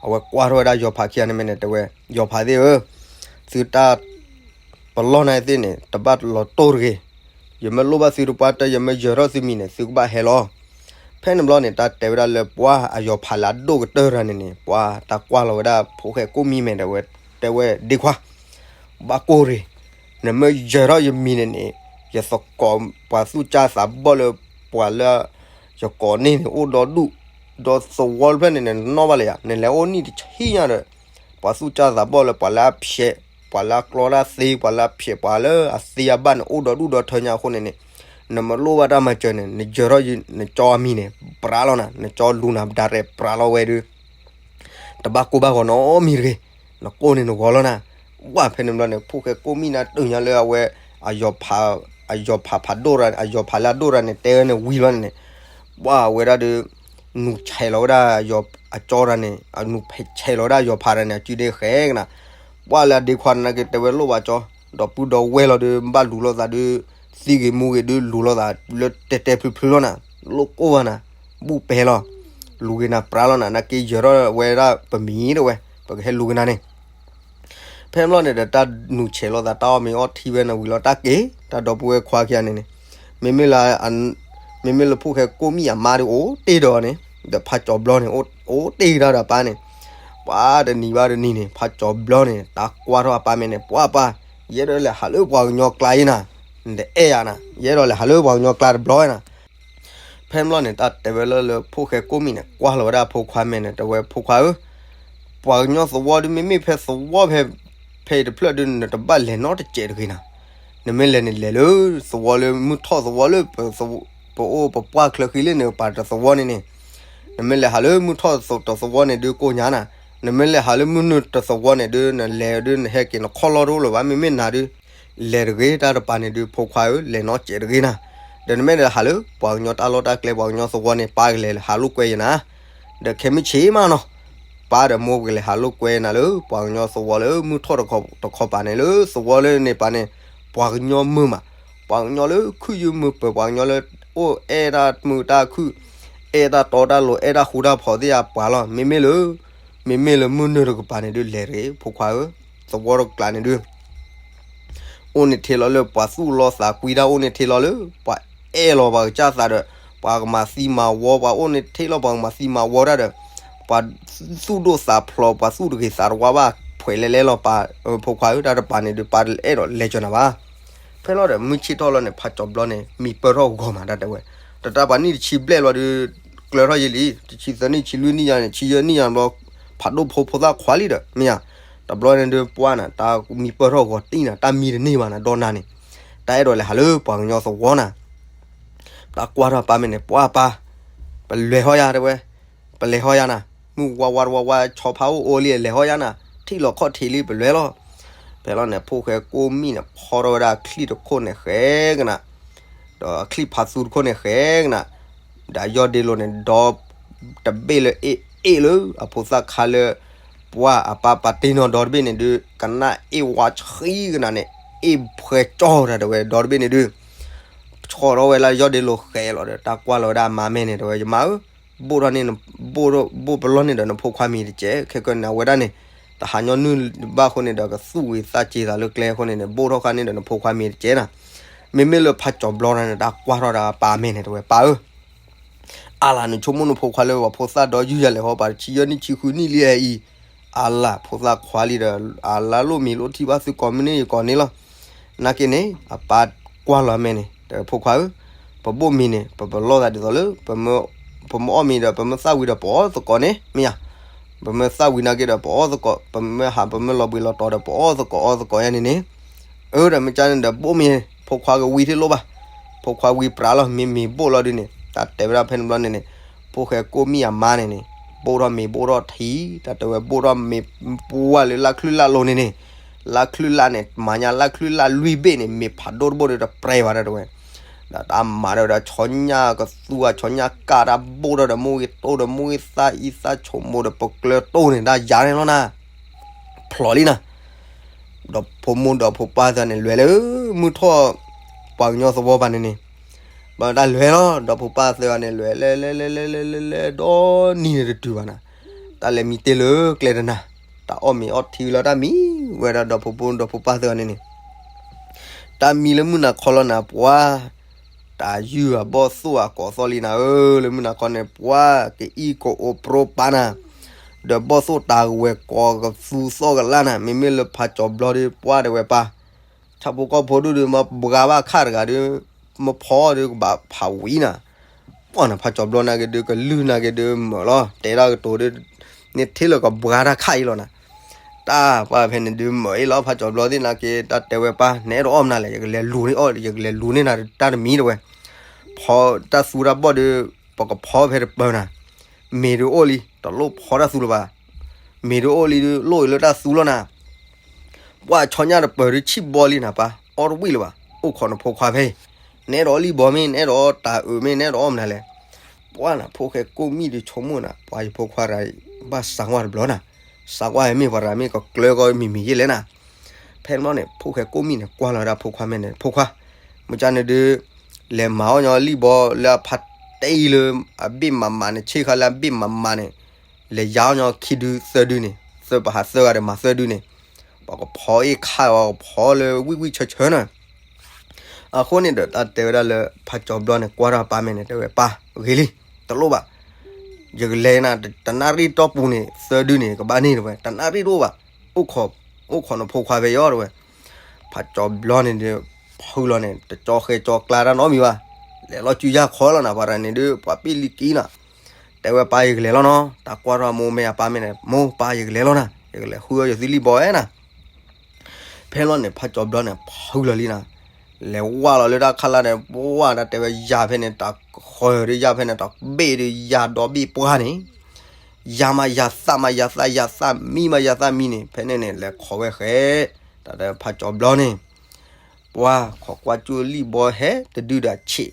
အဝဲကွၢ်ထီၣ်ဝဲဒၣ်ယီၤဖးခံဂၤန့ၣ်မ့ၢ်န့ၣ် တဲဝဲ, ယီၤဖးသ့ၣ်ဧၢ, သုတၢ် ပလီၢ်နၤသ့ၣ်န့ၣ် တဘၣ်လီၤတိၢ်တဂ့ၤ, ယမ့ၢ်လိၣ်ဘၣ်သုတပှၢ်တၢၢ် ယမ့ၢ်ယၢၤထီၣ်သုမံၤန့ၣ် သုကဘၣ်ဟဲလီၤ. ဖဲန့ၣ်ဘျီန့ၣ် တၢ်တဲဝဲဒၣ်လၢပှၤအယီၤဖးလၢအဒိၣ်ကတၢၢ်တဂၤန့ၣ်န့ၣ် ပှၤတၢ်ကွၢ်လီၤဝဲဒၣ်ဖိၣ်ဃဲကိးမံၣ်မဲာ်ဒီး တဲဝဲဒ့ခွါ, ဘၣ်ကိၢ်ရ့ၣ်, နမ့ၢ်ယၢၤထီၣ်ယမံၤန့ၣ်န့ၣ် ယသကိးပှၤသူၣ်ကၢ်သးဘီၣ်လၢ ပှၤလၢ ယကိးန့ၢ်န့ၣ် အိၣ်ဒီဒူၣ် ဒီသဝီတဖျၢၣ်န့ၣ် နနီၣ်ဘၣ်လၢယၤ, နလဲၤအိၣ်နံၣ်တဆံညါဒီး ပှၤသူၣ်ကၢ်သးဘီၣ်လၢ ပှၤလၢအဖျဲး ပှၤလၢအကျီတၢ်သ့ ပှၤလၢအဖျဲး ပှၤလၢအသ့အဘၣ်န့ၣ် အိၣ်ဒီဒူၣ်ဒီထၢညါအဃိန့ၣ်န့ၣ်, နမ့ၢ်လိၣ်ဘၣ်တၢ်မၤစၢၤန့ၣ် နယၢၤထီၣ်နကၠီအမံၤန့ၣ် ပြးလီၤနၤ, နကၠီလူၤနၤ ဒါရဲၣ်ပြးလီၤဝဲဒုး တဘၣ်ကိၢ်ဘၣ်ဂီၤနီတမံၤတဂ့ၤ, နကိၢ်န့ၣ်နဂီၤလီၤနၤ. ဝဲဖဲန့ၣ်ဘျီန့ၣ် ဖိၣ်ဃဲကိးမံၣ်နၤတုၤညါလၢအဝဲ အယီၤဖး အယီၤဖးဖးဒိၣ်တဂၤ အယီၤဖးလၢအဒိၣ်တဂၤန့ၣ် တဲဝဲန့ၣ်ဝံၤလီၤန့ၣ်န့ၣ်, ပှၤဝဲဒၣ်ဒီး နူၤဆဲးလီၤဝဲဒၣ် အကၠီတဂၤန့ၣ် အနူၤဆဲးလီၤဝဲဒၣ်ယီၤဖးတဂၤန့ၣ် အစုဒ့ဃဲကနၤ, ပှၤလၢအဒ့ခွါန့ၣ်က့တဲဝဲလိၣ်ဘၣ်ကၠီ, ဒီပုၢ်ဒီဝဲၢ်လီၤဒီး ဘၣ်လူၤလိာ်သးဒီး သံဂ့ၤမူဂ့ၤဒီး လူၤလိာ်သးလၢတဲတဲဖျုးဖျုးလီၤနၤ, လိၣ်ကိၢ်ဘၣ်နၤ, ဘူၣ်ပဲလီၤ. လူၤက့ၤနၤပြးလီၤနၤ, နာ်က့ယၢၤထီၣ်ဝဲဒၣ်ပမံၤတဝဲ, ပကဟဲလူၤက့ၤနၤန့ၣ်. ဖဲန့ၣ်ဘျီန့ၣ်ဒီး တၢ်နုာ်ဆဲးလိာ်သး တၢ်အီၣ်မ့ၤအီထံဝဲန့ၣ်ဝံၤလီၤ တၢ်က့ၤ တၢ်ဒီပုၢ်ဝဲၢ်ခွါခံဂၤန့ၣ်န့ၣ်, မ့မ့ၢ်လၢ မ့မ့ၢ်လၢဖိၣ်ဃဲကိးမံၣ်အမါဒီး အိၣ်တ့ၢ်ဒီးန့ၣ်, ဒီးဖးကၠီၤဘျီန့ၣ် အိၣ်တ့ၢ်တၢ်ဒီးပၢ်န့ၣ်, ပှၤတနံၤဘၣ်တနံၤန့ၣ် ဖးကၠီၤဘျီန့ၣ် တၢ်ကွၢ်ထီၣ်အပၢ်မဲာ်န့ၣ်, ပှၤပၢ်, ယအဲၣ်ဒိးလဲၤဟးလၢပှၤကညီကျါအံၤနၤ, နတအဲၣ်ယၤနၤ, ယအဲၣ်ဒိးလဲၤဟးလၢပှၤကညီကျါတဘျီနၤ. ဖဲန့ၣ်ဘျီန့ၣ် တၢ်တဲဝဲလၢလၢဖိၣ်ဃဲကိးမံၣ်န့ၣ် ကွၢ်လီၤဝဲဒၣ်ဖိခွါမဲာ်န့ၣ် တဲဝဲ ဖိခွါဧၢ, ပှၤကညီသဝီဒုး မ့မ့ၢ်ဖဲသဝီဖဲ ဖဲအံၤတဖျၢၣ်ဒုး နတဘၣ်လဲၤနီတစဲးတဂ့ၤနၤ. နမ့ၢ်လဲၤန့ၣ်လဲၤလၢသဝီလၢမုၢ်ထီၣ်သဝီလၢ ပအိၣ်ပပှၢ်ချၢဃံလၢန့ၣ် ပာ်တသဝီန့ၣ်န့ၣ်, နမ့ၢ်လဲၤဟးလၢမုၢ်ထီၣ်တသဝီန့ၣ်ဒုးကိးညါနၤ, နမ့ၢ်လဲၤဟးလၢမုၢ်နုာ်တသဝီန့ၣ်ဒုး နလဲၤဒုး နဟဲက့ၤနခီၣ်လီၢ်တအိၣ်လၢၤဘၣ်, မ့မ့ၢ်နၤဒုး လဲၤတဂ့ၤ တၢ်တပၤန့ၣ်ဒုး ဖိခွါဧၢ, လဲၤနီတစဲးတဂ့ၤနၤ. ဒီးနမ့ၢ်လဲၤဟးလၢပှၤကညီတၢ်လီၢ်တၢ်ကျဲ ပှၤကညီသဝီန့ၣ် ပၢ်ကလဲၤဟးလိာ်ကွဲယနၤ. ဒီးခဲမုၢ်ဆ့ၣ်မးနီၤ, ပၢ်ဒီးမိၢ်ကလဲၤဟးလိာ်ကွဲနၤလၢပှၤကညီသဝီလၢမုၢ်ထီၣ်တခီပၤန့ၣ် လၢသဝီလၢန့ၣ်ပၤန့ၣ်, ပှၤကညီမုာ်မး, ပှၤကညီလၢခုၣ်ယုၢ်မုာ်ပၢၤ ပှၤကညီလၢအိၣ်အဲၣ်တၢ်မုာ်တၢ်ခုၣ်, အဲၣ်တၢ်တီတၢ်လိၤ အဲၣ်တၢ်ဃူတၢ်ဖိးသ့ၣ်အပှၤလီၤ. မ့မ့ၢ်လၢ မ့မ့ၢ်လၢမုၢ်နုာ်တကပၤန့ၣ်ဒုး လဲၤတဂ့ၤ ဖိခွါဧၢ, သဝီတကျးန့ၣ်ဒုး အိၣ်န့ၣ်ထဲလီၤလၢပှၤသူၣ်လီၤသးကွံတၢ်, အိၣ်န့ၣ်ထဲလီၤလၢ ပှၤအဲၣ်လီၤပှၤကစၢ်သးဒီး ပှၤကမၤသံမၤဝီ, ပှၤအိၣ်န့ၣ်ထဲလီၤ ပှၤကမၤသံမၤဝီတၢ်ဒီး ပှၤသူၣ်ဒိၣ်သးဖျိး ပှၤသူၣ်တဂ့ၤသးတဝါဘၣ် ဖှဲးလဲၤလဲၤလီၤပၢ်, ဖိခွါဧၢ, တၢ်တပၤန့ၣ်ဒုး ပၢ်တအဲၣ်ဒိးလဲၤကၠီၤနၤဘၣ်. ဖဲလီၤဒီးမုၢ်ဆ့ၣ်ထီၣ်လီၤန့ၣ် ဖးကၠီၤဘျီန့ၣ် မံပၢၢ်ထီၣ်ဂီၤမး တၢ်တဲဝဲ, တတၢ်ပှၤနံၣ်တဆံဘျဲၣ်ဘျီဒုး ကျၢၤထီၣ်ယဲလံ, တဆံသၢနံၣ် ဆံလွံၢ်နံၣ်ယါန့ၣ် ဆံယဲၢ်နံၣ်ယါဘျီ ဖးဒိၣ်ဖိဖိသၣ်ခွါလံဒီး မ့ၢ်ဧါ, တဘျီန့ၣ်ဒုးပှၢ်နၤ တၢ်မံပၢၢ်ထီၣ်ဂီၤတံၢ်နၤ တၢ်မံတန့ၢ်ဘၣ်နၤ ဒီးနၤန့ၣ်, တၢ်အဲၣ်ဒိးလဲၤဟးလၢပှၤကညီသဝီနၤ. တၢ်ကွၢ်ထီၣ်ပၢ်မဲာ်န့ၣ် ပှၢ်ပၢ်, ပလဲၤဟီၣ်ယၤတဲဝဲ, ပလဲၤဟီၣ်ယၤနၤ, မုၢ်ဝါဝါတဝါဝါ ဆီဖါအိၣ်အိၣ်လံ လဲၤဟီၣ်ယၤနၤ, ထံၣ်လီၤခီၣ်ထံးလံ ပလဲၤလီၤ. ဖဲလီၤန့ၣ် ဖိၣ်ဃဲကိးမံၣ်န့ၣ် ဖီထီၣ်ဝဲဒၣ်ချံၣ်တခိၣ်န့ၣ် ဃဲကနၤ ဒီးအချံၣ်ဖးသူတခိၣ်န့ၣ် ဃဲကနၤ, ဒီးယီၢ်ဒ့လိၤန့ၣ် ဒီတဘ့ၣ်လၢအ့ၣ်အ့ၣ်လၢ အဖိသၣ်ခါလၢ ပှၢ်အပၢ်ပာ်တ့ၢ်နီၢ်ဒီတဘ့ၣ်န့ၣ်ဒုး ကနၣ်အ့ၣ်ဝါဆှံကနၤန့ၣ် အ့ၣ်ဖှဲကၠီတၢ်တဲဝဲ ဒီတဘ့ၣ်န့ၣ်ဒုး ဆီၣ်ထီၣ်ဝဲလၢယီၢ်ဒ့လိၤဃဲလီၤဒီး တၢ်ကွၢ်လီၤဝဲဒၣ်အမါမဲာ်န့ၣ် တဲဝဲ ယမါဧၢ, ဘိၣ်ထီၣ်န့ၣ်, ဘိၣ်ပလီၢ်န့ၢ်ဒီးနဖိခွါမံၤတကဲး, ခဲကနံၣ်အဝဲဒၣ်န့ၣ် တဟးညီနုၢ်ဘၣ်အဃိန့ၣ်ဒီး ကသူၣ်ဝံၤသးစ့ၤသးလၢကျဲအဃိန့ၣ်န့ၣ် ဘိၣ်ထီၣ်ဃာ်န့ၢ်ဒီးနဖိခွါမံၤတကဲးနၤ. မ့မ့ၢ်လၢဖးကၠီၤဘျီန့ၣ် တၢ်ကွၢ်ထီၣ်ဒီးအပၢ်မဲာ်န့ၣ် တဲဝဲ ပၢ်ဧၢ အါလၢနဆိကမိၣ်နဖိခွါလၢပှၤဖိသၣ်ဒီးယုၢ်ယၤလဲၤဟီၣ် ပှၤတဆံယဲၢ်နံၣ်ဆံဃုနံၣ်လံအံၤ, အါလၢဖိသၣ်ခွါလံဒီး အါလၢလိၣ်မံၤလိၣ်ထံဘၣ်သုကိးမုၢ်နံၤယကိးန့ၣ်လီၤ. နာ်က့န့ၣ် အပၢ်ကွၢ်လီၤမဲာ်န့ၣ် တဲဖိခွါဧၢ, ပဘိၣ်မံၤန့ၣ် ပပလီၢ်သးဒ်သိးလၢ ပမ့ၢ်အီၣ်မံၤဒီး ပမ့ၢ်သၣ်ဝံၤဒီး ပအီၣ်သကိးန့ၣ် မ့ၢ်ဧါ, ပမ့ၢ်သၣ်ဝံၤနာ်က့ဒီး ပအီၣ်သကိး, ပမ့ၢ်ဟး ပမ့ၢ်လီၤဘှံးလီၤတီၤဒီး ပအီၣ်သကိးအီသကိးယါန့ၣ်န့ၣ် အၢ ဒီးမ့ၢ်ကန့ၣ်ဒီး ဘိၣ်မံၤ ဖိခွါကဝံၤထံၣ်လိၣ်ဘၣ်. ဖိခွါဝံၤပြးလီၤ မ့ၢ်မ့ၢ်ဘိၣ်လီၤဒုးန့ၣ် တၢ်တဲဝဲဒၣ်ဖဲန့ၣ်ဘျီန့ၣ်န့ၣ် ဖိၣ်ဃဲကိးမံၣ်အမါန့ၣ်န့ၣ် ဘိၣ်ထီၣ်မ့ၤဘိၣ်ထီၣ်ထံ တၢ်တဲဝဲဘိၣ်ထီၣ်မ့ၤ ပှၢ်လၢလၢ်ချုၣ်လၢ်လိၤန့ၣ်န့ၣ် လၢ်ချုၣ်လၢ်န့ၣ် မၤညါလၢ်ချုၣ်လၢ်လွံၢ်ဘ့ၣ်န့ၣ် မ့ၤဖးဒိၣ်တဘိၣ်ဒီးတပြဲၤဘၣ်တၢ်တဲဝဲ ဒီးတၢ်မၤဒီးဝဲဒၣ်ဆီညၣ်ကသူအဆီညၣ်ကၢ်တၢ်ဘိၣ်ထီၣ်ဒီး မိၢ်ဂ့ၤတိၢ်ဒီး မိၢ်ဂ့ၤသၣ်အံသၣ်ဆိမိၣ်ဒီး ပကျၢၤတိၢ်န့ၣ် တၢ်ယါန့ၣ်လီၤနၤ ဖျိးလံနၤ. ဒီးဖိမိၢ်ဒီးဖိပၢ်သၢန့ၣ် လဲၤလၢ မုၢ်ထီၣ် ပှၤကညီသဝီပၤန့ၣ်န့ၣ် ဘၣ်တၢ်လဲၤလီၤ ဒီးဖိပၢ်သၢဂၤန့ၣ် လဲၤလဲၤလဲၤလဲၤလဲၤလဲၤလဲၤ ဒီနံၤန့ၣ်တတုၤဘၣ်နၤ. တၢ်လဲၤမံတ့ၢ်လၢကျဲတနၤ တၢ်အီၣ်မ့ၤအီထံလီၤ တၢ်မံဝဲဒၣ်ဒီးဖိမိၢ်ဒီးဖိပၢ်သၢဂၤန့ၣ်န့ၣ် တၢ်မံလၢမုၢ်နၤခီလီၤနၤ ပှၤ တၢ်ယုၢ်အဘီၣ်သိၣ်အကိးသီၣ်လံနၤဧၢ လၢမုၢ်နၤခီန့ၣ် ပှၤကအံၣ်ကအိးပြိပာ်နၤ ဒီးဘီၣ်သိၣ်တၢ်ကဝဲၤကိးကသူသီၣ်ကလၢ်နၤ မ့မ့ၢ်လၢဖးကၠီၤဘျီဒီး ပှၤတဲဝဲပၢ် ဆၣ်ဖိကီၢ်ဖိဒိၣ်ဒီး မ့ၢ်ဘှါဘၣ်ခၣ်တဂၤဒီး မ့ၢ်ဖီဒီးကဘၣ်ဖးဝံၤနၤ ပှၤနၤ ဖးကၠီၤဘျီနာ်က့ဒုး ကလုၢ်နာ်က့ဒုး မၢာ်လီၤ တဲဒၣ်ကတိၤဒုး န့ၣ်ထဲလၢကဘှါတၢ်ခၣ်အံၤလီၤနၤ. တၢ်ပှၤဖဲန့ၣ်ဒုး မၢာ်အံၤလီၤ ဖးကၠီၤဘျီသ့ၣ်နာ်က့ တၢ်တဲဝဲပၢ် နအဲၣ်ဒိးအီၣ်မနုၤလဲၣ် ယကလဲၤလူၤန့ၢ်အီၣ် ယကလဲၤလူၤန့ၢ်နၤတၢ်တမံၤတဲဝဲ ဖီတၢ်သူတၢ်ဘီၣ်ဒီး ပကဖီဖဲတပၢၤနၤ မ့ၤဒုးအိၣ်လံ တလိၣ်ဖီတၢ်သူလၢၤဘၣ် မ့ၤဒုးအိၣ်လံဒုး လိၣ်အံၤလၢတၢ်သူလီၤနၤ ပှၤဆီညၣ်တပၢၤဒုး ဆံၣ်ဘီလံနၤပၢ် အီၣ်တဝံၣ်လၢၤဘၣ် အိၣ်ခိးနဖိခွါဖဲအံၤ နအဲၣ်ဒိးအီၣ်လံၣ်ဘီမ့ၢ် နအဲၣ်ဒိးအီၣ်တၢ်အုးမ့ၢ် နအဲၣ်ဒိးအီၣ်မနုၤလဲၣ်. ပှၤနၤ ဖိၣ်ဃဲကိးမံၣ်ဒုး ဆိကမိၣ်နၤ ပှၤယဖိခွါတဂၤ ဘၣ်စးကွၢ်တဘျီနၤ စးကွၢ်မ့ၢ်ပှၤတဂၤမ့ၢ် ကကျၢၤကီမံၤမံၤယဲၢ်လဲၣ်နၤ. ဖဲန့ၣ်ဘျီန့ၣ် ဖိၣ်ဃဲကိးမံၣ်န့ၣ် ကွၢ်လီၤဝဲဒၣ်ဖိခွါမဲာ်န့ၣ် ဖိခွါ မ့ၢ်ကန့ၣ်ဒုး လဲၤမၤအီၣ်ညီလံၣ်ဘီလၢအဖး တ့လၢအဘ့ၣ်မးမးန့ၣ် ဆ့ၣ်ဃာ်လၢအဘ့ၣ်မးမးန့ၣ်, လဲၤယါအီၣ်ညီခံဒုသၢဒုန့ၣ်, သၢပဟးသၢဂၤဒီးမၤသၢဒုန့ၣ်, ပှၤကဖီအ့ၣ်ခါဝဲ ကဖီလၢဝံၣ်ဝံၣ်ဆၢဆၢန့ၣ်. အဃိန့ၣ်ဒီး တၢ်တဲဝဲဒၣ်လၢဖးကၠီၤဘျီန့ၣ် ကွၢ်ထီၣ်အပၢ်မဲာ်န့ၣ် တဲဝဲပၢ်ဂ့ၤလံ, တလိၣ်ဘၣ်, ယကလဲၤနၤ တနၣ်ရံၣ်တီၢ်ပူၤန့ၣ် သၢဒုန့ၣ် ကဘၣ်န့ၢ်တဝဲ, တနၣ်ရံၣ်တအိၣ်ဘၣ်, အိၣ်ခိးနဖိခွါဖဲယီၤတဝဲ. ဖးကၠီၤဘျီန့ၣ်ဒီး ဖုလီၤန့ၣ် တကၠီဃဲကၠီကျါတၢ်နီတမံၤဘၣ်, လဲၤလီၤစုယၢ်ခီလီၤနၤ ပှၤတဂၤန့ၣ်ဒီး ပှၤပ့ၢ်လံကံနၤ, တဲဝဲပၢ်ယကလဲၤလီၤနီၤ, တၢ်ကွၢ်ထီၣ်မိၢ်မဲာ်အပၢ်မဲာ်န့ၣ် မိၢ်ပၢ်ယကလဲၤလီၤနၤ, ယကလဲၤဃုအီၣ်ယသုလံၣ်ဘီဧဲနၤ. ဖဲလီၤန့ၣ် ဖးကၠီၤဘျီန့ၣ် ဖုလီၤလံနၤ, လဲၤဝါလီၤလၢတၢ်ခါလၢ်န့ၣ် ပှၢ်တၢ်တဲဝဲယၤဖဲန့ၣ် တၢ်ဃၢၤဒီးယၤဖဲန့ၣ် တၢ်ဘ့ၣ်ဒီးယၤဒီဘ့ၣ်ပှၢ်န့ၣ်, ယၤမးယၤသၣ်မးယၤသၣ် ယၤသၣ်မံမးယၤသၣ်မံန့ၣ် ဖဲန့ၣ်န့ၣ် လဲၤခိးဝဲဃဲ, တၢ်တဲဖးကၠီၤဘျီန့ၣ် ပှၢ်ခိးကွၢ်ကၠူၣ်လံၣ်ဘီဟဲတဒုဒီးဆံး,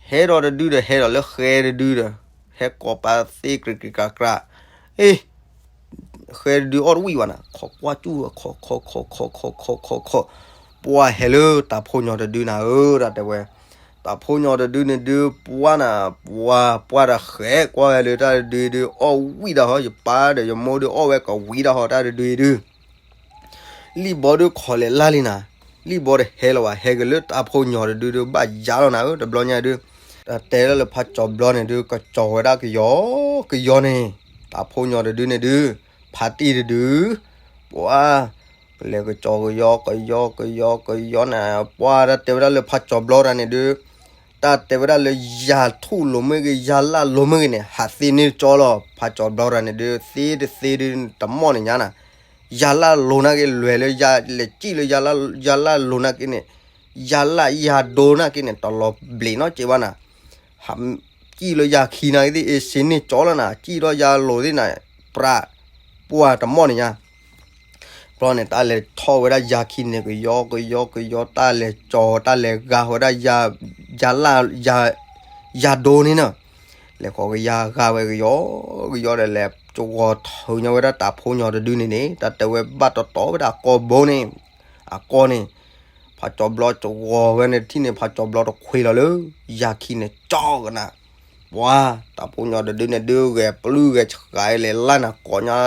ဟဲဒီးတဒုဒီးဟဲဒီးလၢဃဲတဒုဒီး, ဟဲကိးပာ်သ့ကရံးကရံးကရၢ်ကရၢ်, အ့ ဃဲတဒုအီၣ်တဝံၣ်ဘၣ်နၤ, ခိးကွၢ်ကၠူၣ် ခိးခိးခိးခိးခိးခိးခိးခိးခိး, ပှၢ်ဟဲလၢတၢ်ဖိညီတဒုနၤဧၢ တၢ်တဲဝဲ, တၢ်ဖိညီတဒုန့ၣ်ဒုး ပှၢ်နၤ, ပှၢ်ပှၢ်တၢ်ဃဲကွၢ်ဝဲလၢတၢ်တဒုဒုး အီၣ်ဝံၣ်တၢ်ဟီ ယပၢ်ဒီးယမိၢ်ဒုးအီၣ်ဝဲကဝံၣ်တၢ်ဟီ တၢ်တဒုဒုး လံၣ်ဘီဒုးခိးလဲၤလၢ်လံနၤ, လံၣ်ဘီတဟဲလၢၤဘၣ် ဟဲက့ၤလၢတၢ်ဖိညီတဒုဒုး ဘၣ်ယါလီၤနၤဧၢ တဘျီညါဒုး, တၢ်တဲလၢဖးကၠီၤဘျီန့ၣ်ဒုး ကကၠီၤဝဲဒၣ်ကယီကယီန့ၣ်, တၢ်ဖိညီတဒုန့ၣ်ဒုး, ဖါတံၢ်တဒု, ပှၢ်, လဲၤကကၠီၤကယီကယီကယီကယီန့ၣ် ပှၢ်တၢ်တဲဝဲဒၣ်လၢဖးကၠီၤဘျီတၢ်န့ၣ်ဒုး, တၢ်တဲဝဲဒၣ်လၢယၤထူၣ်လိာ်မ့ၢ်ဂ့ၤ ယၤလၣ်လိာ်မ့ၢ်ဂ့ၤန့ၣ် ဟးသ့န့ၢ်ကၠီလီၤ ဖးကၠီၤဘျီတၢ်န့ၣ်ဒုး သ့တသ့ဒုး တမီၢ်န့ၣ်ညါနၤ, ယၤလၣ်လိာ်နာ်က့ လဲၤလၢယၤလဲၤစံၣ်လၢယၤလၣ်လိာ်နာ်က့န့ၣ်, ယၤလၣ်ယၤဒိနာ်က့န့ၣ် တလီၤဘျံးနီတစဲးဘၣ်နၤ, ဟးစံၣ်လၢယၤခံနာ်က့သ့ၣ် အ့စ့န့ၢ်ကၠီလီၤနၤ စံၣ်ထီၣ်ယၤလိာ်သ့ၣ်နၤ, ပြး, ပှၢ်တမီၢ်န့ၣ်ညါ ဘျီန့ၣ် တၢ်လဲၤထီၣ်ဝဲဒၣ်ယၤခံန့ၣ် ကယီကယီကယီ တၢ်လဲၤကၠီၤ တၢ်လဲၤဂၤဝဲဒၣ် ယၤလၣ်, ယၤဒိန့ၣ်နီၤ, လဲၤဃီၤကယၤဂၤဝဲကယီကယီဒီး လဲၤကဝီၤထၢညီဝဲဒၣ်တၢ်ဖိညီတဒုန့ၣ်န့ၣ် တၢ်တဲဝဲဘၣ်တီတီဝဲဒၣ်အကိာ်ဘိန့ၣ်, အကိာ်န့ၣ်, ဖးကၠီၤဘျီကဝီၤဝဲန့ၣ်ထံၣ်န့ၣ် ဖးကၠီၤဘျီတခွ့လီၤလၢ ယၤခံန့ၣ်ကၠီကနၤ ပှၤ, တၢ်ဖိညီတဒုန့ၣ်ဒုး ဂဲၤပျုၢ်ဂဲၤဆှးလဲၤလၢ်နၤ ကိးညါ,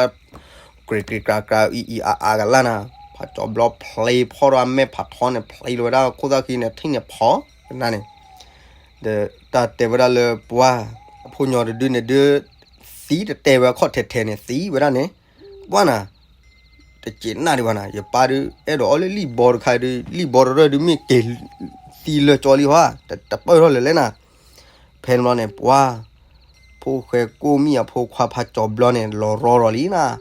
ကြ့ကြ့ကြ့ကြ့ အံၤအံၤအါအါကလၢ်နၤ, ဖးကၠီၤဘျီဖျ့ဖီၣ်ဒီးအမဲာ်ဖးထီန့ၣ် ဖျ့လီၤဝဲဒၣ်ခိၣ်သၣ်ခံန့ၣ် ထံၣ်န့ၣ်ဖီကနၤန့ၣ်, ဒီးတၢ်တဲဝဲဒၣ်လၢပှၤ, ဖိညီတဒုန့ၣ်ဒုး, သံတတဲဝဲခီၣ်ထဲထဲန့ၣ် သံဝဲဒၣ်န့ၣ်, ပှၤနၤ တစံးနၣ်ဒံးဘၣ်နၤ ယပၢ်ဒုး အဲၣ်ဒိးအီၣ်လၢလံၣ်ဘီတခါဒုး လံၣ်ဘီတရၢၢ်ဒုးမ့ၢ်က့ၤသံလၢကၠီလံဟီ, တပၢၢ်ထီၣ်လၢၤလဲၣ်နၤ, ဖဲန့ၣ်ဘျီန့ၣ် ပှၤ, ဖိၣ်ဃဲကိၢ်မံၣ်အဖိခွါဖးကၠီၤဘျီန့ၣ် လီၤရီဒီးလံနၤ,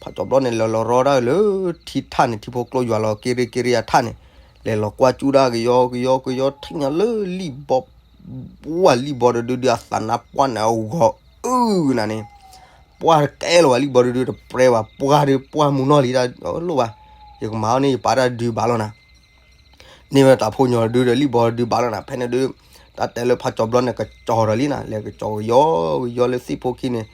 ဖးကၠီၤဘျီန့ၣ် လီၤလီၤရီဒၣ်လၢထံထၣ်န့ၣ် ထံဖိကျိယွၤလီၤက့ရ့က့ရ့အထၣ်န့ၣ်, လဲၤလီၤကွၢ်ကၠူဒၣ်ကယီကယီကယီ ထံၣ်ညါလၢလံၣ်ဘီ ပှၤလံၣ်ဘီတဒုဒုး အသးနါပှၢ်န့ၣ်အဂီၤအုၣ်နၤန့ၣ်, ပှၤတကဲလီၤဘၣ် လံၣ်ဘီတဒုတပြဲဘၣ် ပှၤဒုး ပှၢ်မူနီၢ်လံတၢ်လိၣ်ဘၣ်, ယကမၤအီၣ်န့ၢ်ယပၢ်တၢ်ဒုးဘၣ်လီၤနၤ, န့ၢ်ဝဲတၢ်ဖိညီတဒုဒီးလံၣ်ဘီတဒုဘၣ်လီၤနၤ ဖဲန့ၣ်ဒုး, တၢ်တဲလၢဖးကၠီၤဘျီန့ၣ် ကကၠီၤဒီးလံနၤ လဲၤကကၠီၤကယီကယီလၢသ့ၣ်ဖိခံန့ၣ်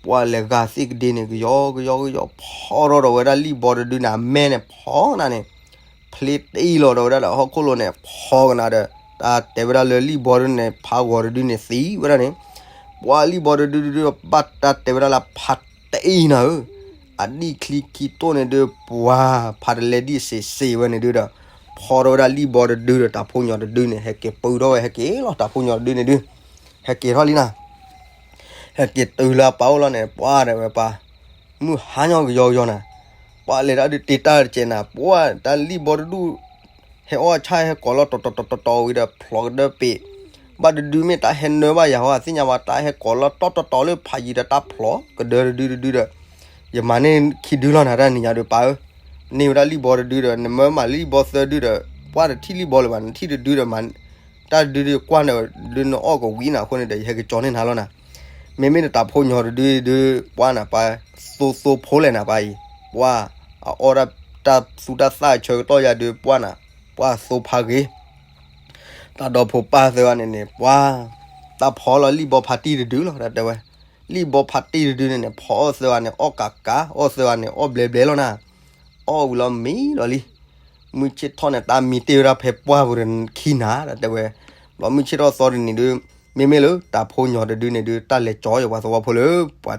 ပှၤလဲၤဂၤသ့ၣ်ကဒ့န့ၣ် ကယီကယီကယီ ဖီထီၣ်ဒီးဝဲဒၣ်လံၣ်ဘီတဒုန့ၣ် အမဲာ်န့ၣ်ဖီနၤန့ၣ်, ဖျ့တ့လီၤဒီးဝဲဒၣ်လၢဟီၣ်ခိၣ်လိၤန့ၣ် ဖီကနၤဒီး, တၢ်တဲဝဲဒၣ်လၢလံၣ်ဘီတဒုန့ၣ် ဖးဂီၤတဒုန့ၣ်သံဝဲဒၣ်န့ၣ်, ပှၤလံၣ်ဘီတဒုဒု ဘၣ်တၢ်တဲဝဲဒၣ်လၢဖးတ့နၤဧၢ, အဒံၣ်ချံခံတိၢ်န့ၣ်ဒုး ပှၤဖးတလဲဒံၣ်စ့းစ့းဝဲန့ၣ်ဒုးဒီး, ဖီထီၣ်ဝဲဒၣ်လံၣ်ဘီတဒုဒီး တၢ်ဖိညီတဒုန့ၣ် ဟဲက့ၤပုၢ်ထီၣ်ဝဲ ဟဲက့ၤလီၤ တၢ်ဖိညီတဒုန့ၣ်ဒုး, ဟဲက့ၤထီၣ်လံနၤ ဟဲက့ၤတုၤလၢအပၢ်အိၣ်လီၤန့ၣ် ပှၤတဲဝဲပၢ်, မုၢ်ဟါညီကယီကယီနၤ, ပှၤလဲၤတၢ်ဒုးတ့တၢ်တကဲးနၤ ပှၤတၢ်လံၣ်ဘီတဒု ဟဲအီၣ်ဆၣ်ဟဲကိးလီၤတီတီတီတီတီဝံၤဒီး ဖျိးကဒၢပ့း, ဘၣ်တဒုမ့ၢ်တၢ်ဟဲနၢဘၣ်ယၤဟီ သ့ၣ်ညါဘၣ် တၢ်ဟဲကိးလီၤတီတီတီလၢဖးယံၤဒီး တၢ်ဖျိးကဒၢတဒုတဒုဒီး, ယမၤန့ၢ်ခံဒုလီၤနၤ တၢ်နံၤညါဒုးပၢ်ဧၢ, န့ၢ်ဝဲဒၣ်လံၣ်ဘီတဒုဒီး နမၢမၤလံၣ်ဘီသၢဒုဒီး ပှၤတထံၣ်လံၣ်ဘီလၢၤဘၣ် နထံၣ်တဒုဒီး မၤ တၢ်တဒုဒီးကွၢ်န့ၣ် ဒုးနအီၣ်ကဝံၤနၤအဃိန့ၣ်ဒီး ယဟဲကကၠီန့ၢ်နၤလီၤနၤ, မ့မ့ၢ်နတၢ်ဖိညီတဒုဒုး ပှၤနၤပၢ်, သိသိဖိလဲၣ်နၤပၢ်အံၤ, ပှၤ, အအီၣ်ဒၣ်တၢ်သူတၢ်သၣ်အဆၢကတီၢ်ယၤဒုး ပှၤနၤ, ပှၤသိဖးဂ့ၤ တၢ်ဒီဖိပၢ်သၢဂၤန့ၣ်န့ၣ် ပှၤ, တၢ်ဖီလီၤလံၣ်ဘီဖးတံၢ်တဒုလီၤ တၢ်တဲဝဲ, လံၣ်ဘီဖးတံၢ်တဒုန့ၣ်န့ၣ် ဖီအီၣ်သၢဂၤန့ၣ် အီၣ်ကးကး အီၣ်သၢဂၤန့ၣ် အီၣ်ဘျဲဘျဲလီၤနၤ, အီၣ်ဝံၤလီၤမံလီၤလံ, မုၢ်ဆ့ၣ်ထီၣ်န့ၣ် တၢ်မံတ့ၢ်ဝဲဒၣ်ဖဲပှၢ်ပူၤဒီးခံနၤ တၢ်တဲဝဲ, ဘျီမုၢ်ဆ့ၣ်ထီၣ်သီတနံၤဒုး မ့မ့ၢ်လၢတၢ်ဖိညီတဒုန့ၣ်ဒုး တၢ်လဲၤကၠီယပှၤသဝီဖိလၢ ပှ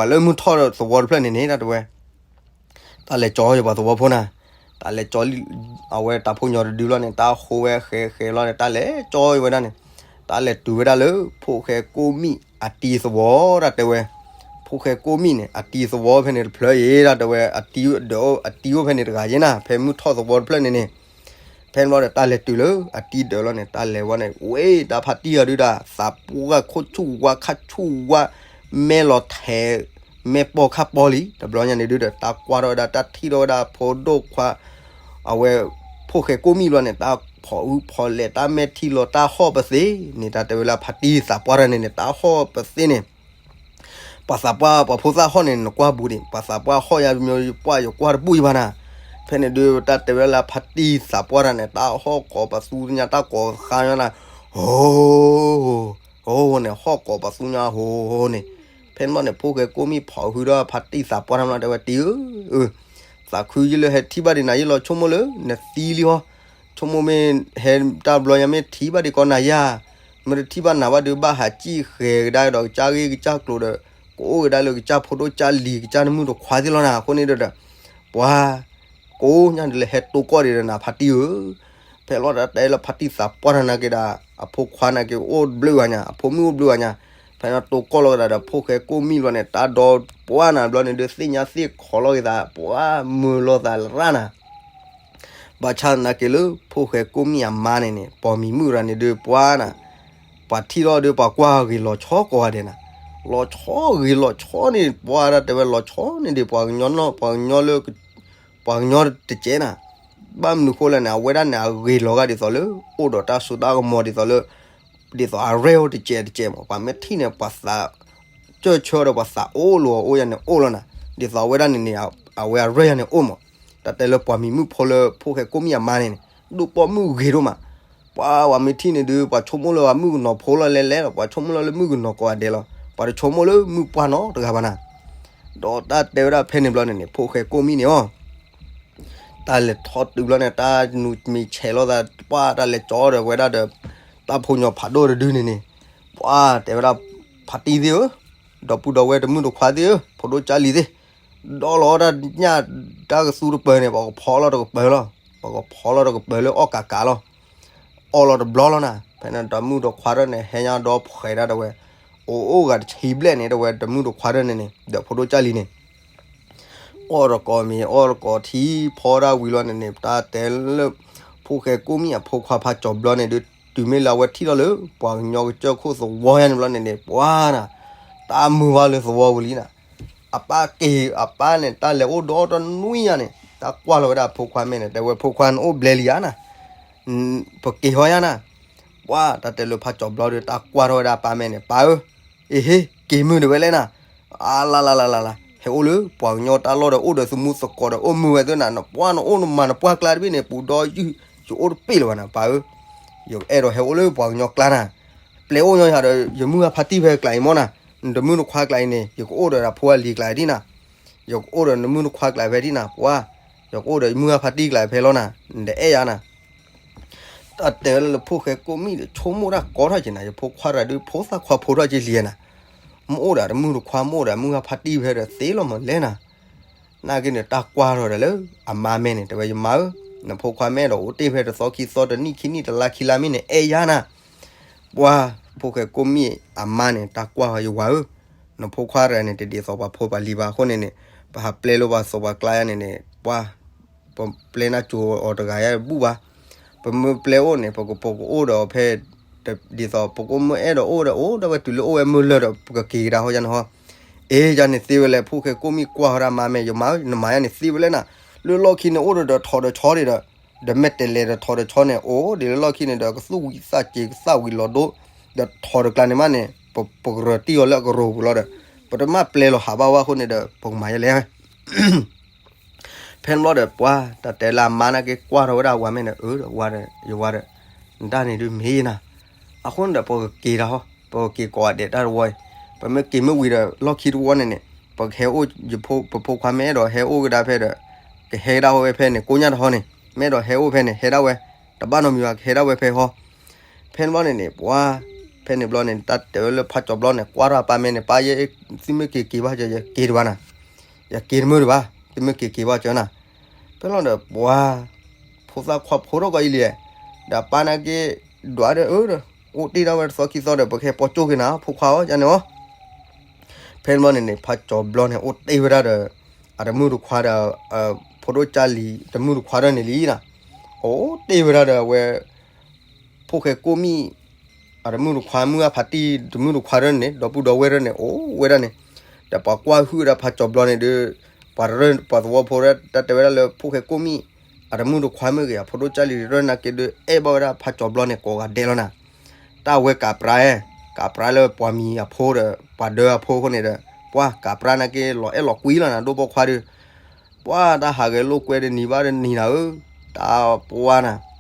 ၤလၢမုၢ်ထီၣ်သဝီတဖျၢၣ်န့ၣ်န့ၣ် တၢ်တဲဝဲ တၢ်လဲၤကၠီယပှၤသဝီဖိနၤ, တၢ်လဲၤကၠီ အဝဲတၢ်ဖိညီတဒုလီၤန့ၣ် တၢ်ဃိဝဲဃဲဃဲလီၤန့ၣ် တၢ်လဲၤကၠီဝဲဒၣ်န့ၣ်, တၢ်လဲၤတုၤဝဲဒၣ်လၢ ဖိၣ်ဃဲကိၣ်မံၣ်အတံသဝီ တၢ်တဲဝဲ, ဖိၣ်ဃဲကိၣ်မံၣ်န့ၣ် အတံသဝီဖဲန့ၣ်တဖျၢၣ်အံၤ တၢ်တဲဝဲ အတံဒၢး အတံအိၣ်ဖဲန့ၣ်တဂၤယဲနၤ ဖဲမုၢ်ထီၣ်သဝီတဖျၢၣ်န့ၣ်န့ၣ်, ဖဲန့ၣ်ဘျီဒီးတၢ်လဲၤတုၤလၢအတံဒၢးလီၤန့ၣ် တၢ်လဲၤဝဲန့ၣ် ဝဲတၢ်ဖါတံၢ်အီၤဒုးဒၣ် သးပှၢ်ခိၣ်ဆူၣ်ဝါခါဆူၣ်ဝါ မဲလီၤထဲး မဲပီခါပီလံ တဘျီညါန့ၣ်ဒုးဒီး တၢ်ကွၢ်ထီၣ်ဝဲဒၣ် တၢ်ထံၣ်ထီၣ်ဝဲဒၣ်ဖိဒိၣ်ခွါ အဝဲ ဖိၣ်ဃဲကိၣ်မံၣ်ဘျီန့ၣ် တၢ်ဖီၣ်အူဖီၣ်လဲၢ် တၢ်မဲာ်ထံလီၤ တၢ်ဟီၣ်ပသ့န့ၣ် တၢ်တဲဝဲလၢဖါတံၢ်သးပှၢ်တၢ်န့ၣ်န့ၣ် တၢ်ဟီၣ်ပသ့န့ၣ် ပှၤသးပှၢ်ပှၤဖိသၣ်ဟီၣ်န့ၣ် နကွၢ်ဘူးဒံး ပှၤသးပှၢ်ဟီၣ်ယါ မ့ၢ်ပှၢ်ယကွၢ်တဘူၣ်ယဘၣ်နၤ, ဖဲန့ၣ်ဒုး တၢ်တဲဝဲလၢဖါတံၢ်သးပှၢ်တၢ်န့ၣ် တၢ်ဟီၣ်ကိးပသူညါ တၢ်ကိးဃါညါနၤ, ဟိ ဟိန့ၣ် ဟီၣ်ကိးပသူညါဟိန့ၣ်, ဖဲန့ၣ်ဘျီန့ၣ် ဖိၣ်ဃဲကိၣ်မံၣ်ဖီၣ်ဟုဒီးဖါတံၢ်သးပှၢ်တၢ်ဘျီ တဲဝဲတံၢ်ဧၢ, သးခုယလၢဟဲထံၣ်ဘၣ်ဒံးနၤ ယလီၤဆိကမိၣ်လၢနသံလံဟီ, ဆိကမိၣ်မ့ၢ်ဟဲတၢ်ဘျီညါ မ့ၢ်ထံၣ်ဘၣ်ဒံးကီးနၤယါ, မ့ၢ်တထံၣ်ဘၣ်နၤဘၣ်ဒုး ဘၣ်ဟးစံၣ်ဃဲၤကဒါဒီးကစၢ်ဂ့ၢ်ကစၢ်ကျိၤဒီး ကအိၣ်ကဒါလၢကစၢ်ဖိဒိၣ်ကၢ်လံၤ ကစၢ်တမုၢ်တခွါသ့ၣ်လီၤနၤ, အဃိန့ၣ်ဒီး ပှၤ ကိးညါဒုးလၢဟဲတိၢ်ကီၢ်ဒံးဒီးနၤဖါတံၢ်ဧၢ, ဖဲလီၤတၢ်တဲလၢဖါတံၢ်သးပှၢ်တၢ်နာ်က့ဒီး အဖိခွါနာ်က့အိၣ်ဘျုးဂၤညါ အဖိမုၣ်အိၣ်ဘျုးဂၤညါ, ဖဲန့ၣ်တိၢ်ကီၢ်လီၤကဒါဒီး ဖိၣ်ဃဲကိၣ်မံၣ်ဘျီန့ၣ် တၢ်ဒီပှၢ်နၤဘျီန့ၣ်ဒုး သ့ၣ်ညါသ့ၣ်ခိးလီၤက့ၤသး ပှၤမုာ်လီၤသးရၣ်နၤ ဘၣ်ဆၣ်သနာ်က့လၢ ဖိၣ်ဃဲကိၣ်မံၣ်အမါန့ၣ်န့ၣ် ပိာ်မံၤမုၣ်ရၤန့ၣ်ဒုးပှၤနၤ, ပှၤထံၣ်လီၤဒုး ပှၤကွၢ်ဂ့ၤလီၤဆီကိးဂၤဒဲးနၤ, လီၤဆီဂ့ၤလီၤဆီန့ၣ် ပှၤတၢ်တဲဝဲလီၤဆီန့ၣ်ဒုး ပှၤကညီနီၢ် ပှၤကညီလၢ ပှၤကညီတကဲနၤ, ဘၣ်မနုၤဃိလဲၣ်န့ၣ် အဝဲဒၣ်န့ၣ် အဂ့ၤလီၤဂာ်ဒ်သိးလၢ အိၣ်ဒီးတၢ်စိတၢ်ကမီၤဒ်သိးလၢ ဒ်သိးအရဲၣ်အိၣ်တကဲတကဲမး ပှၤမ့ၢ်ထံၣ်န့ၣ် ပှၤသး ကၢၢ်ဆၢဒီးပှၤသးအိၣ်လီၤအိၣ်ယါန့ၣ်အိၣ်လီၤနၤ, ဒ်သိးအဝဲဒၣ်န့ၣ်န့ၣ် အဝဲအရဲၣ်ယါန့ၣ်အိၣ်မး, တၢ်တဲလၢပှၤမံၤမုၣ်ဖိလၢဖိၣ်ဃဲကိၣ်မံၣ်အမါန့ၣ်န့ၣ် ဒိၣ်ပိာ်မုၣ်ဂ့ၤဒိၣ်မး, ပှၤဝဲမ့ၢ်ထံၣ်န့ၣ်ဒုး ပှၤဆိကမိၣ်လၢပှၤမုၣ်ကနီၤဖိလီၤလဲၤလဲၤလီၤ ပှၤဆိကမိၣ်လၢလၢမုၣ်ကနီၤကိးဂၤဒဲးလီၤ ပှၤတဆိကမိၣ်လၢမုၣ်ပှၢ်နီတဂၤဘၣ်နၤ, ဒီးတၢ်တဲဝဲဒၣ်ဖဲန့ၣ်ဘျီန့ၣ်န့ၣ် ဖိၣ်ဃဲကိၣ်မံၣ်န့ၣ်အီၤ တၢ်လဲၤထီၣ်တုၤဘျီန့ၣ် တၢ်နူမံၤဆဲးလိာ်သး ပှၤတၢ်လဲၤကၠီဒီးဝဲဒၣ်ဒီး တၢ်ဖိညီဖးဒိၣ်တဒုန့ၣ်န့ၣ် ပှၤတဲဝဲဒၣ် ဖါတံၢ်သ့ၣ်ဧၢ, ဒီပုၢ်ဒီဝဲၢ်တမုၢ်တခွါသ့ၣ်ဧၢ, ဖိဒိၣ်ကၢ်လံၤသ့ၣ်, ဒီးလီၤတၢ်ညၣ်တၢ်ကသူတပၢၤန့ၣ် ပှၤကဖီလီၤတကပၢၤလီၤ, ပှၤကဖီလီၤတကပၢၤလၢအီၣ်ကးကးလီၤ အီၣ်လီၤတဘျီလီၤနၤ, ဖဲန့ၣ်တမုၢ်တခွါဒီးန့ၣ် ဟဲညါဒီးဖှဲးဒၣ်တဝဲ, အိၣ်အိၣ်ဂၤတဆံဘျဲၣ်န့ၣ် တဝဲတမုၢ်တခွါဒီးန့ၣ်န့ၣ် ဒီးဖိဒိၣ်ကၢ်လံၤန့ၣ် အီၣ်တကိးမ့ၤ အီၣ်တကိးထံဖီဒၣ်ဝံၤလီၤန့ၣ်န့ၣ် တၢ်တဲလၢ ဖိၣ်ဃဲကိၣ်မံၣ်အဖိခွါဖးကၠီၤဘျီန့ၣ်ဒုး တုၤမ့ၢ်လၢအဝဲထံၣ်ထီၣ်လၢ ပှၤကညီကစၢၢ်ခိၣ်သဝီယါန့ၣ်ဘျီန့ၣ်န့ၣ် ပှၤနၤ, တၢ်မုာ်ဝဲလၢသဝီပူၤလံနၤ, အပၢ်က့ၤအပၢ်န့ၣ် တၢ်လဲၤအိၣ်ဒီတနွံယါန့ၣ် တၢ်ကွၢ်လီၤဝဲဒၣ်အဖိခွါမဲာ်န့ၣ် တဲဝဲဖိခွါနအိၣ်ဘျဲလံဧါနၤ ပက့ၤဟီယါနၤ, ပှၤတၢ်တဲလၢဖးကၠီၤဘျီဒီး တၢ်ကွၢ်ထီၣ်ဝဲဒၣ်အပၢ်မဲာ်န့ၣ် ပၢ်ဧၢ, အ့ဟ့ က့ၤမုၢ်တဝဲလဲၣ်နၤ, အလါလါလါလါလါ ဟဲအိၣ်လၢပှၤကညီတၢ်လီၢ်ဒီး အိၣ်ဒီးသမူသကိးဒီး အိၣ်မုာ်ဝဲသ့ၣ်နၤ နပှၢ်နအိၣ်နမၤနပှၢ်ကျါတဘ့ၣ်န့ၣ် ပူၤဒီးယုၢ် ယအိၣ်တပ့ၢ်လၢၤဘၣ်နၤ ပၢ်ဧၢ, ယအဲၣ်ဒိးဟဲအိၣ်လၢပှၤကညီကျါနၤ, ပျဲအိၣ်ညီယၤဒီး ယမုၢ်ဂၤဖါတံၢ်ဖဲကျါအံၤမ့ၢ်နၤ, နတမုၢ်နခွါကျါအံၤန့ၣ် ယကအိၣ်ဒီးတၢ်ဖိအလံၤကျါအံၤဒ်နၤ ယကအိၣ်ဒီးနမုၢ်နခွါကျါဖဲဒ်နၤ ပှၤ, ယကအိၣ်ဒီးယမုၢ်ဂၤဖါတံၢ်ကျါဖဲလီၤနၤ, နတအဲၣ်ယၤနၤ, တၢ်တဲလၢဖိၣ်ဃဲကိးမံၤဒီး ဆိကမိၣ်တၢ်ကီထီၣ်က့ၤနၤ ယဖိခွါတဂၤဒုး ဖိသၣ်ခွါဖိထီၣ်က့ၤလံနၤ, မ့ၢ်အိၣ်ဒီးတမုၢ်တခွါ မ့ၢ်အိၣ်ဒီးမုၢ်ဂၤဖါတံၢ်ဖဲဒီးသ့လီၤမးလဲၣ်နၤ, နာ်က့န့ၣ် တၢ်ကွၢ်ထီၣ်ဒီးလၢ အမါမဲာ်န့ၣ် တဲဝဲယမါဧၢ, နဖိခွါမ့ၢ်အဲၣ်ဒိးအိၣ်တ့ၢ်ဖဲတသီခံသီတနံၣ်ခံနံၣ်တလါခံလါမ့ၢ်န့ၣ် အဲၣ်ယၤနၤ ပှၤ, ဖိၣ်ဃဲကိးမံၤအမါန့ၣ် တၢ်ကွၢ်ယဝၤဧၢ, နဖိခွါတဂၤန့ၣ် တဒ်သိးပှၤဖိပှၤလံၤဘၣ်အဃိန့ၣ်န့ၣ်, ပဟးပျဲလၢပှၤစိၤပှၤကျါယါန့ၣ်န့ၣ် ပှၤ, ပပျဲနၢ်ကၠိၤအီၤတဂၤယါတဘူၣ်ဘၣ်, ပမ့ၢ်ပျဲအိၣ်န့ၣ် ပကပကအိၣ်ဒီးအီၤဖဲ, ဒ်သိးပကအိၣ်မ့ၢ်အဲၣ်ဒိးအိၣ်ဒီးအိၣ်ဒၣ်ဝဲတုၤလၢအိၣ်ဝဲမုၢ်လၢၢ်ဒီး ပကက့ၤကဒါဟီယါန့ၣ်ဟီ, အ့ ယၤန့ၣ်သ့ဝဲလဲၣ် ဖိၣ်ဃဲကိးမံၤကွၢ်ဝဲဒၣ်မါမဲာ် ယမါဧၢ နမၤယၤန့ၣ်သ့ဝဲလဲၣ်နၤ, လၢလီၢ်ခံန့ၣ်အိၣ်ဒီးထီၣ်ဒီးဆီဒံးဒီး ဒီးမ့ၢ်တဲလဲၤဒီးထီၣ်ဒီးဆီန့ၣ် အိၣ်ဒံးလၢလီၢ်ခံန့ၣ်ဒီး ကသူၣ်ဝံၤသးစ့ၤကသၣ်ဝံၤလီၤဒိ, ဒီးထီၣ်တကျါန့ၣ်မးန့ၣ် ပကရၢတံၢ်အီၤလၢအကရိပူၤလီၤဒီး ပတမ့ၢ်ပျဲလီၤဟးဘၣ်ဝဲအဃိန့ၣ်ဒီး ပကမၤယဲလဲၣ် ဖဲန့ၣ်ဘျီဒီးပှၤ တၢ်တဲလၢအမါနာ်က့ကွၢ်ထီၣ်ဝဲဒၣ်ဝၤမဲာ်န့ၣ် အၢ ဒီးဝၤဒီး ယဝၤဒီး နတၢ်န့ၣ်ဒုးမ့ၢ်နၤ, အဃိန့ၣ်ဒီးပကက့ၤတၢ်ဟီ, ပကက့ၤကိးဂၤဒဲးတၢ်တဝီအံၤ, ပမ့ၢ်က့ၤမ့ၢ်ဝံၤဒီးလီၢ်ခံတဝီန့ၣ်န့ၣ် ပကဟဲအိၣ်, ပဖိခွါမ့ၢ်အဲၣ်ဒိးဟဲအိၣ်ကဒါဖဲဒီး ကဟဲကဒါဝဲဖဲန့ၣ် ကိညၣ်တဟီန့ၣ် မ့ၢ်အဲၣ်ဒိးဟဲအိၣ်ဖဲန့ၣ် ဟဲဒၣ်ဝဲ, တဘၣ်နီတမံၤဘၣ် ကဟဲဒၣ်ဝဲဖဲဟီ ဖဲန့ၣ်ဘျီန့ၣ်န့ၣ် ပှၤ ဖဲန့ၣ်ဘျီန့ၣ် တၢ်တဲဝဲလၢဖးကၠီၤဘျီန့ၣ် ကွၢ်ထီၣ်အပၢ်မဲန့ၣ် ပၢ်ယဲ သုမ့ၢ်က့ၤက့ၤဘၣ်ကၢ ယက့ၤတဘၣ်နၤ, ယက့ၤတမုာ်တဘၣ်, သုမ့ၢ်က့ၤက့ၤဘၣ်ကၢနၤ. ဖဲလီၤဒီးပှၤ ဖိသၣ်ခွါဖိထီၣ်ကီးအံၤလံ, ဒီးပၢ်နာ်က့ ဒွးဒီးအၢဒီး အိၣ်တ့ၢ်ဒၣ်ဝဲတသီခံသီဒီး ပကဟဲပိာ်ကၠိၣ်က့ၤနၤ ဖိခွါဧၢ ယန့ၣ်ဧိၤ. ဖဲန့ၣ်ဘျီန့ၣ်န့ၣ် ဖးကၠီၤဘျီန့ၣ် အိၣ်တ့ၢ်ဝဲဒၣ်ဒီး အတမုၣ်တခွါဒီး ဖိဒိၣ်ကၢ်လံၤ တမုၣ်တခွါဒၢန့ၣ်လံနၤ, အိၣ်တ့ၢ်ဝဲဒၣ်ဒီးအဝဲ ဖိၣ်ဃဲကိၣ်မံၣ် အတမုၣ်တခွါ မုၢ်အဖးတံၢ်တမုၣ်တခွါဒၢန့ၣ် ဒီပုၢ်ဒီဝဲၢ်ဒၢန့ၣ် အိၣ်ဝဲဒၣ်န့ၣ်, ဒီးပှၤကွၢ်ဟုၣ်ဝဲဒၣ်ဖးကၠီၤဘျီန့ၣ်ဒီး ပှၤတရၢၢ် ပှၤသဝီဖိတၢ်တဲဝဲဒၣ်လၢ ဖိၣ်ဃဲကိၣ်မံၣ် အတမုၣ်တခွါမ့ၢ်ဂ့ၤ အဖိဒိၣ်ကၢ်လံၤတရၢၢ်နာ်က့ဒီး အဲၣ်ဘၣ်ဝဲဒၣ်ဖးကၠီၤဘျီန့ၣ် ကိးဂၤဒဲးလီၤနၤ. တၢ်ဝဲကးပြါ, ကးပြါလၢပှၤမံၤအဖိဒီး ပှၤဒၢအဖိအဃိန့ၣ်ဒီး ပှၤကးပြါနာ်က့ လီၤအဲၣ်လီၤကွံလီၤနၤ ဒိၣ်ပိာ်ခွါဒီး ပှၤတၢ်ဟးဂဲၤလိာ်ကွဲဒီးနံၤဘၣ်ဒီးနံၤနၤဧၢ, တၢ်ပှၤနၤ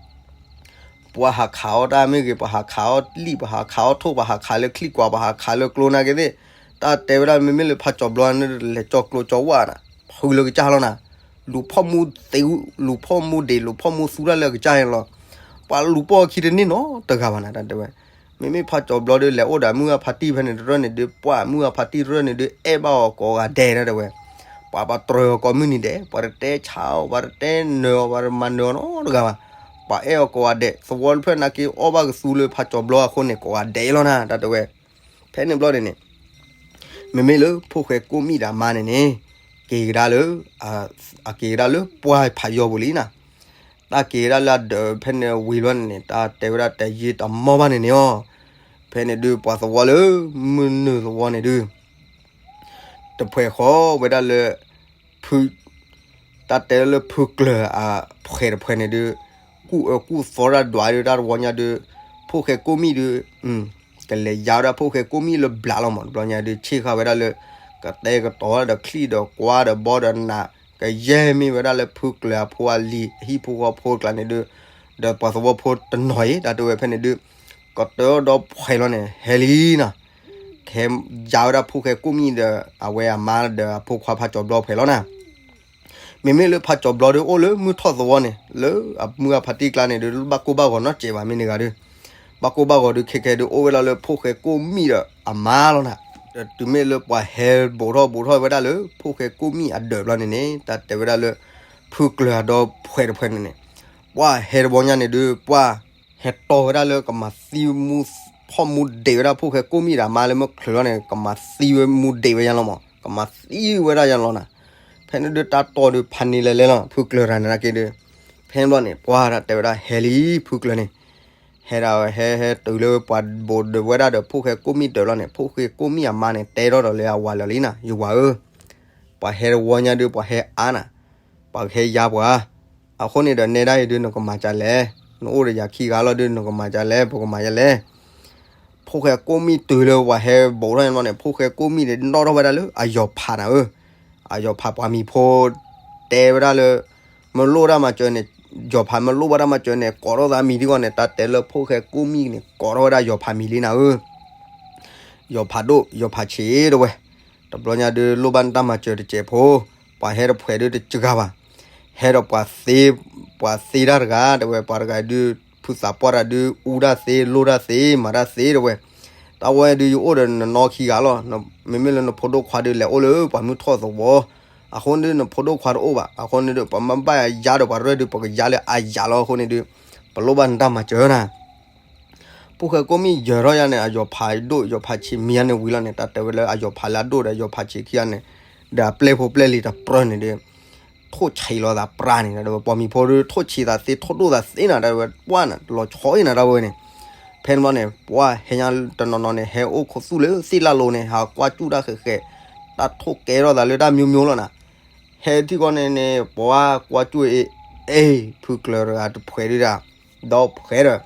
ပှၤဟးခးအီၣ်တၢ်မ့ၢ်ဂ့ၤ, ပှၤဟးခးအီၣ်လံၣ်, ပှၤဟးခးအီၣ်ထိၣ်, ပှၤဟးခးလၢချံကွၢ်, ပှၤဟးခးလၢကျိနာ်က့သ့ၣ်, တၢ်တဲဝဲဒၣ် မ့မ့ၢ်လၢဖးကၠီၤဘျီန့ၣ် လဲၤကၠီၤကျိကၠီၤဝါနၤ, ဖုလၢကစၢ်လီၤနၤ, လူၤဖီၣ်မူသ့, လူၤဖီၣ်မူဒံး, လူၤဖီၣ်မူသူတၢ်လၢအကစၢ်န့ၣ်လီၤ. ပှၤလူၤပိာ်အခံတန့ၢ်နီတဂၤဘၣ်နၤ တၢ်တဲဝဲ. မ့မ့ၢ်ဖးကၠီၤဘျီဒီး လဲၤအိၣ်ဒီးမုၢ်အဖးတံၢ်ဖဲန့ၣ်တရၢၢ်န့ၣ်ဒီး ပှၤမုၢ်အဖးတံၢ်တရၢၢ်န့ၣ်ဒီး အဲၣ်ဘၣ်အီၤကိးဂၤဒဲး တၢ်တဲဝဲ. ပှၤပှၤတြၢၤအီၤကိးမုၢ်နံၤဒဲး, ပှၤတတဲဆါအီၤ, ပှၤတတဲနၢၤအီၤ, ပှၤတမၤနၢၤအီၤနီတဂၤဘၣ်. ပှၤအဲၣ်အီၤကိးဂၤဒဲး, သဝီတဖျၢၣ်နာ်က့ အီၣ်ဘၣ်ကသူလၢဖးကၠီၤဘျီအဃိန့ၣ် ကိးဂၤဒဲးလီၤနၤ တၢ်တဲဝဲ. ဖဲန့ၣ်ဘျီန့ၣ်န့ၣ် မ့မ့ၢ်လၢဖိၣ်ဃဲကိၣ်မံၣ်ဒီးအမါန့ၣ်န့ၣ် က့ၤကဒါလၢ အက့ၤကဒါလၢပှၢ်ဖးယီၤပူၤလံနၤ. တၢ်က့ၤကဒါလၢအဒၢးဖဲန့ၣ်ဝံၤလီၤန့ၣ်န့ၣ် တၢ်တဲဝဲဒၣ်တယံာ်တမီၢ်ဘၣ်န့ၣ်န့ၣ်အီၤ, ဖဲန့ၣ်ဒုးပှၤသဝီလၢ မုၢ်နုာ်သဝီန့ၣ်ဒုး တဖှဲးဃီဝဲဒၣ်လၢ ဖု တၢ်တဲလၢဖုကျၢၤအဖှဲးတဖှဲးန့ၣ်ဒုး ကူၣ်အၢကူၣ်သီတၢ်ဒွးဒုး တၢ်တဝီညါဒုး ဖိၣ်ဃဲကိၣ်မံၣ်ဒုး ကလဲၤယါဝဲဒၣ်ဖိၣ်ဃဲကိၣ်မံၣ်လၢဘျးလီၤမး တဘျီညါဒုး ဆ့ၣ်ဃာ်ဝဲဒၣ်လၢ ကတဲာ်ကတီၤဝဲဒၣ်ဒီးချံၣ်ဒီးကွါဒီးဘီဒီးနး ကယဲၢ်မ့ၢ်ဝဲဒၣ်လၢဖုကျၢၤအဖိအလံၤ အဟံၣ်ဖိဃီဖိအကျါန့ၣ်ဒုး ဒီးပှၤသဝီဖိတနီၤအံၤ တၢ်တဲဝဲဖဲန့ၣ်ဒုး ကတၢၢ်ဒီးဖှဲးလီၤန့ၣ် ဟဲလံနီၤ ကဟဲယါဝဲဒၣ်ဖိၣ်ဃဲကိၣ်မံၣ်ဒီး အဝဲအမါဒီးအဖိခွါဖးကၠီၤဘျီဖှဲးလီၤနၤ. မ့မ့ၢ်လၢဖးကၠီၤဘျီဒီးအိၣ်လၢမုၢ်ထီၣ်သဝီန့ၣ် လၢအမုၢ်အဖါတံၢ်ကျါန့ၣ်ဒီး ဘၣ်ကိၢ်ဘၣ်ဂီၤနီတစဲးဘၣ် မ့ၢ်န့ၣ်ဂၤဒုး ဘၣ်ကိၢ်ဘၣ်ဂီၤဒုး ခဲကဲဒုးအိၣ်ဝဲဒၣ်လၢဖိၣ်ဃဲကိၣ်မံၣ်ဒီးအမါလီၤနၤ. ဒီးတုၤမ့ၢ်လၢပှၤဟဲဘူးထီၣ်ဘူးထီၣ်ဝဲဒၣ်လၢ ဖိၣ်ဃဲကိၣ်မံၣ်အဒၢးဘျီန့ၣ်န့ၣ် တၢ်တဲဝဲဒၣ်လၢ ဖုကျၢၤအဒီဖှဲးတဖှဲးန့ၣ်န့ၣ် ပှၤဟဲတဘျီညါန့ၣ်ဒုး ပှၤ ဟဲတီၢ်ဝဲဒၣ်လၢကမၤသံမူ ဖီၣ်မူဒံးဝဲဒၣ်ဖိၣ်ဃဲကိၣ်မံၣ်ဒီးအမါလၢမုၢ်ချၢလီၤန့ၣ် ကမၤသံဝဲမူဒံးဝဲညါလီၤမး ကမၤသံဝဲဒၣ်ညါလီၤနၤ. ဖဲန့ၣ်ဒုးတၢ်တီၢ်ဒုးဖးန့ၣ်လဲၤလဲၤလီၤ ဖုကျၢၤတၢ်န့ၣ်နာ်က့ဒုး ဖဲန့ၣ်ဘျီန့ၣ် ပှၤတၢ်တဲဝဲဒၣ်ဟဲလံ ဖုကျၢၤန့ၣ် ဟဲဒၣ်ဟဲဟဲတုၤလၢပှၤဘူးဒၢးဝဲဒၣ်ဒီးဖိၣ်ဃဲကိၣ်မံၣ်ဒၢးလီၤန့ၣ် ဖိၣ်ဃဲကိၣ်မံၣ်အမါန့ၣ် တဲထီၣ်ဒီးလၢအဝၤလၢာ်လံနၤ ယဝၤဧၢ ပှၤဟဲတဝီညါဒုး ပှၤဟဲအါနၤ ပှၤကဟဲယါပှၤ အဃိန့ၣ်ဒီး နဲဒၣ်အံၤဒုး နကမၤဒ်လဲၣ်, နအိၣ်ဒီးယၤခံဂၤလီၤဒုး နကမၤဒ်လဲၣ်, ပကမၤဒ်လဲၣ်. ဖိၣ်ဃဲကိၣ်မံၣ်တုၤလၢပှၤဟဲဘူးထီၣ်န့ၣ်ဘျီန့ၣ် ဖိၣ်ဃဲကိၣ်မံၣ်န့ၣ် နီၣ်ထီၣ်ဝဲဒၣ်လၢအယီၤဖးနၤဧၢ, အယီၤဖးပှၤမံၤဖိ တဲဝဲဒၣ်လၢ မ့ၢ်လိၣ်တၢ်မၤစၢၤန့ၣ် ယီၤဖးမ့ၢ်လိၣ်ဘၣ်တၢ်မၤစၢၤန့ၣ် ကိးထီၣ်သးမံၤထံကီၢ်န့ၣ် တၢ်တဲလၢဖိၣ်ဃဲကိၣ်မံၣ်န့ၣ် ကိးထီၣ်ဝဲဒၣ်ယီၤဖးမံၤလံနၤဧၢ ယီၤဖးဒိၣ် ယီၤဖးဆံးတဲဝဲ, တဘျီညါဒုး လိၣ်ဘၣ်နတၢ်မၤစၢၤတစဲးဖိ, ပှၤဟဲတဖှဲးဒုးတစှၤဘၣ်, ဟဲဒီးပှၤသ့, ပှၤသ့တၢ်တဂၤ တဲဝဲ ပှၤတဂၤဒုး ဖုသးပှၢ်တၢ်ဒုး အူတၢ်သ့ လိၣ်တၢ်သ့ မၤတၢ်သ့တဲဝဲ, တၢ်ဝဲဒုးယအိၣ်ဒီးနနီၢ်ခံဂၤလီၤ, မ့မ့ၢ်လၢနဖိဒိၣ်ခွါဒုးလဲၤအိၣ်လၢပှၤမုၢ်ထီၣ်သဝီ, အဃိန့ၣ်ဒုး နဖိဒိၣ်ခွါတအိၣ်ဘၣ်, အဃိန့ၣ်ဒုး ပမ့ၢ်ဘၣ်ယါဒီးပှၤရဲၣ်ဒုး ပကယါလၢအယၤလီၤ, အဃိန့ၣ်ဒုး ပလိၣ်ဘၣ်နတၢ်မၤစၢၤနၤ ဖိၣ်ဃဲကိၣ်မံၣ်ယၢၤထီၣ်ယါန့ၣ် အယီၤဖးဒိၣ် ယီၤဖးဆံးမံၤယါန့ၣ်ဝံၤလီၤန့ၣ် တၢ်တဲဝဲလၢအယီၤဖးလၢအဒိၣ်ဒီး ယီၤဖးဆံးခံဂၤန့ၣ်, ဒီးအပျဲၢ်ဖိပျဲၢ်လံၤတပြၢန့ၣ်ဒီး, ထိၣ်ဆံးလီၤသးပြးန့ၣ် ပှၤမံၤဖိဒုးထိၣ်ဆံးသးသ့ ထိၣ်ဒိၣ်သးသ့နၤ တၢ်ဝဲပှၢ်န့ၣ် လီၤဆီအံၤနၤ တၢ်ဝဲန့ၣ်, ဖဲန့ၣ်ဘျီန့ၣ် ပှၢ်ဟဲညါတနီၤနီၤန့ၣ် ဟဲအိၣ်ခိးသူၣ်လၢသ့ၣ်လၣ်လိၤန့ၣ် ဟးကွၢ်စူၣ်တၢ်ဃဲးဃဲး, တၢ်ထိၣ်ကဲထီၣ်သးလၢတၢ်မိမိလီၤနၤ, ဟဲထံကီၢ်န့ၣ်န့ၣ် ပှၢ်ကွၢ်စူၣ်အ့ၣ်, အ့ၣ် ဖုကျၢၤတဂၤတဖှဲးဒုးဒၣ်, ဒီးဖှဲးဒီး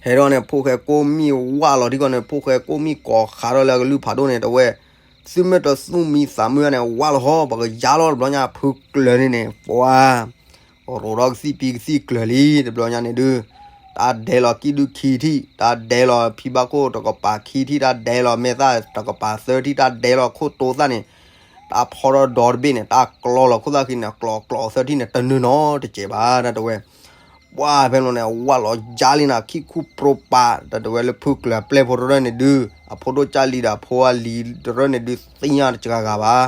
ဟဲထီၣ်န့ၣ် ဖိၣ်ဃဲကိၣ်မံၣ်ဝၢ်လီၤထံကီၢ်န့ၣ် ဖိၣ်ဃဲကိၣ်မံၣ်ကိးဃးထီၣ်လၢအကလုၢ်ဖးဒိၣ်န့ၣ် တဝဲ, သုမ့ၢ်တသူၣ်မံသးမုာ်န့ၣ် ဝၢ်လီၤဟီ ပှၤကယါလီၤတဘျီညါ ဖုကျၢၤန့ၣ်န့ၣ် ပှၢ်, ရိးထီၣ်ကသံၣ်ပံကသံၣ်ကျၢၤလံ တဘျီညါန့ၣ်ဒုး, တၢ်ဒဲးလီၤကံၣ်ဒုခံထံၣ်, တၢ်ဒဲးလီၤဖံဘၣ်ခိၣ်တကပၤခံထံၣ်, တၢ်ဒဲးလီၤမဲာ်သၣ်တကပၤသၢထံၣ်, တၢ်ဒဲးလီၤခိၣ်တိသၣ်န့ၣ် တၢ်ဖီထီၣ်ဒီတဘ့ၣ်န့ၣ် တၢ်ကျီလီၤခိၣ်သၣ်ခံန့ၣ် ကျီကျီသၢထံၣ်န့ၣ် တနုာ်နီတစဲးဘၣ် တၢ်တဲဝဲ, ပှၢ်ဖဲန့ၣ်န့ၣ် အဝၢ်လီၤယါလံနၤ ခံခူပြိပာ် တၢ်တဲဝဲလၢဖုကျၢၤအပျဲၢ်ဖိတရၢၣ်န့ၣ်ဒုး အဖိဒိၣ်ကၢ်လံဒီးအဖိအလံၤတရၢၣ်န့ၣ်ဒုး သ့ၣ်ညါတစှၤဂၤဘၣ်.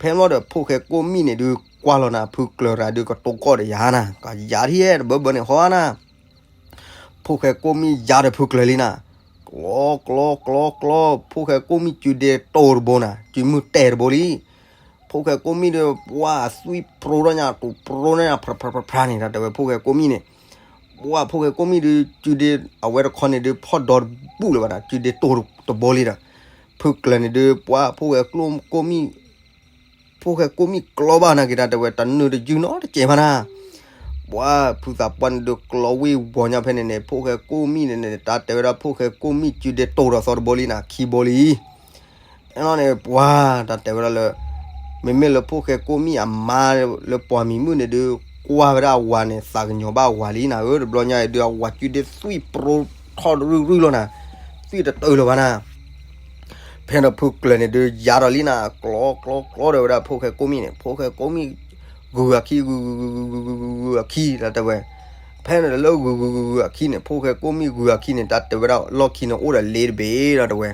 ဖဲန့ၣ်လီၤဒီး ဖိၣ်ဃဲကိၣ်မံၣ်န့ၣ်ဒုး ကွၢ်လီၤနၤ ဖုကျၢၤတဂၤဒုး ကတိၤကီၢ်ဒီးယၤနၤ ကယၤထံၣ်တဘၢဘၢန့ၣ်ဟီနၤ ဖိၣ်ဃဲကိၣ်မံၣ်ယါဒီးဖုကျၢၤလံနၤ, ကျီ ကျီ ကျီ ကျီ ဖိၣ်ဃဲကိၣ်မံၣ်စုဒ့တိၢ်တဘိနၤ စုမုၢ်တဲာ်တဘိလံ. ဖိၣ်ဃဲကိၣ်မံၣ်ဒီး ပှၢ်အသွံၣ်ပြိထီၣ်ညါ တူၢ်ပြိထီၣ်ညါ ဖြဖြဖြဖြန့ၣ် တၢ်တဲဝဲဖိၣ်ဃဲကိၣ်မံၣ်န့ၣ်, ပှၢ်ဖိၣ်ဃဲကိၣ်မံၣ်ဒုး စုဒ့အဝဲတခီန့ၣ်ဒုး ဖီၣ်ဒီတဘူၣ်လၢၤဘၣ်နၤ စုဒ့တိၢ်တဘိလံဒီး, ဖုကျၢၤန့ၣ်ဒုး ပှၢ်ဖိၣ်ဃဲကိၣ်မံၣ် ဖိၣ်ဃဲကိၣ်မံၣ်ကျီဘၣ်နၤက့ၤ တၢ်တဲဝဲ တနုာ်တယုၢ်နီတစဲးဘၣ်နၤ. ပှၢ်ဖုသးပှၢ်န့ၣ်ဒုးကျီဝံၣ်ဝီၤညါဖဲန့ၣ်န့ၣ် ဖိၣ်ဃဲကိၣ်မံၣ်န့ၣ်န့ၣ် တၢ်တဲဝဲဒၣ်ဖိၣ်ဃဲကိၣ်မံၣ်စုဒ့တိၢ်ဒီးသီတဘိလံနၤ ခံဘိလံ. ဖဲန့ၣ်လီၤန့ၣ် ပှၢ်တၢ်တဲဝဲဒၣ်လၢ မ့မ့ၢ်လၢဖိၣ်ဃဲကိၣ်မံၣ်အမါလၢပှၤမံၤမုၣ်န့ၣ်ဒုး ကွၢ်ဝဲဒၣ်အဝၤန့ၣ် သးကညီၤဘၣ်အဝၤလံနၤဧၢ တဘျီညါအံၤဒုး အဝၤစုဒ့သွံၣ်ပြိထီၣ်ရုၢ်ရုၢ်လီၤနၤ, သွံၣ်တတၢၢ်လၢၤဘၣ်နၤ. ဖဲဒီးဖုကျၢၤန့ၣ်ဒုး ယါဒီးလံနၤ ကျီ ကျီ ကျီဒီးဝဲဒၣ်ဖိၣ်ဃဲကိၣ်မံၣ်န့ၣ် ဖိၣ်ဃဲကိၣ်မံၣ် ဂုၤအခံ ဂုၤ ဂုၤ ဂုၤ ဂုၤ ဂုၤ ဂုၤ ဂုၤအခံ တၢ်တဲဝဲ. ဖဲန့ၣ်လၢဂုၤ ဂုၤ ဂုၤ ဂုၤအခံန့ၣ် ဖိၣ်ဃဲကိၣ်မံၣ်ဂုၤအခံန့ၣ် တၢ်တဲဝဲဒၣ် လီၢ်ခံန့ၣ်အိၣ်ဒီးလ့တဘ့ၣ် တၢ်တဲဝဲ.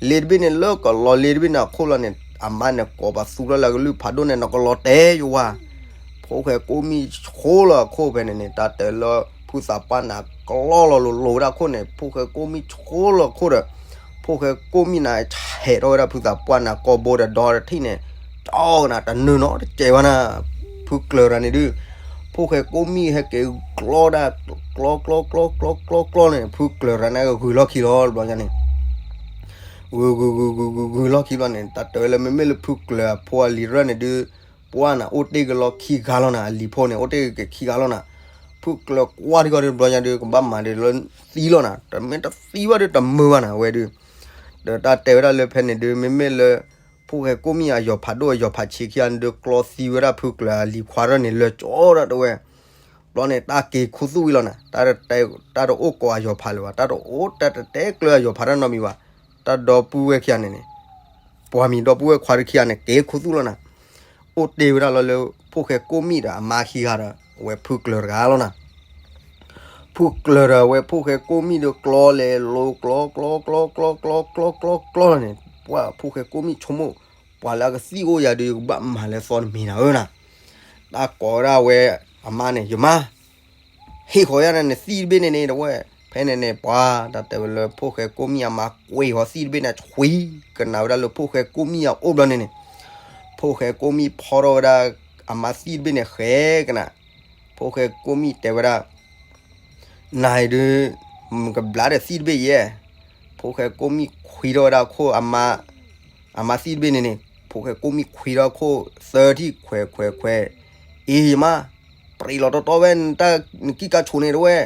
လ့တဘ့ၣ်န့ၣ် လၢကလီၤလ့တဘ့ၣ်န့ၣ်အခိၣ်လီၤန့ၣ် အမါန့ၣ်ကိးပသူထီၣ်လၢအကလုၢ်ဖးဒိၣ်န့ၣ် နကလီၤတဲာ်ယဝၤ. ဖိၣ်ဃဲကိၣ်မံၣ်ဆိလီၤအခိၣ်ဖဲန့ၣ်န့ၣ် တၢ်တဲလၢဖုသးပှၢ်န့ၣ် ကျီလီၤလိၤလိၤဝဲဒၣ်အခိၣ်န့ၣ် ဖိၣ်ဃဲကိၣ်မံၣ်ဆိလီၤအခိၣ်ဒီး ဖိၣ်ဃဲကိၣ်မံၣ်န့ၣ် ဆဲးထီၣ်ဝဲဒၣ်ဖုသးပှၢ်န့ၣ် ကိာ်ဘိဒီးဒီတထံၣ်န့ၣ် ကၠီကနၤ တနုာ်နီတစဲးဘၣ်နၤ. ဖုကျၢၤတဂၤန့ၣ်ဒုး ဖိၣ်ဃဲကိၣ်မံၣ်ဟဲက့ၤကျီဒၣ် ကျီ ကျီ ကျီ ကျီ ကျီ ကျီန့ၣ် ဖုကျၢၤတဂၤန့ၣ်ဂုၤလီၢ်ခံလီၤ တဘျီညါန့ၣ် ဂုၤ ဂုၤ ဂုၤ ဂုၤ ဂုၤ ဂုၤလီၢ်ခံဘျီန့ၣ် တၢ်တဲဝဲလၢမ့မ့ၢ်လၢဖုကျၢၤအဖိအလံၤတရၢၣ်န့ၣ်ဒုး ပှၢ်နၤအိၣ်တ့ၢ်က့ၤလီၤခံဂၤလီၤနၤ အလံၤဖိန့ၣ် အိၣ်တ့ၢ်က့ၤခံဂၤလီၤနၤ. ဖုကျၢၤကွၢ်ထံကီၢ်ဒုး တဘျီညါဒုး ကဘၣ်မၤဒုးလၢသံလီၤနၤ တမ့ၢ်တသံဘၣ်ဒုးတမုာ်ဘၣ်နၤ အဝဲဒုး ဒီးတၢ်တဲဝဲဒၣ်လၢဖဲန့ၣ်ဒုး မ့မ့ၢ်လၢဖိၣ်ဃဲကိၣ်မံၣ်အယီၤဖးဒိၣ်အယီၤဖးဆံးခံဂၤန့ၣ်ဒုး ကျီသံဝဲဒၣ်ဖုကျၢၤအလံၤခွါထီၣ်န့ၣ် လၢာ်ကၠီဒၣ်တဝဲ ဘျီန့ၣ် တၢ်က့ၤခူသူၣ်ဝံၤလီၤနၤ တၢ်တ တၢ်တအိၣ်ကိးအယီၤဖးလၢၤဘၣ် တၢ်တအိၣ်တၢ်တတဲကျၢၤအယီၤဖးတၢ်နီတမံၤဘၣ်. တၢ်ဒီပုၢ်ဝဲၢ်ခံဂၤန့ၣ်န့ၣ် ပှၤမံၤဒီပုၢ်ဝဲၢ်ခွါတခံဂၤန့ၣ် က့ၤခူသူၣ်လီၤနၤ. အိၣ်တ့ၢ်ဝဲဒၣ်လီၤလၢ ဖိၣ်ဃဲကိၣ်မံၣ်ဒီးအမါခံဂၤဒီး အဝဲဖုကျၢၤတဂၤလီၤနၤ. ဖုကျၢၤဒီးအဝဲဖိၣ်ဃဲကိၣ်မံၣ်ဒီးကျီလဲၤလိၤ ကျီ ကျီ ကျီ ကျီ ကျီ ကျီ ကျီ ကျီ ကျီလီၤန့ၣ် ပှၢ်ဖိၣ်ဃဲကိၣ်မံၣ်ဆိကမိၣ် ပှၤလၢအကသံၣ်အိၣ်ယၤဒုး ယကဘၣ်မၤလၢသီတမံၤနၤဧၢနၤ. တၢ်ကိးဝဲဒၣ်ဝဲအမါန့ၣ် ယမါ ဟ့ၣ်ဃီၤယၤန့ၣ် နသံၣ်တဘ့ၣ်န့ၣ်န့ၣ် တဝဲ. ဖဲန့ၣ်န့ၣ် ပှၤ တၢ်တဲဝဲလၢဖိၣ်ဃဲကိၣ်မံၣ်အမါကွံာ်ဃီၤသံၣ်တဘ့ၣ်န့ၣ် ဆှံကနၤဝဲဒၣ်လၢဖိၣ်ဃဲကိၣ်မံၣ်အအိၣ်ဘျီန့ၣ်န့ၣ် ဖိၣ်ဃဲကိၣ်မံၣ်ဖီထီၣ်ဝဲဒၣ် အမါသံၣ်တဘ့ၣ်န့ၣ် ဃဲကနၤ. ဖိၣ်ဃဲကိၣ်မံၣ်တဲဝဲဒၣ် နၤအံၤဒုး ကဘျါဒီးသံၣ်တဘ့ၣ်ယဲၢ်. ဖိၣ်ဃဲကိၣ်မံၣ်ခွံထီၣ်ဝဲဒၣ်အခိၣ် အမါသံၣ်တဘ့ၣ်န့ၣ်န့ၣ် ဖိၣ်ဃဲကိၣ်မံၣ်ခွံထီၣ်အခိၣ် သၢထံၣ်ခွဲးခွဲးခွဲး, အ့ ယမါ, ပြံးလီၤတီတီဝဲ နတၢ်နကံၣ်ကါဆိးန့ၣ်တဝဲ,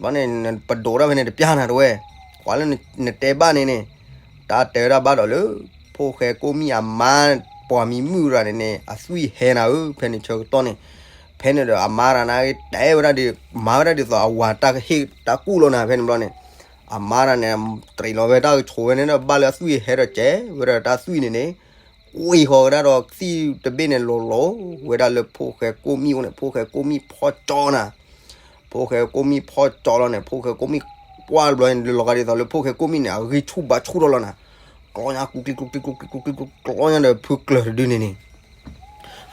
ဘျီန့ၣ် ပဒိးတၢ်ဖဲန့ၣ်တပျၢ်နၤတဝဲ, ကွၢ်လၢနတဲဘၣ်န့ၣ်န့ၣ်, တၢ်တဲဝဲဒၣ်ဘၣ်ဒီးလၢ ဖိၣ်ဃဲကိၣ်မံၣ်အမါ ပှၤမံၤမုၣ်တဂၤန့ၣ်န့ၣ် အသွံၣ်ဟဲနၤဧၢ ဖဲန့ၣ်ဆၢကတီၢ်န့ၣ်, ဖဲန့ၣ်ဒီးအမါတဂၤန့ၣ် တဲဝဲဒၣ်ဒီး မၤဝဲဒၣ်ဒ်သိးအဝၤတၢ်ကဟ့ၣ်တၢ်ကူၣ်လီၤနၤ ဖဲန့ၣ်ဘျီန့ၣ်, အမါတဂၤန့ၣ် တြံးလီၤဝဲတၢ်ကဆိးဝဲန့ၣ်ဒီး ဘၣ်လၢအသွံၣ်ဟဲဒီးကဲဝဲဒၣ်တၢ်သွံၣ်န့ၣ်န့ၣ်, ကွံာ်ဃီၤဝဲဒၣ်ဒီးသံၣ်တဘ့ၣ်န့ၣ် လီၤလီၤဝဲဒၣ်လၢဖိၣ်ဃဲကိၣ်မံၣ်အအိၣ်န့ၣ် ဖိၣ်ဃဲကိၣ်မံၣ်ဖီၣ်ကၠီနၤ ဖိၣ်ဃဲကိၣ်မံၣ်ဖီၣ်ကၠီလီၤန့ၣ် ဖိၣ်ဃဲကိၣ်မံၣ်ကွၢ်တဘျီန့ၣ် လီၤဂာ်ဒ်သိးလၢဖိၣ်ဃဲကိၣ်မံၣ်န့ၣ် အဂံၢ်ဆူၣ်ဘါဆူၣ်ထီၣ်လီၤနၤ, ကျီညါကျူကျံကျူကျံကျူကျံကျူကျံကျူကျံကျီညါဒီးဖုကျၢၤတဒုန့ၣ်န့ၣ်,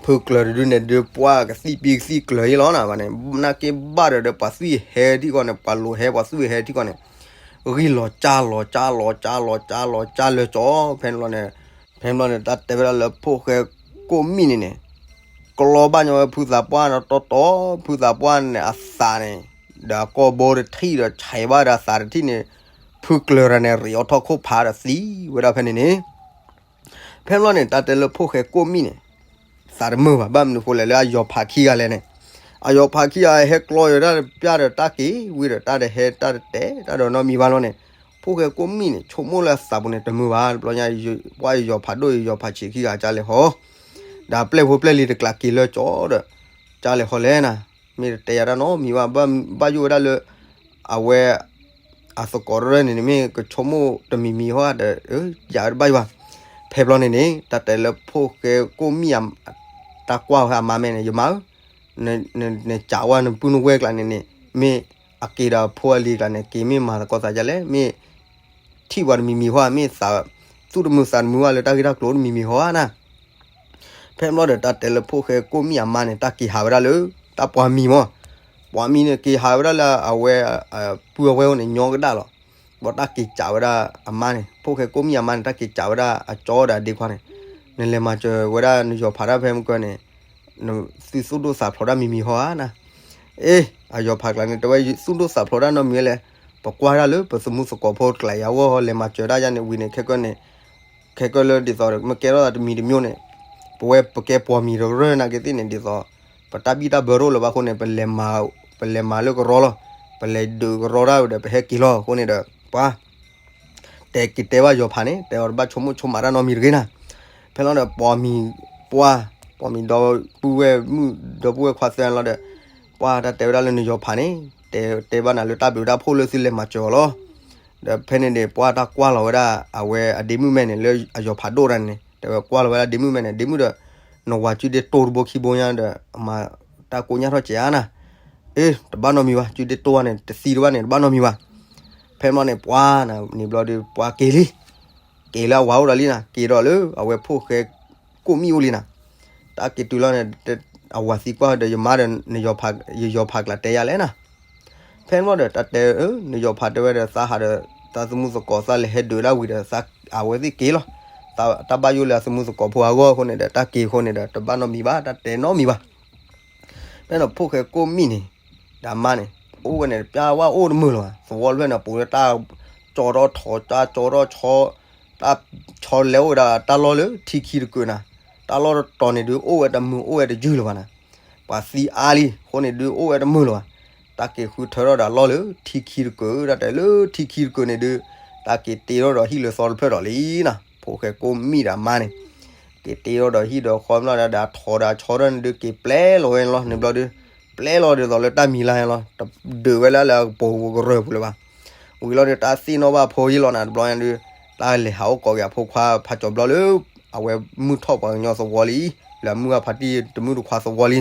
ဖုကျၢၤတဒုန့ၣ်ဒုးပှၢ်ကသံၣ်ပံကသံၣ်ကျၢၤယဲလီၤနၤဘၣ်န့ၣ်, နာ်က့ဘၣ်ဒီးဒီးပှၤသွံၣ်ဟဲထံကီၢ်န့ၣ် ပှၤလိၤဟဲပှၤသွံၣ်ဟဲထံကီၢ်န့ၣ်, ဂံၢ်လီၤကၢ်လီၤကၢ်လီၤကၢ်လီၤကၢ်လၢာ်ကၠီ ဖဲန့ၣ်ဘျီန့ၣ်, ဖဲန့ၣ်ဘျီန့ၣ် တၢ်တဲဝဲဒၣ်လၢဖိၣ်ဃဲကိၣ်မံၣ်န့ၣ်န့ၣ် ကျီဘၣ်ညီဝဲဖုသးပှၢ်နီတီတီ, ဖုသးပှၢ်န့ၣ်အသးန့ၣ်, ဒီးအကိာ်ဘိတထံၣ်ဒီးဆဲးဘၣ်ဒီးအသးတထံၣ်န့ၣ်, ဖုကျၢၤတဂၤန့ၣ် ရံးအီၣ်ထီၣ်ခိၣ်ဖးဒီးသံဝဲဒၣ်ဖဲန့ၣ်န့ၣ်, ဖဲန့ၣ်ဘျီန့ၣ် တၢ်တဲလၢဖိၣ်ဃဲကိၣ်မံၣ်န့ၣ်, သးတမုာ်ဘၣ် ဘၣ်မနုၤဃိလဲၣ်လၢအယီၤဖးခံဂၤလဲၣ်န့ၣ်, အယီၤဖးခံဂၤဟဲကျီယိၤဒၣ်ပျၢ်ဒီးတၢ်က့ၤဝံၤဒီးတၢ်တဟဲတၢ်တတဲတၢ်ဒီးနီတမံၤဘၣ်လီၤန့ၣ်, ဖိၣ်ဃဲကိၣ်မံၣ်န့ၣ် ဆိကမိၣ်လၢအသးပူၤန့ၣ် တမုာ်ဘၣ် တဘျီညါ, ပှၢ်ယီၤဖးဒိၣ်ယီၤဖးဆံးခံဂၤကၢ်လဲၤဟီ, ဒီးပျဲၢ်ဖိပျဲၢ်လံၤတကျးက့ၤလၢာ်ကၠီဒီး, ကၢ်လဲၤဟီလဲၣ်နၤ, မ့ၢ်တတဲယၤတၢ်နီတမံၤဘၣ်, ဘၣ်ယိၣ်ဝဲဒၣ်လၢ အဝဲ အသကိးတရၢၢ်န့ၣ်န့ၣ် မ့ၢ်ကဆိကမိၣ်တမံၤမံၤဟီဒီး, ယၤတဘၣ်ယဘၣ်, ဖဲဘျီန့ၣ်န့ၣ် တၢ်တဲလၢဖိၣ်ဃဲကိၣ်မံၣ် တၢ်ကွၢ်ဝဲအမါမဲာ်န့ၣ် ယမါဧၢ, နစးဝဲနပုၢ်နဝဲၢ်ကျါန့ၣ်န့ၣ် မ့ၢ်အက့ၤဒီးဖိအလံၤကျါန့ၣ် က့ၤမ့ၢ်မၤသကိးသးဒ်လဲၣ် မ့ၢ် ထံၣ်ပှၤတမံၤမံၤဟီ မ့ၢ်သး သူၣ်တမုာ်သးတမုာ်ဘၣ်လၢတၢ်ဂ့ၢ်တၢ်ကျိၤတမံၤမံၤဟီဧါနၤ. ဖဲဘျီဒီးတၢ်တဲလၢဖိၣ်ဃဲကိၣ်မံၣ်အမါန့ၣ် တၢ်က့ၤဟးဝဲဒၣ်လၢ တၢ်ပှၤမံၤမး, ပှၤမံၤန့ၣ်က့ၤဟးဝဲဒၣ်လၢအဝဲ ပုၢ်အဝဲၢ်အိၣ်န့ၣ်ညီကဒၣ်လီၤ. ဘျီတၢ်က့ၤစးဝဲဒၣ်အမါန့ၣ် ဖိၣ်ဃဲကိၣ်မံၣ်အမါန့ၣ် တၢ်က့ၤစးဝဲဒၣ်အကၠီဒီးအဒ့ခွါန့ၣ်, နလဲၤမၤစၢၤဝဲဒၣ်နယီၤဖးတၢ်ဖဲမုၢ်ကၢန့ၣ် သုသူၣ်ဒိၣ်သးဖျိးတၢ်မံၤမံၤဟီဧါနၤ. အ့ အယီၤဖးကျါန့ၣ် တဲဝဲသုၣ်ဒိၣ်သးဖျိးတၢ်နီတမံၤလဲၣ်, ပကွၢ်ဒၣ်လၢပသမူသကိးဖိကျါယၤဂီၢ် လဲၤမၤစၢၤဒၣ်ယၤန့ၣ်ဝံၤန့ၣ် ခဲကၢန့ၣ် ခဲကၢလၢဒ်သိးမ့ၢ်ကဲထီၣ်သးတမံၤတမံၤန့ၣ် ပဝဲပကဲပှၤမံၤတရၢၢ်နာ်က့သ့ၣ်န့ၣ် ဒ်သိး ပတၢ်ဘံၣ်တၢ်ဘၢတအိၣ်လၢၤဘၣ်အဃိန့ၣ် ပလဲၤမၤလၢကရီလီၤ, ပလဲၤဒုးကရီတၢ်ဒီးပဟဲက့ၤလီၤအဃိန့ၣ်ဒီး ပှၤ တဲက့ၤတဲဘၣ်ယီၤဖးန့ၣ် တဲအီၤတဘၣ်ဆိကမိၣ်ဆိကမးတၢ်နီတမံၤတဂ့ၤနၤ. ဖဲလီၤဒီးပှၤမံၤပှၢ်, ပှၤမံၤဒီပုၢ်ဝဲၢ်မုၣ်ဒီပုၢ်ဝဲၢ်ခွါသၢလီၤဒီး ပှၤတၢ်တဲဝဲဒၣ်လၢနယီၤဖးန့ၣ် တဲတဲဘၣ်နၤလၢတၢ်ဘျုးတၢ်ဖှိၣ်လၢသုလဲၤမၤစၢၤအီၤလီၤ. ဒီးဖဲန့ၣ်န့ၣ် ပှၤတၢ်ကွၢ်လီၤဝဲဒၣ် အဝဲအဒ့မုၣ်မဲာ်န့ၣ် လၢအယီၤဖးဒိၣ်တၢ်န့ၣ် တဲဝဲကွၢ်လီၤဝဲဒၣ်ဒ့မုၣ်မဲာ်န့ၣ် ဒ့မုၣ်ဒီး နဝၤစုဒ့တိၢ်တဘိခံဘိညါဒီး အမၤတၢ်ကိးညါထီၣ်ကဲးဧါနၤ. အ့ တဘၣ်နီတမံၤဘၣ်, စုဒ့တိၢ်ဝဲန့ၣ် တသံတဘၣ်န့ၣ် တဘၣ်နီတမံၤဘၣ်. ဖဲမီန့ၣ် ပှၤနၤန့ၣ်ဘျီဒီး ပှၤက့ၤလံ, က့ၤလၢအဝၤအိၣ်ဒီးလံနၤ, က့ၤဒီးလၢအဝဲဖိၣ်ဃဲကိၣ်မံၣ်အိၣ်လံနၤ. တၢ်က့ၤတုၤလီၤန့ၣ် အဝၤသံကွၢ်ဒီး ယမါဒီး ယယီၤဖးကျါတဲယၤလဲၣ်နၤ. ဖဲမီဒီး တၢ်တဲ နယီၤဖးတဲဝဲဒီး သးဟးဒီး သးသမူသကိး သးလဲၤဟဲဒုးဒၣ်ဝံၤဒီး သးအဝဲသ့ၣ်က့ၤလီၤ. တၢ်ဘၣ်ယိၣ်လၢအသမူသကိးဖိအဂီၢ်အဃိန့ၣ်ဒီး တၢ်က့ၤအဃိန့ၣ်ဒီး တဘၣ်နီတမံၤဘၣ်, တၢ်တဲနီတမံၤဘၣ်. ဖဲန့ၣ်ဖိၣ်ဃဲကိၣ်မံၣ်န့ၣ် ဒီးအမါန့ၣ် အိၣ်ဝဲန့ၣ် တပျၢ်ဝဲအိၣ်တမုာ်လၢၤဘၣ်, သဝီတဖျၢၣ်န့ၣ် ပူၤလၢတၢ်ကၠီထီၣ်ထီ တၢ်ကၠီထီၣ်ဆီ တၢ်ဆီလဲၤအိၣ်ဝဲဒၣ်တၢ်လီၢ်လၢထံခံတကုာ်နၤ, တၢ်လီၢ်တတီၤန့ၣ်ဒုး အိၣ်ဝဲတမုာ်အိၣ်ဝဲတယုၢ်လၢၤဘၣ်နၤ. ပှၤသံအါလံအဃိန့ၣ်ဒုး အိၣ်ဝဲတမုာ်လၢၤဘၣ်. တၢ်က့ၤဃုထၢထီၣ်ဒီးအလီၢ်လၢထံခံတကုာ်, တၢ်တဲလၢထံခံတကုာ်န့ၣ်ဒုး တၢ်က့ၤတ့ထီၣ်ဒီးဟံၣ်လၢသီတဖျၢၣ်ဒီးလံနၤ, ဖိၣ်ဃဲကိၣ်မံၣ်ဒီးအမါန့ၣ် က့ၤတ့ထီၣ်ဒီးဟံၣ်ဒီးဃီမ့ၢ်ဒီး ဒီးအထိးဒီးအဆီထီၣ်န့ၣ်ဒုး က့ၤပျဲလီၤဝဲန့ၣ်လီၤ. န့ၣ်ဘျီဒုး ပျဲလီၤဒ်သိးလၢတၢ်မံၤလါန့ၣ်လီၤ, တဒုးဝဲလၢလၢအကပိာ်ကရၢၢ်ပူၤလၢၤဘၣ်. ဝံၤလီၤဒီး တၢ်သ့ၣ်နီၣ်ဘၣ်အဖိယ့ၢ်လီၤနၤ, တဘျီညါဒုး တၢ်လဲၤဟးအိၣ်ကိးက့ၤအဖိခွါဖးကၠီၤဘျီလၢ အဝဲမုၢ်ထီၣ်ပှၤကညီသဝီလံ, လၢအမုၢ်ဂၤဖးတံၢ်တမုၢ်တခွါသဝီလံ.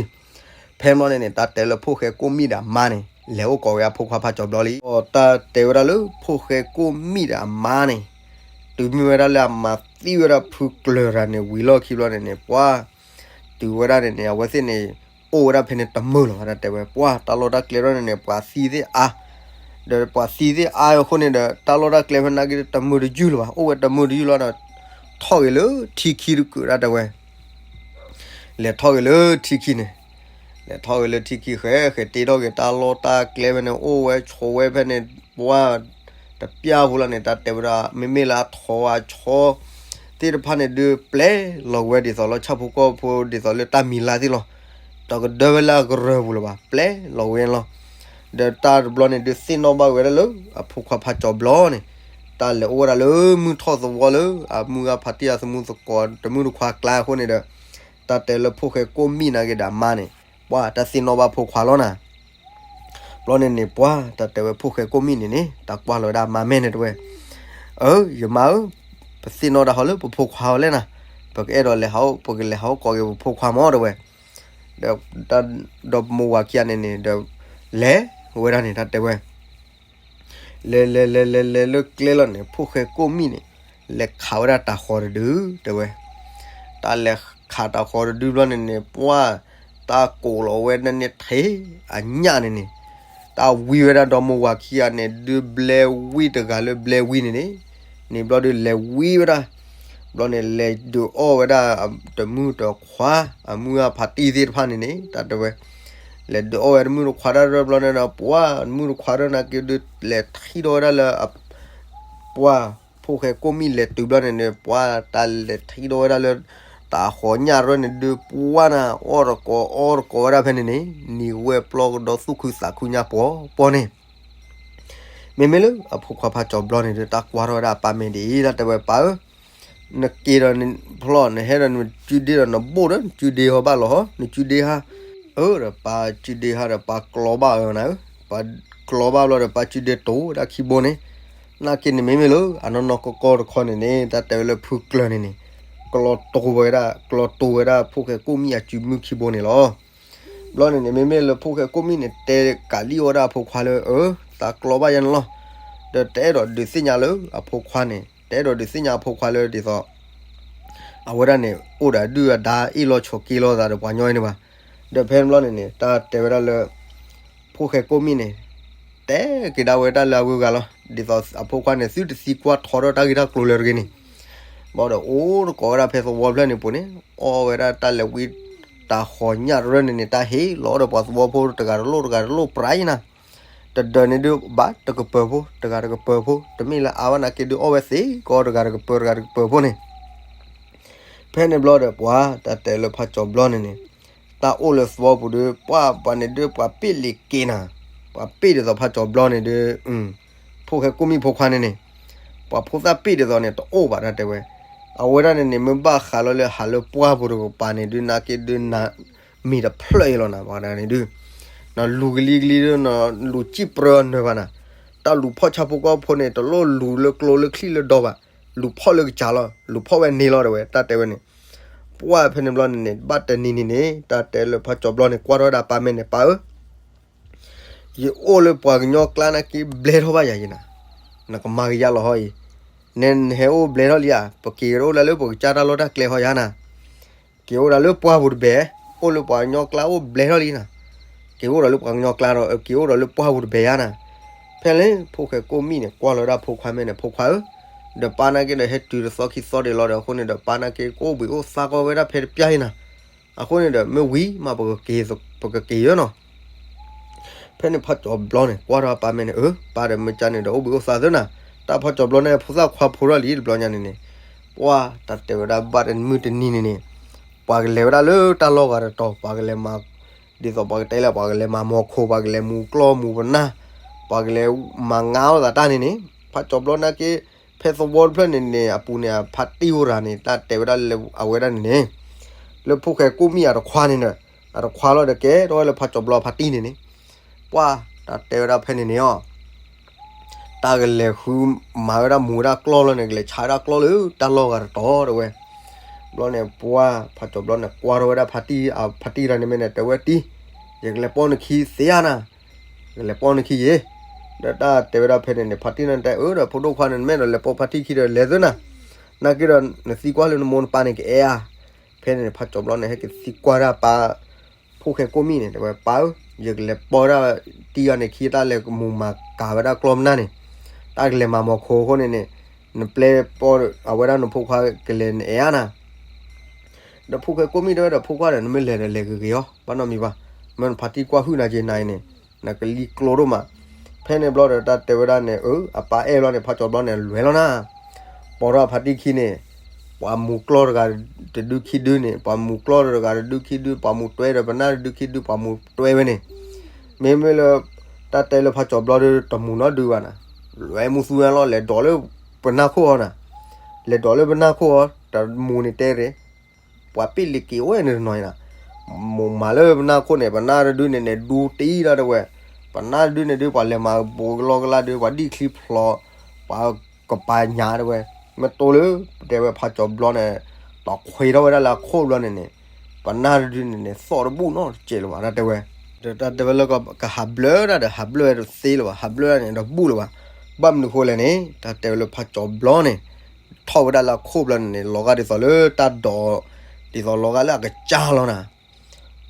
ဖဲမီန့ၣ်န့ၣ် တၢ်တဲလၢဖိၣ်ဃဲကိၣ်မံၣ်ဒီးအမါန့ၣ် လဲၤအိၣ်ကိးက့ၤအဖိခွါဖးကၠီၤဘျီလံ. ဒီးတၢ်တဲဝဲဒၣ်လၢဖိၣ်ဃဲကိၣ်မံၣ်ဒီးအမါန့ၣ် တုၤမ့ၢ်ဝဲဒၣ်လၢအမၤသံဝဲဒၣ်ဖုကျၢၤတၢ်န့ၣ် ဝံၤလီၢ်ခံဘျီန့ၣ်န့ၣ် ပှၤ တုၤဝဲဒၣ်န့ၣ်န့ၣ် အဝဲသ့ၣ်န့ၣ် အိၣ်ဝဲဒၣ်ဖဲန့ၣ်တမုာ်လၢၤဘၣ်, တၢ်တဲဝဲ ပှၤတၢ်လီၢ်တၢ်ကျဲထီၣ်န့ၣ်န့ၣ် ပှၤသံသ့ၣ်အါ, ဒီးပှၤသံသ့ၣ်အါအဃိန့ၣ်ဒီး တၢ်လီၢ်တၢ်ကျဲဖဲနာ်က့တမုာ်တယုၢ်လၢၤဘၣ်, အိၣ်ဝဲတမုာ်တယုၢ်လီၤဒီး ထီၣ်က့ၤလၢထံခံတကုာ်ဒၣ်တဲဝဲ လဲၤထီၣ်က့ၤလၢထံခံန့ၣ်, လဲၤထီၣ်က့ၤလၢထံခံ ဃဲဃဲတ့ထီၣ်က့ၤတၢ်လီၢ်တၢ်ကျဲဖဲန့ၣ် အိၣ်ဝဲဆိးဝဲဖဲန့ၣ် ပှၤ တပျၢ်ပူၤလီၤန့ၣ် တၢ်တဲဝဲဒၣ် မ့မ့ၢ်လၢအထိးအဆီ သ့ၣ်တဖၣ်န့ၣ်ဒုး ပျဲလီၤဝဲဒ်သိးလၢဆၣ်ဖိကီၢ်ဖိ ဒ်သိးလၢတၢ်မံၤလါသ့ၣ်လီၤ. တကဒၢဝဲလၢအကရၢၢ်ပူၤလၢၤဘၣ်, ပျဲလီၤဝဲန့ၣ်လီၤ. ဒီးတၢ်တဘျီန့ၣ်ဒုး သ့ၣ်နီၣ်ဘၣ်ဝဲဒၣ်လၢ အဖိခွါဖးကၠီၤဘျီန့ၣ် တၢ်လဲၤအိၣ်ဝဲဒၣ်လၢမုၢ်ထီၣ်သဝီလၢ အမုၢ်ဂၤဖးတံၢ်အသမူသကိးတမုၢ်တခွါကျါအဃိန့ၣ်ဒီး တၢ်တဲလၢဖိၣ်ဃဲကိၣ်မံၣ်နာ်က့ဒီးအမါန့ၣ် ပှၤတၢ်သ့ၣ်နီၣ်ဘၣ်ဖိခွါလီၤနၤ. ဘျီန့ၣ်န့ၣ် ပှၤတၢ်တဲဝဲဖိၣ်ဃဲကိၣ်မံၣ်န့ၣ်န့ၣ် တၢ်ကွၢ်လီၤဝဲဒၣ်အမါမဲာ်န့ၣ်တဲဝဲ, အၢ ယမါဧၢ, ပသ့ၣ်နီၣ်တၢ်ဟီလၢပဖိခွါအီၤလဲၣ်နၤ, ပကအဲၣ်ဒိးလဲၤဟးအိၣ် ပကလဲၤဟးအိၣ်ကိးက့ၤပဖိခွါမးတဲဝဲ. ဒီး ဒီးမိၢ်ဝၤခံဂၤန့ၣ်န့ၣ်ဒီး လဲၤဝဲဒၣ်န့ၣ် တၢ်တဲဝဲ လဲၤလဲၤလဲၤလဲၤလဲၤလၢကျဲလီၤန့ၣ် ဖိၣ်ဃဲကိၣ်မံၣ်န့ၣ် လဲၤခးဝဲဒၣ်တၤဃီၤတဒုတဲဝဲ. တၢ်လဲၤခးတၤဃီၤတဒုဘျီန့ၣ်န့ၣ် ပှၤ တၢ်ကိးလီၤဝဲဒၣ်န့ၣ်ထဲအညၣ်န့ၣ်န့ၣ် တၢ်ဝံဝဲဒၣ်ဒီးမိၢ်ဝၤခံဂၤန့ၣ် ဒုးဘျဲဝံတဂၤလၢဘျဲဝံန့ၣ်န့ၣ် န့ၣ်ဘျီဒုးလဲၤဝံဝဲဒၣ် ဘျီန့ၣ် လဲၤဒုးအီၣ်ဝဲဒၣ်တမုၢ်တခွါ အမုၢ်ဂၤဖးတံၢ်သ့ၣ်တဖၣ်န့ၣ်န့ၣ် တၢ်တဲဝဲ လဲၤဒုးအီၣ်ဝဲတမုၢ်တခွါတၢ်တဘျီန့ၣ်ဒီး ပှၤတမုၢ်တခွါတၢ်နာ်က့ဒုး လဲၤထံၣ်ထီၣ်ဝဲဒၣ်လၢ ပှၤ ဖိၣ်ဃဲကိၣ်မံၣ်လဲၤတုၤဘျီန့ၣ်န့ၣ် ပှၤတၢ်လဲၤထံၣ်ထီၣ်ဝဲဒၣ်လၢ တၤဃီၤညၣ်ရၢၢ်န့ၣ်ဒုး ပှၤနၤ အီၣ်တကိးအီတကိးဝဲဒၣ်ဖဲန့ၣ်န့ၣ် နံၤဝဲပျီကဒီသူၣ်ခုသးခုညါပှီၤပှီၤန့ၣ် မ့မ့ၢ်လၢအဖိခွါဖးကၠီၤဘျီန့ၣ်ဒုး တၢ်ကွၢ်ထီၣ်ဝဲဒၣ်အပၢ်မဲာ်ဒ်အံၤ တၢ်တဲဝဲပၢ်ဧၢ နက့ၤဒီးဖျီၣ် နဟဲဒီးနစုဒ့ဒီးနဘိၣ်ဒီး နစုဒ့ဟီဘၣ်လီၤဟီ နစုဒ့ဟါ အၢ ဒီးပၢ်စုဒ့ဟါဒီးပၢ်ကျီဘၣ်အီၤနၤဧၢ ပၢ်ကျီဘၣ်ဘျီဒီး ပၢ်စုဒ့တိၤဝဲဒၣ်ခံဘိန့ၣ် နာ်က့န့ၣ်မ့မ့ၢ်လၢ အနီၢ်နီၢ်ကီၢ်ကီၢ်တခီန့ၣ်န့ၣ် တၢ်တဲဝဲလၢဖုကျၢၤန့ၣ်န့ၣ် ကျီတိၤဝဲဒၣ် ကျီတိၤဝဲဒၣ်ဖိၣ်ဃဲကိၣ်မံၣ်အစုမုၢ်ခံဘိန့ၣ်လီၤ. ဘျီန့ၣ်န့ၣ် မ့မ့ၢ်လၢဖိၣ်ဃဲကိၣ်မံၣ်န့ၣ် တဲကးလံၣ်အီၣ်ဝဲဒၣ်အဖိခွါလၢ အၢ သးကျီဘၣ်ယဲန့ၣ်လီၤ. ဒီးတအဲၣ်ဒိးဒုးသ့ၣ်ညါလၢအဖိခွါန့ၣ် တအဲၣ်ဒိးဒုးသ့ၣ်ညါအဖိခွါလၢဒ်သိး အဝဲဒၣ်န့ၣ် အိၣ်ဒီးဒုၣ်အဒါအ့ၣ်လိာ်ဆိးက့လိာ်သးဒီးပှၤညီအံၤန့ၣ်ဘၣ်. ဒီးဖဲန့ၣ်ဘျီန့ၣ်န့ၣ် တၢ်တဲဝဲဒၣ်လၢ ဖိၣ်ဃဲကိၣ်မံၣ်န့ၣ် တဲက့ၤဒၣ်ဝဲတၢ်လၢအဂုၤအဂၤလီၤ. ဒ်သိးအဖိခွါန့ၣ် သုတသံကွၢ်ထီထီၣ်တၢ်ဂ့ၢ်တၢ်ကျိၤလၢတဂ့ၤန့ၣ် ဘၣ်ဒီးအိၣ်တကိးဝဲဒၣ်ဖဲသဝီဖျၢၣ်န့ၣ်ပူၤန့ၣ် အီၣ်ဝဲဒၣ်တၢ်လဲၤဝံတၢ်ဟ့ၣ်လီၤဒီးပှၤသဝီဖိတဂၤတလိၣ်တဂၤတလိၣ်ပြးအံၤနၤ. တဒၢးန့ၣ်ဒုးဘၣ်တကပၤဖိ တဂၤတကပၤဖိ တမ့ၢ်လၢအါဘၣ်နာ်က့ဒုးအီၣ်ဝဲသ့ကီးတဂၤတကပၤတဂၤတကပၤဖိန့ၣ် ဖဲန့ၣ်ဘျီဒီးပှၤတၢ်တဲလၢဖးကၠီၤဘျီန့ၣ်န့ၣ် တၢ်အိၣ်လၢသဝီပူၤဒုး ပှၤပှၤန့ၣ်ဒုး ပှၤပ့ၢ်လံၤက့ၤနၤ, ပှၤပ့ၢ်ဒ်သိးဖးကၠီၤဘျီန့ၣ်ဒုး ဖိၣ်ဃဲကိၣ်မံၣ်ဖိခွါန့ၣ်န့ၣ် ပှၤဖိသၣ်ပ့ၢ်ဒ်သိးန့ၣ် တအိၣ်ဘၣ်တၢ်တဲဝဲ. အဝဲဒၣ်န့ၣ်န့ၣ် မ့ၢ်ဘၣ်ဃးလီၤလၢဟးလၢပှၢ်ပူၤတကပၤန့ၣ်ဒုး နာ်က့ဒုးနၤ မ့ၢ်တဖျၢၣ်အံၤလီၤနၤ ပှၤဒၣ်န့ၣ်ဒုး နလူၤကလံကလံဒုး နလူၤစံၣ်ပြၢနၢၤဘၣ်နၤ, တၢ်လူၤဖီၣ်ဆၣ်ဖိကီၢ်ဖိန့ၣ် တလိၣ်လူၤလၢကျိလၢချံလၢဒီဘၣ်, လူၤဖီၣ်လၢကစၢ်လီၤ, လူၤဖီၣ်ဝဲန့ၣ်လီၤတဲဝဲ တၢ်တဲဝဲန့ၣ်. ပှၢ်ဖဲန့ၣ်ဘျီန့ၣ်န့ၣ် ဘၣ်တနံၤန့ၣ်န့ၣ် တၢ်တဲလၢဖးကၠီၤဘျီန့ၣ် ကွၢ်ထီၣ်ဝဲဒၣ်ပၢ်မဲာ်န့ၣ် ပၢ်ဧၢ ယအိၣ်လၢပှၤကညီကျါနာ်က့ဘျဲထီၣ်ဘၣ်ယၤယနၤ, နကမၤကယၤလီၤဟီအံၤ, နဟဲအိၣ်ဘျဲထီၣ်လံဧါ, ပက့ၤအိၣ်ဒၣ်လၢပကစၢ်တၢ်လီၢ်တၢ်ကျဲဟီယၤနၤ, က့ၤအိၣ်ဒၣ်လၢပှၢ်ပူၤတဘဲ, အိၣ်လၢပှၤကညီကျါအိၣ်ဘျဲထီၣ်လံနၤ, က့ၤအိၣ်ဒီးလၢပှၤကညီကျါဒီး က့ၤအိၣ်ဒီးလၢပှၢ်ပူၤတဘဲယၤနၤ. ဖဲလၢဖိၣ်ဃဲကိၣ်မံၣ်န့ၣ် ကွၢ်လီၤဝဲဒၣ်ဖိခွါမဲာ်န့ၣ် ဖိခွါဧၢ, ဒီးပၢ်နာ်က့ဒီးဟဲတုၤတသီခံသီဒံးလီၤဒီးအဃိန့ၣ်ဒီး ပၢ်နာ်က့ကအိၣ်ဘှံးအိၣ်သါကီၢ်ဝဲဒၣ်ဖဲတပျၢ်အံၤနၤ, အဃိန့ၣ်ဒီး မ့ၢ်ဝံၤမး ပကက့ၤဧၢနီၤ. ဖဲန့ၣ်ဖးကၠီၤဘျီန့ၣ် ကွၢ်ထီၣ်ပၢ်မဲာ်န့ၣ် အၢ ပၢ်ဒီးမ့ၢ်ကန့ၣ်ဒီး အိၣ်ဘှံးအိၣ်သါသ့နၤ, တၢ်ဖးကၠီၤဘျီန့ၣ် ဖိသၣ်ခွါဖိထီၣ်လံတဘျီညါန့ၣ်န့ၣ်, ပှၢ်တၢ်တဲဝဲဒၣ်ဘၣ်တမုၢ်တနံၤန့ၣ်န့ၣ်, ပှၤကလဲၤဝဲဒၣ်လၢတၢ်လီၢ်ဂၤတတီၤ ပှၤကလဲၤမၤ, ဒ်သိးပှၤကတဲလၢ ပှၤကလဲၤမၤမီၤခိၣ် ပှၤကလဲၤမူၤကျီၢ်မူၤပနၢ်, ပှၤကလဲၤမၤငါအီၣ်သးတၢ်န့ၣ်န့ၣ်, ဖးကၠီၤဘျီနာ်က့, ဖဲသဝီတဖျၢၣ်န့ၣ်န့ၣ် အပူၤန့ၣ် အဖါတံၢ်အိၣ်တဂၤန့ၣ် တၢ်တဲဝဲဒၣ်လၢအဝဲဒၣ်န့ၣ်န့ၣ်, လၢဖိၣ်ဃဲကိၣ်မံၣ်အတခွါန့ၣ်ဒီး, အတခွါလီၤဒီးကဲထီၣ်ဝဲလၢဖးကၠီၤဘျီဖါတံၢ်န့ၣ်န့ၣ်, ပှၢ်တၢ်တဲဝဲဒၣ်ဖဲန့ၣ်န့ၣ်အီၤ တၢ်ကလဲၤဃုမၤဝဲဒၣ်မူၤဝဲဒၣ်ကျီၢ်လီၤန့ၣ် ကလဲၤဆါဝဲဒၣ်ကျီၢ်လၢတၢ်လီၢ်ဂၤတတီၤတဲဝဲ. ဘျီန့ၣ် ပှၢ်ဖးကၠီၤဘျီန့ၣ် ကွၢ်ထီၣ်ဝဲဒၣ်ဖါတံၢ်, ဖါတံၢ်တဂၤန့ၣ်မ့ၢ်န့ၣ် တဲဝဲတံၢ်, ယကလဲၤပိာ်နခံသ့ဧါနၤ, ယကလဲၤပိာ်နခံယ့ၤ. ဒီးတၢ်တဲဝဲဒၣ်ဖဲန့ၣ်န့ၣ် ဖါတံၢ်န့ၣ်တဲအၢဒီး ဖိဒိၣ်ခွါန့ၣ် နမ့ၢ်အဲၣ်ဒိးလဲၤပိာ်ဖါတံၢ်ခံဒီးလဲၤသ့နၤ, နာ်က့ဒီး နသံကွၢ်လၢနမိၢ်နပၢ်န့ၣ်ကအဲၣ်ဧါ. ဖဲန့ၣ်န့ၣ် ဖးကၠီၤဘျီန့ၣ် ဟဲက့ၤသံကွၢ်ဒၣ်ပၢ် ဖိၣ်ဃဲကိၣ်မံၣ်န့ၣ် တဲဝဲ ပၢ်ဧၢ, ယကလဲၤပိာ်ဒၣ်တံၢ်အီၤန့ၣ်ခံ တၢ်လဲၤကမူၤမၤကၤဝဲဒၣ်ကျီၢ်မနၢ်န့ၣ်, တၢ်ကလဲၤမၤမီၤခိၣ်အဃိန့ၣ်န့ၣ်, နပျဲပိာ်အဝဲဒၣ်နဖိခွါကလဲၤနအဲၣ်ဧါနၤ. ဒီးဖိၣ်ဃဲကိၣ်မံၣ်တဲဝဲဒီး ဖိခွါဒီး နမ့ၢ်လဲၤဒီးလဲၤဂ့ၤဂ့ၤအီၤ ဘၣ်နီတမံၤဘၣ်, မ့ၢ်နဖါတံၢ်ကွၢ်ဟုၣ်နၤက့ၤနၤအံၤန့ၣ်, နကလံၤကျိဒိၣ်မး. ဖဲန့ၣ်ဘျီဒီး တၢ်တဲဝဲဒၣ်န့ၣ် အၢ အပၢ်အဲၣ်ဘျီန့ၣ် ဖးကၠီၤဘျီန့ၣ် လဲၤလီၤနၤ, ပိာ်ထီၣ်ဖါတံၢ်ခံန့ၣ်, ပှၤမူၤကျီၢ်တဂၤတဒုခံဒုန့ၣ်, ပှၤမူၤကျီၢ်တဂၤတဒုခံဒု, ပှၤမူၤတွဲဒီးပနၢ်တဒုခံဒု, ပှၤမူၤတွဲဝဲန့ၣ်, မ့မ့ၢ်လၢ တၢ်တဲလၢဖးကၠီၤဘျီဒီး တမူၤနီတဒုဘၣ်နၤ, လဲၤမူၤသူဝဲလီၤ လဲၤဒိးလၢပနၢ်ခိၣ်အီၤနၤ, လဲၤဒိးလၢပနၢ်ခိၣ်အီၤ တမူၤန့ၣ်တဲရ့ၣ် ပှၤပ့ၢ်လံၤက့ၤအိၣ်ဝဲန့ၣ်တနီၤအံၤနၤ, မူၤမၤလၢပနၢ်ခိၣ်န့ၣ် ပနၢ်တဒုန့ၣ်န့ၣ် ဒူတံၢ်ဒၣ်တဲဝဲ, ပနၢ်တဒုန့ၣ်ဒုး ပှၤလဲၤမၤဘိးကလီကလါဒုး ပှၤဒံၣ်ချံဖျိး, ပှၤကပာ်ညါတဲဝဲ, မ့ၢ်တိလၢတဲဝဲဖးကၠီၤဘျီန့ၣ်, တီၢ်ခွဲးထီၣ်ဝဲဒၣ်လၢအခိၣ်ဘျီန့ၣ်န့ၣ်, ပနၢ်တဒုန့ၣ်န့ၣ် သီၣ်တဘူၣ်နီတစဲးလၢၤဘၣ် တၢ်တဲဝဲ, ဒီးတၢ်တဲဝဲလၢကဟးဘျၢဒၣ်ဒီး ဟးဘျၢဝဲတသ့လၢၤဘၣ်, ဟးဘျၢဒၣ်န့ၣ်ဒီးဘူၣ်လၢၤဘၣ်. ဘၣ်မနုၤဃိလဲၣ်န့ၣ် တၢ်တဲဝဲလၢဖးကၠီၤဘျီန့ၣ် ထီၣ်ဝဲဒၣ်လၢအခိၣ်ဘျီန့ၣ်န့ၣ် လီၤဂာ်ဒ်သိးလၢတၢ်ဒိး, ဒ်သိးလီၤဂာ်လၢအကစၢ်လီၤနၤ,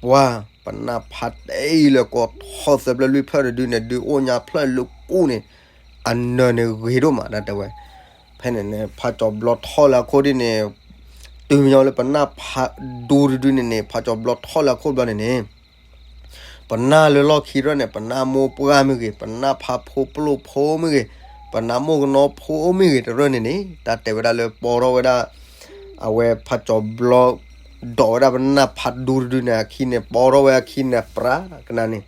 ပှၤ ပနၢ်ဖးတအံၤလၢကိးထီၣ်သၢဖျၢၣ်လွံၢ်ဖျၢၣ်တဒုန့ၣ်ဒုး အိၣ်ညါဖျၢၣ်လၢကူၣ်န့ၣ်, အနၢၤန့ၣ်ဂ့ၤဒိၣ်မး တၢ်တဲဝဲ. ဖဲန့ၣ်န့ၣ် ဖးကၠီၤဘျီထီၣ်လၢအခိၣ်ဒ်န့ၣ်, တုၤမညီလၢပနၢ်ဖးဒူတဒုန့ၣ်န့ၣ် ဖးကၠီၤဘျီထီၣ်လၢအခိၣ်ဘျီန့ၣ်န့ၣ် ပနၢ်လၢလီၢ်ခံရဲၣ်န့ၣ် ပနၢ်မိၢ်ပှၢ်မ့ၢ်ဂ့ၤ, ပနၢ်ဖးဖိပျိၢ်ဖိမ့ၢ်ဂ့ၤ, ပနၢ်မိၢ်ကနီဖိမ့ၢ်ဂ့ၤတရၢၣ်န့ၣ်န့ၣ် တၢ်တဲဝဲဒၣ်လၢပီထီၣ်ဝဲဒၣ်, အဝဲဖးကၠီၤဘျီ ဒိးဝဲဒၣ်ပနၢ်ဖးဒူတဒုန့ၣ် အခံန့ၣ် ပီထီၣ်ဝဲအခံန့ၣ်ပြးကနၣ်န့ၣ်,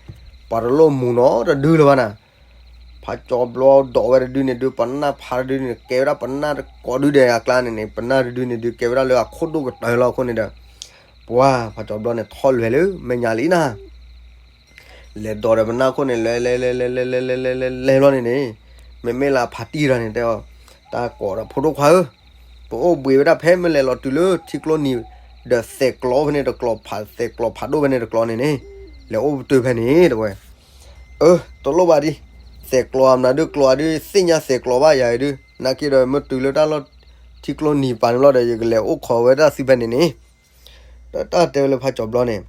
ပှၤတလိၣ်မူၤနီတဒုလၢၤဘၣ်နၤ. ဖးကၠီၤဘျီဒိးဝဲတဒုန့ၣ်ဒုး ပနၢ်ဖးတဒုန့ၣ် ကဲဝဲဒၣ်ပနၢ်တကိးဒုဒဲးအကျါန့ၣ်န့ၣ် ပနၢ်တဒုန့ၣ်ဒုး ကဲဝဲဒၣ်လၢအခိၣ်ဒိၣ်ကတၢၢ်လီၤအဃိန့ၣ်ဒီး, ပှၤဖးကၠီၤဘျီန့ၣ် ထီၣ်လဲၤလၢမဲာ်ညါလံနၤ လဲၤဒိးဒီးပနၢ်ခိၣ်န့ၣ် လဲၤလဲၤလဲၤလဲၤလဲၤလဲၤလဲၤလဲၤလဲၤလဲၤဘျီန့ၣ်န့ၣ်, မ့မ့ၢ်လၢအဖါတံၢ်တဂၤန့ၣ်တဲအီၤ, တၢ်ကိးဒီးဖိဒိၣ်ခွါဧၢ, ပအိၣ်ဘှံးဝဲဒၣ်ဖဲမ့ၢ်လဲၤလီၤတုၤလၢထံကျိနံၤ, ဒီးသဲးကျိဖဲန့ၣ်တကျိဖး, သဲးကျိဖးဒိၣ်ဖဲန့ၣ်တကျိန့ၣ်န့ၣ်, လဲၤအိၣ်ပတုာ်ဖဲန့ၣ် တဲဝဲ. အၢ တလိၣ်ဘၣ်ဒံး, သဲးကျိးအမနုၤဒုး ကျိးအဒုး သ့ၣ်ညါသဲးကျိးဘၣ်ယၤအံၤဒုး နာ်က့ဒီး မ့ၢ်တုၤလၢတၢ်လီၢ်ထံကျိနံၤပၤန့ၣ်လီၤဒီး ယကလဲၤအိၣ်ခိးဝဲဒၣ်သုဖဲန့ၣ်န့ၣ် ဒီးတၢ်တဲဝဲလၢဖးကၠီၤဘျီန့ၣ်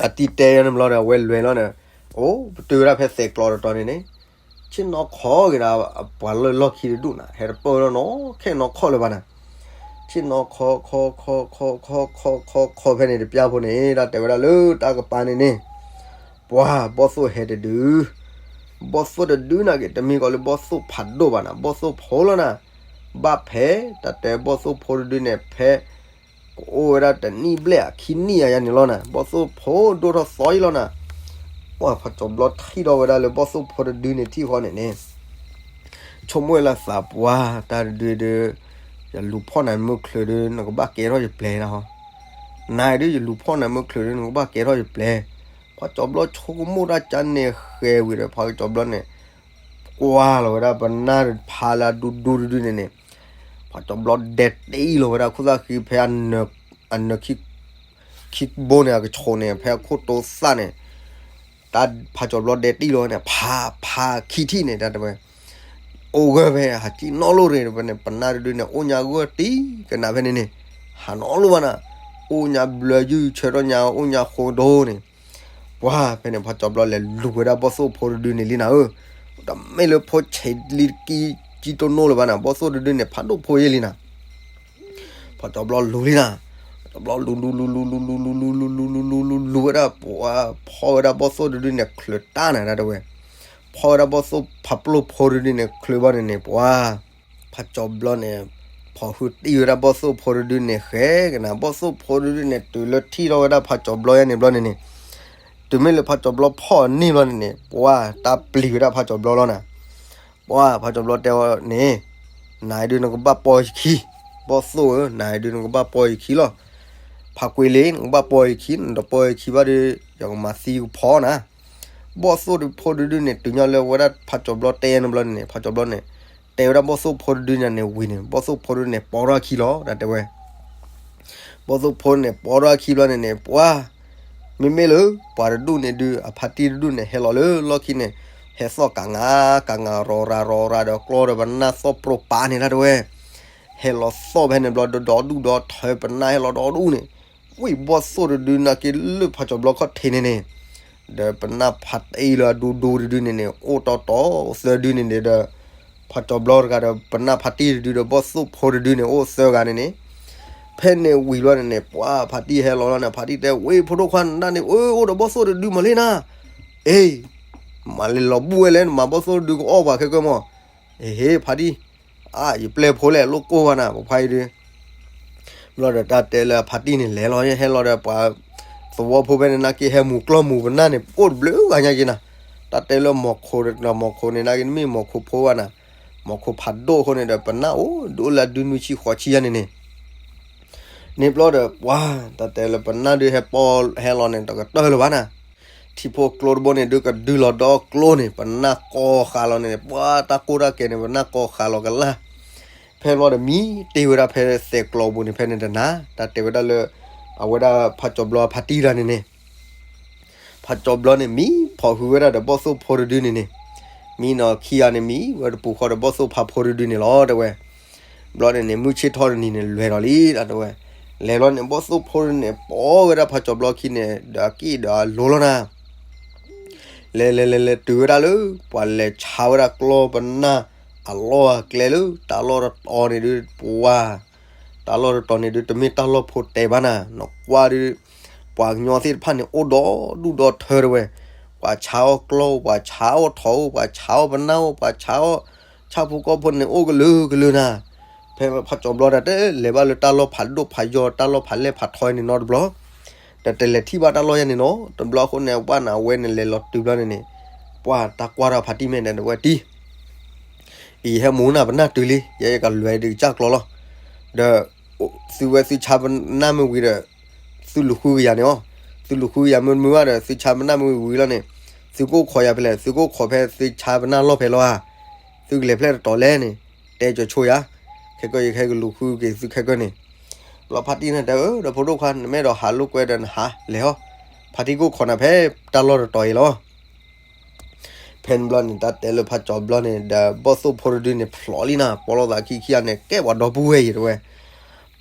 အတံၤတဲယၤန့ၣ်ဘျီဒီး အဝဲလဲၤလီၤန့ၣ်, အိၣ်ပတုာ်ဝဲဒၣ်ဖဲသဲးကျိးတတီၤန့ၣ်န့ၣ်, ဆ့ၣ်နီၤခီက့ၤဒီး ပှၤလၢလီၢ်ခံတဒူၣ်နၤ ဟဲတပၢၢ်ထီၣ်နီၤ ခဲနီၤခီလၢၤဘၣ်နၤ, ဆ့ၣ်နီၤခီ ခီ ခီ ခီ ခီ ခီ ခီ ခီ ခီ ဖဲန့ၣ်တပျၢ်ဖိန့ၣ် တၢ်တဲဝဲဒၣ်လၢတၢ်ကပၤန့ၣ်န့ၣ်, ပှၤဘီၣ်သိၣ်ဟဲတဒု, ဘီၣ်သိၣ်တဒုနာ်က့ တမ့ၢ်ကီးလၢဘီၣ်သိၣ်ဖးဒိၣ်ဘၣ်နၤ ဘီၣ်သိၣ်ဖိလီၤနၤ, ဘၣ်ဖဲ တၢ်တဲဘီၣ်သိၣ်ဖိတဒုန့ၣ် ဖဲ ကအိၣ်ဝဲဒၣ်တနံၣ်ဘျဲၣ်အခံနံၣ်အယါန့ၣ်လီၤနၤ ဘီၣ်သိၣ်ဖိဒိၣ်ထီၣ်သီအံၤလီၤနၤ, ပှၤဖးကၠီၤဘျီထံၣ်ထီၣ်ဝဲဒၣ်လၢဘီၣ်သိၣ်ဖိတဒုန့ၣ်ထံၣ်ဃီန့ၣ်န့ၣ် ဆိကမိၣ်ဝဲလၢသးပှၢ် တၢ်တဒုဒုး, ယလူၤဖီၣ်နၤမုၢ်ချုးဒုး နကဘၣ်ကဲထီၣ်ယပျဲၤနၤဟီ, နၤဒုး ယလူၤဖီၣ်နၤမုၢ်ချုးဒုး နကဘၣ်ကဲထီၣ်ယပျဲၤ, ဖးကၠီၤဘျီဆိကမိၣ်တၢ်ကါန့ၣ်ဃဲဝံၤဒီး ဖးကၠီၤဘျီန့ၣ် ကွၢ်လီၤဝဲဒၣ်ပနၢ်ဖးလၢအဒူဒူတဒုန့ၣ်န့ၣ်, ဖးကၠီၤဘျီဒဲတ့ၢ်လီၤဝဲဒၣ်ခိၣ်သၣ်ဃံဖဲအနၢၤခံ ခံဘိန့ၣ် အကဆိးန့ၣ် ဖဲအခိၣ်တိသၣ်န့ၣ်, တၢ်ဖးကၠီၤဘျီဒဲတ့ၢ်လီၤဝဲန့ၣ် ဖးဖးခံထံၣ်န့ၣ် တၢ်တဲဝဲ, အိၣ်ဂၢၢ်ဖဲဟးကံၣ်နီၣ်လိၣ်ရ့ၣ်ဖဲန့ၣ် ပနၢ်တဒုန့ၣ် အိၣ်ညါဂၢၢ်တံၢ်ကနၣ်ဖဲန့ၣ်န့ၣ်, ဟးနီၣ်လိၣ်ဘၣ်နၤ, အိၣ်ညါဘျၢယုၢ်ဆၢထီၣ်ညါ အိၣ်ညါဃိဒိၣ်န့ၣ် ပှၤဖဲန့ၣ် ဖးကၠီၤဘျီလဲၤလူၤဝဲဒၣ်ဘီၣ်သိၣ်ဖိတဒုန့ၣ်လံနၤဧၢ, တမ့ၢ်လၢဖိဆဲးလံကံကံတိၢ်နိၣ်လၢၤဘၣ်နၤ ဘီၣ်သိၣ်တဒုန့ၣ် ဖးဒိၣ်ဖိယဲၢ်လံနၤ ဖးကၠီၤဘျီလူၤလံနၤ, ဖးကၠီၤဘျီလူၤလူၤလူၤလူၤလူၤလူၤလူၤလူၤလူၤလူၤလူၤလူၤလူၤလူၤလူၤလူၤဝဲဒၣ်ပှၤ ဖီၣ်ဝဲဒၣ်ဘီၣ်သိၣ်တဒုန့ၣ် ချုးတၢ်နၤ တၢ်တဲဝဲ, ဖီၣ်ဝဲဒၣ်ဘီၣ်သိၣ်ဖးပျိၢ်ဖိတဒုန့ၣ် ချုးဘီန့ၣ်န့ၣ် ပှၤ ဖးကၠီၤဘျီန့ၣ် ဖီၣ်ဟုတံၢ်ဝဲဒၣ်ဘီၣ်သိၣ်ဖိတဒုန့ၣ် ဃဲကနၤ ဘီၣ်သိၣ်ဖိတဒုန့ၣ် တုၤလၢထံၣ်ထီၣ်ဝဲဒၣ်ဖးကၠီၤဘျီယါန့ၣ်ဘျီန့ၣ်န့ၣ်, တုၤမ့ၢ်လၢဖးကၠီၤဘျီဖီၣ်န့ၢ်ဘျီန့ၣ်န့ၣ် ပှၤတၢ်ပျံၤဝဲဒၣ်ဖးကၠီၤဘျီလီၤနၤ ပှၤဖးကၠီၤဘျီတဲဝဲန့ၣ်, နၤဒုးနကဘၣ်ပီယခံ, ဘီၣ်သိၣ်ဧၢ နၤဒုးနကဘၣ်ပီယခံလီၤ, ဖးကွံာ်လံ နကဘၣ်ပီယခံ နတပီယခံဘၣ်ဒီး ယကမၤသံကဖီနၤ, ဘီၣ်သိၣ်တဖိတဒုန့ၣ် တုၤညီလၢဝဲဒၣ်ဖးကၠီၤဘျီတဲန့ၣ်ဘျီန့ၣ်န့ၣ် ဖးကၠီၤဘျီန့ၣ် တဲဝဲဒၣ်ဘီၣ်သိၣ်ဖိတဒုန့ၣ်န့ၣ်ဝံၤန့ၣ် ဘီၣ်သိၣ်ဖိတဒုန့ၣ် ပိာ်ထီၣ်အခံလီၤ တၢ်တဲဝဲ ဘီၣ်သိၣ်ဖိန့ၣ် ပိာ်ထီၣ်အခံဘျီန့ၣ်န့ၣ် ပှၤ မ့မ့ၢ်လၢ ပှၤတဒူၣ်န့ၣ်ဒုး အဖါတံၢ်တဒူၣ်န့ၣ် ဟဲလီၤလၢလီၢ်ခံန့ၣ် ဟဲသီၣ်ကးငါ ကးငါ ရီၤရၤ ရီၤရၤဒီးကျီဒီးပနၢ်သီၣ်ပြိပာ်န့ၣ် တၢ်တဲဝဲ ဟဲလီၤသီၣ်ဖဲန့ၣ်ဘျီ ဒီဒူၣ်ဒီထၢ ပနၢ်ဟဲလီၤဒီဒူၣ်န့ၣ် ဝံၣ်ဘီၣ်သိၣ်တဒုနာ်က့လၢဖးကၠီၤဘျီခီၣ်ထံးန့ၣ်န့ၣ် ဒီးပနၢ်ဖါတံၢ်လၢအဒူဒူတဒုန့ၣ်န့ၣ် အိၣ်တီတီသၢဒုန့ၣ်န့ၣ်ဒီး ဖးကၠီၤဘျီတဂၤဒီး ပနၢ်ဖါတံၢ်တဒုဒီး ဘီၣ်သိၣ်ဖိတဒုန့ၣ် အိၣ်သၢဂၤန့ၣ်န့ၣ် ဖဲန့ၣ်ဝံၤဘျီန့ၣ်န့ၣ် ပှၤဖါတံၢ်ဟဲလီၤလီၤန့ၣ် ဖါတံၢ်တဲ ဝ့ၢ်ဖိဒိၣ်ခွါ နဒၣ်န့ၣ် အိၣ်ဒီးဘီၣ်သိၣ်တဒုမးလံနၤ အ့ မၤလဲၤလီၤဘူၣ်ဝဲလဲၣ် နမၤဘီၣ်သိၣ်တဒုကအိၣ်ပှၤခဲကၢၢ်မး အ့ဟ့ ဖါတံၢ် အါ ယပျဲၢ်ဖိလဲၣ် လိၣ်ကိၢ်ဘၣ်နၤ ပဖါအံၤဒုး ဘျီဒီးတၢ်တဲလၢအဖါတံၢ်န့ၣ် လဲၤလီၤဟဲလီၤဒီးပှၤသဝီဖိဖဲန့ၣ် နာ်က့ဟဲမူၤကျီၢ်မူၤပနၢ်န့ၣ် အိၣ်တဘျုးဂၤညါက့နၤ တၢ်တဲလၢမီၤခိၣ်ဒီးမီၤခိၣ်န့ၣ် နာ်က့တမ့ၢ်မီၤခိၣ်ဖိဘၣ်နၤ မီၤခိၣ်ဖးဒိၣ်အဃိန့ၣ်ဒီး ပနၢ်အိၣ်ဒိၣ်လၢအဒုနွံဆံဃိးဆံယါန့ၣ်န့ၣ် န့ၣ်ဘျီဒီး ပှၤ တၢ်တဲလၢပနၢ်ဒုးဟဲပီၢ်ဟဲလီၤန့ၣ် တကတၢၢ်လၢၤဘၣ်နၤ ထံဖိကျိတဘိန့ၣ် ဒုးကဒုးလီၤဒီကျိန့ၣ် ပနၢ်ကိးဃာ်လီၤန့ၣ် ပှၤတၢ်ကိၢ်တၢ်ကဲၤန့ၣ် ပနၢ်ကိးဃာ်လီၤကလာ် ဖဲဘျီဒီးမံတ့ၢ်ဝဲဒၣ်ဖဲသဲးကျိးပူၤန့ၣ် ဖဲန့ၣ်တနၤ တၢ်တဲဝဲဒၣ်လၢ အဝဲဒၣ်ဖးကၠီၤဘျီအဖါတံၢ်တဂၤန့ၣ်န့ၣ် ဖးကၠီၤဘျီန့ၣ် မံဖီၣ်ဟုဝဲဒၣ်ဒီးဘီၣ်သိၣ်ဖိတဒုန့ၣ်န့ၣ် မံနီၤခံဂၤန့ၣ် မံဝဲတပူၤဃီဒီးဘီၣ်သိၣ်ဖါဖိတဒုန့ၣ်လီၤ တဲဝဲ ဘျီန့ၣ်န့ၣ် မုၢ်ဆ့ၣ်ထီၣ်တနံၤန့ၣ် လဲၤဒီးလံ တၢ်တဲဝဲ လဲၤလီၤန့ၣ် ဘီၣ်သိၣ်ဖိန့ၣ် ပိာ်ဝဲဒၣ်ဖးကၠီၤဘျီခံန့ၣ် ဒီးအကံၣ်ဒီးအလိၤလီၤနၤ လဲၤလဲၤလဲၤလဲၤတုၤဝဲဒၣ်လၢ ပှၤလဲၤဆါဝဲဒၣ်ကျီၢ်ပနၢ်အလီၢ်အကျဲလၢ တၢ်လီၢ်တတီၤန့ၣ်ဒုး ပှၤ တၢ်လီၢ်တတီၤန့ၣ်ဒုး တမ့ၢ်တၢ်လီၢ်ဖိတဲဘၣ်နၤ နကွၢ်ဒုး ပှၤကညီသ့ၣ်တဖၣ်န့ၣ် အိၣ်ဒီဒူၣ်ဒီထၢတဲဝဲ ပှၤဆါအီၣ်ကျီၢ် ပှၤဆါအီၣ်ထိး ပှၤဆါအီၣ်ပနၢ်အိၣ် ပှၤဆါအီၣ် ဆၣ်ဖိကီၢ်ဖိန့ၣ် အိၣ်ကလုာ်ကလုာ်နၤ ဖဲဖးကၠီၤဘျီဒီး တလဲၤဘၣ်လၢတၢ်လီၢ်ဖးဒိၣ်ဖးယိာ် တၢ်လီၢ်ဖးလဲၢ်ဖးထီန့ၣ်နီတဘျီ ဒီးတလဲၤထံၣ်ဘၣ်တၢ်လီၢ်ယါန့ၣ်နီ တဘျီအဃိန့ၣ် အဝဲန့ၣ် အဝဲန့ၣ်လဲၤလီၤတုၤဘျီန့ၣ်န့ၣ် ပှၤတၢ်ကွၢ်ထီၣ်ဖါတံၢ်မဲာ်ဒီးဝဲတံၢ် အံၤဟဲမူၤနၤပနၢ်တုၤလံ ယဲယကလွဲၤဒုးကစၢ်ကျီလီၤ ဒီး သုဝဲသုဆါပနၢ်မ့ၢ်ဝံၤဒီး သုလူၤဃုကယၤန့ၣ်အီၤ သုလူၤဃုကယၤမ့ၢ်တမုာ်ဘၣ်ဒီး သုဆါပနၢ်မ့ၢ်ဝံၤလီၤန့ၣ် သုကအိၣ်ခိးယၤဖဲလဲၣ် သုကအိၣ်ခိးဖဲသုဆါပနၢ်လီၢ်ဖဲလီၤဧါ သုကလဲၤဖျဲၣ်တတီၤလဲၣ်န့ၣ် တဲကၠီၤဆိယၤ ခဲကၢၢ်ယကဟဲကလူၤဃုက့ၤသုခဲကၢၢ်န့ၣ် ဘျီဖါတံၢ်န့ၣ်တဲအၢ ဒီးဖိဒိၣ်ခွါ နမ့ၢ်အဲၣ်ဒိးဟးလိာ်ကွဲဒီးနဟးလဲၤဟီၣ် ဖါတံၢ်ကိၢ်ခီနၤဖဲတၢ်လီၢ်တတီၤအံၤလီၤ. ဖဲန့ၣ်ဘျီန့ၣ် တၢ်တဲလၢဖးကၠီၤဘျီန့ၣ် ဒီးဘီၣ်သိၣ်ဖိတဒုန့ၣ် ဖျိးလံနၤ, ပီလီၤသးခံခံဂၤန့ၣ် ကဲပှၤဒီပုၢ်ဝဲၢ်အံၤတဲဝဲ,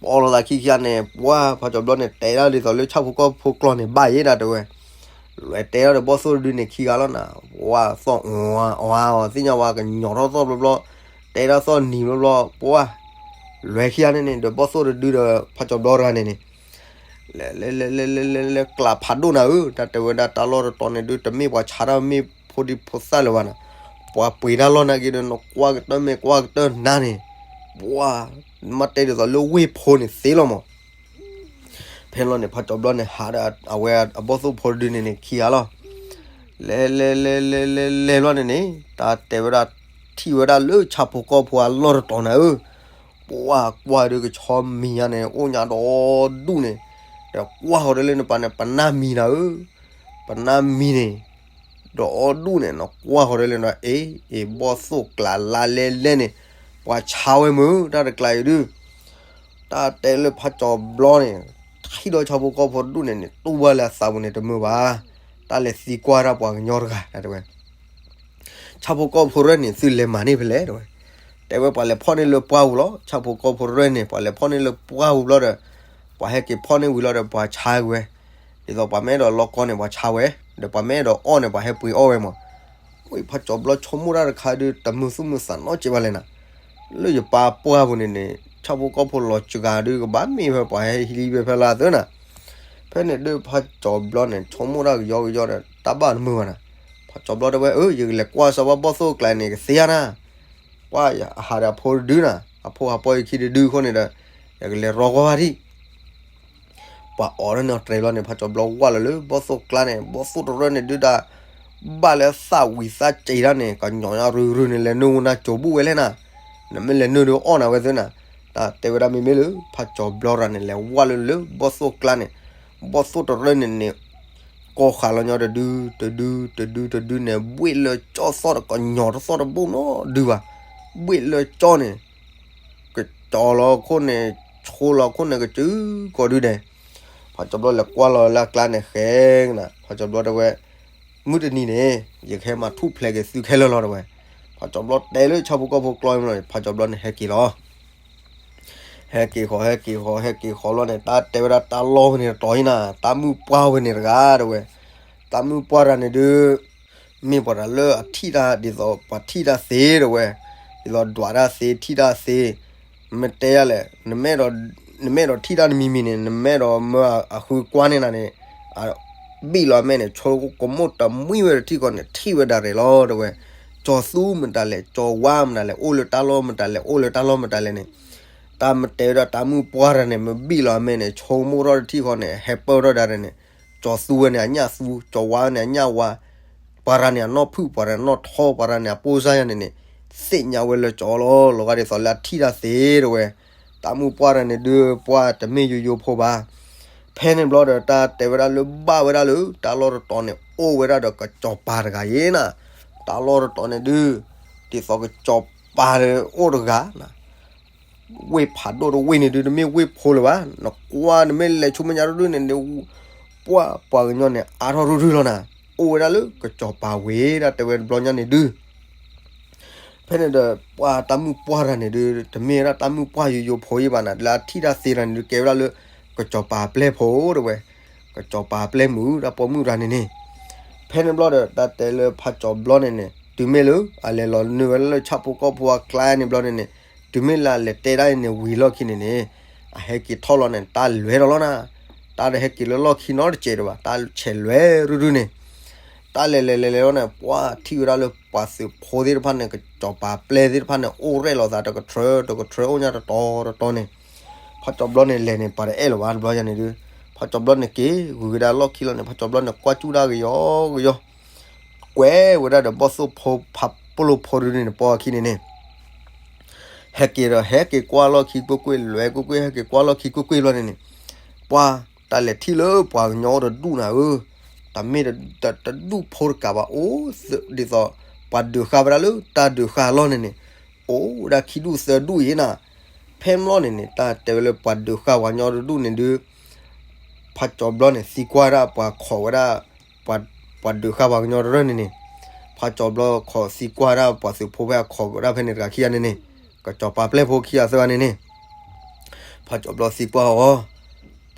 ပီလီၤသးခံခံဂၤန့ၣ် ပှၤဖးကၠီၤဘျီန့ၣ် တဲဒၣ်ဒ်သိးလၢဆၣ်ဖိကီၢ်ဖိကျိာ်န့ၣ် ဘၣ်ယဲဒၣ်တဲဝဲ, လဲၤတဲဒၣ်ဒီးဘီၣ်သိၣ်တဒုန့ၣ်ခံဂၤလီၤနၤ, ပှၤသီၣ်အီၤအီၤသ့ၣ်ညါဝဲကညီၤထီၣ်သီၣ်ဘျီဘျီ, တဲဒၣ်သီၣ်နံၤဘျီဘျီ, ပှၤ လဲၤခံဂၤန့ၣ်န့ၣ် ဒီးဘီၣ်သိၣ်တဒုဒီးဖးကၠီၤဘျီတဂၤန့ၣ်န့ၣ် လဲၤလဲၤလဲၤလဲၤလဲၤလဲၤ ကျးဖးဒိၣ်နၤဧၢ, တၢ်တဲဝဲဒၣ်တၢ်လီၢ်တတီၤန့ၣ်ဒုး တမ့ၢ်ပှၤဆါတၢ်မ့ၢ်ဖိဒံဖိသၣ်လၢၤဘၣ်နၤ, ပှၤပှ့ၤတၢ်လီၢ်နာ်က့ဒီး နကွၢ်ကတၢၢ်မ့ၢ်ကွၢ်ကတၢၢ်နၤန့ၣ်, ပှၤ မ့ၢ်တဲဒ်သိးလၢဝ့ၢ်ဖိန့ၣ်သ့လီၤမး. ဖဲန့ၣ်လီၤန့ၣ် ဖးကၠီၤဘျီန့ၣ် ဟးဒီးအဝဲအဘီၣ်သိၣ်ဖိတဒုန့ၣ်န့ၣ် ခံဂၤလီၤ. လဲၤလဲၤလဲၤလဲၤလဲၤလဲၤဘျီန့ၣ်န့ၣ် တၢ်တဲဝဲဒၣ် ထံၣ်ဝဲဒၣ်လၢဆၣ်ဖိကီၢ်ဖိအလီၢ်တတီၤနၤဧၢ, ပှၤကွၢ်ဒုးကဆီမံၤညါန့ၣ် အိၣ်ညါဒီဒူၣ်န့ၣ်, ဒီးကွၢ်ဃီၤဒီးလၢနပၤန့ၣ် ပနၢ်မံၤနၤဧၢ, ပနၢ်မံၤန့ၣ် ဒီဒူၣ်န့ၣ် နကွၢ်ဃီၤဒီးလၢန အ့ အ့ ဘီၣ်သိၣ်ကျးလါလဲလဲန့ၣ် ပှၤဆါဝဲမုၢ် တၢ်တကျးအံၤဒုး တၢ်တဲလၢဖးကၠီၤဘျီန့ၣ် ထံၣ်ဒီးဆၣ်ဖိကီၢ်ဖိတဒူၣ်န့ၣ်န့ၣ် တူၢ်ဘၣ်လၢအသးပူၤန့ၣ်တမုာ်ဘၣ်, တၢ်လဲၤသံကွၢ်တၢ်ပှၤကညီတဂၤ တၢ်တဲဝဲ ဆၣ်ဖိကီၢ်ဖိရဲၣ်န့ၣ် သုလဲၤမၤန့ၢ်ဖဲလဲၣ် တဲဝဲ, တဲဝဲပှၤလဲၤဖီၣ်န့ၢ်လၢပှၢ်ပူၤလီၤ, ဆၣ်ဖိကီၢ်ဖိရဲၣ်န့ၣ် ပှၤလဲၤဖီၣ်န့ၢ်လၢပှၢ်ပူၤဘျီဒီး ပှၤဟဲက့ၤဖီၣ်န့ၢ်ဝံၤလီၤဒီးပှၤဆါကွံာ်ဝဲ, ဒ်သိးပှၤမ့ၢ်အဲၣ်ဒိးလီၢ်ကီၢ်န့ၣ် ပှၤဆါဝဲ, ဒီးပှၤမ့ၢ်အဲၣ်ဒိးအီၣ်န့ၣ် ပှၤဟဲပှ့ၤအီၣ်ဝဲမး. ဝံၤဖးကၠီၤဘျီဆိကမိၣ်တၢ်တခါဒုး တမုာ်သူၣ်မုာ်သးနီတစဲးဘၣ်လဲၣ်နၤ, လၢယပၢ်ပှၢ်ပူၤန့ၣ်န့ၣ် ဆၣ်ဖိကီၢ်ဖိလီၤစှၤဒုး ကဘၣ်မ့ၢ်ဖဲပှၤဟဲဟံးလံဖဲဖဲလၢအသၢနၤ. ဖဲန့ၣ်ဒုးဖးကၠီၤဘျီန့ၣ် ဆိကမိၣ်တၢ်ကယီကယီဒီး တၢ်ဘၣ်တမုာ်ဘၣ်နၤ. ဖးကၠီၤဘျီတဲဝဲ အၢ ယကလဲၤကွၢ်စီၤပှၢ်ဘီၣ်သိၣ်ကျးန့ၣ် ကသ့ဧါနၤ, ကွၢ်ယဟးဒီးအဖိတဒုနၤ, အဖိဟးပီယခံတဒုအဃိန့ၣ်ဒီး ယကလဲၤရီကွၢ်ဘၣ်ဒံး ပှၤအိးထီၣ်န့ၢ်အီၤတြဲၤဘျီန့ၣ် ဖးကၠီၤဘျီဝၢ်လီၤလၢဘီၣ်သိၣ်ကျါန့ၣ် ဘီၣ်သိၣ်တရၢၣ်န့ၣ်ဒုးဒၣ် ဘၣ်လၢသၣ်ဝံၤသၣ်စံးတၢ်န့ၣ် ကညီၤညါရုၢ်ရုၢ်န့ၣ် လဲၤနုာ်ဝဲနၤကၠိၤဘူၣ်ဝဲလဲၣ်နၤ, နမ့ၢ်လဲၤနုာ်ဒုးအီၣ်နၤဝဲသ့နၤ, တၢ်တဲဝဲဒၣ်မ့မ့ၢ်လၢ ဖးကၠီၤဘျီရၤန့ၣ် လဲၤဝၢ်လီၤလၢဘီၣ်သိၣ်ကျါန့ၣ် ဘီၣ်သိၣ်တရၢၣ်န့ၣ်န့ၣ် ကီဃာ်လီၤညီတဒု တဒု တဒု တဒုန့ၣ် ဘှ့ၣ်လၢကၠီသီၣ်တကညီၤတသီၣ်တဘိနီတဒုဘၣ်, ဘှ့ၣ်လၢကၠီန့ၣ် ကကၠီလီၤခိၣ်န့ၣ် ဆိလီၤခိၣ်န့ၣ် ကစုကိးဒုဒဲး, ဖးကၠီၤဘျီလဲၤကွၢ်လီၤလၢအကျါန့ၣ် ဃဲကနၤ ဖးကၠီၤဘျီတဲဝဲ မုၢ်တနံၤန့ၣ် ယကဟဲမၤထူၣ်ဖျဲးက့ၤသုခဲလၢာ်လီၤတဲဝဲ, ဖးကၠီၤဘျီတဲလၢဆၣ်ဖိကီၢ်ဖိကျိာ်မ့ၢ်လီၤန့ၣ် ဖးကၠီၤဘျီန့ၣ်ဟဲက့ၤလီၤ ဟဲက့ၤဃီၤ ဟဲက့ၤဃီၤ ဟဲက့ၤဃီၤလီၤန့ၣ် တၢ်တဲဝဲဒၣ်တၢ်လီၢ်ဝဲန့ၣ်တတီၤအံၤနၤ တၢ်မုၣ်ပှၢ်ဝဲန့ၣ်တဂၤတဲဝဲ, တၢ်မုၣ်ပှၢ်တဂၤန့ၣ်ဒုး မ့ၢ်ပှၤတဂၤလၢအထံၣ်တၢ်ဒ်သိး ပှၤထံၣ်တၢ်သ့တဲဝဲ, ဒ်သိးဒွးတၢ်သ့ ထံၣ်တၢ်သ့, မ့ၢ်တဲယၤလဲၣ်, နမ့ၢ်အဲၣ်ဒိးထံၣ်တၢ်တမံၤမံၤန့ၣ် နမ့ၢ်အဲၣ်ဒိးမၢအဃုကွၢ်န့ၢ်နၤန့ၣ် ဘံၣ်လီၤအမဲာ်န့ၣ် ဆိကမိၣ်တမှံဝဲတထံၣ်ဃီန့ၣ် ထံၣ်ဝဲဒၣ်ရဲၣ်လီၤတဲဝဲ, ကၠီၤသူမတၤလဲၣ် ကၠီၤဝါမတၤလဲၣ် အိၣ်လၢတၢ်လီၢ်မတၤလဲၣ် အိၣ်လၢတၢ်လီၢ်မတၤလဲၣ်န့ၣ်, တၢ်မ့ၢ်တဲဝဲဒၣ်တၢ်မုၣ်ပှၢ်တဂၤန့ၣ် မ့ၢ်ဘံၣ်လီၤအမဲာ်န့ၣ် ဆိကမိၣ်ထီၣ်တထံၣ်ဃီန့ၣ် ဟဲပၢၢ်ထီၣ်ဒၣ်ရဲၣ်န့ၣ်, ကၠီၤသူဝဲန့ၣ်အညၣ်သူ ကၠီၤဝါန့ၣ်အညၣ်ဝါ, ပှၤတဂၤန့ၣ်အနီၢ်ဖုၣ် ပှၤတဂၤန့ၣ်အနီၢ်ထီ ပှၤတဂၤန့ၣ်အပိၢ်စၢ်ယၤန့ၣ်န့ၣ်, သ့ၣ်ညါဝဲလၢကၠီၤလီၤ လီၤဂာ်ဒ်သိးလၢအထံၣ်တၢ်သ့တဲဝဲ, တၢ်မုၣ်ပှၢ်တဂၤန့ၣ်ဒုး ပှၢ်တမ့ၢ်ယိယိဖိဘၣ် ဖဲန့ၣ်ဘျီဒီးတၢ်တဲဝဲဒၣ်လၢဘၣ်ဝဲဒၣ်လၢ တၢ်လီၢ်တတီၤန့ၣ် အိၣ်ဝဲဒၣ်ဒီးကစီၤပၤတဂၤအံၤနၤ, တၢ်လီၢ်တတီၤန့ၣ်ဒုး ဒ်သိးကစီၤပၤအိၣ်တဂၤ, ဝ့ၢ်ဖးဒိၣ်တဝ့ၢ်န့ၣ်ဒုး တမ့ၢ်ဝ့ၢ်ဖိလၢၤဘၣ်, နကွၢ်နမ့ၢ်လဲၤဆူမဲာ်ညါတဒုန့ၣ် ပှၢ်ပှၤကညီန့ၣ် အါထီၣ်ရုၢ်ရုၢ်လီၤနၤ, အိၣ်ဝဲဒၣ်လၢကစီၤပၤဝ့ၢ် တၢ်တဲဝဲတဘျီညါန့ၣ်ဒုး ဖဲန့ၣ်ဒီး ပှၢ်တၢ်မုၣ်ပှၢ်တဂၤန့ၣ်ဒုး တမ့ၢ်ဝဲဒၣ်တၢ်မုၣ်ပှၢ်ယိယိဖိယံၤဘၣ်နၤ, လၢအထံၣ်တၢ်သ့တဂၤန့ၣ်ဒုး ကဲဝဲဒၣ်လၢ ကစီၤပၤအပျဲၢ်ဖိတဲဝဲ, ကစီၤပၤအပျဲၢ်မုၣ် တၢ်ပိာ်မုၣ်တဂၤန့ၣ်န့ၣ်, ဖဲန့ၣ်ဘျီဒီး တၢ်တဲလၢဖးကၠီၤဘျီန့ၣ်န့ၣ် တုၤမ့ၢ်လၢ အလဲၤလီၤနုာ်ဝဲလၢဆၣ်ဖိကီၢ်ဖိအကျါန့ၣ်ဘျီန့ၣ်န့ၣ်, တုၤမ့ၢ်လၢအလဲၤတဲဒၣ်အံၤန့ၣ်ဝံၤလီၢ်ခံန့ၣ်န့ၣ်, အဟဲက့ၤထီၣ်လီၤန့ၣ် တၢ်လဲၤဒီးလီၤနၤ, တၢ်တဟဲက့ၤလၢလီၢ်ခံနီတစဲးဒံးဘၣ်, တၢ်ဆဲးလဲၤရုၢ်ရုၢ်န့ၣ် တၢ်လဲၤလဲၤလဲၤလဲၤလီၤန့ၣ် ပှၢ်ထံၣ်ဝဲဒၣ်လၢပှၤသုးဖိသ့ၣ်တဖၣ်န့ၣ် ကစီၤပၤပျဲၢ်သ့ၣ်တဖၣ်န့ၣ် အိၣ်ရဲၣ်လီၤသးတကထြၢ တကထြၢအိၣ်ညါတတီၤတတီၤန့ၣ်, ဖးကၠီၤဘျီန့ၣ်လဲၤန့ၣ် ပှၤတအဲၣ်လၢၤဘၣ်တဘျီညါန့ၣ်ဒုး, ဖးကၠီၤဘျီန့ၣ်က့ၤဂုၤကဒါလီၢ်ခံလီၤန့ၣ် ဖးကၠီၤဘျီန့ၣ်ကွၢ်စူၣ်တၢ်ကယီကယီ, ကွဲးဝဲဒၣ်ဒီးဘီၣ်သိၣ်ဖိဖးပလိၣ်ဖိတဒုန့ၣ် ပှၢ်ခံန့ၣ်န့ၣ် ဟဲက့ၤဒီးဟဲက့ၤကွၢ်လီၢ်ခံကွ့ၢ်ကွ့ၢ် လဲၤကွ့ၢ်ကွ့ၢ် ဟဲက့ၤကွၢ်လီၢ်ခံကွ့ၢ်ကွ့ၢ်ဘျီန့ၣ်န့ၣ်, ပှၢ်တၢ်လဲၤထံၣ်လၢပှၤကညီအိၣ်တဒူၣ်နၤဧၢ, တမ့ၢ်တဒူၣ်ဖိတကးဘၣ် အိၣ်ဒ်သိး ပှၤဒုးဃာ်ဝဲဒၣ်လၢတၢ်ဒုးဃာ်အလီၢ်န့ၣ်န့ၣ်, အိၣ်ဝဲဒၣ်ခံဒူၣ်သၢဒူၣ်အံၤနၤ, ဖဲန့ၣ်ဘျီန့ၣ်န့ၣ် တၢ်တဲဝဲလၢပှၤဒုးဃာ်ပှၤကညီတဒူၣ်န့ၣ်ဒုး ဖးကၠီၤဘျီန့ၣ် သံကွၢ်ဒၣ်ပှၤခိးဝဲဒၣ် ပှၤဒုးဃာ်ပှၤကညီတရၢၢ်န့ၣ်န့ၣ်, ဖးကၠီၤဘျီခိးသံကွၢ်ဒၣ်ပှၤသုးဖိဖဲအခိးဝဲဒၣ်ဖဲန့ၣ်တဂၤခံဂၤန့ၣ်န့ၣ်, ကစီၤပၤပျဲၢ်ဖိခံဂၤသၢဂၤန့ၣ်န့ၣ်, ဖးကၠီၤဘျီသံကွၢ်အီၤ,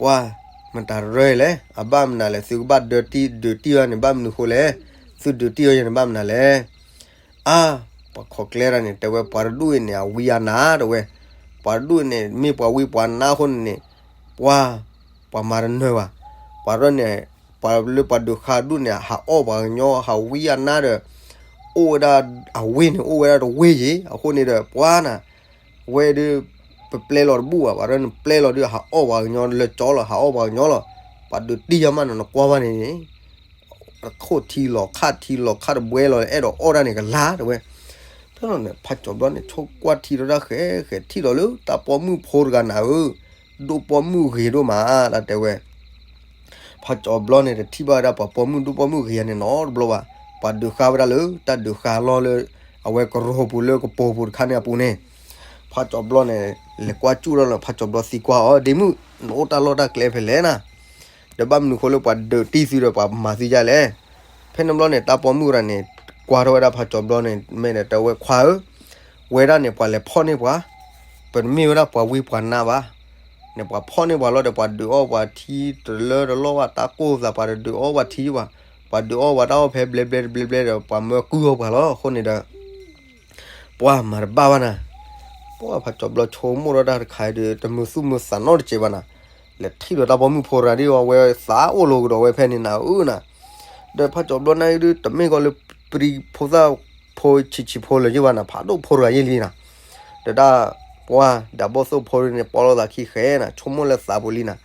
ပှၤ, မတၤတရၢၢ်လဲၣ်, အဘၣ်မနုၤလဲၣ်, သုကဘၣ်ဒုးတံၢ်ဒုးတံၢ်အီၤန့ၣ် ဘၣ်မနုၤဃိလဲၣ်, သုဒုးတံၢ်အီၤယဲန့ၣ် ဘၣ်မနုၤလဲၣ်. အါ, ပှၤခိးကျဲဒၣ်န့ၣ် တဲဝဲပှၤတဒူၣ်အံၤန့ၣ် အဝံအနါတဲဝဲ, ပှၤတဒူၣ်အံၤန့ၣ် မ့ၢ်ပှၤဝံပှၤနါအဃိန့ၣ်န့ၣ်, ပှၤ, ပှၤမၤတနၢၤဘၣ်, ပှၤတဒူၣ်န့ၣ်, ပှၤလၢပှၤဒုးဃာ်ဒူၣ်န့ၣ် ဟးအီၣ်ပှၤကညီ ဟးဝံအနါဒီး, အိၣ်ဝဲဒၣ်, အဝ့ၢ်န့ၣ် အိၣ်ဝဲဒၣ်တဝ့ၢ်ယံၤ အဃိန့ၣ်ဒီး ပှၤနၤ ဝဲဒုး, ပပျဲလီၤတဘူၣ်ဘၣ်, ပှၤတဒူၣ်န့ၣ်ပျဲလီၤဒုး ဟးအီၣ်ပှၤကညီလၢကၠီလီၤ, ဟးအီၣ်ပှၤကညီလီၤ, ပှၤဒုးတံၢ်ယါမးန့ၣ် နကွၢ်ဘၣ်န့ၣ်န့ၣ် ခိၣ်ထံလီၤခၣ်ထံလီၤခၣ်တဘှဲလီၤ အဲၣ်ဒိးအီၣ်ဒၣ်န့ၣ်ကလါတဲဝဲ. ဖဲန့ၣ်န့ၣ် ဖးကၠီၤဘျီန့ၣ် ဆိကကွၢ်ထံဒီးတၢ်ဃဲးဃဲးထံၣ်ဒီးလၢတၢ်ပိာ်မုၣ်ဖိတဂၤနၤဧၢ, ဒိၣ်ပိာ်မုၣ်ဂ့ၤဒိၣ်မး တၢ်တဲဝဲ. ဖးကၠီၤဘျီန့ၣ် တထံၣ်ဘၣ်ဝဲဒၣ်ပှၤပိာ်မုၣ်ဒိၣ်ပိာ်မုၣ်ဂ့ၤယါန့ၣ်နီတဘျီဘၣ်, ပှၤဒုးဃာ်ဝဲဒၣ်လၢတၢ်ဒုးဃာ်လီၢ်လၢ အဝဲကရိပူၤလၢကပိာ်ပူၤတခါန့ၣ်အပူၤန့ၣ်, ဖးကၠီၤဘျီန့ၣ် လဲၤကွၢ်ကၠူၣ်ထီၣ်လၢဖးကၠီၤဘျီသံကွၢ်အီၤ, ဒ့မုၣ်, နအိၣ်တၢ်လီၢ်တၢ်ကျဲဖဲလဲၣ်နၤ, ဒီးဘၣ်မနုၤဃိလၢပှၤဒုးတံၢ်သုဒီးပှၤမၤသုယါလဲၣ်. ဖဲန့ၣ်ဘျီန့ၣ် တၢ်ပိာ်မုၣ်တဂၤန့ၣ် ကွၢ်ထီၣ်ဝဲဒၣ်ဖးကၠီၤဘျီန့ၣ် မ့ၢ်ဒီးတဲဝဲခွါဧၢ, ဝဲဒၣ်န့ၣ် ပှၤလဲၤဖီၣ်န့ၢ်ပှၤ, ပတမ့ၢ်ဝဲဒၣ်ပှၤဝံပှၤနါဘၣ်, န့ၣ်ပှၤဖီၣ်န့ၢ်ပှၤလီၤဒီး ပှၤဒုးအီၣ်ပှၤထံတလၢတလီၢ်ဘၣ်, တၢ်ကိၢ်သး ပှၤတဒုးအီၣ်ပှၤထံဘၣ်, ပှၤဒုးအီၣ်ပှၤတၢ်အီၣ်ဖဲဘျဲဘျဲတဘျဲဘျဲဒီး ပှၤမၢကုၢ်အီၣ်ပှၤလီၤ. အဃိန့ၣ်ဒီး ပှၤမၤတဘၣ်ဘၣ်နၤ, ပှၤဖးကၠီၤဘျီဆိကမိၣ်ထီၣ်တၢ်တခါအံၤဒီး တမုာ်သူၣ်မုာ်သးနီတစဲးဘၣ်နၤ, လဲၤထံၣ်ဒီးတၢ်ပိာ်မုၣ်ဖိတဂၤဒ်အဝဲသးအိၣ်လိာ်ကဒီးဝဲဖဲန့ၣ်နၤဧၢနၤ, ဒီးဖးကၠီၤဘျီန့ၣ်အံၤဒုး တမ့ၢ်ကီးလၢပရံဖိသၣ်ဖိဆံးဆံးဖိလၢၤယ့ၢ်ဘၣ်နၤ, ဖးဒိၣ်ဖိတဂၤယ့ၢ်လံနၤ, ဒီးတၢ်, ပှၤဒၣ်ဘီၣ်သိၣ်ဖိဒုန့ၣ် ပီလီၤသးခံဃဲနၤ, ဆိကမိၣ်လၢသးပူၤလံနၤ,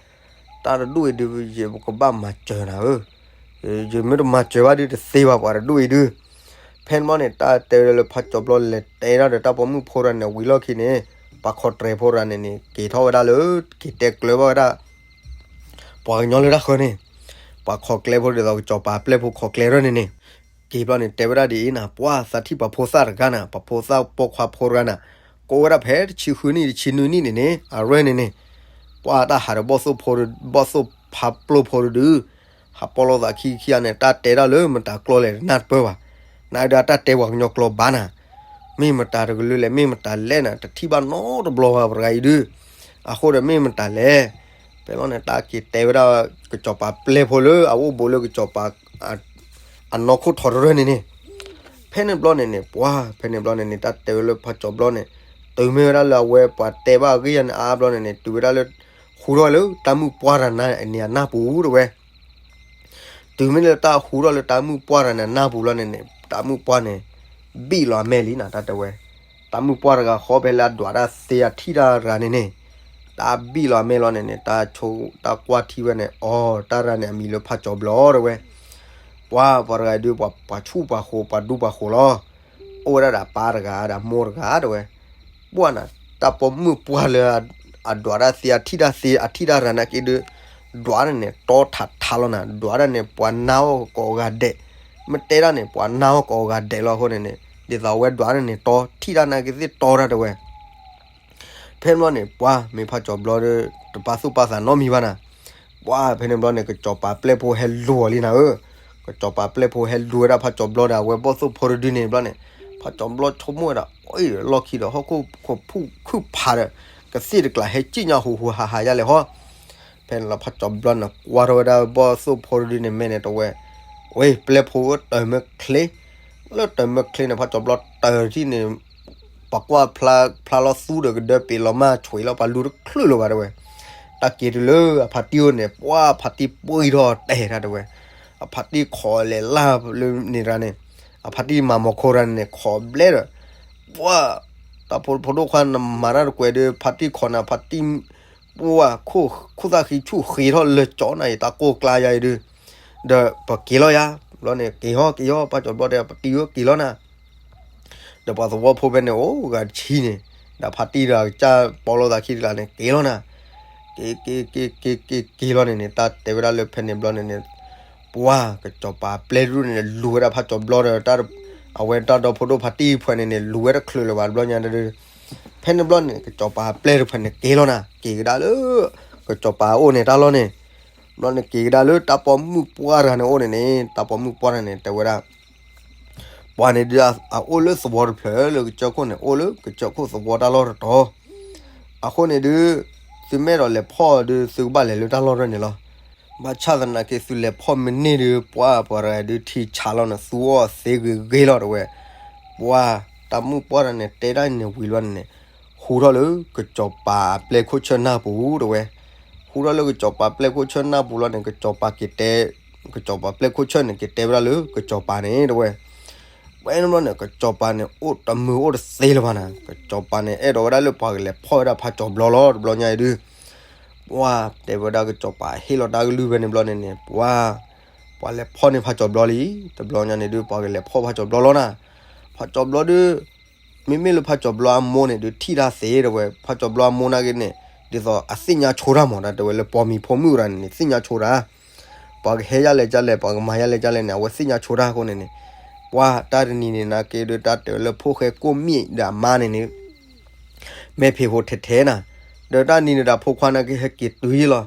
တၢ်တဒူၣ်အံၤဒုး ယကဘၣ်မၤစၢၤနၤဧၢ, ယမ့ၢ်တမၤစၢၤဘၣ်ဒုးတသ့ဘၣ် ပှၤတဒူၣ်အံၤဒုး. ဖဲန့ၣ်ဘျီန့ၣ် တၢ်တဲဝဲဒၣ်လၢဖးကၠီၤဘျီလဲၤတဲဒၣ်ဒီးတၢ်ပိာ်မုၣ်ဖိတဂၤန့ၣ် ဝံၤလီၢ်ခံန့ၣ်, ပှၤခိးတြဲၤဖိတဂၤန့ၣ်န့ၣ် က့ၤထီၣ်ဝဲဒၣ်လၢ က့ၤတဲကျၢၤဘၣ်ဝဲဒၣ် ပှၤကညီလၢတၢ်ဃၢန့ၣ်, ပှၤခိးကျဲဖိဒ်သိးကစီၤပၤပျဲၢ်ဖိခိးကျဲထီၣ်န့ၣ်န့ၣ်, က့ၤဘျီန့ၣ် တဲဝဲဒၣ်ဒ်အံၤနၤ, ပှၤသးထံၣ်ပှၤဖိသၣ်တဂၤနၤ, ပှၤဖိသၣ်ပိာ်ခွါဖိတဂၤနၤ, ကိးဝဲဒၣ်ဖဲတဆံဃုနံၣ်တဆံနွံနံၣ်န့ၣ်န့ၣ် အရၢန့ၣ်န့ၣ်, ပှၤတၢ်ဟးဒီးဘီၣ်သိၣ်ဖိ, ဘီၣ်သိၣ်ဖးပျိၢ်ဖိတဒု, ဟးပီလီၤသးခံခံဂၤန့ၣ် တၢ်တဲဒၣ်လၢမတၤကျိာ်လဲၣ်တနၢ်တပၢၢ်ဘၣ်, နဒၣ်တၢ်တဲပှၤကညီကျိာ်ဘၣ်နၤ, မ့ၢ်မတၤတကလုာ်လဲၣ် မ့ၢ်မတၤလဲၣ်နၤ တထံၣ်ဘၣ်နီတဘျီဘၣ် ပှၤတဂၤအံၤဒုး, အဃိဒီးမ့ၢ်မတၤလဲၣ်. ဖဲန့ၣ်ဘျီန့ၣ် တၢ်က့ၤတဲဝဲဒၣ် ကစီၤပၤပျဲၢ်ဖိလၢအအိၣ်ဘူးလၢကစီၤပၤ အနီၢ်ခိၣ်ထီတရၢၢ်န့ၣ်န့ၣ်, ဖဲန့ၣ်ဘျီန့ၣ်န့ၣ် ပှၤ, ဖဲန့ၣ်ဘျီန့ၣ်န့ၣ် တၢ်တဲဝဲလၢဖးကၠီၤဘျီန့ၣ်, တုၤမ့ၢ်ဝဲဒၣ်လၢအဝဲပှၤတဲဘၣ်အဂ့ၢ်ယါန့ၣ်အါဘျီန့ၣ်န့ၣ် တုၤဝဲဒၣ်လၢ ဟူထီၣ်လၢတၢ်မုၣ်ပှၢ်တဂၤန့ၣ်အနၢ်ပူၤတဲဝဲ တုၤမ့ၢ်လၢတၢ်ဟူထီၣ်လၢတၢ်မုၣ်ပှၢ်တဂၤန့ၣ်အနၢ်ပူၤလီၤန့ၣ်န့ၣ် တၢ်မုၣ်ပှၢ်န့ၣ် ဘံၣ်လီၤအမဲာ်လံနၤ တၢ်တဲဝဲ, တၢ်မုၣ်ပှၢ်တဂၤဃီဖဲလၢအဒွးတၢ်သ့အထံၣ်တၢ်တဂၤန့ၣ်န့ၣ်, တၢ်ဘံၣ်လီၤအမဲာ်လီၤန့ၣ်န့ၣ် တၢ်ဆိ, တၢ်ကွၢ်ထံဝဲန့ၣ် အိ တၢ်တဂၤန့ၣ်အမံၤလၢဖးကၠီၤဘျီတဲဝဲ, ပှၤ, ပှၤတဂၤအံၤဒုး ပှၤဆူၣ်ပှၤဃိး ပှၤဒူပှၤဃိးလီၤ, အိၣ်ဝဲဒၣ်ဒီးအပၢ်တဂၤဒီးအမိၢ်တဂၤတဲဝဲ, ပှၤနၤ, တၢ်ပိာ်မုၣ်ပှၢ်လၢ အဒွးတၢ်သ့အထံၣ်တၢ်သ့အထံၣ်တၢ်တဂၤန့ၣ်က့ဒုး, ဒွးန့ၣ်န့ၣ် တီထးထးလီၤနၤ ဒွးဒၣ်န့ၣ် ပှၤနါအီၣ်ကိးဂၤဒဲး, မ့ၢ်တဲဒၣ်န့ၣ် ပှၤနါအီၣ်ကိးဂၤဒဲးလီၤအဃိန့ၣ်န့ၣ် ဒ်သိးအဝဲဒွးန့ၣ်န့ၣ် တီထံၣ်တၢ်နာ်က့သ့ၣ်တီတၢ်တဲဝဲ ဖဲန့ၣ်ဘျီန့ၣ် ပှၤမ့ၢ်ဖးကၠီၤဘျီဒီး တပာ်သူၣ်ပာ်သးနီတမံၤဘၣ်နၤ, ပှၤဖဲန့ၣ်ဘျီန့ၣ် ကစီၤပၤပျဲၢ်ဖိဟဲလူၤအီၤလံနၤဧၢ, ကစီၤပၤပျဲၢ်ဖိဟဲလူၤဝဲဒၣ်ဖးကၠီၤဘျီဒီး အဝဲဘီၣ်သိၣ်ဖိတဒုန့ၣ်ဘျီန့ၣ်, ဖးကၠီၤဘျီဆိကမိၣ်ဝဲဒၣ် အလီၢ်ခံဒီး ဟီၣ်ခိၣ်ခိးဖုၣ်ခုၣ်ဖးဒီး ကသ့ၣ်တကျးဟဲစံၣ်ညီၣ်ဟူးဟူးဟးဟးယါလဲၣ်ဟီ, ဖဲန့ၣ်လီၤဖးကၠီၤဘျီန့ၣ် ကွၢ်ထီၣ်ဝဲဒၣ်ဘီၣ်သိၣ်ဖိတဒုန့ၣ် မဲာ်န့ၣ်တဝဲ, ဝဲပျဲၢ်ဖိဧၢ တၢ်မၢချ့, လၢတၢ်မၢချ့န့ၣ် ဖးကၠီၤဘျီတၢ်ထံၣ်န့ၣ် ပှၤကွၢ်ဖျါလီၤသူဒီးကဒၢပ့ၤလီၤမၢ်ဆွံးလီၤ ပှၤလူၤတချုးလၢၤဘၣ်တဲဝဲ, တၢ်က့ၤတုၤလၢအဖါတံၢ်အိၣ်န့ၣ် ပှၤဖါတံၢ်ပှံၢ်ထီၣ်တဲာ်တၢ်တဲဝဲ, အဖါတံၢ်ခိးလဲၤလၢ်လၢန့ၣ်တဂၤန့ၣ်, အဖါတံၢ်မၤမီၤခိတဂၤန့ၣ် ခိးဘျဲၣ်ဒီး, ပှၤ, တၢ်ဖိဒိၣ်ခွါနမၤတၢ်တကွဲးဒီး ဖါတံၢ်ခိးနၤ ဖါတံၢ် ပှၤ, ခိၣ်သၣ်ဃံဆူၣ်ဃ့ထီၣ်လၢကၠီနၤအံၤ တၢ်ကိၢ်ကျါယါအံၤဒုး, ဒီးပက့ၤလီၤယါ, ဘျီန့ၣ် က့ၤဟီ က့ၤဟီ ဖးကၠီၤဘျီတဲ ပတံၤဧၢ က့ၤလီၤနၤ ဒီးပှၤသဝီဖိဖဲန့ၣ် အိၣ်ဂၤတဆံန့ၣ်, ဒီးဖါတံၢ်တဂၤကစၢ်ပီလီၤသးခံတကျးန့ၣ် က့ၤလီၤနၤ, က့ၤ က့ၤ က့ၤ က့ၤ က့ၤ က့ၤလီၤန့ၣ်န့ၣ် တၢ်တဲဝဲဒၣ်လၢဖဲန့ၣ်ဘျီန့ၣ်န့ၣ်, ပှၤ, ကစီၤပၤပျဲၢ်တဒူၣ်န့ၣ် လူၤဝဲဒၣ်ဖးကၠီၤဘျီဒီး အဝဲတၢ်ဒီဖိဒိၣ်ဖါတံၢ်ဖဲန့ၣ်န့ၣ် လူၤဝဲတချုးလၢၤဘၣ်တဘျီညါဒီး, ဖဲန့ၣ်ဘျီန့ၣ် ကစီၤပၤပျဲၢ်တဖဲန့ၣ် က့ၤလီၤနၤ က့ၤကဒါလၢ ကစီၤပၤအိၣ်န့ၣ်တၢ်လီၢ်န့ၣ်, ဘျီန့ၣ်က့ၤကဒါလၢတၢ်ပိာ်မုၣ်ပှၢ်တဂၤန့ၣ်အိၣ်န့ၣ်န့ၣ် တၢ်ပိာ်မုၣ်ပှၢ်တဂၤန့ၣ် တဲဝဲဒၣ် ပှၤန့ၣ်ဒုးအအိၣ်လၢသဝီတဖျၢၣ်လၢကစၢၢ်ခိၣ်န့ၣ် အိၣ်လၢကစၢၢ်ခိၣ်သဝီတၢ်လီၢ်တတီၤ, အဃိန့ၣ်ဒုး သုမ့ၢ်အဲၣ်ဒိးလဲၤဖီၣ်ဒုး သုကဘၣ်လဲၤလၢတၢ်လီၢ်တဖျၢၣ်န့ၣ်လီၤ. ဘၣ်ဆၣ်သနာ်က့ သုလဲၤဖီၣ်မ့ၢ်န့ၢ်ဒုး ပှၤပှၤတဂၤဒုးထံဆးလီၤန့ၣ် သူအီၤသ့ဂ့ၤဂ့ၤလီၤ တဲဝဲ. ပှၤတၢ်မုၣ်ပှၢ်တဂၤန့ၣ် တဲဒၣ်န့ၣ်ဝံၤလီၤန့ၣ်န့ၣ် ဟူထီၣ်လၢကစီၤပၤအပျဲၢ်ခိၣ်ဆၢၣ်နၢ်ပူၤ တဲဝဲ. ဟူထီၣ်လၢကစီၤပၤပျဲၢ်ခိၣ်ဆၢၣ်နၢ်ပူၤလီၤန့ၣ် ကစီၤပၤက့ၤတဲ ကစီၤပၤပျဲၢ်ခိၣ်ဆၢၣ်န့ၣ် က့ၤတဲဝဲဒၣ်လၢကစီၤပၤန့ၣ် တဲဝဲ. ပှၤန့ၣ်ဘျီန့ၣ် ကစီၤပၤန့ၣ် အိၣ်တမုာ်အိၣ်တသ့လၢၤဘၣ်နၤ, ကစီၤပၤန့ၣ် အဲၣ်ဒိးဝဲဒၣ်လၢပှၤကလဲၤဖီၣ်ဝဲဒၣ်ဖးကၠီၤဘျီလီၤ တဘျီညါအံၤဒုး ပှၤတဲဝဲဒၣ်ကစီၤပၤဟ့ၣ်လီၤတၢ်ကလုၢ်ဖဲန့ၣ်ဘျီန့ၣ်န့ၣ် ပှၤ ပှၤလဲၤဖီၣ်န့ၢ်ဖးကၠီၤဘျီလံ, တဘျီညါန့ၣ်ဒုး ပှၤကလဲၤဖီၣ်ဖးကၠီၤဘျီလီၤနၤ. ဖးကၠီၤဘျီဒုး မ့မ့ၢ်လၢဖးကၠီၤဘျီအမိၢ်န့ၣ်ဒုးထံၣ်တၢ်သ့ တဲဝဲ, ဖးကၠီၤဘျီအမိၢ်နာ်က့န့ၣ် ဒ်သိးအသ့ၣ်ညါဆိတၢ်မး တၢ်တဲဝဲလၢပိာ်မုၣ်ဖိမုၣ်တဂၤန့ၣ်န့ၣ် သ့ၣ်ညါဆိတၢ်, ပှၤကဟဲယၤလဲၤကလဲၣ် ပှၤကမၤယၤလဲၤကလဲၣ်န့ၣ် အဝဲသ့ၣ်ညါဆိတၢ်အဃိန့ၣ်န့ၣ် ပှၤတၢ်တနံၤန့ၣ်နာ်က့ဒုး တၢ်တဲဝဲလၢဖိၣ်ဃဲကိၣ်မံၣ်ဒီးအမါန့ၣ်န့ၣ် မဲာ်ဖံးဟိထဲထဲနၤ, ဒီးတၢ်နံၤန့ၣ်ဒီးအဖိခွါနာ်က့ဟဲက့ၤတုၤယံလီၤ,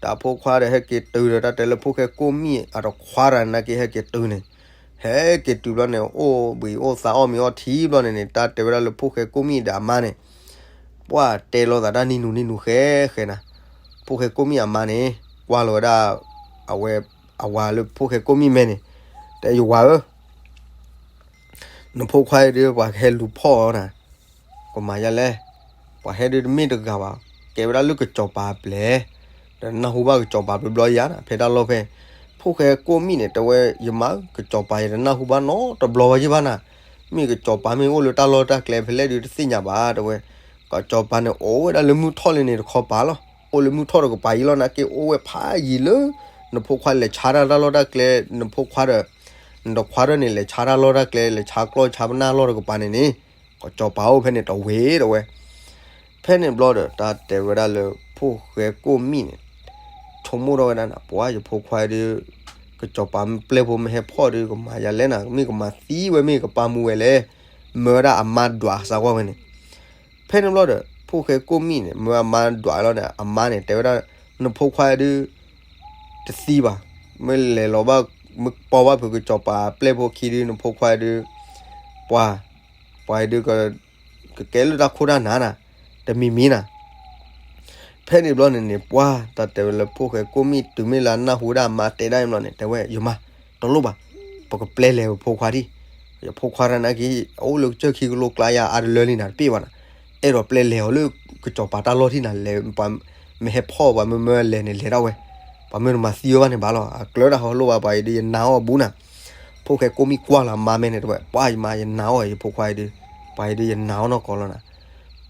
ဒီးအဖိခွါဒီးဟဲက့ၤတုၤဒီး တၢ်တဲလၢဖိၣ်ဃဲကိၣ်မံၣ်အတခွါတဂၤနာ်က့ဟဲက့ၤတုၤန့ၣ်, ဟဲက့ၤတုၤဘျီန့ၣ် အိၣ်ဘှံးအိၣ်သါအီၣ်မ့ၤအီထံဘျီန့ၣ်န့ၣ် တၢ်တဲဝဲဒၣ်လၢဖိၣ်ဃဲကိၣ်မံၣ်ဒီးအမါန့ၣ် ပှၤတဲလိာ်သးတၢ်နံၤနူၤနံၤနူၤဃဲဃဲနၤ, ဖိၣ်ဃဲကိၣ်မံၣ်အမါန့ၣ် ကွၢ်လီၤဝဲဒၣ် အဝဲ အဝၤလၢဖိၣ်ဃဲကိၣ်မံၣ်မဲာ်န့ၣ်, တဲယဝၤဧၢ နဖိခွါအံၤဒုး ပှၤကဟဲလူၤဖီၣ်အီၤနၤ, ကမၤယၤလဲၣ်, ပှၤဟဲဒုးတမ့ၢ်တဂၤဘၣ်, ကဲဝဲဒၣ်လၢကစီၤပၤအပျဲၢ်, ဒီးနၢ်ဟူဘၣ်ကစီၤပၤဘျီဘျီယၤနၤ ဖဲတၢ်လီၢ်ဖဲ, ဖိၣ်ဃဲကိၣ်မံၣ်န့ၣ် တဲဝဲ ယမါဧၢ ကစီၤပၤယတနၢ်ဟူဘၣ်နီတဘျီဘၣ်ယဲၢ်ဘၣ်နၤ, မ့ၢ်ကစီၤပၤမ့ၢ်အိၣ်လၢတၢ်လီၢ်တၢ်ကျဲဖဲလဲၣ်ဒုးတသ့ၣ်ညါဘၣ် တဲဝဲ, ကစီၤပၤန့ၣ်အိၣ်ဝဲဒၣ်လၢမုၢ်ထီၣ်လၢန့ၣ်တခီပၤလီၤ, အိၣ်လၢမုၢ်ထီၣ်တကပၤယံလီၤ နာ်က့အိၣ်ဝဲဖးယံၤလၢ နဖိခွါလဲၤဆါတၢ်တၢ်လီၢ်တၢ်ကျဲ နဖိခွါဒီး နတခွါထီၣ်န့ၣ် လဲၤဆါတၢ်လီၢ်တၢ်ကျဲ လဲၤဆါကျီၢ်ဆါပနၢ်လီၢ်တကပၤန့ၣ်န့ၣ်, ကစီၤပၤအိၣ်ဖဲန့ၣ်တဝ့ၤ တဲဝဲ. ဖဲန့ၣ်ဘျီဒီး တၢ်တဲဝဲဒၣ်လၢဖိၣ်ဃဲကိၣ်မံၣ်န့ၣ် ဆိကမိၣ်ထီၣ်ဝဲဒၣ်နၤ ပှၤယဖိခွါဒုး ကစီၤပၤပျဲၢ်ဖိမ့ၢ်ဟဲဖီၣ်ဒုး ကမၤယၤလဲၣ်နၤ မ့ၢ်ကမၤသံဝဲ မ့ၢ်ကပာ်မူဝဲလဲၣ်, မၢဝဲဒၣ်အမါဒွးစးကွၢ်ဝဲန့ၣ် ဖဲန့ၣ်ဘျီဒီး ဖိၣ်ဃဲကိၣ်မံၣ်န့ၣ် မၢအမါဒွးလီၤဒီး အမါန့ၣ် တဲဝဲဒၣ် နဖိခွါဒုး တသံဘၣ်, မ့ၢ်လဲၤလီၤဘၣ် မ့ၢ်ပိာ်ဘၣ်ဖုးကစီၤပၤပျဲၢ်ဖိခံဒုး နဖိခွါဒုး ပှၤ ပှၤဒုး ကကဲလၢတၢ်ခိၣ်တၢ်နၤနၤ, တမံၤမံၤနၤ ဖဲန့ၣ်ဘျီန့ၣ်န့ၣ် ပှၤတၢ်တဲဝဲလၢဖိၣ်ဃဲကိၣ်မံၣ်တုၤမ့ၢ်လၢအနၢ်ဟူဝဲဒၣ်အမါတဲဒၣ်န့ၣ်ဘျီန့ၣ် တဲဝဲ ယမါ တလိၣ်ဘၣ်, ပကပျဲလဲၤပဖိခွါထံၣ်, ယဖိခွါတၢ်နာ်က့ အအိၣ်လၢကစၢၢ်ခံကလိကျါယါအါတလၢလံနၤတပ့ၢ်ဘၣ်နၤ, အဲၣ်ဒိးပျဲလဲၤအီၤလၢကစီၤပၤတၢ်လီၢ်ထံၣ်နၤလဲၤ, ပှၤမ့ၢ်ဟဲဖီၣ်ပှၤမ့ၢ်မၢလဲၤန့ၣ်လဲၤဒၣ်ဝဲ, ပှၤမ့ၢ်တမၤသံဝဲဘၣ်န့ၣ်ဘၣ်လီၤ, အကျၢၤတၢ်ဟီလိၣ်ဘၣ် ပှၤအံၤဒုးယနာ်အီၤဘူးနၤ, ဖိၣ်ဃဲကိၣ်မံၣ်ကွၢ်လီၤအမါမဲာ်န့ၣ်တဲဝဲ ပှၤယမါယနာ်အီၤယဖိခွါအံၤဒုး, ပှၤအံၤဒုးယနာ်အီၤနီၢ်ကီၢ်လီၤနၤ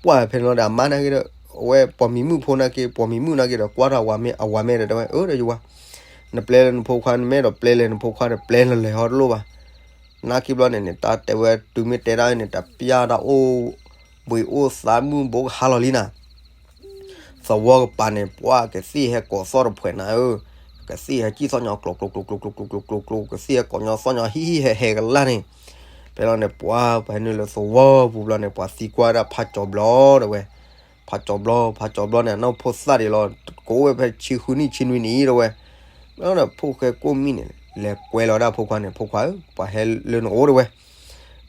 ပှၤဖဲန့ၣ်လီၤဒီးအမါနာ်က့ဒီး အဝဲပိာ်မံၤမုၣ်ဖိနာ်က့ ပိာ်မံၤမုၣ်နာ်က့ဒီး ကွၢ်ထီၣ်အဝၤမဲာ် အဝၤမဲာ်ဒီးတဲဝဲ အၢ ဒီးယဝၤ, နပျဲလၢနဖိခွါ နမ့ၢ်အဲၣ်ဒိးပျဲလဲၤနဖိခွါဒီး ပျဲနလဲၤဟီတလိၣ်ဘၣ်, နာ်က့ဘျီန့ၣ်န့ၣ် တၢ်တဲဝဲတုၤမ့ၢ်တဲဒၣ်န့ၣ် တပျၢ်တၢ်အိၣ်ဘှံးအိၣ်သါမုၢ်ဘိကဟါလီၤလံနၤ သဝီကပၤန့ၣ် ပှၤကသ့ၣ်ဟဲကိးသီၣ်တဖှဲးနၤဧၢ, ကသ့ၣ်ဟဲကံၣ်သီၣ်ညီကျိၤကျိၤကျိၤကျိၤကျိၤကျိၤကျိၤကျိၤ ကသ့ၣ်ဟဲကိးညီသီၣ်ညီဟံၣ်ဟံၣ်ဟဲဟဲကလၢ်န့ၣ်, ဖဲလီၤန့ၣ် ပှၤပှၤဟဲနုာ်လၢသဝီပူၤဘျီန့ၣ် ပှၤသံကွၢ်ဝဲဒၣ်ဖးကၠီၤဘျီတဲဝဲ, ဖးကၠီၤဘျီ ဖးကၠီၤဘျီန့ၣ် အနီၢ်ဖိသၣ်ဒံးလီၤ, ကိးဝဲဖဲဆံဃုနံၣ်ဆံနွံနံၣ်တဲဝဲ, ဖဲလီၤန့ၣ် ဖိၣ်ဃဲကိၣ်မံၣ်န့ၣ် လဲၤကွဲလီၤဝဲဒၣ်ဖိခွါန့ၣ် ဖိခွါဧၢ ပှၤဟဲလၢနအိၣ်တဲဝဲ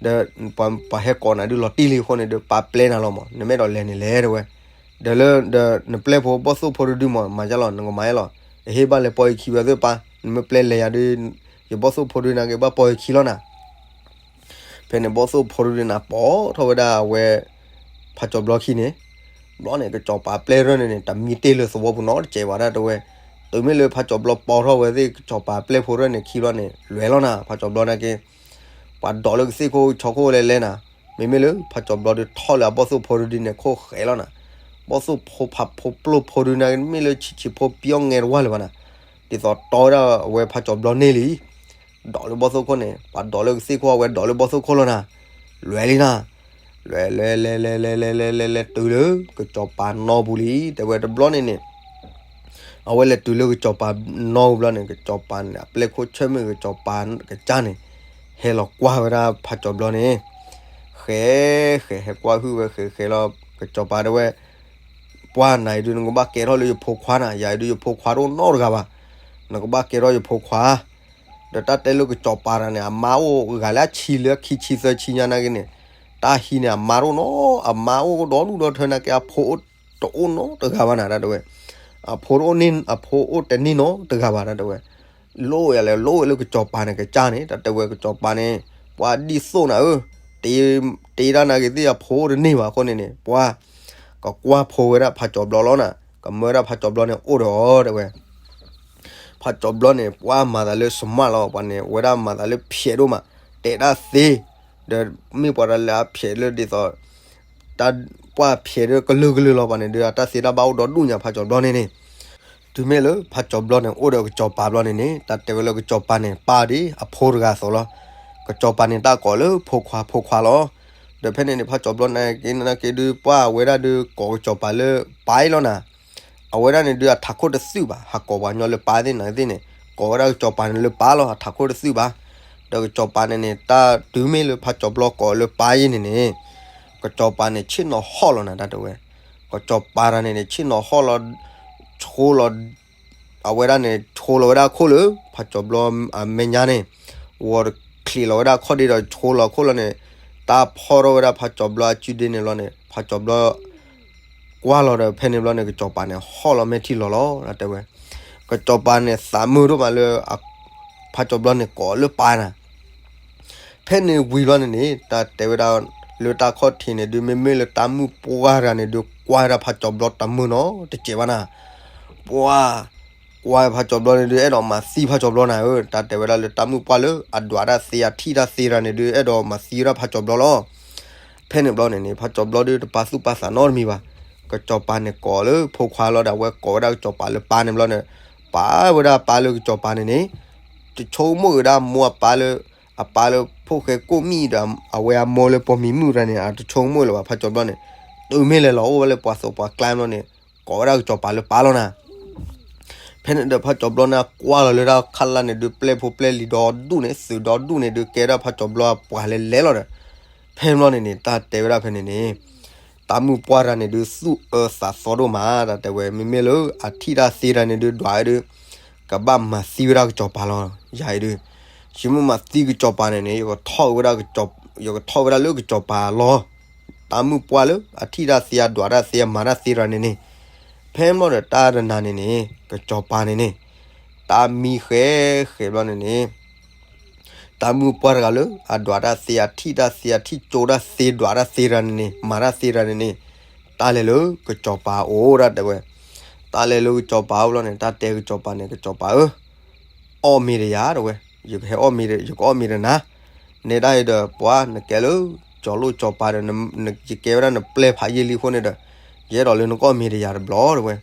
ဒီး ပှၤဟဲကိးနၤဒုးလီၤတံၢ်လံအဃိန့ၣ်ဒီး ပၢ်ပျဲနၤလီၤမး နမ့ၢ်အဲၣ်ဒိးလဲၤန့ၣ်လဲၤတဲဝဲ, ဒီးလၢဒီးနပျဲၢ်ဖိဘီၣ်သိၣ်ဖိတဒုမး မၤယါလီၤ နကမၤယါလီၤ, အဟ့ၣ်ဘၣ်လဲၤပိာ်ယခံဝဲသ့ၣ်ပၢ်, နမ့ၢ်ပျဲလဲၤယၤဒုး ယဘီၣ်သိၣ်ဖိဒုးနာ်က့ဘၣ်ပိာ်ယခံလီၤနၤ ဖဲန့ၣ်ဘီၣ်သိၣ်ဖိတဒုန့ၣ် ပိာ်ထီၣ်ဝဲဒၣ်အဝဲ ဖးကၠီၤဘျီခံန့ၣ်, ဘျီန့ၣ် ကစီၤပၤပျဲၢ်ရၢၢ်န့ၣ်န့ၣ် တမံတ့ၢ်လၢသဝီပူၤနီတစဲးဘၣ်ဒၣ်တဲဝဲ, တုၤမ့ၢ်လၢဖးကၠီၤဘျီပိာ်ထီၣ်ဝဲသ့ၣ် ကစီၤပၤပျဲၢ်ဖိရၢၢ်န့ၣ်ခံဘျီန့ၣ် လွဲၤလီၤနၤ ဖးကၠီၤဘျီနာ်က့ ပှၤဒိးလၢကသ့ၣ်ခိၣ်ဆီခိၣ်လဲၤလဲၤနၤ, မ့မ့ၢ်လၢဖးကၠီၤဘျီဒုးထီၣ်လၢအဘီၣ်သိၣ်ဖိတဒုန့ၣ် ခိၣ်ဃဲလီၤနၤ, ဘီၣ်သိၣ်ဖိဖးဖိပျိၢ်ဖိဒုန့ၣ် မ့ၢ်လၢဆံးဆံးဖိပယီၣ်ငဲတဝၢ်လၢၤဘၣ်နၤ, ဒ်သိးတီဝဲဒၣ်အဝဲဖးကၠီၤဘျီန့ၢ်လံ ဒိးလၢဘီၣ်သိၣ်ခိၣ်န့ၣ် ပှၤဒိးလၢကသ့ၣ်ခိၣ်အဝဲဒိးလၢဘီၣ်သိၣ်ခိၣ်လီၤနၤ, လွဲၤလံနၤ, လွဲၤ လဲၤ လဲၤ လဲၤ လဲၤ လဲၤ လဲၤ လဲၤ လဲၤတုၤလၢ ကစီၤပၤနီပူၤလံ တဲဝဲတဘျီန့ၣ်န့ၣ် အဝဲလဲၤတုၤလၢကစီၤပၤနီပူၤဘျီန့ၣ် ကစီၤပၤန့ၣ် အပျဲၢ်ခိၣ်ဆၢၣ်မ့ၢ်ကစီၤပၤကစၢ်န့ၣ် ဟဲလီၤကွၢ်ဝဲဒၣ်ဖးကၠီၤဘျီန့ၣ် ဃဲ ဃဲ ဟဲကွၢ်ဟုၣ်ဝဲဃဲဃဲလီၤ ကစီၤပၤတဲဝဲ ပှၤနၤအံၤဒုးနကဘၣ်ကဲထီၣ်လၢယဖိခွါနၤ ယၤအံၤဒုးယဖိခွါတအိၣ်နီတဂၤဘၣ်, နကဘၣ်ကဲထီၣ်ယဖိခွါ. ဒီးတၢ်တဲလၢကစီၤပၤတဂၤန့ၣ် အမါအိၣ်ဂၤလၢအဆံလၢခံဆံသၢဆံညါနာ်က့န့ၣ်, တၢ်ဟံးန့ၣ် အမါတအိၣ်နီတဂၤ, အမါအိၣ်ဒီဒူၣ်ဒီထၢနာ်က့ အဖိတအိၣ်နီတဂၤဘၣ်နၤ တၢ်တဲဝဲ. အဖိတအိၣ်န့ၣ်, အဖိအိၣ်တန့ၢ်နီတဂၤဘၣ် တၢ်တဲဝဲ. လိၣ်ယၤလဲၣ်, လိၣ်ဝဲလၢကစီၤပၤန့ၣ်ကစၢ်န့ၣ် တၢ်တဲဝဲ. ကစီၤပၤန့ၣ် ပှၤဒ်သိးနၤဧၢ, တ့, တ့တၢ်နာ်က့သ့ၣ်အဖိအိၣ်တန့ၢ်ဘၣ်အဃိန့ၣ်န့ၣ် ပှၤ ကကွၢ်ဖိဝဲဒၣ်ဖးကၠီၤဘျီလီၤနၤ, ကမၢဝဲဒၣ်ဖးကၠီၤဘျီန့ၣ်အိၣ်ဒီးအီၤ တဲဝဲ. ဖးကၠီၤဘျီန့ၣ် ပှၤမၤသးလၢ smart လီၤ, ပှၤန့ၣ် အဝဲဒၣ်မၤသးလၢဖျဲးဒိၣ်မး, တဲတၢ်သ့, ဒီးမ့ၢ်ပှၤတၢ်လၢအဖျဲးလၢဒ်သိး တၢ်ပှၢ်ဖျဲးဒၣ်ကလုာ်ကလုာ်လီၤ. ပှၤန့ၣ်ဒုး အတၢ်သ့တၢ်ဘၣ်အိၣ်ဒီဒူၣ်ညါ ဖးကၠီၤဘျီန့ၣ်န့ၣ်. တုၤမ့ၢ်လၢဖးကၠီၤဘျီန့ၣ် အိၣ်ဒီးကစီၤပၤဘျီန့ၣ်န့ၣ် တၢ်တဲဝဲလၢကစီၤပၤန့ၣ် ပၢ်ဒ်အဖိတဂၤအသိးလီၤ. ကစီၤပၤန့ၣ်တၢ်ကိးလၢဖိခွါ ဖိခွါလီၤ. ဒီးဖဲန့ၣ်န့ၣ် ဖးကၠီၤဘျီနာ်က့ နာ်က့ဒုး ပှၢ်အဝဲဒၣ်ဒုးကိးကစီၤပၤလၢပၢ်အံၤလီၤနၤ. အဝဲဒၣ်န့ၣ်ဒုး အထးခိၣ်တသုးဘၣ်, ဟးကိးပှၤကညီလၢပၢ်သ့ၣ်နာ်သ့ၣ်န့ၣ်, ကိးဝဲဒၣ်ကစီၤပၤန့ၣ်လၢပၢ်လီၤ, အထးခိၣ်တသုးဘၣ်. ဒီးကစီၤပၤန့ၣ်န့ၣ် တၢ်တုၤမ့ၢ်လၢဖးကၠီၤဘျီကိးလၢပၢ်အံၤန့ၣ်န့ၣ်, ကစီၤပၤန့ၣ်ဆ့ၣ်နီၤဟီၣ်လီၤနၤ တၢ်တဲဝဲ. ကစီၤပၤတဂၤန့ၣ်န့ၣ် ဆ့ၣ်နီၤဟီၣ်လီၤ, ဆိလီၤ အဝဲဒၣ်န့ၣ် ဆိလီၤဝဲဒၣ်အခိၣ်လၢ ဖးကၠီၤဘျီအမဲာ်ညါန့ၣ်, ဝီၤတချံးလီၤဝဲဒၣ်ခီၣ်ဒ့ဒီးဆိလီၤအခိၣ်လီၤန့ၣ်, တၢ်ဖီၣ်ထီၣ်ဝဲဒၣ်ဖးကၠီၤဘျီအစုဒ့န့ၣ်လီၤန့ၣ်, ဖးကၠီၤဘျီ ကွၢ်လီၤဒီး ဖဲန့ၣ်ဘျီန့ၣ် ကစီၤပၤန့ၣ် ဟီၣ်လီၤမဲာ်ထံလီၤလီၤ တၢ်တဲဝဲ. ကစီၤပၤန့ၣ် သးမုာ်ဒိၣ်မးလၢ ဖးကၠီၤဘျီန့ၣ် ကိးလၢပၢ်နၤ. ဖဲန့ၣ်ဝံၤဘျီန့ၣ်န့ၣ် တၢ်တဲဝဲဒၣ်လၢတၢ်ခီၣ်ထံးန့ၣ်ဒုး မ့မ့ၢ်လၢတၢ်မုၣ်ပှၢ်တဂၤန့ၣ်ဒုး ကွၢ်ဝဲဒၣ်ဖးကၠီၤဘျီတမုာ်နီတစဲးဘၣ်နၤ. ပှၤ ကွၢ်ဖးကၠီၤဘျီန့ၣ်ဒုး အဲၣ်ဒိးမၤသံဖးကၠီၤဘျီနၤဧၢ, တၢ်တဲဝဲဒၣ်လၢတၢ်မုၣ်ပှၢ်လၢ အဒွးတၢ်သ့အထံၣ်တၢ်သ့တဂၤန့ၣ်ဒုး အဲၣ်ဒိးမၤသံဝဲဒၣ်ဖးကၠီၤဘျီလီၤ. ဖဲန့ၣ်ဘျီန့ၣ်န့ၣ် ဖးကၠီၤဘျီဒုး တပာ်သူၣ်ပာ်သးနီတမံၤဘၣ်. ကစီၤပၤန့ၣ်ကိးလၢဖိခွါလီၤဒီး အဝဲကိးဝဲဒၣ်ကစီၤပၤလၢပၢ်န့ၣ်ဘျီန့ၣ်, ပာ်ဝဲဒၣ်ပၢ်လၢကစီၤပၤန့ၣ်န့ၣ်, တဆိကမိၣ်ဝဲဒၣ်မိၢ်အပၢ်လၢ အပၢ်လၢဖိၣ်ဃဲကိၣ်မံၣ်ဒီး အဝဲအမိၢ်လၢပိာ်မံၤမုၣ်တဂၤန့ၣ် အတဆိကမိၣ်လၢၤဘၣ် ဖးကၠီၤဘျီန့ၣ်, တုၤမ့ၢ်လဲၤလီၤအိၣ်ဝဲလၢပှၤသိးပှၤကျါဘျီန့ၣ်, ကိးဝဲဒၣ်ကစီၤပၤလၢပၢ်လီၤနၤ. ဖဲန့ၣ်ဒီးဖးကၠီၤဘျီန့ၣ် ကွၢ်လီၤလၢတၢ်ခါလၢ်န့ၣ်ဒုး ပျဲၢ်ဖိပျဲၢ်လံၤဒီဒူၣ်န့ၣ် သုးဒီဒူၣ်န့ၣ်ဒုး ကဲဒၣ်ဖးကၠီၤဘျီပှၤလဲၤလဲၤလီၤဒီး, ဖဲန့ၣ်ဘျီန့ၣ်န့ၣ် တၢ်တဲဝဲဒၣ်ဖဲန့ၣ်န့ၣ်, တၢ်မုၣ်ပှၢ်တဂၤန့ၣ်ဒုး သူၣ်အၢသးသီဒိၣ်မး တၢ်တဲဝဲ, မ့မ့ၢ်လၢအထံၣ်တၢ်သ့တဂၤန့ၣ်ဒုး ဒွးဝဲဒုး ကဘၣ်မၤသံဝဲဒၣ်ကစီၤပၤလီၤ. ယၤအံၤဒုး ယမ့ၢ်မၤသံကစီၤပၤန့ၣ်န့ၣ် ယကထီၣ်ဝဲဒၣ်ကစီၤ, ယကထီၣ်ဝဲဒၣ်လၢကစီၤပၤလီၤ. တၢ်မုၣ်ပှၢ်လၢအထံၣ်တၢ်သ့အဒွးတၢ်သ့အမၤတၢ်သ့တဂၤန့ၣ်န့ၣ်, ဖဲန့ၣ်ဘျီဒီးတၢ်တနၤန့ၣ်န့ၣ် ကစီၤပၤန့ၣ်န့ၣ်, တၢ်မံဃဲးဃဲးဘျီန့ၣ်န့ၣ် တၢ်မုၣ်ပှၢ်တဂၤလၢ အဒွးတၢ်သ့ အထံၣ်တၢ်သ့ အထံၣ်ကၠိတၢ်သ့ ဒွးတၢ်သ့တဂၤန့ၣ်န့ၣ် မၤတၢ်သ့တဂၤန့ၣ်န့ၣ်, တၢ်လဲၤလၢကစီၤပၤအအိၣ်ဒၣ်တဲဝဲ. တၢ်လဲၤလၢကစီၤပၤအအိၣ်ဘျီန့ၣ် တၢ်တဲကစီၤပၤန့ၣ် ကစီၤပၤဧၢ, အီၣ်မ့ၤဒီးယၤတဲဝဲ, ယကဟဲအီၣ်မ့ၤ, ယကအီၣ်မ့ၤဒီးနၤ, နဲဒၣ်အံၤဒီးပှၤနကဲလၢ ကၠီၤလိၣ်ကၠီၤပၤဒီး ယကဲဝဲဒၣ်နပျဲၢ်ဖးယံာ်လံအဃိန့ၣ်ဒီး ယအဲၣ်ဒိးလၢနကအီၣ်မ့ၤဒီးယၤတဘျီတဲဝဲ.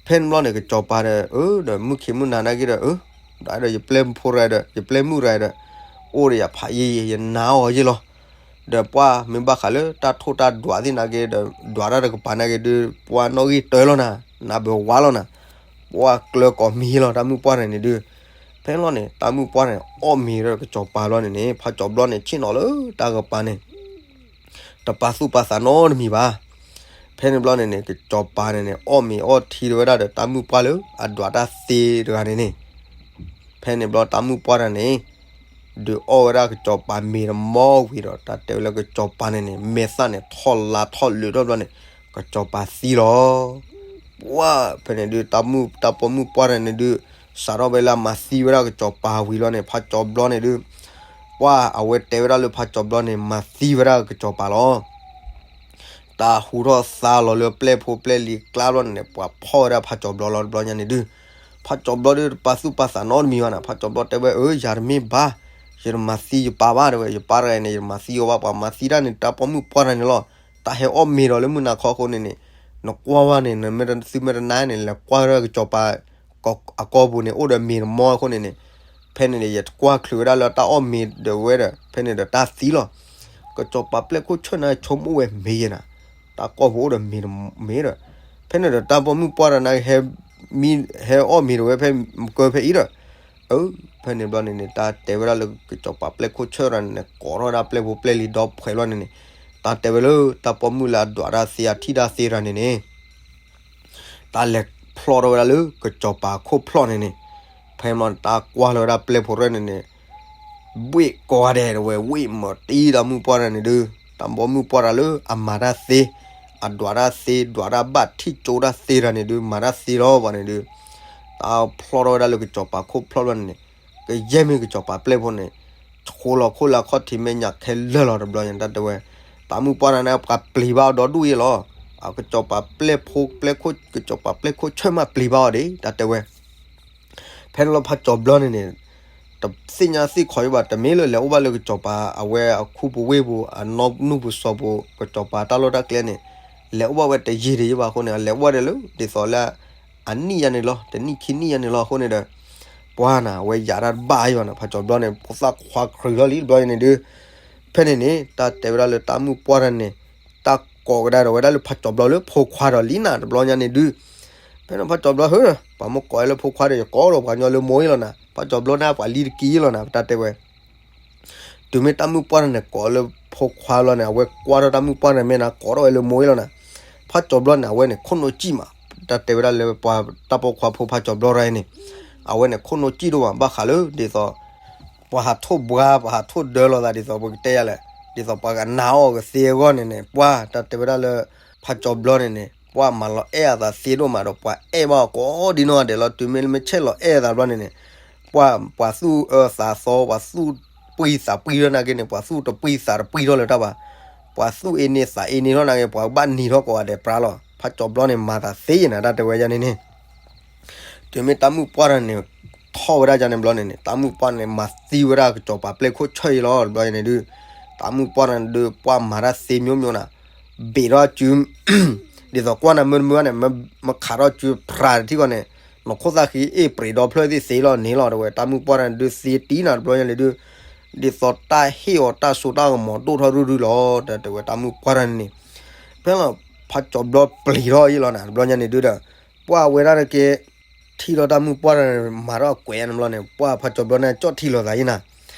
ဖဲန့ၣ်ဘျီန့ၣ် ကစီၤပၤဒီး အၢ ဒီးမုၣ်ခ့မုၣ်နၤနာ်က့ဒီး အၢ ဒီးယပျဲၢ်ဖိတဂၤဒီး ယပျဲၢ်မုၣ်တဂၤဒီး အိၣ်ဒီးယၤဖးယံာ်ယံာ် ယနာ်အီၤယ့ၢ်လီၤ. ဒီးပှၤမ့ၢ်ဘၣ်ဃးလၢတၢ်ထိၣ်တၢ်ဒွးသ့ၣ်နာ်က့ဒီး ဒွးတၢ်တကပၤနာ်က့ဒီး ပှၤနီၣ်ဂံၢ်တၢလီၤနၤ, နၢ်ဘၢဝါလီၤနၤ, ပှၤကျၢၤကိးမံၤလီၤ တၢ်မုၣ်ပှၢ်န့ၣ်န့ၣ်ဒုး. ဖဲန့ၣ်ဘျီန့ၣ် တၢ်မုၣ်ပှၢ်န့ၣ် အီၣ်မ့ၤဒီးကစီၤပၤဘျီန့ၣ်န့ၣ် ဖးကၠီၤဘျီန့ၣ် ဆ့ၣ်နီၤလၢတၢ်ကပၤန့ၣ် တပာ်သူၣ်ပာ်သးနီတမံၤဘၣ်. ဖဲန့ၣ်ဘျီန့ၣ်န့ၣ် ကစီၤပၤန့ၣ်န့ၣ် အီၣ်မ့ၤအီထံဝဲဒၣ်ဒီး တၢ်မုၣ်ပှၢ်လၢအဒွးတၢ်သ့တဂၤန့ၣ်န့ၣ်, ဖဲန့ၣ်ဘျီတၢ်မုၣ်ပှၢ်တဂၤန့ၣ် ဒုးအီၣ်ဝဲဒၣ်ကစီၤပၤမ့ၤတမီဝံၤဒီး တၢ်တဲဝဲလၢကစီၤပၤန့ၣ်န့ၣ် မဲာ်သၣ်န့ၣ်ထီၣ်လါထီၣ်လၢာ်ထီၣ်ဘျီန့ၣ် ကစီၤပၤသံလီၤ. ပှၤ ဖဲန့ၣ်ဒုး တၢ်မုၣ် တၢ်ပိာ်မုၣ်ပှၢ်တဂၤန့ၣ်ဒုး စးထီၣ်ဖဲလၢအမၤသံဝဲဒၣ်ကစီၤပၤဝံၤလီၤန့ၣ် ဖးကၠီၤဘျီန့ၣ်ဒုး ပှၤ အဝဲတဲဝဲဒၣ်လၢဖးကၠီၤဘျီန့ၣ် မၤသံဝဲဒၣ်ကစီၤပၤလီၤ. တၢ်ဟူထီၣ်သါလီၤလၢပျဲၢ်ဖိပျဲၢ်လံၤကျါဘျီန့ၣ်န့ၣ် ပှၤဖီၣ်ဝဲဒၣ်ဖးကၠီၤဘျီလီၤတဘျီညါန့ၣ်ဒုး ဖးကၠီၤဘျီဒုး တပာ်သူၣ်ပာ်သးနီတမံၤဘၣ်န့ၣ် ဖးကၠီၤဘျီတဲဝဲ အၢ ယၤတမ့ၢ်ဘၣ်, ယတမၤသံယပၢ်ဘၣ်တဲဝဲ ယပၢ်တဂၤန့ၣ် ယတမၤသံအီၤဘၣ် ပှၤမၤသံတၢ်န့ၣ် တၢ်ပိာ်မုၣ်ပှၢ်တဂၤန့ၣ်လီၤ. တၢ်ဟဲအီၣ်မ့ၤဒီးလၢမုၢ်နၤခီအဃိန့ၣ်န့ၣ် နကွၢ်ဝဲန့ၣ် နမ့ၢ်တသုမ့ၢ်တနာ်န့ၣ် လဲၤကွၢ်ဝဲဒၣ်ကစီၤပၤ အကီၢ်ပူၤန့ၣ် အိၣ်ဒီးမ့ၤတမီအဃိန့ၣ်န့ၣ် ဖဲန့ၣ်န့ၣ် ယတကွၢ်ချုးဝဲဒၣ်လၢတၢ်အီၣ်မ့ၤဒီးဝဲဒီး ဖဲန့ၣ်ဒီးတၢ်သံလီၤ. ကစီၤပၤပျဲၢ်ခိၣ်ဆၢၣ်န့ၣ် ဆိကမိၣ်ဝဲမ့ၢ်ယဲနၤ, တၢ်ကီၢ်ပူၤအိၣ်ဒီးမ့ၤတမီဒီး ဖဲန့ၣ်ဒီးတၢ်ပိာ်မုၣ်ပှၢ်တဂၤန့ၣ် ဟဲမံ ဟဲအီၣ်မ့ၤဒီးဝဲဖဲမုၢ်ကၢဖဲအံၤဒီး အၢ ဖဲန့ၣ်ဘျီန့ၣ်န့ၣ် တၢ်တဲဝဲဒၣ်လၢကစီၤပၤပျဲၢ်ခိၣ်ဆၢၣ်တဂၤန့ၣ်န့ၣ် ကိးထီၣ်ဝဲဒၣ်ပျဲၢ်ဖိပျဲၢ်လံၤဒီဖှဲးဘျီန့ၣ်န့ၣ် တၢ်တဲဝဲလၢတၢ်ပိာ်မုၣ်လၢအဒွးတၢ်သ့အထံၣ်တၢ်သ့တဂၤန့ၣ်န့ၣ် တၢ်လဲၤဖျီၣ်ထီၣ်ဝဲဒၣ်လၢကစီၤပၤခိၣ်ဖျီၣ်န့ၣ်န့ၣ်, ဖ ဖဲန့ၣ်တၢ်ကွၢ်လီၤဝဲဒၣ်ပျဲၢ်ဖိတဖၣ်န့ၣ်န့ၣ် ဘှ့ၣ်ကိးဂၤဒဲး တဲဝဲ ဝှ့ၣ်မၤတံၢ်တၢ်မုၣ်ပှၢ်တဖၣ်န့ၣ်ဒုး, တၢ်ပိာ်မုၣ်ပှၢ်တဖၣ်လၢအမၤတၢ်သ့, အဒွးတၢ်သ့, ဒွးတၢ်ဘၣ်ထံၣ်ကၠိတၢ်သ့တဖၣ်န့ၣ်ဒုး, မၤတၢ်သ့လီၤဘၣ်န့ၣ်ဒုး, တၢ်ဖျီထီၣ်ဝဲဒၣ်လၢကစီၤပၤခိၣ်ဖျီၣ်တဖၣ်န့ၣ်န့ၣ်, ကယဲၢ်မ့ၢ်ကစီၤပၤပျဲၢ်ဖိန့ၣ် ဆိလီၤခိၣ်လၢအခီၣ်ထံးမဲာ်ညါခဲလၢာ်လီၤ တဘျီညါန့ၣ် တၢ်တဲဝဲ, တၢ်မုၣ်ပှၢ်တဖၣ်န့ၣ် ပှၤပျံၤဘၣ်အီၤဒီဒူၣ်အံၤလီၤ, အကစီၤပၤပျဲၢ်ဖိ ပျဲၢ်ခိၣ် ကစီၤပၤပျဲၢ်ခိၣ်ဆၢၣ်မးပျံၤဘၣ်အီၤဒံး တၢ်တဲဝဲ ဖဲန့ၣ်လီၤဖးကၠီၤဘျီန့ၣ်န့ၣ်, တသ့ၣ်ညါသ့ၣ်ခီယံၤဘၣ်, တမ့ၢ်လၢလဲၤအိၣ်ဘၣ်လၢကစီၤပၤအဝဲအခူပူၤဝ့ၢ်ပူၤ အနီၢ်နူၢ်ပူၤစီၤပူၤ ကစီၤပၤတၢ်လီၢ်တၢ်ကျဲန့ၣ်, လဲၤအိၣ်ဘၣ်ဝဲတယံာ်တယံာ်ဘၣ်အဃိန့ၣ် အလဲၤအိၣ်ဘၣ်ဒီးလၢ ဒ်သိးလၢ အနံၣ်ယါန့ၣ်လီၤ, တနံၣ်ခံနံၣ်ယါန့ၣ်လီၤအဃိန့ၣ်ဒီး, ပှၤန့ၣ် အဝဲယၤတၢ်တဘၣ်ယံၤဘၣ်န့ၣ် ဖးကၠီၤဘျီန့ၣ် ဖိသၣ်ခွါကြၢးလီၤလံတဘျီန့ၣ်ဒုး, ဖဲန့ၣ်န့ၣ် တၢ်တဲဝဲဒၣ်လၢတၢ်မုၣ်ပှၢ်တဖၣ်န့ၣ်, တၢ်ကိးကဒါဒီးဝဲဒၣ်လၢဖးကၠီၤဘျီလၢဖိခွါဒီးလံနၤ တဘျီညါန့ၣ်ဒုး, ဖဲန့ၣ်ဖးကၠီၤဘျီဧၢ, ပှၤမ့ၢ်ကိးလၢဖိခွါဒီး ယကိးဒီးပှၤကညီလၢမိၢ်အံၤလီၤနၤ, ဖးကၠီၤဘျီန့ၣ်ပှၤလံတက့ၢ်လီၤနၤ ပတၢ်တဲဝဲ တုၤမ့ၢ်တၢ်မုၣ်ပှၢ်တဖၣ်န့ၣ် ကိးလၢဖိခွါလီၤန့ၣ် အဝဲကွၢ်ထီၣ်တၢ်မုၣ်ပှၢ်န့ၣ် မ့ၢ်နၤကိးထီၣ်ဝဲလၢမိၢ်အံၤလီၤနၤ, ဖးကၠီၤဘျီန့ၣ် အဝဲန့ၣ်ခိၣ်နူာ်စံၣ်မး, တၢ်တဲဝဲဒၣ်လၢပှၤတၢ်ပိာ်ခွါဖိဖးကၠီၤဘျီတဖၣ်အံၤန့ၣ်, အဝဲန့ၣ်ခိၣ်နူာ်စံၣ်ဒိၣ်မး ဘၣ်ဃးလၢဒ်သိး ပှၤဟးထိၣ်ဘှါ ပှၤဟးထိၣ်ဒၢလီၤသး ဒ်သိးပကတဲယၤလဲၣ်, ဒ်သိးပှၤကနာ်အီၤကသ့အဂီၢ်န့ၣ်န့ၣ် ပှၤတၢ်တဲဝဲဒၣ်လၢ ဖးကၠီၤဘျီန့ၣ်န့ၣ် ပှၤမၤလီၤအဲၣ်အသးသ့ဒိၣ်မးဒီး ပှၤအဲၣ်ဘၣ်အီၤကိးဒ်နီၢ်ဂၤဒဲးလီၤ, တုၤမ့ၢ်လၢမ့ၢ်ဆဲးလီၤအဲၣ်အသးတဘျီန့ၣ်န့ၣ်, ပှၤ ပှၤသူၣ်အၢသးသီ ပှၤသူၣ်ပှံသးပှံထီၣ်နာ်က့န့ၣ် ပှၤသူၣ်တပှံသးတပှံထီၣ်လၢၤတၢ်ဘၣ်, ပှၤသူၣ်အ့န့သးအ့န့ထီၣ်နာ်က့ ပှၤကဘၣ်နံၤထီၣ်ကိးဂၤဒဲးပြါလီၤ, ဖးကၠီၤဘျီန့ၣ် မၤသးသ့ယဲၢ်နၤ တၢ်တဲဝဲဒၣ်န့ၣ်န့ၣ် တုၤမ့ၢ်တၢ်မုၣ်ပှၢ်တဖၣ်န့ၣ် ထီၣ်ဝဲဒၣ်ယါန့ၣ်ဘျီန့ၣ်န့ၣ် တၢ်မုၣ်ပှၢ်န့ၣ် မၤသံဝဲဒၣ်ကစီၤပၤပျဲၢ်ခိၣ်ဆၢၣ်အံၤလီၤ တဘျီန့ၣ်ဒုး, တၢ်မုၣ်ပှၢ်တဖၣ်န့ၣ်ဒုး ပှၤမၤတၢ်သ့မျိုးမျိုးနၤ, ဘ့းထီၣ်စု ဒ်သိးကွၢ်နၤမုာ်တမုာ်ဘၣ်န့ၣ် မ့ၢ်ခးထီၣ်စုဖြးတထံၣ်ဃီန့ၣ်, နခိၣ်သၣ်ဃံအ့ၣ်ပြံးဒီဖျၢၣ်သ့ၣ်သ့လီၤန့ၣ်လီၤ တဲဝဲ, တၢ်မုၣ်ပှၢ်တဖၣ်န့ၣ်ဒုးသ့တံၢ်နၤ တဘျီညါန့ၣ်ဒုး, ဒ်သိးတၢ်ဟ့ၣ်အီၤတၢ်စိတၢ်ကမီၤဒိၣ်ထီၣ်ရုၢ်ရုၢ်လီၤ တၢ်တဲဝဲတၢ်မုၣ်ပှၢ်တဖၣ်န့ၣ်န့ၣ်, ဖဲလီၤ ဖးကၠီၤဘျီပျံၤထီၣ်အံၤလီၤနၤ တဘျီညါန့ၣ်ဒုးဒီး, ပှၤဝဲဒၣ်တက့ၢ် ထံၣ်ထီၣ်တၢ်မုၣ်ပှၢ်တဖၣ်န့ၣ် မၤထီၣ်အကွဲးယါန့ၣ်ဘျီန့ၣ် ပှၤဖးကၠီၤဘျီန့ၣ် ကၠီၣ်ထံလီၤသးအံၤနၤ,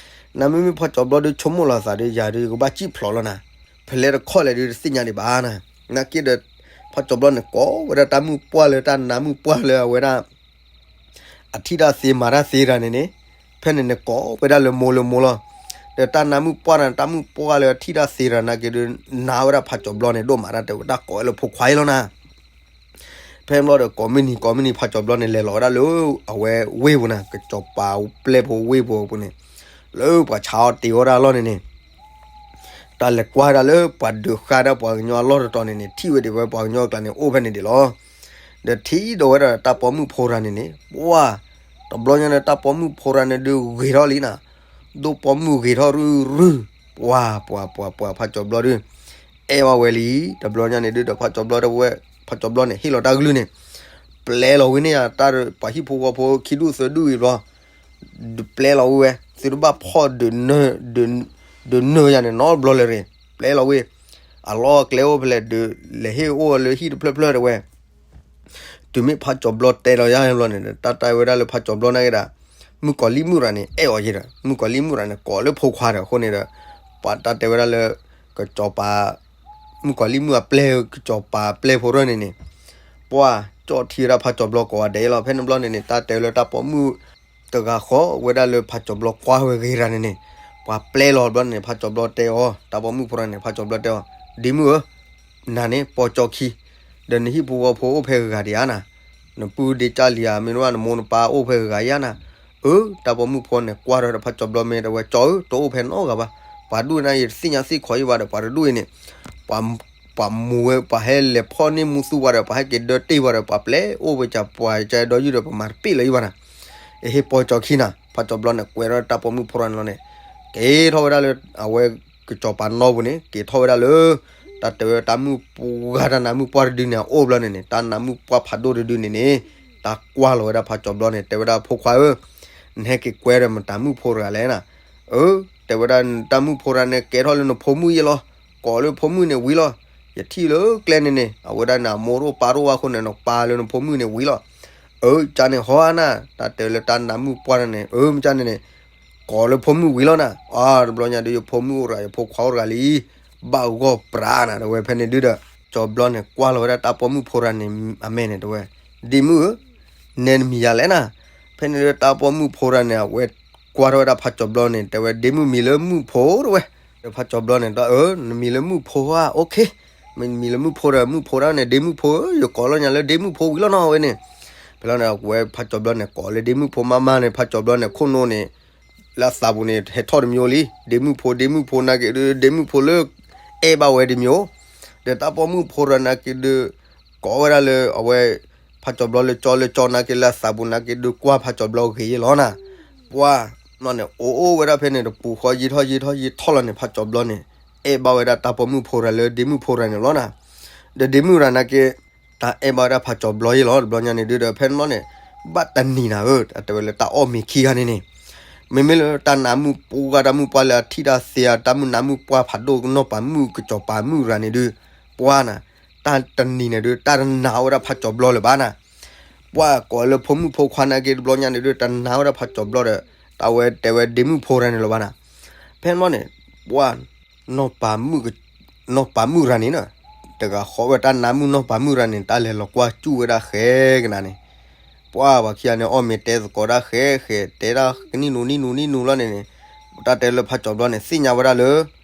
နမ့မ့ၢ်ဖးကၠီၤဘျီဒုးဆိကမိၣ်လီၤသးဒီး ယၤဒုးကဘၣ်စံၣ်ဖျိးလီၤနၤ, ဖဲလဲၣ်တခီလဲၣ်ဒုးတသ့ၣ်ညါဒံးဘၣ်နၤ, နာ်က့ဒီး ဖးကၠီၤဘျီန့ၣ် ကိးဝဲဒၣ်တၢ်မုၣ်ပှၢ်လၢတၢ်နါမုၣ်ပှၢ်လၢအဝဲဒၣ် အထံၣ်တၢ်သ့မၤတၢ်သ့တဖၣ်န့ၣ်န့ၣ်, ဖဲန့ၣ်န့ၣ်ကိးဝဲဒၣ်လၢမိၢ်လၢမိၢ်လီၤ, ဒီးတၢ်နါမုၣ်ပှၢ်န့ၣ် တၢ်မုၣ်ပှၢ်လၢအထံၣ်တၢ်သ့တဖၣ်နာ်က့ဒုး နါဝဲဒၣ်ဖးကၠီၤဘျီန့ၣ်ဒိၣ်မး တၢ်တဲဝဲတၢ်ကိးဝဲလၢဖိခွါအံၤလီၤနၤ, ဖဲန့ၣ်ဘျီဒီးကိးမုၢ်နံၤကိးမုၢ်နံၤ ဖးကၠီၤဘျီန့ၣ် လဲၤလီၤဝဲဒၣ်လၢအဝဲဝ့ၢ်ပူၤနၤ ကစီၤပၤပျဲၢ်ဖိဝ့ၢ်ပူၤအပူၤန့ၣ်, လၢပှၤဆါအီၣ်တ့ၤအီၣ်တၢ်အလီၢ်န့ၣ်န့ၣ် တၢ်လဲၤကွၢ်ဒၣ်လၢပှၤဒုးဃာ်ဒၣ်ပှၤကညီအလီၢ်တတီၤန့ၣ်န့ၣ် ထံၣ်ဝဲဒံးဝဲပှၤကညီအကျါန့ၣ် အိၣ်ဖဲန့ၣ်ဒံးလီၤ. ဒီးထံၣ်ဒီးဝဲဒၣ်တၢ်ပိာ်မုၣ်ဖိတဂၤန့ၣ်န့ၣ် ပှၤ တဘျီညါန့ၣ် တၢ်ပိာ်မုၣ်ဖိတဂၤန့ၣ်ဒုးဂ့ၤထီၣ်လံနၤ, ဒိၣ်ပိာ်မုၣ်ဂ့ၤထီၣ်ရုၢ်ရုၢ်, ပှၤ ပှၤ ပှၤ ပှၤ ဖးကၠီၤဘျီဒုး အဲၣ်ဘၣ်ဝဲလံ. တဘျီညါန့ၣ်ဒုးဒီး ဖးကၠီၤဘျီတဲဝဲ ဖးကၠီၤဘျီန့ၣ် ဟ့ၣ်လီၤတၢ်ကလုၢ်န့ၣ် ပျဲလီၤဝဲန့ၢ်ယၤ တၢ်ပှၤဟံၣ်ဖိဃီဖိခံဒူၣ်သၢဒူၣ်အံၤဘျီ ပျဲလီၤဝဲဝဲ သုတဘၣ်ဖီၣ်ဒုး ဒုးနၢၤယၤန့ၣ် နီတဘျီလၢၤတဂ့ၤ, ပျဲလီၤဝဲ အလီၢ်အကျဲအိၣ်ဖဲလဲၣ် ဒုးလဲၤဟ့ၣ်အိၣ်လၢဟံၣ်တဖျၢၣ်ဖျၢၣ်တဲဝဲ. တုၤမ့ၢ်ဖးကၠီၤဘျီတဲလီၤယါဘျီန့ၣ် တၢ်တဲဝဲဒၣ်လၢဖးကၠီၤဘျီနာ်က့ဒီး မုၣ်ကီၤလံၢ်မုၣ်တဂၤန့ၣ် အဲၣ်အီၤယဲဒီး မုၣ်ကီၤလံၢ်မုၣ်တဂၤန့ၣ် ကိးလၢဖိခွါဒီး အဃိန့ၣ်ဒီး ပှၤတၢ်တဲဝဲဒၣ်လၢ ကစီၤပၤ မုၣ်ကီၤလံၢ်မုၣ်အပျဲၢ် ကစီၤပၤပျဲၢ်ဖိတဖၣ်န့ၣ်န့ၣ် ပှၤကၠီၣ်ထံဝဲဒၣ်ဖးကၠီၤဘျီကိးဂၤဒဲးလီၤ. ဖဲန့ၣ်ဘျီန့ၣ်န့ၣ် တၢ်တဲလၢတၢ်ပိာ်မုၣ်တဂၤဃီ ဝဲဒၣ်လၢဖးကၠီၤဘျီကွၢ်ဝဲဂ့ၤတဂၤန့ၣ်န့ၣ် ပှၤပျဲလီၤဘျီန့ၣ် ဖးကၠီၤဘျီတဲအီၤ တၢ်ပိာ်မုၣ်ဖိတဂၤန့ၣ် ဖးကၠီၤဘျီတဲအီၤ ဒ့မုၣ်ဧၢ နၤန့ၣ် ပိာ်ကၠီခံ ဒီးနဟံၣ်ဖိဃီဖိအိၣ်ဖဲဂၤဒံးဧါနၤ, နပုၢ်ဒ့ကၢ်လံဧါ မ့ၢ်နဘၣ်နမိၢ်နပၢ်အိၣ်ဖဲဂၤဧါနၤ. အၢ တၢ်ပိာ်မုၣ်ဖိန့ၣ် ကွၢ်ဒီးဖးကၠီၤဘျီမ့ၢ်တဲဝဲ ကၠီဧၢ တအိၣ်ဖဲနီတဂၤဘၣ်. ပှၤဒူၣ်န့ၣ် ယတသ့ၣ်ညါသ့ၣ်ခီယံၤဘၣ်ဒီး ပှၤတဒူၣ်အံၤန့ၣ် ပှၤမူဝဲ ပှၤဟဲလဲၤဖီၣ်န့ၢ်မူသူပှၤဒီး ပှၤဟဲက့ၤဒၢတ့ၢ်ပှၤဒီး ပှၤပျဲအိၣ်ဝဲကၢ်ပှၤကၢ်ဒီယုၢ်ဒီး ပမၤတပ့ၢ်လၢၤယံၤဘၣ်နၤ. အဟ့ၣ်ပိာ်ကၠီခံနၤ. ဖးကၠီၤဘျီန့ၣ် ကွဲးထီၣ်တၢ်ပိာ်မုၣ်ဖိတဂၤန့ၣ်လီၤန့ၣ် က့ၤထီၣ်ဝဲဒၣ်လၢ အဝဲကစီၤပၤနီၢ်ပူၤန့ၣ် က့ၤထီၣ်ဝဲဒၣ်လၢ တၢ်တဲဝဲတၢ်မုၣ်ပှၢ် တၢ်နါမုၣ်ပှၢ်တဒုန့ၣ် အအိၣ်ဘျီန့ၣ်န့ၣ် တၢ်နါမုၣ်ပှၢ်ဖးဒိၣ်တဒုန့ၣ်န့ၣ် တၢ်ကွၢ်လီၤဝဲဒၣ်ဖးကၠီၤဘျီန့ၣ် တဲဝဲဒၣ်ဖိခွါဧၢ နဟဲက့ၤကွဲဒီးမတၤမုၣ်ဖိတဂၤလဲၣ်နၤ. အၢ တဲဝဲဒၣ်တၢ်မုၣ်ဖိတဂၤန့ၣ် ကဲထီၣ်လၢနဖိမုၣ်ယဲလီၤ. ကိးလၢဖိမုၣ်န့ၣ်ဝံၤလီၤ. ယထံၣ်လၢကျဲန့ၣ်န့ၣ် အဝဲဒၣ်န့ၣ် အမိၢ်တအိၣ်ပၢ်တအိၣ်ဘၣ်အဃိန့ၣ် နပၢ်လၢနဖိမုၣ်န့ၣ်ဝံၤလီၤ. အၢ ကန့ၣ်ဟီဧါနၤ တၢ်တဲလၢတၢ်နါမုၣ်ပှၢ်န့ၣ် အၢ မကန့ၣ်န့ၣ် ကိးလၢဖိမုၣ်ဝံၤလီၤနၤ. အါ တဘျီညါဒုး ယဖိမုၣ်အိၣ်တဂၤ ယဖိခွါအိၣ်တဂၤလံ ဘၣ်ဂီၢ်ပြးနၤ တဲဝဲဖဲန့ၣ်ဒုးဒီး ကၠီၤဘျီန့ၣ် ကွၢ်လီၤဝဲဒၣ်တၢ်ပိာ်မုၣ်ဖိတဂၤန့ၣ် အမဲာ်န့ၣ်တဲဝဲ ဒ့မုၣ်ဧၢ နဲနမံၤယၤလဲၣ်နၤ. ဖဲန့ၣ်လၢတၢ်ပိာ်မုၣ်ဖိတဂၤန့ၣ် အဝဲကွၢ်ထီၣ်ဝဲဒၣ်ဖးကၠီၤဘျီန့ၣ် တဲဝဲ ဒ့မုၣ်မံၤလၢမုၣ်ဖိတဝဲ. ဒီးဖးကၠီၤဘျီန့ၣ် ဒီးအၢ နမံၤလၢမုၣ်ဖိဧါ, OK, မံၤလၢမုၣ်ဖိဒီး မုၣ်ဖိဒၣ်န့ၣ် ဒ့မုၣ်ဖိဧၢ, ယကိးလီၤညါလၢဒ့မုၣ်ဖိဝံၤလီၤနီၤဝဲန့ၣ်. ဖဲလီၤန့ၣ် အဝဲဖးကၠီၤဘျီန့ၣ် ကိးလၢဒ့မုၣ်ဖိမးမးန့ၣ် ဖးကၠီၤဘျီန့ၣ် ခိၣ်နူာ်န့ၣ် လၢအသးပူၤန့ၣ် ဟဲထီၣ်တမံၤလံ, ဒ့မုၣ်ဖိ ဒ့မုၣ်ဖိနာ်က့ဒုး ဒ့မုၣ်ဖိလၢ အဲၣ်ဘၣ်ဝဲတမံၤ, ဒီးတၢ်ပိာ်မုၣ်ဖိတဂၤနာ်က့ဒုး ကိးဝဲဒၣ်လၢအဝဲ ဖးကၠီၤဘျီလၢကၠီလၢကၠီနာ်က့ လၢအသးပူၤနာ်က့ဒုး ကွၢ်ဖးကၠီၤဘျီဂ့ၤယဲလီၤနၤ. ပှၢ်နီၢ်န့ၣ် အိၣ်အိၣ်ဝဲဒၣ်ဖဲန့ၣ် တပူၤဃီယံာ်ထီၣ်ယံာ်ထီၣ်ယံာ်ထီၣ်လီၤန့ၣ် ဖးကၠီၤဘျီန့ၣ် အဲၣ်ဘၣ်ဝဲဒၣ်တၢ်ပိာ်မုၣ်ဖိတဂၤလၢဒ့မုၣ်ဖိတဂၤန့ၣ်လီၤနၤ. ဒီးဒ့မုၣ်တဂၤနာ်က့ တၢ်အဲၣ်ဘၣ်ဝဲဒၣ်ဖးကၠီၤဘျီယဲလီၤ. တဘျီညါန့ၣ်ဒုး ဒီးဖဲန့ၣ်ဘျီန့ၣ် ဘၣ်တနံၤနၤဧၢ, အတဲဝဲလၢတၢ်အီၣ်မ့ၤခံဂၤန့ၣ်န့ၣ် မ့မ့ၢ်လၢတၢ်နးမုၣ်ပှၢ် တၢ်မုၣ်ပှၢ်လၢအထံၣ်တၢ်သ့ဧါ, တၢ်မုၣ်နးမုၣ်ပှၢ်ဖးဒိၣ် နီၢ်ပၤမုၣ်ကစီၤပၤမုၣ်တဂၤန့ၣ်ဒုး ပှၢ်နၤ တၢ်တနံၤန့ၣ်ဒုး တၢ်တနာ်ဝဲဒၣ်ဖးကၠီၤဘျီလၢၤဘၣ်နၤ. ပှၢ်ကိးလၢဖိမုၣ်ဖိခွါနာ်က့တဘျီညါန့ၣ်ဒုး တနာ်ဝဲဒၣ်ဖးကၠီၤဘျီဒီး တၢ်ဝဲတဲဝဲဒ့မုၣ်ဖိတဂၤန့ၣ်လၢၤဘၣ်နၤ. ဖဲန့ၣ်ဘျီန့ၣ် ပှၢ် နီၢ်ပၤမုၣ် နီၢ်ပၤမုၣ်တဂၤန့ၣ်နၤ တဂၤဃီဝဲတၢ်နးမုၣ်နီၢ်ပၤမုၣ်တဂၤန့ၣ် တၢ်လဲၤလီၤကွၢ်စူၣ်ဝဲဒၣ်ဃဲကနၤန့ၣ် ပှၢ်ပှၤခံဂၤန့ၣ် အီၣ်မ့ၤတဲသကိးဒၣ်ဃဲဃဲ တဲဒၣ်ကနံၣ်နူနံၣ်နူနံၣ်နူလီၤန့ၣ်န့ၣ် တၢ်တဲလၢဖးကၠီၤဘျီန့ၣ် သ့ၣ်ညါဝဲဒၣ်လၢ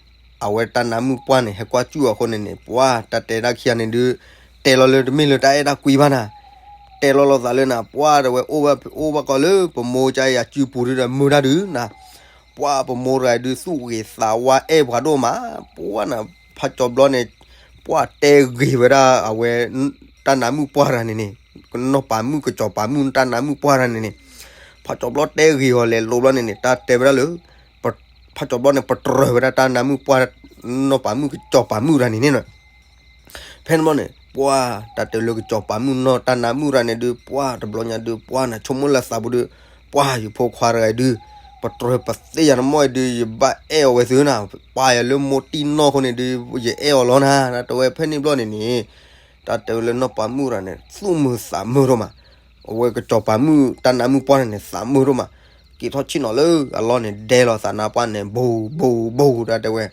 အဝဲတၢ်နးမုၣ်ပှၢ်န့ၣ် ဟဲကွၢ်စူၣ်အဃိန့ၣ်န့ၣ် ပှၢ်တၢ်တဲဒၣ်ခံဂၤန့ၣ်ဒုး တဲလီၤလၢတမ့ၢ်လၢတၢ်အဲၣ်တၢ်ကွံဘၣ်နၤ. တဲလီၤလိာ်သးလၢနၤ ပှၢ်တဝဲ အိၣ်ဘၣ်ကီးလၢပမိၢ်ကါအံၤအစုပူၤဒုးဒီး မုာ်တၢ်ဒုးနၤ ပှၢ်ပမိၢ်တဂၤဒုး သူၣ်ဂ့ၤသးဝါအဲၣ်ပှၤဒိၣ်မး ပှၢ်နၤ ဖးကၠီၤဘျီန့ၣ် ပှၢ်တဲဂ့ၤဝဲဒၣ်အဝဲ တၢ်နးမုၣ်ပှၢ်တဂၤန့ၣ်န့ၣ် နီၢ်ပၤမုၣ်ကစီၤပၤမုၣ် တၢ်နးမုၣ်ပှၢ်တဂၤန့ၣ်န့ၣ် ဖးကၠီၤဘျီတဲဂ့ၤအီၤလဲၤလိၤဘျီန့ၣ်န့ၣ် တၢ်တဲဝဲဒၣ်လၢ ဖးကၠီၤဘျီန့ၣ် ပတြၢၤဝဲဒၣ်တၢ်နးမုၣ်ပှၢ် နီၢ်ပၤမုၣ်ကစီၤပၤမုၣ်တဂၤန့ၣ်န့ၣ် ဖဲန့ၣ်ဘျီန့ၣ် ပှၢ်တၢ်တဲလၢကစီၤပၤမုၣ်နီၢ်တၢ်နးမုၣ်တဂၤန့ၣ်ဒုး ပှၢ်တဘျီညါဒုး ပှၢ်နၤဆိကမိၣ်လၢသးပူၤဒုး ပှၢ်ယဖိခွါတဂၤဒုး ပတြၢၤပသ့ၣ်ယၤတမီၢ်အံၤဒုး ယဘၣ်အဲၣ်အီၤဝဲသုနၤ ပာ်ယၤလၢမိၢ်တံၢ်နီၢ်အဃိန့ၣ်ဒုး ယအဲၣ်အီၤလီၤနၤ တၢ်တဲဝဲဖဲန့ၣ်ဘျီန့ၣ်န့ၣ် တၢ်တဲဝဲလၢနီၢ်ပၤမုၣ်တဂၤန့ၣ် သူၣ်မုာ်သးမုာ်ဒိၣ်မး အဝဲကစီၤပၤမုၣ်တၢ်နးမုၣ်ပှၢ်န့ၣ်န့ၣ် သးမုာ်ဒိၣ်မး က့ၤထီၣ်ဆ့ၣ်နီၤလၢအလီၢ်န့ၣ် ဒဲလီၤသးနါပှၢ်န့ၣ် ဘူးဘူးဘူး တၢ်တဲဝဲ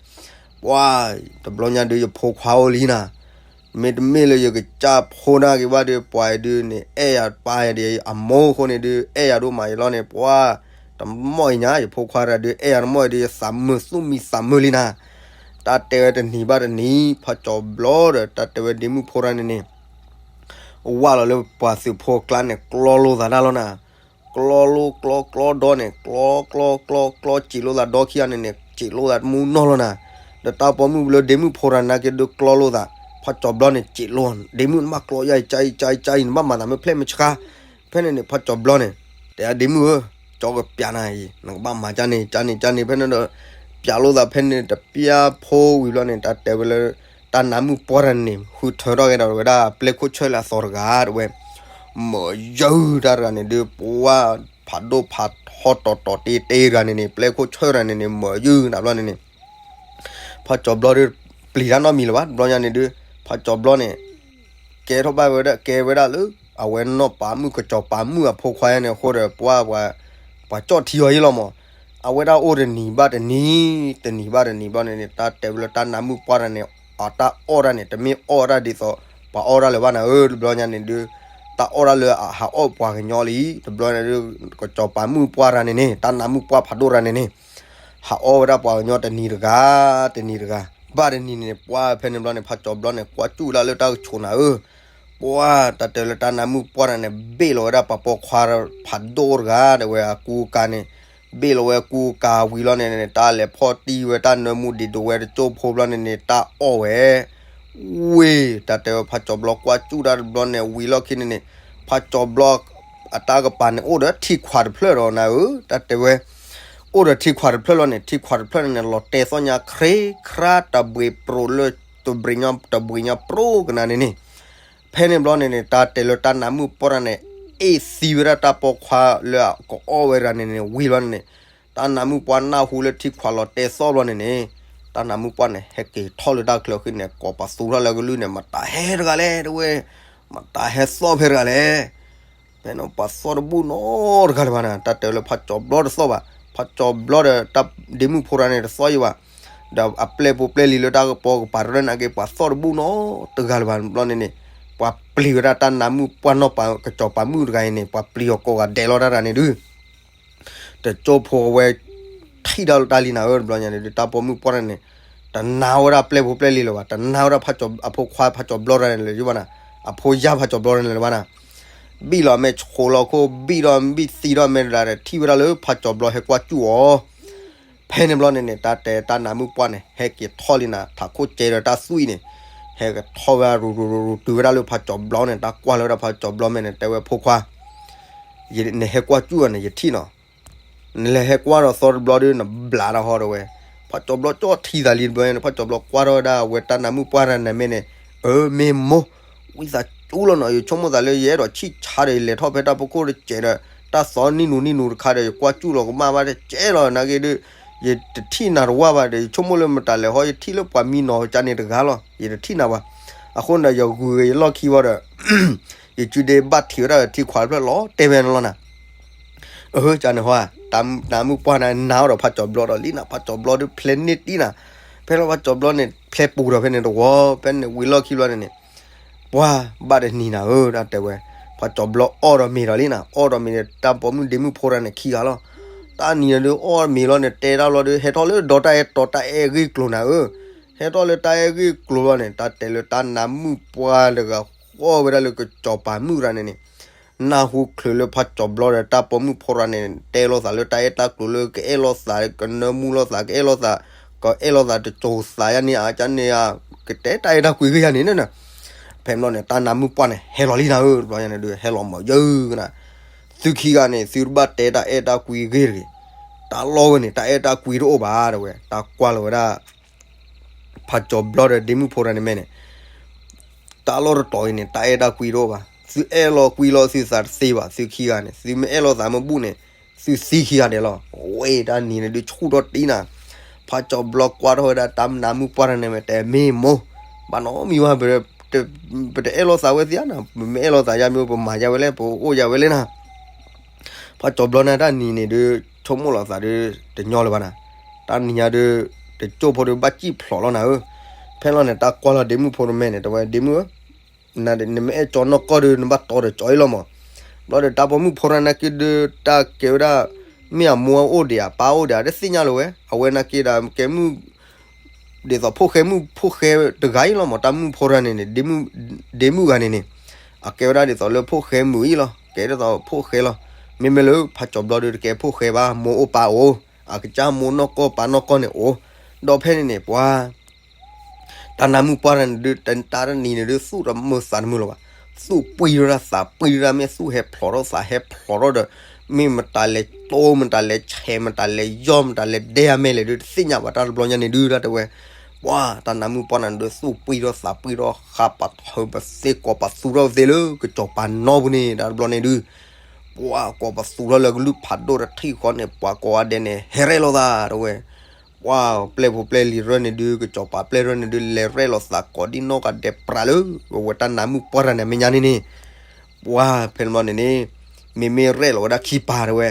ပှၢ်တဘျီညါဒုး ယဖိခွါအိၣ်လံနၤ မ့တမ့ၢ်လၢယကစၢ်ဖိနာ်က့ၤဘၣ်ဒီး ပှၤအံၤဒုးန့ၣ် အဲၣ်ယၤပာ်ယၤဒီး အမိၢ်အဃိန့ၣ်ဒုး အဲၣ်ယၤဒိၣ်မးအံၤလီၤန့ၣ် ပှၢ်တမီၢ်အံၤညါ ယဖိခွါတဂၤဒုး အဲၣ်ယၤတမီၢ်အံၤဒုး ယသးမုာ်သူၣ်မံသးမုာ်လံနၤ တၢ်တဲဝဲတနံၤဘၣ်တနံၤ ဖးကၠီၤဘျီဒီး တၢ်တဲဝဲဒ့မုၣ်ဖိတဂၤန့ၣ်န့ၣ် ဝၢ်လီၤလၢပှၤသုးဖိအကျါန့ၣ် ကျီလိာ်သးတၢ်လီၤနၤ ကျီလိာ်ကျီကျီဒီန့ၣ် ကျီကျီကျီကျီ စံးလိာ်သးဒီခံဂၤန့ၣ်န့ၣ် စံးလိာ်သးတမူနီၢ်လီၤနၤ ဒီးတၢ်ပိာ်မုၣ်လၢဒ့မုၣ်ဖိတဂၤနာ်က့ဒုးကျီလိာ်သး ဖးကၠီၤဘျီန့ၣ် စံးလိာ် ဒ့မုၣ်နဘၣ်ကျီယါအံၤ ကါအံၤ ကါအံၤ ကါအံၤ နဘၣ်မၤသးမ့ၢ်ဖျဲၣ်မ့ၢ်ဆှါ ဖဲန့ၣ်န့ၣ် ဖးကၠီၤဘျီန့ၣ် တဲဒ့မုၣ်ဧၢ ကၠီကပျးနၤအံၤ နကဘၣ်မၤကါန့ၣ် ကါန့ၣ် ကါန့ၣ် ဖဲန့ၣ်ဒီး ပျးလိာ်သးဖဲန့ၣ် တပျၢ်ဖိဝံၤဘျီန့ၣ် တၢ်တဲဝဲလၢ တၢ်နးမုၣ်ပှၢ်တဂၤန့ၣ်န့ၣ် ဃုထၢထီၣ်က့ၤဒီးဝဲဒၣ်ပျဲၢ်ခိၣ်ဆၢၣ်လၢအသီတဂၤ တဝဲ မၢယုၢ်တၢ်တဂၤန့ၣ်ဒုး ပှၢ်ဖးဒိၣ်ဖးထီတီၤတီၤတ့တ့တဂၤန့ၣ်န့ၣ် ပျဲၢ်ခိၣ်ဆၢၣ်တဂၤန့ၣ်န့ၣ် မၢယုၢ်နၤဘျီန့ၣ်န့ၣ် ဖးကၠီၤဘျီဒုး ပျံၤတၢ်နီတမံၤလၢၤဘၣ် တဘျီညါန့ၣ်ဒုး ဖးကၠီၤဘျီန့ၣ် ကဲထီၣ်ဘၣ်ဝဲဒၣ် ကဲဝဲဒၣ်လၢ အဝဲနီၢ်ပၤမုၣ်ကစီၤပၤမုၣ်အဖိခွါယါန့ၣ်အဃိဒီး ပှၢ်ပှၤ ပှၤကၠီၣ်ထံအီၤယ့လီၤမး အဝဲဒၣ်အိၣ်တနံၤဘၣ်တနံၤ တနံၤဘၣ်တနံၤဘျီန့ၣ်န့ၣ် တၢ်တဲဝဲလၢတၢ်နးမုၣ်ပှၢ်တဂၤန့ၣ် အတၢ်အီၣ်တၢ်န့ၣ် တမ့ၢ်အီၣ်ဝဲဒၣ်ဒ်သိး ပှၤအီၣ်တၢ်လၢၤဘၣ်နၤဧၢ တဘျီညါန့ၣ်ဒုး တၢ်အီၣ်တၢ်လၢအဟးအီၣ်ပှၤကညီလံ တဘျီန့ၣ်ဒုး ကစီၤပၤမုၣ်ပှၢ်တဂၤန့ၣ်န့ၣ် တၢ်နးမုၣ်ပှၢ်ဖးဒိၣ်တဂၤန့ၣ်န့ၣ် ဟးအီၣ်ဝဲဒၣ်ပှၤကညီတနံၤတဂၤ တနံၤတဂၤ ဘၣ်တနံၤန့ၣ် ပှၢ်ဖဲန့ၣ်ဘျီန့ၣ် ဖးကၠီၤဘျီန့ၣ် ကွၢ်စူၣ်ဒၣ်လၢတၢ်ကဆိးနၤဧၢ ပှၢ်တၢ်တဲလၢတၢ်နးမုၣ်ပှၢ်တဂၤန့ၣ် ဘ့ၣ်လီၤဝဲဒၣ်ပှၤပိာ်ခွါဖးဒိၣ်တဂၤ တဲဝဲအကူအကၤန့ၣ် ဘ့ၣ်လီၤဝဲအကူအကၤဝံၤလီၤန့ၣ်န့ၣ် တၢ်လဲၤဖီၣ်တံၢ်ဝဲတၢ်နၢမူဒံးဒိးဝဲတကၠိၢ်ဖိဘျီန့ၣ်န့ၣ် တၢ်အီၣ်ဝဲ ဝ့ၢ် တၢ်တဲဝဲဖးကၠီၤဘျီကွၢ်စူၣ်တၢ်တဘျီန့ၣ် ဝံၤလီၢ်ခံန့ၣ်န့ၣ် ဖးကၠီၤဘျီ အတၢ်ကပၤန့ၣ် အိၣ်ဒီးထံခွးတဖျၢၣ်ဒီးနၤဧၢ တၢ်တဲဝဲ အိၣ်ဒီးထံခွးတဖျၢၣ်လီၤန့ၣ် ထံခွးတဖျၢၣ်န့ၣ်န့ၣ် လီၤတဲာ်သီၣ်ညါခရ့ခရါ တဘှံးပြိးလၢ တဘှံးညီ တဘှံးညီပြိးကနၤန့ၣ်န့ၣ် ဖဲန့ၣ်ဘျီန့ၣ်န့ၣ် တၢ်တဲလၢတၢ်နးမုၣ်ပှၢ်တဂၤန့ၣ် အ့ၣ်သံဝဲဒၣ်တၢ်ပိာ်ခွါလၢအကအီၣ်ဝဲတဂၤန့ၣ်န့ၣ် ဝံၤလီၤန့ၣ်န့ၣ် တၢ်နးမုၣ်ပှၢ်နၢ်ဟူလၢထံခွးလီၤတဲာ်သီၣ်ဘျီန့ၣ်န့ၣ် တၢ်နးမုၣ်ပှၢ်န့ၣ် ဟဲက့ၤထီၣ်လၢတၢ်ချၢဃံန့ၣ် ကိးပသူထီၣ်လၢကလုၢ်န့ၣ် မတၤဟဲတဂၤလဲၣ် တဝဲ မတၤဟဲသီၣ်ဖဲတဂၤလဲၣ် ဖဲန့ၣ်ပှၤသီၣ်တဘူၣ်နီတဂၤလၢၤဘၣ်န့ၣ် တၢ်တဲလၢဖးကၠီၤဘျီတသီၣ်ဘၣ် ဖးကၠီၤဘျီဒီး တၢ်ဒ့မုၣ်ဖိတဂၤန့ၣ်တသီၣ်ယံၤဘၣ် ဒီးအပျဲၢ်ဖိပျဲၢ်လံၤလၢတၢ်ကပီၤကပၤတရၢၢ်နာ်က့ ပှၤသီၣ်တဘူၣ်နီတဂၤလၢၤဘၣ်ဘျီန့ၣ်န့ၣ် ပှၤ ပှၤပျံၤဝဲဒၣ်တၢ်နါမုၣ်ပှၢ်နီၢ်ပၤ ကစီၤပၤမုၣ်တဂၤအံၤန့ၣ် ပှၤပျံၤအီၤကိးဂၤဒဲးလီၤတၢ်တဂၤန့ၣ်ဒုး တကၠိဖိအဝဲ ထံၣ်တၢ်လီၤတၢ်လံနၤဧၢ တဘျီညါန့ၣ်ဒုး တၢ်ပိာ်မုၣ်ပှၢ်တဂၤန့ၣ် တနာ်ဝဲဒၣ်ပျဲၢ်ဖိပျဲၢ်လံလၢၤဘၣ်, တနာ်ဝဲဒၣ်ဖးကၠီ အဖိခွါဖးကၠီဘျီတဂၤန့ၣ်လၢၤဘၣ်နၤ, အဖိယာ်ဖးကၠီဘျီတဂၤန့ၣ်လၢၤဘၣ်နၤ, ဘံၣ်လီၤမဲာ် ဆိးလီၤခိၣ် ဘံၣ်ထီၣ်မဲာ်တဒါဒီး ထံၣ်ဝဲဒၣ်လၢဖးကၠီဘျီဟဲကွၢ်စူၣ်အီၤ ဖဲန့ၣ်ဘျီန့ၣ်န့ၣ် တၢ်တဲတၢ်နါမုၣ်ပှၢ်န့ၣ် ဟဲက့ၤထီၣ်လံနၤ ထးခိၣ်ကဲဒီးတၢ်သွံၣ်န့ၣ်, ဟဲကထီၣ်ဝဲဒၣ်ရူၤရူၤရူၤရူၤ တုၤဝဲဒၣ်လၢဖးကၠီဘျီန့ၣ် တၢ်ကွၢ်လီၤဝဲဒၣ်ဖးကၠီဘျီမဲာ်န့ၣ် တဲဝဲဖိခွါ နဟဲကွၢ်စူၣ်အီၤန့ၣ် ယထံၣ်နီၤ, နလဲၤဟဲကွၢ်ဒီးသီတဘျီဒီး နဘျးတၢ်ဟီဒီးဝဲ, ဖးကၠီဘျီကၠီထံသးလံတဘျီန့ၣ် ဖးကၠီဘျီကွၢ်ထီၣ်ဝဲဒၣ်အဝဲတၢ်နါမုၣ်ပှၢ်တဂၤန့ၣ်မဲာ်န့ၣ်, အၢ မ့ၢ်မိၢ်, ဝံသးစူၤလီၤနီၤ ယဆိကမိၣ်သးလၢယအဲၣ်ဒိးဆံၣ်ဆါဒီး ယလဲၤထီၣ်ဖဲတၢ်ဖီခိၣ်တစဲးဒီး တၢ်သီနံၣ်နူၤနံၣ်နူၤတခါဒီး ယကွၢ်စူၣ်လီၤကမၣ်ဘၣ်တစဲးလီၤ နာ်က့ဒုး ယတထံၣ်နၤတဝၢ်ဘၣ်ဒီး ယဆိကမိၣ်လၢမတၤလဲၣ်ဟီ ယထံၣ်လၢပှၤမံနီၤကၠါန့ၣ်တဂၤလီၤ ယတထံၣ်နၤဘၣ်, အဃိန့ၣ်ဒီး ယဂုၤဂ့ၤယလီၢ်ခံဝံၤဒီး ယစုဒ့ဘၣ်ထံးဝဲဒၣ်ထံခွးတဖျၢၣ်လီၤတဲဝဲန့ၣ်လီၤနၤ အဟၢ ကန့ၣ်ဟီ တၢ်နါမုၣ်ပှၢ်န့ၣ် နာ်အီၤဒီးဖးကၠီဘျီဒီးလံနၤ ဖးကၠီဘျီဒုးဖျဲးန့ၢ်တံၢ်နၤ, ဖဲလီၤဖးကၠီဘျီန့ၣ် ဖျဲးပူၤဒီးဖဲန့ၣ်တဝီ ဖဲန့ၣ်ဝံၤလီၢ်ခံဘျီန့ၣ်န့ၣ်, ပှၤဘၣ်တနံၤနၤဧၢ တၢ်တဲဝဲ, ဖးကၠီဘျီအီၣ်ဒီးမ့ၤဒီးလံနၤ အီၣ်ဒီးမ့ၤဒီး တၢ်ပိာ်မုၣ်ဒ့မုၣ်ဖိတဂၤန့ၣ်ခံဂၤလီၤ, တၢ်နံၤနၤဒုးအီၣ်မ့ၤလီၤန့ၣ် တဲတၢ်လီၤဒုး ဟဲထီၣ်လၢဒီးတၢ်အဲၣ်တီၤတၢ်အဲၣ်ဂ့ၢ်ကျိၤနၤဧၢ, ဟဲထီၣ်လၢတၢ်အဲၣ်ဂ့ၢ်ကျိၤလီၤန့ၣ် တၢ်တဲလၢတၢ်နါမုၣ်ပှၢ်တဂၤဃီဝဲဒၣ်လၢကစီၤပၤမုၣ်တဂၤန့ၣ်န့ၣ် နၢ်ဟူချုးလၢဖးကၠီဘျီဒီးတၢ်ပိာ်မုၣ်ဖိတဂၤန့ၣ် တဲလိာ်သးလၢတၢ်အဲၣ်တၢ်ကျိၤလၢကအဲၣ်လိာ်သး ကနၢမူလိာ်သး ကအဲၣ်လိာ်သး ကအဲၣ်လိာ်သးတစိၤသးယါန့ၣ်ဧါ ကန့ၣ်ဧါ ကတဲတၢ်အဲၣ်တၢ်ကွံဂ့ၢ်ယါန့ၣ်န့ၣ်, ဖဲန့ၣ်ဘျီန့ၣ် တၢ်နါမုၣ်ပှၢ်န့ၣ် ဟဲလီၤလံနၤဧၢ တဘျီညါန့ၣ်ဒုး ဟဲလီၤမၤယၢကနၤ, သုခံဂၤန့ၣ် သုတဘၣ်တဲတၢ်အဲၣ်တၢ်ကွံဂ့ၢ်တဂ့ၤ, တၢ်လီၢ်ဝဲန့ၣ် တၢ်အဲၣ်တၢ်ကွံတအိၣ်ဘၣ် တဲဝဲ တၢ်ကွၢ်လီၤဝဲဒၣ် ဖးကၠီဘျီဒီးဒ့မုၣ်ဖိတဂၤန့ၣ်မဲာ်န့ၣ် တၢ်လီၢ်တတီၤအံၤန့ၣ် တၢ်အဲၣ်တၢ်ကွံတအိၣ်ဘၣ်, သုအဲၣ်လီၤကွံလီၤသုသးတသ့ဘၣ် သုခံဂၤန့ၣ် သုမ့ၢ်အဲၣ်လီၤသးမ့ၢ်ဘူၣ်န့ၣ် သုသံခံဂၤဒဲးလီၤ, ဝဲတၢ်နံၤန့ၣ်ဒုးဆူၣ်ထီၣ်တံၢ်နၤ, ဖးကၠီဘျီကွၢ်ထီၣ်ဝဲဒၣ်တၢ်နါမုၣ်ပှၢ်တဂၤန့ၣ်မဲာ် တဲမ့ၢ်မိၢ်, ဘၣ်နီတမံၤဘၣ်, ပတအဲၣ်လီၤသးဝဲသ့ဧါနၤ, ပမ့ၢ်အဲၣ်လီၤသးယါမ့ၢ် ပမၤယါဝဲလဲၣ် ပအိၣ်ယါဝဲလဲၣ်နၤ ဖးကၠီဘျီန့ၣ် တၢ်နံၤန့ၣ်ဒုး ဆိကမိၣ်လီၤသးဒုး တညီလၢၤဘၣ်နၤ, တၢ်နံၤညါဒုး တကၠိၢ်ဖိဒုးဘၣ်စံၣ်ဖျိးလီၤနၤဧၢ, ဖဲလီၤန့ၣ် တၢ်ကွၢ်လီၤဒ့မုၣ်ဖိတမဲာ်န့ၣ် တဲဝဲ ဒ့မုၣ်ဧၢ, နမ့ၢ်အဲၣ်ကၠီနီၢ်ကီၢ်ဒုး နဘၣ်တီဒီးကၠီအံၤလီၤမး, ဘျီဒီးတၢ်ပိာ်မုၣ်ဖိတဂၤနာ်က့ဒုး တၢ်ကဲဝဲဒၣ် မ့ၢ်အမိၢ်အိၣ်ဒံးဧါ ပၢ်အိၣ်ဒံးဧါ တသ့ၣ်ညါလၢၤဝဲ, အဝဲနာ်က့ဒီး ကဲမုၣ် ဒ်သိးဖိၣ်ဃဲမုၣ်ဖိၣ်ဃဲတဂၤအံၤလီၤမး, တၢ်မုၣ်ဖိတဂၤန့ၣ်န့ၣ် ဒ့မုၣ်ဂၤန့ၣ်န့ၣ် အကဲဝဲဒၣ်ဒ်သိးလၢဖိၣ်ဃဲမုၣ်အံၤလီၤ, ကဲဒ်သိးဖိၣ်ဃဲလီၤ, မ့မ့ၢ်လၢဖးကၠီဘျီဒုးတကဲဖိၣ်ဃဲဘၣ်, မိၢ်အိၣ်ပၢ်အိၣ်, အကစၢ်မိၢ်နီၢ်ကီၢ်ပၢ်နီၢ်ကီၢ်န့ၣ်အိၣ်, ဒီးဖဲန့ၣ်န့ၣ် ပှၤ တၢ်နါမုၣ်ပှၢ်တဂၤန့ၣ်ဒုး တၢ်တနံၤန့ၣ်ဒုး သူၣ်တမုာ်သးတမုာ်လၢၤဘၣ်, သူၣ်ပှံၢ်ထီၣ်တၢ်သးပှံၢ်ထီၣ်တၢ် မ့ၢ်သူၣ်ဟဲဖျိးထီၣ်သးဟဲဖျိးထီၣ်ဒီး မ့ၢ်မတၤလဲၤတိၢ် မတၤလဲၤဆဲး မတၤလဲၤယီၢ် မတၤလဲၤဒဲအမဲာ်လဲၣ်ဒုး တသ့ၣ်ညါဘၣ် တၢ်တဘျီညါန့ၣ်ဒုး တၢ်တဲဝဲ, ပှၤတၢ်နါမုၣ်ပှၢ်တဂၤန့ၣ်ဒုး သူၣ်ပှံၢ်ထီၣ်သးပှံၢ်ထီၣ် ဃးပာ်ထီၣ်ပသ့ ကိးပာ်သူထီၣ်ပသ့လၢကစီၤပၤနီၢ်ပူၤန့ၣ် တၢ်တဘျီန့ၣ်ဒုး ပှၤကိးပာ်သူထီၣ်လၢကလုၢ်ဖးဒိၣ်တထံၣ်ဃီန့ၣ် ပှၤကိးဂၤဒဲးန့ၣ် ဟဲရဲၣ်လိာ်သး တဲဝဲ ပှၤပျဲၢ်ဖိပျဲၢ်လံၤရဲၣ်န့ၣ်ဒုး ကစီၤပၤပျဲၢ်ရဲၣ်န့ၣ်ဒုး လဲၤရဲၣ်လိာ်သးကိးဒံနီၢ်ဂၤဒဲးပြးလၢ အဝဲတၢ်နါမုၣ်ပှၢ်တဂၤန့ၣ် အမဲာ်ညါန့ၣ်န့ၣ် ပှၤဖဲန့ၣ်ဘျီန့ၣ်န့ၣ် မ့မ့ၢ်ရဲၣ်လိာ်ဝဲဒၣ်ခံပၤတဲဝဲ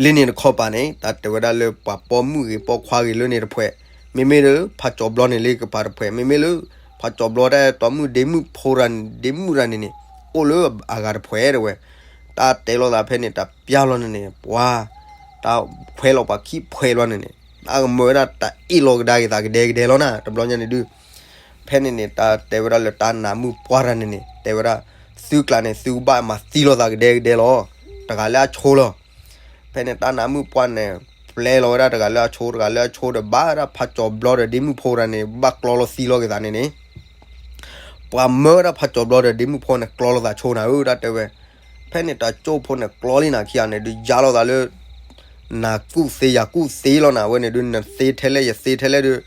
လၢန့ၣ်တခီပၤန့ၣ် တၢ်တဲဝဲဒၣ်လၢပှၤပိာ်မုၣ်ဂ့ၤပိာ်ခွါဂ့ၤလၢန့ၣ်တဖှဲး, မ့မ့ၢ်လၢဖးကၠီဘျီန့ၣ်လၢကပၤတဖှဲး, မ့မ့ၢ်လၢ ဖးကၠီဘျီတၢ်အဲၣ်တီမုၣ်ဒ့မုၣ်ဖိတဂၤန့ၣ် ဒ့မုၣ်တဂၤန့ၣ်န့ၣ် အိၣ်လၢအဂၤတဖှဲးတဲဝဲ, တၢ်တဲလိာ်သးဖဲန့ၣ် တၢ်ပျၢ်လီၤန့ၣ်န့ၣ် ပှၤ တၢ်ဖှဲးလီၤပှၤခံဖှဲးလီၤန့ၣ်န့ၣ် တၢ်ကမၢဝဲဒၣ်တၢ်အ့ၣ်လိာ်ကဒါက့ၤသးကဒဲကဒဲလီၤနၤ တဘျီညါန့ၣ်ဒုး ဖဲန့ၣ်န့ၣ် တၢ်တဲဝဲဒၣ်လၢတၢ်နါမုၣ်ပှၢ်တဂၤန့ၣ်န့ၣ် တဲဝဲဒၣ် သုကျါန့ၣ် သုကဘၣ်မၤသံလိာ်သးကဒဲကဒဲလီၤ, တဂၤလၢအဆိလီၤ. ဖဲန့ၣ်တၢ်နါမုၣ်ပှၢ်န့ၣ် ပျဲလီၤဝဲဒၣ်တဂၤလၢအဆိ တဂၤလၢအဆိဒီးဘၣ်ဝဲဒၣ်ဖးကၠီဘျီဒီးဒ့မုၣ်ဖိတဂၤန့ၣ် ဘၣ်ကျီလိာ်သံလိာ်က့ၤသးန့ၣ်န့ၣ် ပှၤမၢဝဲဒၣ်ဖးကၠီဘျီဒီးဒ့မုၣ်ဖိန့ၣ် ကျီလိာ်သးဆိနၤဧၢ တၢ်တဲဝဲ. ဖဲန့ၣ်တၢ်ကၠိဖိန့ၣ် ကျီလံနၤခံဂၤန့ၣ် ဒုးယါလိာ်သးလၢ နၤကူၣ်သ့ယၤကူၣ်သ့လီၤနၤ အဝဲန့ၣ်ဒုး နသ့ထဲလဲၣ်ယသ့ထဲလဲၣ်ဒုး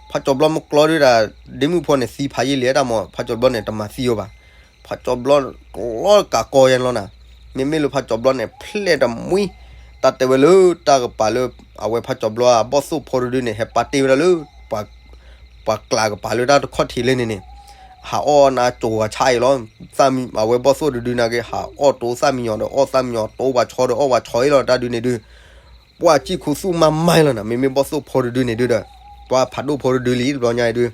ဖးကၠီဘျီမ့ၢ်ကျီဒုးဒၣ် ဒ့မုၣ်ဖိန့ၣ်သံဖးယံာ်လံတၢ်မး ဖးကၠီဘျီန့ၣ် တမၤသံအီၤဘၣ်. ဖးကၠီဘျီကျီကးကီယဲလီၤနၤ. မ့မ့ၢ်လၢဖးကၠီဘျီန့ၣ် ဖျဲၣ်တမှံ တၢ်တဲဝဲလၢတၢ်ကပၤလၢ အဝဲဖးကၠီဘျီအဘီၣ်သိၣ်ဖိတဒုန့ၣ် ဟဲပာ်တ့ၢ်ဝဲဒၣ်လၢ ပှၤကျးကပၤလၢတၢ်တခီၣ်ထံးလၢန့ၣ်န့ၣ် ဟးအီၣ်နၤကိၤဂၤဆါအံၤလီၤ. အဝဲဘီၣ်သိၣ်တဒုနာ်က့ ဟးအီၣ်တိသၣ်မံညီၤဒီးအီၣ်သၣ်မံညီၤ တိပှၤဆီဒီးအီၣ်ပှၤဆီအံၤလီၤ တၢ်ဒုန့ၣ်ဒုး ပှၤစံၣ်ခူသူၣ်မါမါလီၤနၤ. မ့မ့ၢ်ဘီၣ်သိၣ်ဖိတဒုန့ၣ်ဒုးဒီး ပှၤဖးဒိၣ်ဖိတဒုလံ တဘျီညါအံၤဒုး ဒီ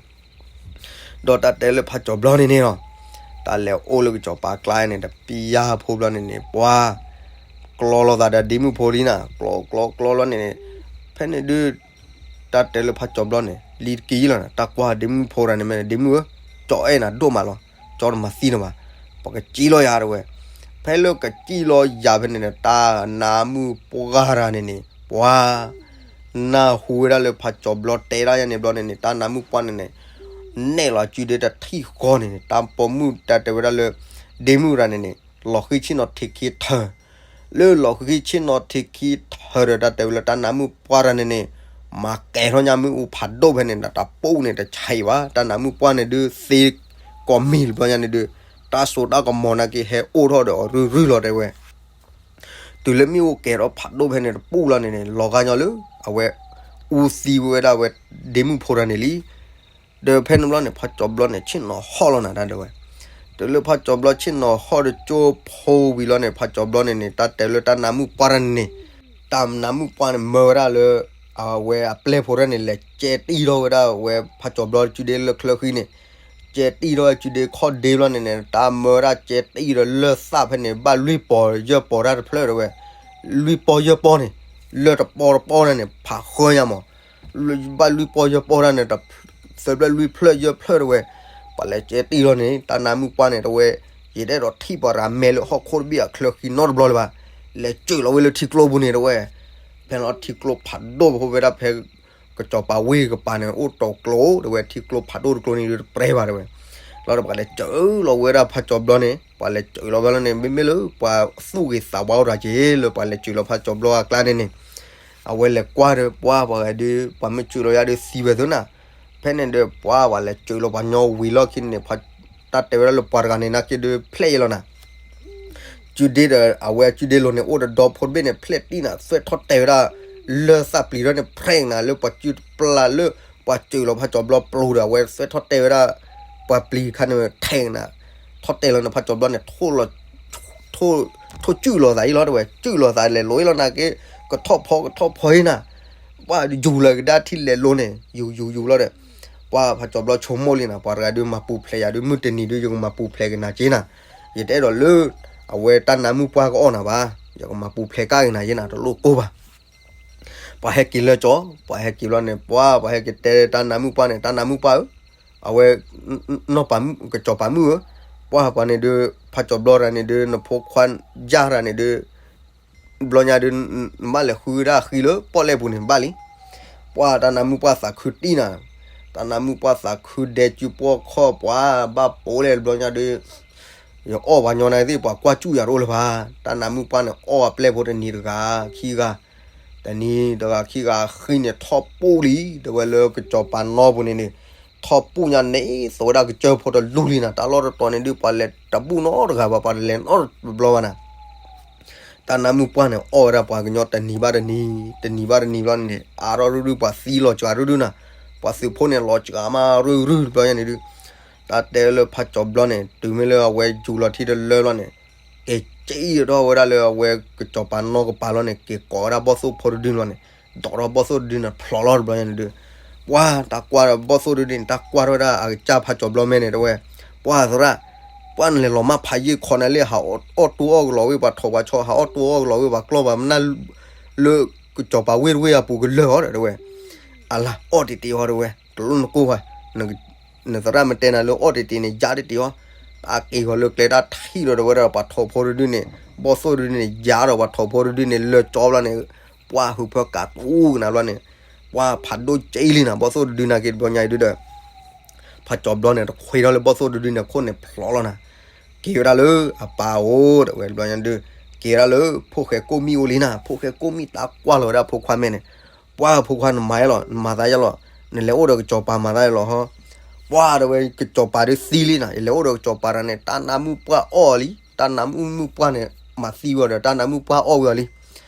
းတၢ်တဲလၢဖးကၠီဘျီန့ၣ်န့ၣ်လီၤ. တၢ်လဲၤအိၣ်လၢကစီၤပၤကျါန့ၣ် တပျၢ်ဖိဘျီန့ၣ်န့ၣ် ပှၤ ကျီလိာ်သးဒီးဒ့မုၣ်ဖိလံနၤ, ကျီကျီကျီလီၤန့ၣ်န့ၣ်, ဖဲန့ၣ်ဒုး တၢ်တဲလၢဖးကၠီဘျီန့ၣ် လံတက့ၢ်လီၤနၤ, တၢ်ကွၢ်ဒ့မုၣ်ဖိတဂၤန့ၣ်မ့ၢ် ဒ့မုၣ်ဧၢ, ကၠီအဲၣ်နၤဒိၣ်မးလီၤ, ကၠီတမၤသံနၤဘၣ်, ပကစံၣ်လီၤယၤတဲဝဲ. ဖဲလၢကစံၣ်လီၤယၤဖဲန့ၣ်န့ၣ် တၢ်နါမုၣ်ပှၢ်တဂၤန့ၣ်န့ၣ် ပှၤ နၢ်ဟူဝဲဒၣ်လၢဖးကၠီဘျီတဲဒၣ်ယၤန့ၣ်ဘျီန့ၣ်န့ၣ် တၢ်နါမုၣ်ပှၢ်န့ၣ်န့ၣ် နဲၣ်လီၤစုဒ့တထံၣ်ဃီန့ၣ်န့ၣ် တၢ်ပိာ်မုၣ်တၢ်တဲဝဲဒၣ်လၢ ဒ့မုၣ်တဂၤန့ၣ်န့ၣ် လီၤဃံဆ့ၣ်နီၤထံးခံထၢၣ်, လၢလီၤဃံဆ့ၣ်နီၤထံးခံထၢၣ်ဒီး တၢ်တဲဝဲလၢတၢ်နါမုၣ်ပှၢ်တဂၤန့ၣ်န့ၣ် မၤကဲၤထီၣ်ညါမ့ၣ်အူဖးဒိၣ်ဖဲန့ၣ် တၢ်ပူၣ်န့ၣ်တဆံးဘၣ်, တၢ်နါမုၣ်ပှၢ်န့ၣ်ဒုးသ့ကိးမံၤလၢဘျီညါန့ၣ်ဒုး တၢ်စိတၢ်ကမီၤနာ်က့ဟဲအိၣ်ထီၣ်ဒီးအီၤရုၢ်ရုၢ်လီၤတဲဝဲ. တုၤလၢမ့ၣ်အူကဲၤထီၣ်ဖးဒိၣ်ဖဲန့ၣ်တပူၣ်လီၤန့ၣ်န့ၣ် လီၤဂာ်ညီလၢ အဝဲ အူသံဝဲဒၣ်ဝဲ ဒ့မုၣ်ဖိတဂၤန့ၣ်လံ. ဒီးဖဲန့ၣ်ဘျီန့ၣ် ဖးကၠီဘျီန့ၣ် ဆ့ၣ်နီၤဟီၣ်လီၤနၤတၢ်တဲဝဲ. တုၤလၢဖးကၠီဘျီဆ့ၣ်နီၤဟီၣ်တကၠိဖိဝံၤလီၤန့ၣ် ဖးကၠီဘျီန့ၣ်န့ၣ် တၢ်တဲလၢတၢ်နါမုၣ်ပှၢ်တဂၤန့ၣ်န့ၣ် တၢ်နါမုၣ်ပှၢ်န့ၣ်မၢဝဲဒၣ်လၢ အဝဲအပျဲၢ်ဖိတဂၤန့ၣ် လဲၤကဲတံၢ်ထီၣ်ဝဲဒၣ်ဝဲဖးကၠီဘျီစုဒ့လၢချၢဃံန့ၣ် ကဲတံၢ်ထီၣ်စုဒ့ခီၣ်ဒ့ဘျီန့ၣ်န့ၣ် တၢ်မၢဝဲဒၣ်ကဲတံၢ်ဒီးလၢၢ်သၣ်ဖဲန့ၣ် ဘၣ်လွံၢ်ပီၤယဲၢ်ပီၤတၢ်တဖျၢၣ်တဲဝဲ, လွံၢ်ပီၤယဲၢ်ပီၤန့ၣ် လၢၢ်တပီၤတပီၤန့ၣ်န့ၣ် ဖးဃၢညါမး ဘၣ်လွံၢ်ပီၤယဲၢ်ပီၤတၢ်န့ၣ် သၢဖျၢၣ်လွံၢ်ဖျၢၣ်ယဲၢ်ဖျၢၣ်တဲဝဲ, ပှၤလဲၤကဲတံၢ်လီၤန့ၣ် တၢ်နါမုၣ်ပှၢ်န့ၣ်တဲဝဲ, ယတအဲၣ်ဒိးထံၣ်ပှၤတဂၤမဲာ်လၢဟီၣ်ခိၣ်တဘ့ၣ်အချၢဃံနီတဘျီလၢၤဘၣ်, လဲၤစၢၤလီၤဝဲလၢထံကျိပူၤန့ၣ်တဲဝဲ, ဖဲလီၤထံကျိဖးဒိၣ်ဖိဝဲဒၣ်ဖဲ ကစီၤပၤဝ့ၢ်ကပၤန့ၣ် အိၣ်တီၤကျိတဲဝဲ ထံကျိဖးဒိၣ်တကျိန့ၣ်ဒုးတပြဲဘၣ်တဲဝဲ, လီၤဒီးပှၤလဲၤစၢၤလီၤဝဲဒၣ်ဖးကၠီဘျီန့ၣ် ပှၤလဲၤစၢၤလီၤဝဲလီၤန့ၣ် မ့မ့ၢ်လၢပှၤသူၣ်ဂ့ၤသးဝါအိၣ်တဂၤက့ၤ လၢပှၤလဲၤစၢၤလီၤဖးကၠီဘျီအကျါန့ၣ်န့ၣ် အဝဲလဲၤကွၢ်ဒီးပှၤပှၤဂၤဒုး ပှၤမ့ၢ်စၢၤလီၤယၤဒုးသံဝဲသ့ၣ်နၤ, ဖဲန့ၣ်ဒီးပှၤပှၤလဲၤစၢၤလီၤပှၤညီဝံၤလီၢ်ခံန့ၣ် တၢ်တဲဝဲဒၣ်လၢပှၤတဂၤန့ၣ်နာ်က့ဒုးဖျဲၣ်အံၤလီၤနၤ စုဒ့ဒီး အဝဲစုဒ့လိၤန့ၣ် အိၣ်တဒီဖိတဘ့ၣ်န့ၣ် ဖျဲၣ်တံၢ်နၤ သွဲၣ်ထီၣ်တဲာ်ဝဲဒၣ် လၢၢ်သၣ်ပျံၤထီၣ်န့ၣ် ဖျဲၣ်နၤ လၢပှၤစုပျၢ်လၢ ပှၤစၢၤလီၤဖးကၠီဘျီပျိၤဒီး အဝဲသွဲၣ်ထီၣ်တဲာ်ဝဲဒၣ် ပှၤပျံၤခါန့ၣ် ထဲးနၤ ထီၣ်တဲာ်လီၤန့ၣ် ဖးကၠီဘျီန့ၣ် ထိၣ်စူၣ်လီၤသးအံၤလီၤတဲဝဲ စူၣ်လီၤသးလဲၤလိၤအံၤလီၤနၤက့ ကထီၣ်ဖီကထီၣ်ဖီအံၤနၤ ပှၤယူၤလၢကဒါထံၣ်လဲၤလိၤန့ၣ် ယူၤယူၤယူၤလီၤဒီး ပှၤဖးကၠီဘျီဆိကမိၣ်လံနၤ ပှၤတဂၤဒုးမၤပူၤဖျဲးယၤဒုး မုၢ်တနံၤဒုး ယကမၤပူၤဖျဲးက့ၤနၤက့နၤ, ယတအဲၣ်ဒိးလၢ အဝဲတၢ်နါမုၣ်ပှၢ်ကအီၣ်နၤဘၣ်, ယကမၤပူၤဖျဲးက့ၤနၤယဲနၤ တလိၣ်ကိၢ်ဘၣ်. ပှၤဟဲက့ၤလၢကၠီ, ပှၤဟဲက့ၤဘျီန့ၣ် ပှၤ ပှၤဟဲက့ၤတဲတၢ်နါမုၣ်ပှၢ်န့ၣ် တၢ်နါမုၣ်ပှၢ်ဧၢ, အဝဲ နီၢ်ပၤ ကစီၤပၤမုၣ်ဧၢ, ပှၤပှၤန့ၣ်ဒုး ဖးကၠီဘျီတဂၤန့ၣ်ဒုး နဖိခွါယါတဂၤန့ၣ်ဒုး ဘျီညါဒုး နဘၣ်လဲၤဃုဒၣ်ဃံလၢပီၣ်လဲၣ်ပူၤန့ၣ်ဘၣ်လံ. ပှၤတၢ်နါမုၣ်ပှၢ်သးခုတံၢ်နၤ, တၢ်နါမုၣ်ပှၢ်သးခုဒဲကုပှီၢ်ခီၣ် ပှၤဘၣ်ပိာ်လဲၣ်ဘျီညါဒုး ယအီၣ်ပှၤညီနၤသ့ၣ် ပှၤကွၢ်စူၣ်ယၤတအိၣ်လၢၤဘၣ်. တၢ်နါမုၣ်ပှၢ်န့ၣ် အီၣ်အပျဲၢ်ဖိတနံၤတဂၤခံဂၤ, တနံၤတဂၤခံဂၤဃံန့ၣ်ထီၣ်ပူၣ်လံ တဲဝဲလၢကစီၤပၤနီပူၤန့ၣ်န့ၣ်, ထီၣ်ပူၣ်ညါန့ၣ် သိးဝဲဒၣ်ကစၢၢ်ဖိတလူလံနၤ, တၢ်လီၢ်တတီၤန့ၣ်ဒုး ပှၤလဲၤတဘူၣ်နီတဂၤဘၣ် ပှၤတလဲၤနီတဘျီဘၣ်နၤ တၢ်နါမုၣ်ပှၢ်န့ၣ် အီၣ်ဝဲဒၣ်ပှၤကညီတနံၤဘၣ်တနံၤ, တနံၤဘၣ်တနံၤဘျီန့ၣ် အါထီၣ်ရုၢ်ရုၢ် ပှၤသံလီၤစှၤရုၢ်ရုၢ်နၤ, ပှၤသုးဖိန့ၣ်လီၤစှၤမးရုၢ်ရုၢ်တဘျီညါန့ၣ်ဒုး, တၢ်တဲလၢဖးကၠီဘျီန့ၣ် တုၤမ့ၢ်လၢအဝဲယူၤလီၤထံတလၢဘျီန့ၣ် က့ၤစံၣ်ထီၣ်ဝဲဒၣ်လၢအဝဲကစီၤပၤနီကပၤလီၤန့ၣ် က့ၤကိးဝဲဒၣ်ဘီၣ်သိၣ်ဖိတဒုန့ၣ်ဘျီန့ၣ်, ဒိးထီၣ်ဘီၣ်သိၣ်တဒုန့ၣ်ဖျိးလီၤတဘျီညါန့ၣ်ဒုး, ပှၤတၢ်ကွၢ်ဒီးဘီၣ်သိၣ်တဒုန့ၣ် တၢ်ကွၢ်ထီၣ်ဝဲဒၣ်အကစၢ်ဖးကၠီဘျီမဲန့ၣ်တဲဝဲ, ပှၤသရၣ်, ပှၤနလဲၤလီၤမၢ်ဖးယံာ်ခီနၤလၢ ဟးအီၣ်တိၢ်အီၣ်ကလီၤဝဲပှၤထိးပှၤဆီ ဟးအီၣ်တိၢ်အီၣ်ကလီၤဝဲပှၤကျီၢ်ပှၤမနၢ် လၢကစီၤပၤဝ့ၢ်တဝ့ၢ်အပူၤကလၢာ်အီၤဒီးတဲဝဲ, အလၤအီၣ်တ့ၢ်တ့ၢ်အီၤတဲဝဲ, တလိၣ်နကိၢ်ဘၣ်, နသရၣ်မ့ၢ်တဲနၤလၢအီၣ်တ့ၢ်တ့ၢ်န့ၣ် ယါတ့ၢ်တ့ၢ်အီၤ, အက့ၤဃီၤလၢကျဲတၢ်ထံၣ်ဒီးတဲဝဲဒၣ်ပှၤထိးဖိတဒုန့ၣ်, ဘီၣ်သိၣ်တဒုန့ၣ် ယါဒီးပှၤထိးဖိတဒုန့ၣ် လၢကၠီဘျီန့ၣ်, ပှၤဟုးဖၢကးတူၢ်ကနၤဘျီန့ၣ်, ပှၤဖးဒိၣ်က့လံနၤ ဘီၣ်သိၣ်တဒုနာ်က့တဘျီညါအံၤဒုးဒီး ဖးကၠီဘျီန့ၣ် တခွ့ထီၣ်လၢဘီၣ်သိၣ်တဒုန့ၣ် ခိၣ်န့ၣ်ဖျိးလီၤနၤ, က့ၤဝဲဒၣ်လၢအပၢ်အိၣ်ဒီးဝဲတဘျီညါဒုး, က့ၤဝဲဒၣ်လၢ ဖိၣ်ဃဲကိၣ်မံၣ်အိၣ်လံနၤ, ဖိၣ်ဃဲကိၣ်မံၣ်တၢ်ကွၢ်လီၤဝဲဒၣ်ဖိခွါမဲန့ၣ်, ပှၤဖိခွါနမၤယါလီၤ နမၤသးယါလီၤ, နလဲၤအိၣ်ဒီးကစီၤပၤမၤသးယါလီၤဟီ, ပှၤတဲဝဲကစီၤပၤဒုးသံလံနၤ, ယလဲၤအိၣ်ဒီးကစီၤပၤတဂၤန့ၣ် တၢ်နါမုၣ်ပှၢ်အီၣ်အီၤလံ, တၢ်နါမုၣ်မုၣ်ပှၢ်န့ၣ် မၤသံဝဲဒီး တၢ်နါမုၣ်ပှၢ်အီၣ်ဝဲအီၤလံ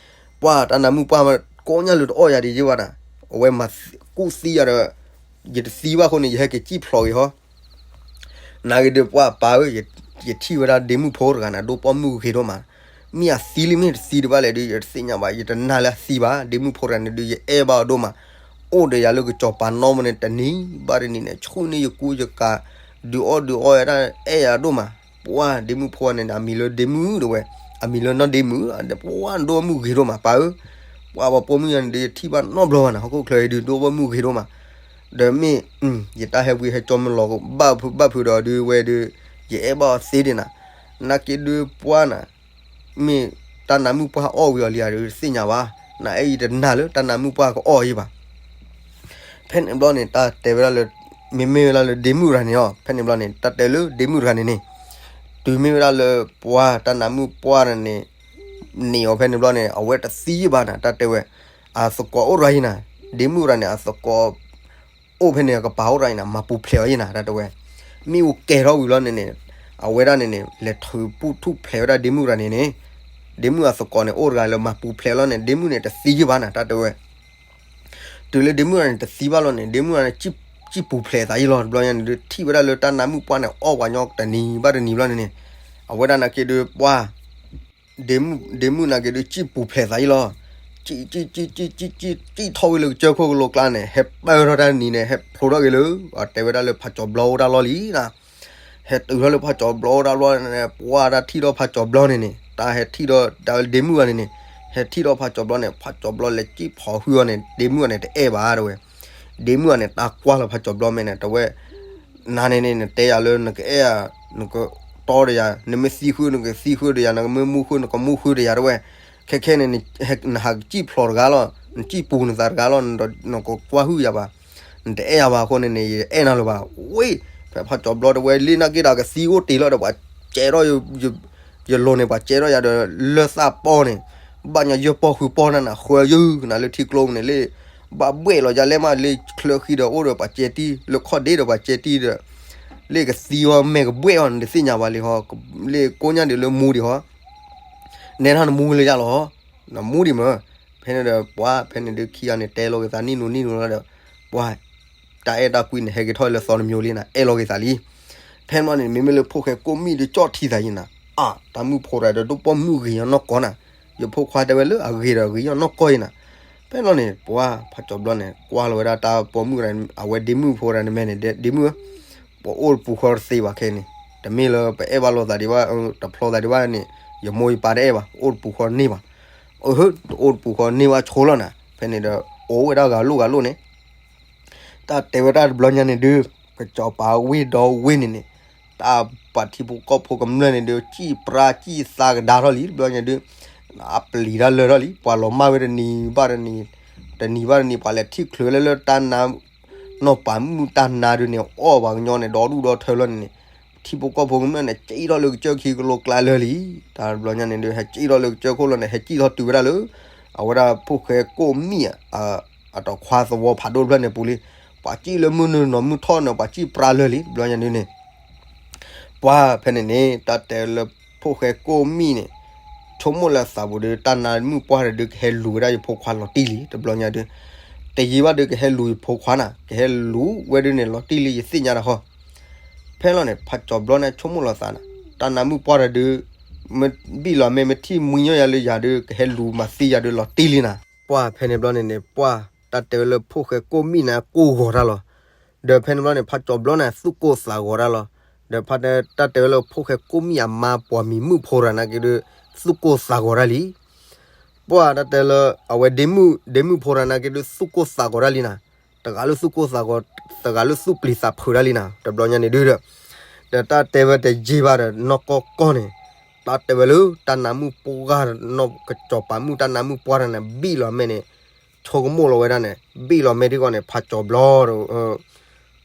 ပှၤတၢ်နါမုၣ်ပှၢ်ကိးညါလၢတအီၣ်ယၤဒံးယ့ၢ်ဘၣ်နၤ, အဝဲမၤကူၣ်သံယၤဒီး, ယတသံဘၣ်အဃိန့ၣ် ယဟဲက့ၤစံၣ်ဖျိးက့ၤဟီ, နာ်က့ဒုးပှၤပၢ်ဧၢ, ယထံၣ်ဝဲဒၣ်ဒ့မုၣ်ဖိတဂၤန့ၣ် ဒိၣ်ပိာ်မုၣ်ဂ့ၤဒိၣ်မး, မ့ၢ်အသံလံမ့ၢ်တသံတဘၣ်လဲၣ်ဒုး ယတသ့ၣ်ညါဘၣ်, ယတနာ်လၢအသံဘၣ်, ဒ့မုၣ်ဖိတဂၤန့ၣ်ဒုး ယအဲၣ်ဘၣ်အီၤဒိၣ်မး, အိၣ်ဒီးယၤလၢကစီၤပၤနီၢ်မူန့ၣ် တနံၤဘၣ်တနံၤန့ၣ် ဆူၣ်န့ၢ်ယကူယကၤ, ဒုးအီၣ်ဒုးအီယၤဒၣ် အဲၣ်ယၤဒိၣ်မး ပှၢ်ဒ့မုၣ်ဖိန့ၣ် အမံၤလၢဒ့မုၣ်တဝဲ, အမံၤလၢနီၢ်ဒ့မုၣ်, ပှၢ်ဒိၣ်မုၢ်ဂ့ၤဒိၣ်မး ပၢ်ဧၢ, ပှၢ်ပှၤပိာ်မုၣ်ယၤန့ၣ်ဒီး ယထံၣ်ဘၣ်နီတဘျီဘၣ်နီၤ, ဟီၣ်ခိၣ်ချၢအံၤဒုး ဒိၣ်မုၢ်ဂ့ၤဒိၣ်မး, ဒီးမ့ၢ် ယတၢ်ဟဲဝံဟဲကၠီမ့ၢ်လီၤဘၣ်ဖုးဘၣ်ဖုးဒီးဒုးဝဲဒီး ယအဲၣ်ဘၣ်အီၤသ့ဒံးနၤ, နာ်က့ဒုးပှၢ်နၤ မ့ၢ်တၢ်နါမုၣ်ပှၢ်အီၣ်ဝံၤအီၤလံဧါဒီး တသ့ၣ်ညါဘၣ်, နအဲၣ်အံၤတနာ်လၢတၢ်နါမုၣ်ပှၢ်ကအီၣ်အံၤဘၣ်. ဖဲန့ၣ်ဘျီန့ၣ် တၢ်တဲဝဲဒၣ်လၢ မ့မ့ၢ်ဝဲဒၣ်လၢဒ့မုၣ်တဂၤန့ၣ်အီၤ, ဖဲန့ၣ်ဘျီန့ၣ် တၢ်တဲလၢဒ့မုၣ်တဂၤန့ၣ်န့ၣ်, တုၤမ့ၢ်ဝဲဒၣ်လၢပှၢ်တၢ်နါမုၣ်ပှၢ်န့ၣ်န့ၣ် န့ၢ်အီၤဖဲန့ၣ်ဘျီန့ၣ် အဝဲတသံယံာ်ဘၣ်နၤ, တၢ်တဲဝဲ အသကိးအိၣ်တဂၤအံၤနၤ, ဒ့မုၣ်တဂၤန့ၣ် အသကိး အိၣ်ဖဲန့ၣ် အကပၤအိၣ်တဂၤအံၤနၤ, မၤပူၤဖျဲးအီၤယံၤနၤ, တၢ်တဲဝဲ မ့ၣ်အူကဲၤထီၣ်ဝံၤလီၤန့ၣ်န့ၣ်, အဝဲဒၣ်န့ၣ်န့ၣ် လဲၤထုးပူၣ်ထူၣ်ဖျဲးဝဲဒၣ်ဒ့မုၣ်တဂၤန့ၣ်န့ၣ်, ဒ့မုၣ်အသကိးန့ၣ် အိၣ်တဂၤလၢမၤပူၤဖျဲးလီၤန့ၣ် ဒ့မုၣ်န့ၣ် တသံယံၤဘၣ်နၤ, တၢ်တဲဝဲ တုၤလၢဒ့မုၣ်တဂၤန့ၣ် တသံဘၣ်လီၤန့ၣ် ဒ့မုၣ်တဂၤန့ၣ် စံၣ်ပူၤဖျဲးသးယံၤလီၤ, တဘျီညါန့ၣ်ဒုး ထံၣ်ဝဲဒၣ်လၢတၢ်နါမုၣ်ပှၢ်န့ၣ် အီၣ်ပှၤညီတနံၤဘၣ်တနံၤဘျီန့ၣ်န့ၣ်, အဝဲဒၣ်နာ်က့ဒုးပှၢ် ဒ့မုၣ်နာ်က့ဒုး စံၣ်ပူၤဖျဲးသးယံၤလီၤ, စံၣ် စံၣ် စံၣ် စံၣ် စံၣ် စံၣ်ထီၣ်ဝံၤလၢကစၢၢ်ခိၣ်ကလိကျါန့ၣ် ဟဲပၢၢ်ထီၣ်တၢ်တနံၤန့ၣ် ဟဲဖျိထီၣ်က့ၤလၢ တဲဝဲဒၣ်လၢဖးကၠီၤဘျီအိၣ်တၢ်လီၢ်လံနၤ, ဟဲတုၤထီၣ်လၢဖးကၠီၤဘျီအိၣ်တၢ်လီၢ်န့ၣ် ပှၢ်တၢ်ထံၣ်ထီၣ်ဖးကၠီၤဘျီန့ၣ်န့ၣ် တၢ်ဟဲထံၣ်ဒီး တၢ်ဒ့မုၣ်ဂၤန့ၣ်န့ၣ် ဟဲထံၣ်ထီၣ်ဖးကၠီၤဘျီန့ၣ် ဖးကၠီၤဘျီလဲၤစံၣ်ဖီၣ်ဟုအီၤန့ၣ် ဒ့မုၣ်ဂၤန့ၣ် တအဲၣ်ဘၣ်တဝဲ, ဒ့မုၣ်ဂၤန့ၣ် တၢ်ကွၢ်လီၤဖးကၠီၤဘျီမဲာ်န့ၣ် တဝဲ နၤန့ၣ်န့ၣ် နတဲယၤလၢနကအဲၣ်ယၤ နကတီဒီးယၤ, နမ့ၢ်သံဃုာ် နကသံဃုာ်ဒီးယၤ, နကမ့ၢ်မူဃုာ် နကမူဃုာ်ဒီးယၤတဝဲ, ခဲခဲန့ၣ် နဟးကစံၣ်ဖျိးတဂၤလီၤ, နစံၣ်ပူၤနသးတဂၤလီၤ, နကကွၢ်ဟုၣ်ယၤဘၣ်, နတအဲၣ်ယၤဘၣ်အဃိန့ၣ်န့ၣ် ယအဲၣ်နၤလၢၤဘၣ်, ဝ့ၢ်, ဖဲဖးကၠီၤဘျီတဝဲ လ့ၣ်နာ်က့ဒီးကသံအိၣ်တ့ၢ်လီၤဒီး ပှၤကဲထီၣ် ယလိၤန့ၣ် ပှၤကဲထီၣ်ယၤဒီး လၢသၣ်ပီၢ်န့ၣ်, ဘၣ်ညါယဲၢ်ပီၢ်ဃုပီၢ်နၤနၤ ဃၢယုၢ်ကနၤလၢထံကျိန့ၣ် လ့ၣ်ဘၣ်ဘှဲၣ်လီၤယၤလဲၣ်မး လ့ၣ်ချၢဃံဒီးအိၣ်ဒီးပှၤကဲတံၢ် လၢခီၣ်ဒ့ဒီးပှၤကဲတံၢ်ဒီး လ့ၣ်ကသံဝဲမဲာ်ကဘှဲၣ်အီၤ နတသ့ၣ်ညါဘၣ်လံဟီ, လ့ၣ်ကိးညါဒံးလၢမူဒံးဟီ, နဲထီၣ်နမူလၢယၤလီၤ, နမူဒံးမး, ဖဲန့ၣ်ဒီးပှၤ ဖဲန့ၣ်ဒုးခံဂၤန့ၣ် တဲလီၤက့ၤသးနံၣ်နူနံၣ်နူလီၤဒီး ပှၤ တၢ်အဲၣ်တၢ်ကွံန့ၣ် ဟဲက့ၤထီၣ်လၢသီတမံၤလံနၤ အဲၣ်လီၤက့ၤသးလံ. ဖဲန့ၣ်ဘျီန့ၣ် မ့မ့ၢ်လၢဖိၣ်ဃဲကိၣ်မံၣ်ဒီးကၠီၣ်ထံသးယံၤနၤ, အါ တၢ်မုၣ်ဖိတဂၤဒီးဒိၣ်ပိာ်မုၣ်ဂ့ၤညီနီၢ်ကီၢ်နၤ, ယဖိခွါတဲဝဲလၢအဂ့ၤဒီးဂ့ၤညီနီၢ်ကီၢ်ယံၤနၤ. ဖဲန့ၣ်ဘျီန့ၣ် ပှၤဖးကၠီၤဘျီန့ၣ် ကွၢ်လီၤဝဲဒၣ်တၢ်ပိာ်မုၣ်တဂၤ အဝဲဒ့မုၣ်ဖိတဂၤန့ၣ်မဲာ်န့ၣ် ဒ့မုၣ်ဧၢ, ပှၤအိၣ်တပူၤဃီတသ့ဘၣ်ခဲန့ၣ်, တမ့ၢ်လၢပအဲၣ်ဘၣ်လိာ်သးဒံးဘၣ် တဖျီသးဒံးဘၣ်န့ၣ် ယမိၢ်ယပၢ်တအဲၣ်ဘၣ် အိၣ်တပူၤဃီန့ၢ်ဘၣ်, အဟၢ တအိၣ်တပူၤဃီန့ၢ်ဘၣ်ဆိလီၤနၤ. ဖဲန့ၣ်ဒီး အိၣ်ဝဲဒၣ်ဂၤလိၣ်ဂၤလိၣ်န့ၣ် တၢ်တဲဝဲဒၣ်တဘျီညါန့ၣ်ဒုး ကစီၤပၤဝ့ၢ်ဒီဝ့ၢ်န့ၣ်န့ၣ် တၢ်ပှၤထံဖိကီၢ်ဖိကမျၢၢ်န့ၣ်ဒုး စံၣ်ပြါစံၣ်သါကဒါထီၣ်လံ တဘျီညါဒုး အပျံၤတၢ်လၢာ်ထီၣ်လံ ပှၤလီၤမၢ်ဝဲတနံၤဘၣ်တနံၤ, တနံၤဘၣ်တနံၤ ပှၤလဲၤထံၣ်ချုးလၢလၢတၢ်နါ နီၢ်ပၤမုၣ်တၢ်နါဒုးန့ၣ် အီၣ်ပှၤကညီန့ၣ် ဒီဒူၣ်ဒီထၢလီၤန့ၣ်န့ၣ် ထံဖိကီၢ်ဖိကမျၢၢ်န့ၣ် စံၣ်ထီၣ်လၢကစၢၢ်ခံကလိကျါလၢာ်လံ. တၢ်တဘျီညါန့ၣ်ဒုး ဟဲစံၣ်ထီၣ်လၢကစၢၢ်ခိၣ်လီၤန့ၣ် ဟဲစံၣ်ထီၣ်တုၤဝဲဒၣ်လၢ အဝဲဒၣ်ဖိၣ်ဃဲကိၣ်မံၣ် အတခွါသဝီဖးဒိၣ်တဖျၢၣ်န့ၣ်ပူၤလံ. ပှၤစံၣ်လၢမုၢ်နုာ်နီၤမုၢ်ထီၣ်န့ၣ် ပှၤစံၣ်ပြါလၢာ်လံ တဘျီညါဒုးန့ၣ် ပှၤဖဲန့ၣ်န့ၣ် တၢ်တဲလၢဖိၣ်ဃဲကိၣ်မံၣ်န့ၣ် ဆိကမိၣ်လၢသးပူၤဒီး တၢ်နါမုၣ်ပှၢ်တဒုး ကဟဲလူၤဝဲဒၣ်ယဖိခွါလီၤတံၢ်လံ တဘျီညါဒုး တယံာ်ဘၣ်ဒုး ကဟဲလူၤယဖိခွါနၤ ကဟဲလူၤဝဲဒုးန့ၣ် လီၤတံၢ်လံ ယသ့ၣ်ညါတၢ်ဃီ. ဖဲလီၤန့ၣ် ဖးကၠီၤဘျီန့ၣ်ဆိကမိၣ်လီၤသးနၤ တၢ်နါမုၣ်ပှၢ်တဒုး မ့ၢ်ဘံၣ်လီၤမဲာ် မ့ၢ်ထံၣ်မှံညီယၤလၢယၤဒုး ကဟဲလူၤမၤသံယၤဒုး လီၤတံၢ်လံနၤ. ပှၤဖဲန့ၣ်ဘျီန့ၣ်န့ၣ် ပှၤတၢ်တဲဝဲလၢဖိၣ်ဃဲကိၣ်မံၣ်န့ၣ် ကိၢ်ဂီၤတၢ်လီၤ. ဒီးဖဲန့ၣ်ဘျီန့ၣ် ဖးကၠီၤဘျီန့ၣ် သူၣ်ကိၢ်သးဂီၤတၢ်လီၤ. ဒီးဖဲတၢ်တဲဝဲလၢဖိၣ်ဃဲကိၣ်မံၣ်အမါပှၤမံၤမုၣ်ဖိတဂၤနာ်က့ဒုး သူၣ်ကိၢ်သးဂီၤတၢ်လံ. ပှၤတၢ်တဲလၢအဝဲဒ့မုၣ် ဒ့မုၣ်ဖိတဂၤနာ်က့ဒုး သူၣ်ကိၢ်သးဂီၤတၢ်လံနၤ. တဂၤလၢသူၣ်ကိၢ်သးဂီၤ တဂၤလၢသူၣ်ပျံၤသးဖုးတၢ်လံနၤ တဘျီညါန့ၣ်ဒုးဒီး ဒီးတၢ်တဲဝဲတယံာ်ဘၣ်ဒီး နီၢ်ကီၢ်ကီၢ်န့ၣ် တၢ်တဲဝဲလၢတၢ်နါမုၣ်ပှၢ် ကစီၤပၤမုၣ်တၢ်နါမုၣ်ပှၢ်တဂၤန့ၣ် ဘံၣ်လီၤမဲာ်န့ၣ် ဆိကမိၣ်လီၤဝဲဒၣ်န့ၣ် ဘံၣ်လီၤမဲာ်ထံကီၢ်န့ၣ် ဖးကၠီၤဘျီ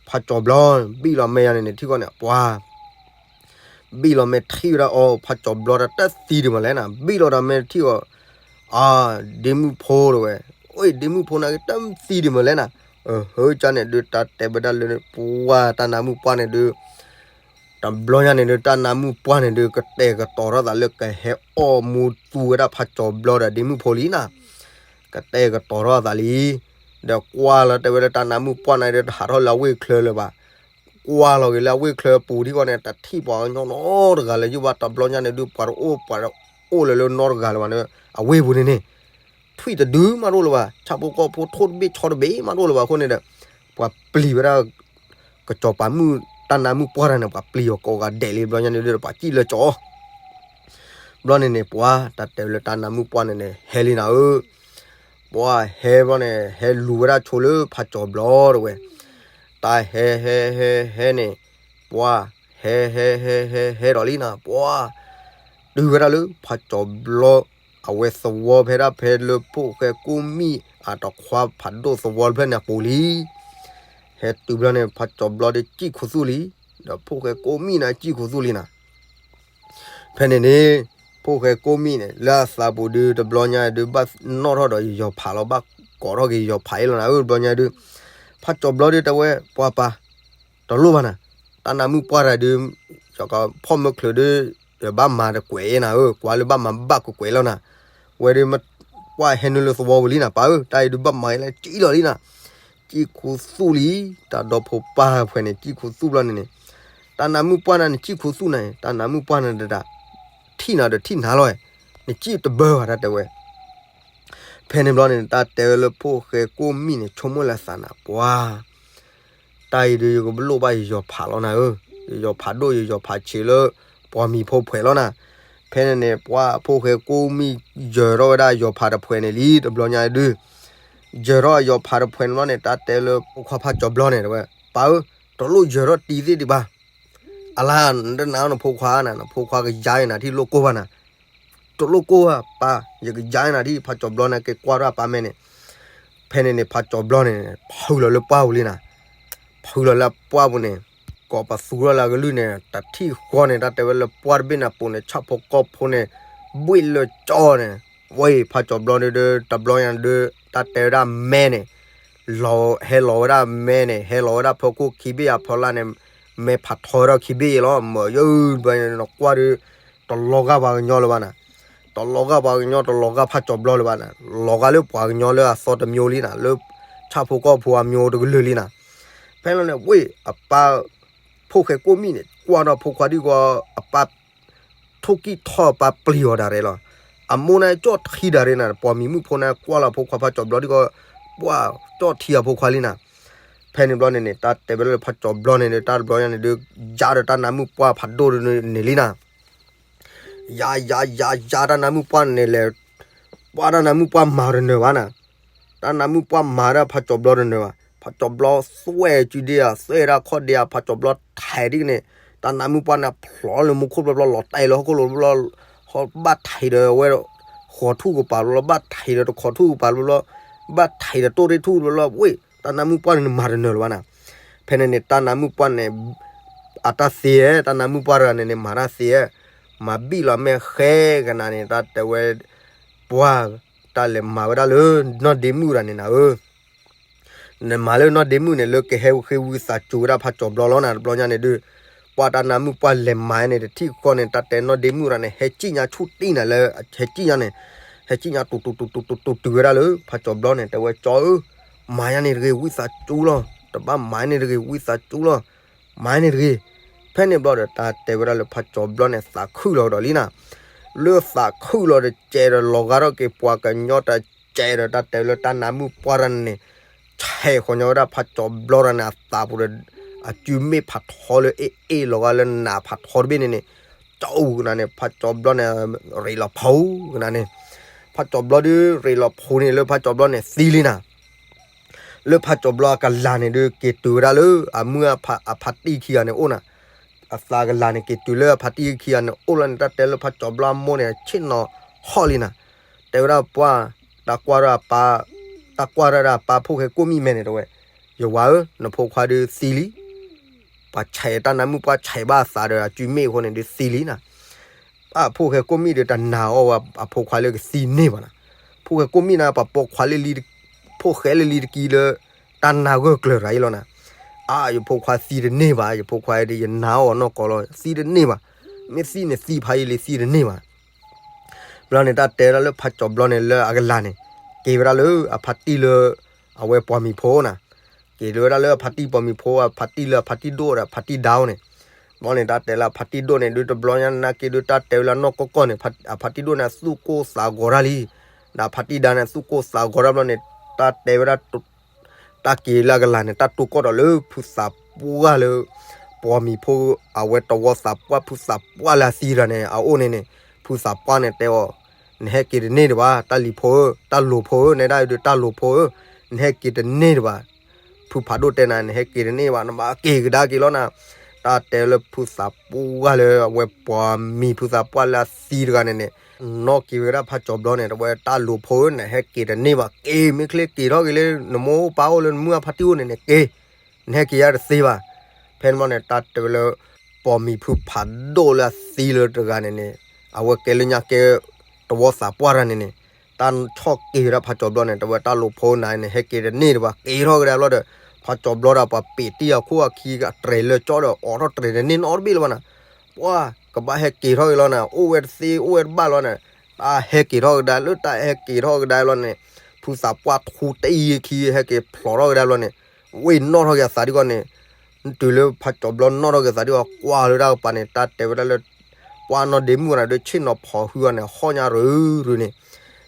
ဖးကၠီၤဘျီ ဘံၣ်လီၤမဲာ်ယၤန့ၣ်န့ၣ် ထံကီၢ်န့ၣ် ပှၤ ဘံၣ်လီၤမဲာ်ထံၣ်ဝဲဒၣ်အီၤ ဖးကၠီၤဘျီတၢ်တသံဒံးမးလဲၣ်နၤ ဘံၣ်လီၤဒီးမဲာ်ထံကီၢ် အါ ဒ့မုၣ်ဖိတဝဲ အိၣ်ဒ့မုၣ်ဖိနာ်က့တၢ်သံဒံးမးလဲၣ်နၤ အဟၢကၢန့ၣ်ဒုး တၢ်တဲဝဲဒၣ်လၢပှၤတၢ်နါမုၣ်ပှၢ်န့ၣ်ဒုး တဘျီညါန့ၣ်ဒုး တၢ်နါမုၣ်ပှၢ်န့ၣ်ဒုး ကတဲာ်ကတီၤထီၣ်သးလၢကဟဲအီၣ်မူသူဝဲဒၣ်ဖးကၠီၤဘျီဒီးဒ့မုၣ်ဖိလံနၤ ကတဲာ်ကတီၤထီၣ်သးလံ ဒီးကွၢ်လီၤတဲဝဲလၢတၢ်နါမုၣ်ပှၢ်န့ၣ်ဒုး တဟးထီၣ်လၢအဝ့ၢ်ချၢလၢၤဘၣ် ကွၢ်လီၤက့ၤလၢအဝ့ၢ်ချၢပူၤထံကီၢ်န့ၣ် တထံၣ်ပှၤကညီနီတဂၤလၢၤယိၣ်ဘၣ် တဘျီညါန့ၣ်ဒုး ပှၤတအိၣ် ပှၤတအိၣ်လၢၤလၢနီတဂၤလၢၤဘၣ်န့ၣ် အဝ့ၢ်ပူၤန့ၣ်န့ၣ် ထွံၣ်တဒုမးတအိၣ်လၢၤဘၣ် ဆၣ်ဖိကီၢ်ဖိထိၣ်တဘ့ၣ်ဆီတဘ့ၣ်မးတအိၣ်လၢၤဘၣ်အဃိန့ၣ်ဒီး ပှၤပျံၤဝဲဒၣ် ကစီၤပၤမုၣ် တၢ်နါမုၣ်ပှၢ်တဂၤန့ၣ် ပှၤပျံၤအီၤကိးဂၤဒဲးလံ ဘျီညါန့ၣ်ဒုး ပှၤစံၣ်လၢကၠီ ဘျီန့ၣ်န့ၣ် ပှၤတၢ်တဲလၢတၢ်နါမုၣ်ပှၢ်န့ၣ်န့ၣ် ဟဲလံနၤဧၢ, ပှၤဟဲဘျီန့ၣ် ဟဲလူၤဝဲဒၣ်ဆိလၢဖးကၠီၤဘျီတဝဲ, တၢ်ဟဲဟဲဟဲဟဲန့ၣ် ပှၤဟဲဟဲဟဲဟဲဟဲဒီးလံနၤ ပှၤ တုၤဝဲဒၣ်လၢဖးကၠီၤဘျီ အဝဲသဝီဖဲဒၣ်ဖဲလၢဖိၣ်ဃဲကိၣ်မံၣ်အတခွါဖးဒိၣ်သဝီတဖျၢၣ်န့ၣ်အပူၤလံ. ဟဲတုၤဘျီန့ၣ် ဖးကၠီၤဘျီဒုးစံၣ်ခူသူၣ်လံ, ဒီးဖိၣ်ဃဲကိၣ်မံၣ်န့ၣ်စံၣ်ခူသူၣ်လံနၤ ဖဲန့ၣ်န့ၣ် ဖိၣ်ဃဲကိၣ်မံၣ်န့ၣ် လၢအသးပူၤဒုးတဘျီညါဒုး ဘၣ်နီၣ်ထီၣ်ဒီးယယီၤဖးလီၤ ဘၣ်ကိးထီၣ်က့ၤယယီၤဖးအံၤလီၤနၤဧၢ တဘျီညါဒုး ဖးကၠီၤဘျီဒုးတဲဝဲ ပှၤပၢ် တလိၣ်ဘၣ်နၤ, တၢ်နါမုၣ်ပှၢ်တဂၤဒုး ယကဖီၣ်မၢချုးဒုး ယဘၣ်မၤတကွဲးအံၤနၤဧၢ, ကွၢ်လၢဘၣ်မၤဘၣ်ကွဲးကွဲးလီၤနၤ, ဝဲဒုး ပှၤဟဲနုာ်လၢသဝီပူၤလံနၤ ပၢ်ဧၢ, တၢ်အံၤဒုးဘၣ်မၤအံၤလၢစံၣ်လီၤလံနၤ စံၣ်ခူသူၣ်လံ, တၢ်ဒီဖိပၢ်ဖဲန့ၣ် စံၣ်ခူသူၣ်ဘျီန့ၣ်န့ၣ်, တၢ်နါမုၣ်ပှၢ်န့ၣ် နစံၣ်ခူသူၣ်န့ၣ် တၢ်နါမုၣ်ပှၢ်န့ၣ်တဒၣ်, ထံၣ်နၤဒီးထံၣ်နၤလီၤ, နစံၣ်တဘၢဘၣ် တၢ်တဲဝဲ. ဖဲန့ၣ်ဘျီန့ၣ် တၢ်တဲဝဲလၢဖိၣ်ဃဲကိၣ်မံၣ်န့ၣ် ဆိကမိၣ်လၢသးနၤ ပှၤ တၢ်အံၤဒုးယကဘၣ်လိၣ်ဘၣ်ယယီၤဖးလီၤနၤဧၢ, ယယီၤဖးဒိၣ်ယယီၤဖးဆံးလၢ ပှၤမံၤဖိဖှဲးလီၤနၤ. ဖဲန့ၣ်န့ၣ် ပှၤဖိၣ်ဃဲကိၣ်မံၣ်ယၢၤထီၣ်ဝဲဒၣ်ယီၤဖးတဖှဲးန့ၣ်လံ တဘျီညါဒုး, ယၢၤထီၣ်ယီၤဖးတဖှဲးန့ၣ်ဘျီန့ၣ် တၢ်တဲလၢဖိခွါဖးကၠီၤဘျီန့ၣ် တဝဲ ပၢ်ဧၢ, တလိၣ်ယၢၤထီၣ်တံၤသ့ၣ်ဒံးဘၣ်, အလါ နတနာ်နဖိခွါနၤ, နဖိခွါကယါအံၤနၤထံၣ်လိၣ်ကိၢ်ဘၣ်နၤ, တလိၣ်ကိၢ်ဘၣ်ပၢ်, ယကယါအံၤနၤထံၣ် ဖးကၠီၤဘျီန့ၣ် က့ၤကွၢ်ထီၣ်အပၢ်မဲန့ၣ်. ဖဲန့ၣ်န့ၣ် ဖးကၠီၤဘျီန့ၣ် ဖုလီၤလၢပှၢ်ပူၤလံနၤ, ဖုလီၤလၢပှၢ်ပူၤန့ၣ် ကိးပသူထီၣ်လၢအကလုၢ်န့ၣ် တထံၣ်ဃီန့ၣ် တၢ်တဲဝဲလၢပှၢ်တဘ့ၣ်န့ၣ်အပူၤန့ၣ် ဆၣ်ဖိကီၢ်ဖိန့ၣ် ဘှ့ၣ်လၢကၠီန့ၣ်, ဝဲဖးကၠီၤဘျီဒုး တဘျီညါဒုး တၢ်တဲဝဲဒၣ်မဲန့ၣ် လီၤ ဟဲလီၤဝဲဒၣ်မဲန့ၣ် ဟဲလီၤဝဲဒၣ်ဖီခိၣ်ခံဘ့ၣ်အဖီလာ်န့ၣ်, မဲဖးထီဝဲဒၣ်ခံဘ့ၣ်အံၤလီၤ, မၢယုၢ်ဘၣ်နကွၢ်ဒုး တလီၤဂာ်ပှၤကညီလၢၤဘၣ်နၤ, တလီၤဂာ်ပှၤကညီ တလီၤဂာ်ဖးကၠီၤဘျီလၢၤဘၣ်နၤ, လီၤဂာ်လၢပှၤကညီလၢအသီတမျိုးလံနၤ, လၢဆၣ်ဖိကီၢ်ဖိအမျိုးတကလုာ်လံနၤ. ဖဲလီၤန့ၣ် ဝဲအပၢ် ဖိၣ်ဃဲကိၣ်မံၣ်န့ၣ် ကွၢ်ဒီးဖိခွါဒ်ဂီၤ အပၢ် ထိၣ်ကံၢ်ထီၣ်ပၢ်ပျံၤအီၤဒၣ်ရဲၣ်လီၤ. အမိၢ်န့ၣ်ကၠီၣ်ထံဒၣ်ရဲၣ်နၤ, ပှၤမံၤမုၣ်ဖိန့ၣ်ကွၢ်လီၤဖိခွါဖးကၠီၤဘျီဒ်ဂီၤ ပှၤကၠီၣ်ထံအဖိခွါလံနၤ. ဖဲန့ၣ်ဘျီန့ၣ်န့ၣ် တၢ်တဲဝဲလၢဖးကၠီၤဘျီန့ၣ်ဒီး တၢ်တဘျီညါန့ၣ်ဒီး ယါဒီးတၢ်နါမုၣ်ပှၢ်ဖးဒိၣ်န့ၣ်လံနၤ. ယါယါယါယါတၢ်နါမုၣ်ပှၢ်န့ၣ်လဲၣ်, ပှၤတၢ်နါမုၣ်ပှၢ်မၤတနၢၤဘၣ်နၤ. တၢ်နါမုၣ်ပှၢ်မၤဒၣ်ဖးကၠီၤဘျီတနၢၤဘၣ်, ဖးကၠီၤဘျီသွဲၣ်စုဒ့ဧါ သွဲၣ်ဒၣ်ခီၣ်ဒ့ဧါ ဖးကၠီၤဘျီထဲးဒ်န့ၣ်, တၢ်နါမုၣ်ပှၢ်န့ၣ်ဖျိးလၢမူခိၣ်ဘျီဘျီ လီၤတဲာ်လၢဟီၣ်ခိၣ်လိၤဘျီ, ဟီၣ်ဘၣ်ထဲးဒီးဝဲ ဃီၤထူၣ်ကပၤဘျီဘျီ ဘၣ်ထဲးဒီးတခီထူၣ်ကပၤဘျီဘျီ, ဘၣ်ထဲးဒီးတိၣ်ရ့ၣ်ထူၣ်ဘျီဘျီ ဝဲ တၢ်နါမုၣ်ပှၢ်န့ၣ်မၤတနၢၤလၢၤဘၣ်နၤ. ဖဲန့ၣ်န့ၣ် တၢ်နါမုၣ်ပှၢ်န့ၣ် အတၢ်သ့ဧါ, တၢ်နါမုၣ်ပှၢ်တဂၤန့ၣ်န့ၣ် မၤတၢ်သ့ဧါ, မၤဘံၣ်လီၤမဲာ်ဃဲကနၤန့ၣ် တၢ်တဲဝဲ ပှၤ တၢ်လဲၤမၤဝဲဒၣ်လၢနီၢ်ဒ့မုၣ်တဂၤန့ၣ်နၤဧၢ, နမၤလၢနီၢ်ဒ့မုၣ်န့ၣ် လၢကဟဲဃ့ဝံသးစူၤဝဲဒၣ်ဖးကၠီၤဘျီလီၤနၤ တဘျီညါန့ၣ်ဒုး, ပှၤတၢ်နါမုၣ်ပှၢ်လဲၤမၤန့ၣ် တထံၣ်ဃီန့ၣ် တၢ်တဲနီၢ်ဒ့မုၣ်တဂၤန့ၣ် ဟဲစံၣ်ညါဆူၣ်တံၢ်နၤလၢ ဟဲစံၣ်ညါန့ၣ်, ဟဲစံၣ်ညါတူၤတူၤတူၤတူၤတူၤတုၤဝဲဒၣ်လၢဖးကၠီၤဘျီန့ၣ် တဲဝဲကၠီဧၢ, မၤညါန့ၣ်တဂ့ၤ ဝံသးစူၤလီၤ, တဘၣ်မၤန့ၣ်တဂ့ၤ ဝံသးစူၤလီၤ, မၤန့ၣ်တဂ့ၤ. ဖဲန့ၣ်ဘျီဒီး တၢ်တဲဝဲဒၣ်လၢဖးကၠီၤဘျီန့ၣ် သးခုၣ်လီၤကဒီးလံနၤ, လၢသးခုၣ်လီၤတကဲးဒီး လီၤဂာ်ထီၣ်က့ၤပှၤကညီတကဲးဒီး တၢ်တဲလၢတၢ်နါမုၣ်ပှၢ်တဂၤန့ၣ် ဆဲးဃီၤညီဝဲဒၣ်ဖးကၠီၤဘျီတဂၤန့ၣ် အသးပူၤဒီး အစုမ့ၣ်ဖးထီလၢအ့ၣ်အ့ၣ်လီၤဂာ်လၢနးဖးထီတဘ့ၣ်န့ၣ်န့ၣ်, ကၠီဧၢကနၤန့ၣ် ဖးကၠီၤဘျီန့ၣ် ရ့းလီၤဖီကနၤန့ၣ်, ဖးကၠီၤဘျီဒုး ရ့းလီၤဖီန့ၣ် လၢဖးကၠီၤဘျီန့ၣ်သံလံနၤ. လၢဖးကၠီၤဘျီအကလၤန့ၣ်ဒုး က့ၤတုၤဝဲဒၣ်လၢအမုၢ်အဖါတံၢ်ခံဂၤန့ၣ်အိၣ်နၤ, အသးကလၤန့ၣ် က့ၤတုၤလၢအဖါတံၢ်ခံဂၤန့ၣ်အိၣ်လီၤန့ၣ် တၢ်တဲလၢဖးကၠီၤဘျီအမိၢ်န့ၣ် ဆ့ၣ်နီၤဟီၣ်လံနၤ, တဲဝဲဒၣ်ပှၤ တၢ်ကွၢ်ရၢ်အပၢ်, တၢ်ကွၢ်ရၢ်ဒၣ်အပၢ်ဖိၣ်ဃဲကိၣ်မံၣ်မဲန့ၣ် တဲဝဲ, ယဝၤဧၢ, နဖိခွါဒုးသံလံ, ပှၤဆဲးတၢ်နါမုၣ်ပှၢ်ဆဲးဘၣ်အသးဒီးအစုမ့ၣ်အဃိန့ၣ်ဒုးသံလံနၤ. အဖိၣ်ဃဲကိၣ်မံၣ်ဒီးတနာ်အီၤဝဲအဖိခွါလၢကသံန့ၢ်ဘၣ်နၤ, ဖိၣ်ဃဲကိၣ်မံၣ်န့ၣ် ပှၤပိာ်ခွါလၢလံ, ဖိၣ်ဃဲလၢလံတကံလၢ တၢ်နါဂၢၢ်ကျၢၤတဂၤအံၤလီၤနၤ, အါ ယဖိခွါသံတန့ၢ်ဘၣ်, ယဖိခွါဒီးယနာ်အီၤနီၢ်ကီၢ်လီၤ, သံတန့ၢ်ဘၣ်, မ့ၢ်သံန့ၣ်သံဖးယံာ်လံ သံတန့ၢ်ဘၣ်. ဘျီန့ၣ် တၢ်တဲဝဲဒၣ်လၢဖးကၠီၤဘျီန့ၣ် လၢအကလၤန့ၣ် က့ၤဝဲဒၣ်လၢအဖါတံၢ်လၢ အဝဲပှၤမံၤဖိနၤ, က့ၤလၢဝဲဒၣ်လၢအဖါတံၢ်ပှၤမံၤဖိ အဖါတံၢ်လၢအဖါတံၢ်ဒိၣ်ဒီးအဖါတံၢ်ဒါအိၣ်န့ၣ်, ဘျီန့ၣ် တၢ်တဲလၢအဖါတံၢ်ဒိၣ်န့ၣ် ဒုးတဘျီညါနာ်က့ဒုး တၢ်တဲဝဲလၢနီၢ်ကီၢ်ကီၢ်န့ၣ် အဖါတံၢ်ဒိၣ်န့ၣ် သူၣ်ကိၢ်သးဂီၤတၢ်လံ, ဒီးအဖါတံၢ်ဒါန့ၣ် သူၣ်ကိၢ်သးဂီၤတၢ်ဘျီန့ၣ် တၢ်တဲဝဲဒၣ် တၢ်က့ၤလၢအကလၤန့ၣ် တၢ်တိၢ်ကီၢ်ဒီးလၢဖုသးပှၢ်လၢ ပိာ်မံၤဖိ အဝဲတဝီသးပှၢ်ဖုသးပှၢ်လၢအသံတဂၤန့ၣ် အအိၣ်န့ၣ်န့ၣ် ဖုသးပှၢ်န့ၣ်တဲအီၤ, နဟဲက့ၤတန့ၢ်ဒံးဘၣ် တၢ်လံၤဖိဧၢ, တၢ်လိၤဖိဧၢ, နဲဒၣ်ဒုးတၢ်လိၤဖိဧၢ, နဟဲက့ၤတန့ၢ်ဒံးဘၣ်. ဖုဖးဒိၣ်တဲနၤ နဟဲက့ၤတန့ၢ်ဘၣ် နဘၣ်က့ၤကဒါက့ၤလီၤနၤ. တၢ်တဲလၢဖုသးပှၢ်လၢအဝဲပိာ်မံၤဖုသးပှၢ်လၢအသံတဂၤန့ၣ်န့ၣ် နီၣ်က့ၤဝဲဒၣ်ဖးကၠီၤဘျီန့ၣ် တဝဲတၢ်လိၤဖိဧၢ, နဟဲက့ၤတန့ၢ်ဘၣ် က့ၤမ့ၢ်ချ့က့ၤထီၣ်က့ၤလၢနမိၢ်အိၣ်ပၢ်အိၣ်လၢနမုၢ်အဖါတံၢ်အိၣ်န့ၣ်န့ၣ် က့ၤ နဟဲက့ၤယါတသ့ဘၣ်. ဖဲန့ၣ်ဘျီန့ၣ် တၢ်တဲဝဲလၢ ပိာ်မံၤဖုဖးဒိၣ်လၢအသံလၢတဂၤန့ၣ်န့ၣ် အဝဲကဲလၢညါကဲ တဝီသးပှၢ်တဂၤန့ၣ်န့ၣ် တၢ်ဆီၣ်က့ၤဝဲဒၣ်ဖးကၠီၤဘျီန့ၣ် တဝဲတၢ်လိၤဖိနၤန့ၣ် ဟဲက့ၤတန့ၢ်ဒံးဘၣ် က့ၤထီၣ်ကဒါဘျီဒီး ဖးကၠီၤဘျီဒီးပှၤပ့ၤတံၢ်အခိၣ်အခံအတြဲၤလၢကၠီဒီး အိးထီၣ်တြဲၤတန့ၢ်နီတဘ့ၣ်လၢၤဘၣ်နၤ. ပှၤကဘၣ်ဟဲက့ၤထီၣ်က့ၤလီၤနၤ အိၣ်ဝဲတသ့အိၣ်ဝဲတဘၣ်လီၤန့ၣ် တၢ်ဟဲက့ၤထီၣ်ကဒါလၢတၢ်ဟဲက့ၤထီၣ်ကဒါလီၤန့ၣ် ဖုသးပှၢ်ထူတအံၤခံဟဲက့ၤဖျိးထီၣ်ကဒါဘျီန့ၣ် ဝ့ၢ်နီၣ်ထီၣ်က့ၤအသးဒ်ကီးန့ၣ် တုၤလၢဖးကၠီၤဘျီနီၣ်ထီၣ်က့ၤသးဒ်ကီး ကွၢ်လၢတၢ်ကပၤန့ၣ် တၢ်တဲဝဲဒၣ်လၢ ပှၢ်နီၢ်ဒ့မုၣ်တဂၤန့ၣ်ဒုး ဆ့ၣ်နီၤဖီၣ်ဟုအီၤန့ၣ် ဟီၣ်ညါရုၢ်ရုၢ်န့ၣ်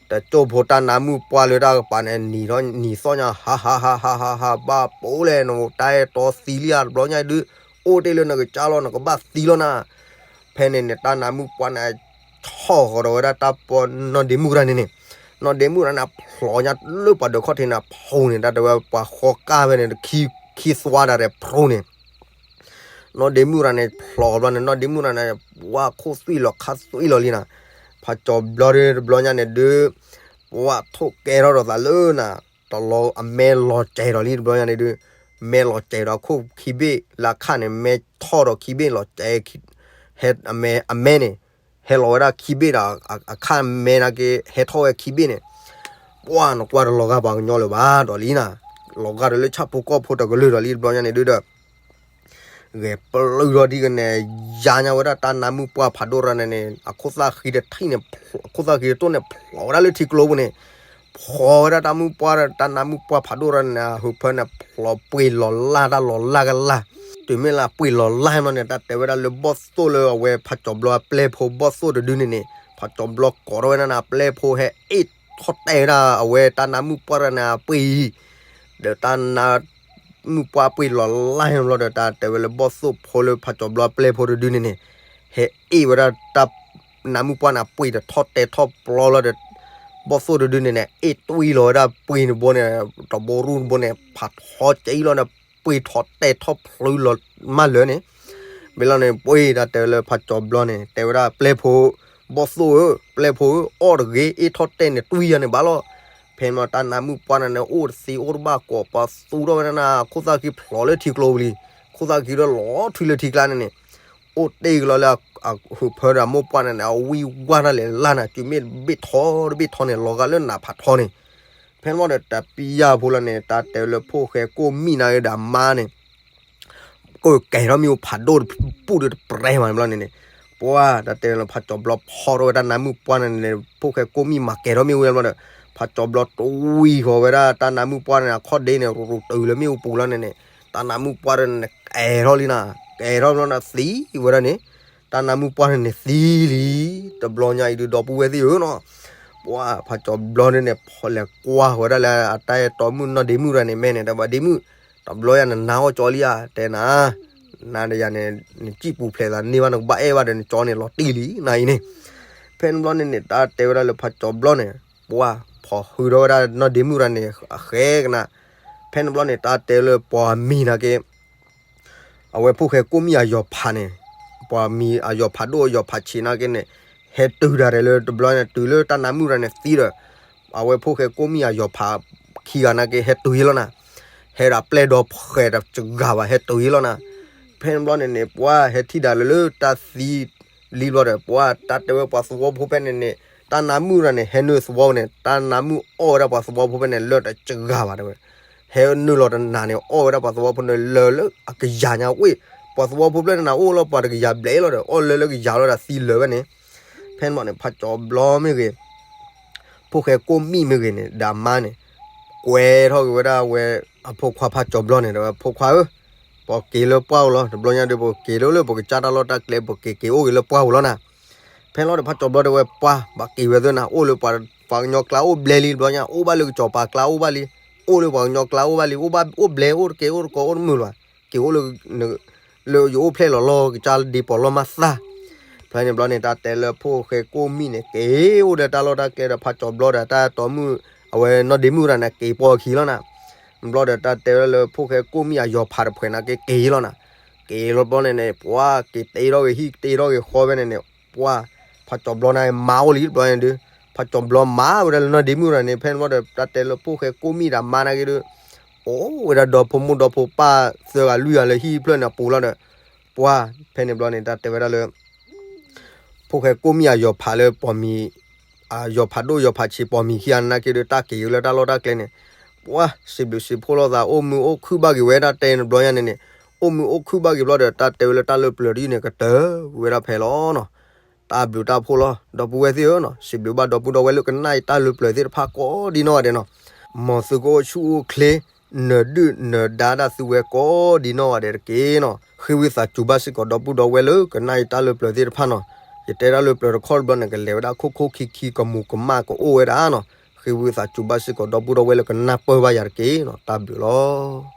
တကၠိၢ်ဖိတၢ်နါမုၣ်ပှၢ်လၢတၢ်ကပၤန့ၣ် နံၤထီၣ်နံၤသီၣ်ညါ ဟးဟးဟးဟးဟးဟး ဘၣ်ပိာ်လဲၣ် နတၢ်အဲၣ်တီသံလံဧါ တဘျီညါအံၤဒုး အိၣ်တ့ၢ်လၢနကစၢ်လီၤ နကဘၣ်သံလီၤနၤ. ဖဲန့ၣ်န့ၣ် တၢ်နါမုၣ်ပှၢ်န့ၣ် ဆီၣ်ဃီၤဒီးဝဲဒၣ်တၢ်ပီနီၢ်ဒ့မုၣ်တဂၤန့ၣ်န့ၣ် နီၢ်ဒ့မုၣ်တဂၤန့ၣ် ဖျိးညါလၢပှၤဒၢးခီၣ်ထံးန့ၣ် ဖူန့ၣ် တၢ်တဲဝဲပှၤဃီကၢ်ဖဲန့ၣ် ခံသွါတၢ်ရဲၣ်ဖူန့ၣ် နီၢ်ဒ့မုၣ်တဂၤန့ၣ် ဖျိးဘျီန့ၣ် နီၢ်ဒ့မုၣ်တဂၤန့ၣ် ပှၢ်ခိၣ်သွံၣ်လီၤခါသွံၣ်လီၤလံနၤ. ဖးကၠီၤဘျီဒုးတဘျီညါန့ၣ်ဒုး ပှၢ်ထိၣ်ကဲထီၣ်ဒီးသးလၢနၤ တလီၤအမဲလီၤစဲၤဒီးလံတဘျီညါန့ၣ်ဒုး မဲလီၤစဲၤဒီးခိၣ်ခံဘ့ၣ်လၢအခါန့ၣ် မဲထီၣ်ဒီးခံဘ့ၣ်လီၤစဲၤ ဟဲအမဲအမဲန့ၣ် ဟဲလီၤဝဲဒၣ်ခံဘ့ၣ်ဒီး အခါမဲနာ်က့ ဟဲထီၣ်ဝဲခံဘ့ၣ်န့ၣ် ပှၢ်နကွၢ်တလီၤဂာ်ပှၤကညီလၢၤဘၣ်ဒီးလံနၤ လီၤဂာ်ဒီးလၢဆၣ်ဖိကီၢ်ဖိတကလုာ်ဒီးလံတဘျီညါန့ၣ်ဒုးဒီး ဂဲၤပျုၢ်ထီၣ်ဒ်ကန့ၣ် ယါညါဝဲဒၣ်တၢ်နါမုၣ်ပှၢ်ဖးဒိၣ်တဂၤန့ၣ်န့ၣ် အခိၣ်သၣ်ဃံတထံၣ်န့ၣ် အခိၣ်သၣ်ဃံတတိၢ်န့ၣ် ဖျိးဝဲဒၣ်လၢထံကျိပူၤန့ၣ် ဖျိးဝဲဒၣ်တၢ်မုၣ်ပှၢ် တၢ်နါမုၣ်ပှၢ်ဖးဒိၣ်တဂၤန့ၣ် အဟၢဖၢန့ၣ် ဖျိးပှ့ၤလီၤလၢ်တၢ်လီၤလၢ်ကလၢ် တုၤမ့ၢ်လၢပှ့ၤလီၤလၢ်မးန့ၣ် တၢ်တဲဝဲဒၣ်လၢဘီၣ်သိၣ်လၢအဝဲဖးကၠီၤဘျီအပျဲၢ်ဖိဘီၣ်သိၣ်တဒုန့ၣ်န့ၣ် ဖးကၠီၤဘျီကိးထီၣ်ဝဲဒၣ်န့ၣ် အပျဲၢ်ဖိဟဲအ့ၣ်ထီၣ်တဲာ်ဝဲဒၣ်အဝဲတၢ်နါမုၣ်ပှၢ်တဂၤန့ၣ် အပှ့ၤ ဒီးတၢ်နါ မုၣ်ပှၢ်ပှ့ၤလီၤလၢ်ဘျီဒီး တၢ်တဲဝဲလၢဘီၣ်သိၣ်ဖိလၢဖးကၠီၤဘျီအပျဲၢ်ဖိတဒုန့ၣ်န့ၣ် ဟဲအ့ၣ်ဝဲဒၣ်တၢ်နါမုၣ်ပှၢ်န့ၣ် ပှ့ၤတထီၣ်တဲာ်ထီၣ်ပျီလီၤဒီး ဘီၣ်သိၣ်တဒုန့ၣ်န့ၣ် အ့ၣ်တွံၢ်လီၤဝဲဒၣ်ပှ့ၤန့ၣ်ဘိန့ၣ် တဘိရူၢ်တဘိန့ၣ် ဖးထီကၠံလီၤန့ၣ် ပှ့ၤထီၣ်တဲာ်ထီၣ်ဖျုလီၤမးလၢာ်န့ၣ် မ့ၢ်လီၤန့ၣ် ပှ့ၤတၢ်တဲဝဲလၢဖးကၠီၤဘျီန့ၣ် တဲဝဲဒၣ်ပျဲၢ်ဖိ ဘီၣ်သိၣ်ဧၢ ပျဲၢ်ဖိဧၢ အီၣ်တဂ့ၤ အ့ၣ်ထီၣ်တဲာ်န့ၣ် တွံၢ်ယၤန့ၣ်ဘၣ်လီၤ. ဖဲန့ၣ်တၢ်နါမုၣ်ပှၢ်န့ၣ်န့ၣ် အိၣ်တသ့အိၣ်တဘၣ်ကိးပသူထီၣ်ဝဲဒၣ်နၤ ခိၣ်သၣ်ခံဖျိးလၢထံကျိပူၤလံ ခိၣ်သၣ်ခံဒီးလီၤထွံလၢထံကျါန့ၣ်န့ၣ် အိၣ်တ့ၢ်ကလီၤလၢအဟၢဖၢဒီးအမိၢ်ပှၢ်န့ၣ်န့ၣ် အဝံၣ်ဝါတၢ်လဲၤလၢ်နၤ စုမ့ၢ်တဘ့ၣ်ထီတဘ့ၣ်ထီန့ၣ် လီၤဂာ်လၢနးဖးထီန့ၣ် ဖဲန့ၣ်ဘျီဒီးတပံယၢ်ဖိလီၤန့ၣ် တၢ်တဲဝဲလၢဖိၣ်ဃဲကိၣ်မံၣ်နာ်က့ဒီးအမါန့ၣ် ကကဲထီၣ်မ့ၣ်အူဖးဒိၣ်တပူၤဒီးတပြဲၤမးန့ၣ်ဘျီန့ၣ်န့ၣ် ပှၢ်တၢ်တဲလၢဖးကၠီၤဘျီဖီထီၣ်ဝဲတၢ်နါမုၣ်ပှၢ်န့ၣ်န့ၣ် ဖိၣ်ဃဲကိၣ်မံၣ်မၤကဲထီၣ်မ့ၣ်အူဘျီဒီး ဖးကၠီၤဘျီတွံၢ်ဃီၤဝဲဒၣ်တၢ်နါမုၣ်ပှၢ်န့ၣ် အခီၣ်ဒ့န့ၣ် ရူၤရူၤတုၤလၢမ့ၣ်အူပူၤလီၤန့ၣ်န့ၣ် တၢ်နါမုၣ်ပှၢ်န့ၣ်ကဲထီၣ်လံနၤ ကဲထီၣ်ဘျီန့ၣ်သံဝဲဒၣ်န့ၣ် တၢ်နါမုၣ်ပှၢ်န့ၣ်န့ၣ်သံလံ တဘျီညါအံၤဒုးဒီပုၢ်ဝဲၢ်သ့ၣ်ဧၢနီၤ ပှၢ်ဖးကၠီၤဘျီန့ၣ်န့ၣ် ဖီလဲၤကွၢ်ဃီၤဝဲဒၣ်လၢအတၢ်အဲၣ်တီမုၣ်နီၢ်ဒ့မုၣ်တဂၤန့ၣ် မ့ၢ်န့ၣ် တဲဘၣ်ဒ့မုၣ် တဘျီယၤနနါအီၣ်ကၠီလံဧါ တဲနၤ နၤဒီးယၤန့ၣ် နစံၣ်ပူၤဖျဲးသးန့ၢ်ဘၣ် နကဘၣ်အဲၣ်ဘၣ်ဒီးနကၠီန့ၣ်လီၤတံၢ်လံ နၤအံၤန့ၣ် ဖဲန့ၣ်ဘျီန့ၣ်န့ၣ် တၢ်တဲဝဲဒၣ်လၢဖးကၠီၤဘျီန့ၣ် ပှၢ်ဖီၣ်ဟုထီၣ်ဝဲဒၣ်နီၢ်ဒ့မုၣ်တဂၤန့ၣ် အဃဲကနၣ် ဖဲန့ၣ်ဘျီန့ၣ် တၢ်တဲလၢပှၤမံၤနာ်က့ အဝဲဖိၣ်ဃဲကိၣ်မံၣ်အယီၤဖးန့ၣ် ပှၤမံၤအယီၤဖးဒိၣ်အယီၤဖးဆံးနာ်က့န့ၣ် ဟဲတုၤဒၣ်လဲာ်လၢတဘျီန့ၣ် တုၤလၢတၢ်နါမုၣ်တဂၤန့ၣ်သံဒီး အဝဲဖိၣ်ဃဲကိၣ်မံၣ်အယီၤဖးခံဂၤနာ်က့ ဟဲတုၤယ့လီၤနၤ ဟဲဒၣ်ပျဲၢ်ဒီဖှဲးတစှၤဘၣ် ဟဲတုၤယ့လီၤနၤ ဖဲန့ၣ်ဘျီန့ၣ်န့ၣ် ပှၢ်ဟဲထံၣ်ဒၣ်လၢလၢတၢ်သံလံဘျီဒီး ပှၢ်တၢ်တဲဝဲပှၤသဝီဖိဖဲန့ၣ်န့ၣ် တၢ်နါမုၣ်တဂၤန့ၣ် ဟဲနုာ်သဝီန့ၣ် တၢ်နါမုၣ်အီၣ်ဝဲဒၣ်ပှၤသဝီဖိဖဲန့ၣ် လၢတစှၤဘၣ်တဲဝဲ ဟဲနုာ်လီၤတနၤန့ၣ် အီၣ်ဝဲဒၣ်ပှၤသဝီဖိန့ၣ် လၢလၢအကယၤညါဝ့ၢ် ပှၤသဝီဖိဖဲန့ၣ်န့ၣ် အိၣ်လီၤပှၤတကယၤဘျဲၣ်လီၤဒီး အီၣ်လၢလၢကယၤလီၤဒီးသံလၢာ်ဝဲန့ၣ် ဖဲန့ၣ်ဘျီန့ၣ် ဖးကၠီၤဘျီမ့ၢ်ဂ့ၤ ဖိၣ်ဃဲကိၣ်မံၣ်မ့ၢ်ဂ့ၤန့ၣ် ဒီးအမါန့ၣ် ကွဲထီၣ်က့ၤဝဲဒၣ်ဝဲ အဖိခွါဖးကၠီၤဘျီန့ၣ် တဲဝဲ ဖိခွါဧၢ, ပက့ၤလၢပှၢ်ပူၤလီၤ, တဘျီညါဒီး ပက့ၤလၢလၢပကစၢ်တၢ်လီၢ်တၢ်ကျဲ ပက့ၤက့ၤအိၣ်ဂ့ၤလၢပှၢ်ပူၤလီၤနၤ. ဖဲလီၤဒီးဖးကၠီၤဘျီတဲဝဲ ပှၢ် ဘၣ်က့ၤဝဲသ့ၣ်နၤ, အိၣ်လၢပှၤကညီကျါအိၣ်ဘျဲလံ, တဘျီညါ အိၣ်ဘၣ်လၢကစီၤပၤကျါအိၣ်ဘၣ်လံ, အိၣ်လၢပှၤကညီကျါအိၣ်ဘၣ်လံ, အိၣ်ဘၣ်အိၣ်ဘျဲ အိၣ်တကဲအိၣ်တကိးအိၣ်တမုာ်လၢၤဘၣ်, က့ၤအိၣ်လၢ လၢယအိၣ်ဖျဲၣ်လီၤလီၤ ကစၢ်ဒ့ပီၤလီၢ်မးသၣ်. ဖဲန့ၣ်ဘျီန့ၣ် တၢ်တဲလၢဖိၣ်ဃဲကိၣ်မံၣ်န့ၣ် က့ၤအိၣ်ဒီးတၢ်လီၢ်တၢ်ကျဲဒီး ဖးကၠီၤဘျီဒီးတၢ်တီမုၣ် အဝဲနီၢ်ဒ့မုၣ်တဂၤန့ၣ် က့ၤပိာ်အခံလီၤနၤ. ဘျီဒီးတၢ်တဲဝဲဒၣ်လၢဖိၣ်ဃဲကိၣ်မံၣ်အယီၤဖးတဖှဲးန့ၣ်က့ၤက့ၤလီၤနၤ. က့ၤလီၤဘျီန့ၣ်န့ၣ် ပှၤက့ၤတ့ထီၣ်ဂ့ၤဟံၣ် တ့ထီၣ်ဂ့ၤဃီဖဲန့ၣ်န့ၣ် ပှၤ ဖးကၠီၤဘျီန့ၣ်မၤအိၣ်လံတဘျီန့ၣ်ဒီး ဖးကၠီၤဘျီမၤဝဲဒၣ်လၢနီၢ်ဒ့မုၣ်တဂၤန့ၣ် ဖဲန့ၣ်ဘျီဒီး တၢ်တဲလၢဖိၣ်ဃဲကိၣ်မံၣ်တဂၤမၤနာ်က့ၤဒီး အိၣ်ဝဲဒၣ်ဒီဖိမိၢ်ဒီဖိပၢ်သၢဂၤလွံၢ်ဂၤလၢဟံၣ်ဖျၢၣ်န့ၣ်အပူၤလီၤဒီး ပှၤ ဖဲန့ၣ်ဘျီန့ၣ် တၢ်တဲဝဲဒၣ်လၢ ဖိၣ်ဃဲကိၣ်မံၣ်အယီၤဖးလၢပိာ်မံၤ အယီၤဖးဒိၣ်ယီၤဖးဆံးပိာ်မံၤခံဂၤနာ်က့ၤဒီး တၢ်က့ၤလၢတၢ်လီၢ်တၢ်ကျဲန့ၣ် ပှၤစံးဘျုးစံးဖှိၣ်လိာ်သး အိၣ်မုာ်အိၣ်ခုၣ်ဘၣ်က့ၤဝဲ တၢ်တဲန့ၣ်ဘျီညါန့ၣ်န့ၣ် အိၣ်မုာ်အိၣ်ခုၣ်ဘၣ်က့ၤဘျီဒီး တၢ်တဲဝဲလၢတၢ်လၢပျၢၤတယုၢ်န့ၣ် ကတၢၢ်ကွံာ်ဝဲဒၣ်ဖဲလီၤနီၤ. တၢ်ဘျုးတၢ်ဖှိၣ်လီၤ ဒီပုၢ်ဝဲၢ်သ့ၣ်ဧၢနီၤ, စံးဘျုးဘၣ်ဒီပုၢ်ဒီဝဲၢ်လၢကနၣ်အံၤတၢ်လၢပျၢၤသ့ၣ်တဖၣ်ကိးဒ်နီၢ်ဂၤဒဲးနီၤ, မ်သုကအိၣ်ဆူၣ်အိၣ်ချ့ နၢၤဒုၣ်နၢၤဒါဒၣ်သုဝဲကိးဒ်နီၢ်ဂၤဒဲးတက့ၢ်နီၤ. ဃ့ဝံသးစူၤဘၣ်စ့ၢ်ကီးဒီပုၢ်ဒီဝဲၢ်လၢကနၣ်အံၤတၢ်လၢပျၢၤသ့ၣ်တဖၣ်နီၤ, ယတဲတၢ်လၢပျၢၤတခီတဘျီန့ၣ် ကလဲၤဝဲဒၣ်ခိၣ်ခိၣ်ခံခံကမူၤကမၣ်ကအိၣ်ဝဲဒၣ်နီၤ, ဃ့ဝံသးစူၤဘၣ်စ့ၢ်ကီးဒီပုၢ်ဒီဝဲၢ်လၢကနၢ်ပၢၢ်ဘၣ်ယၤတက့ၢ်နီၤ, တၢ်ဘျုးလီၤ.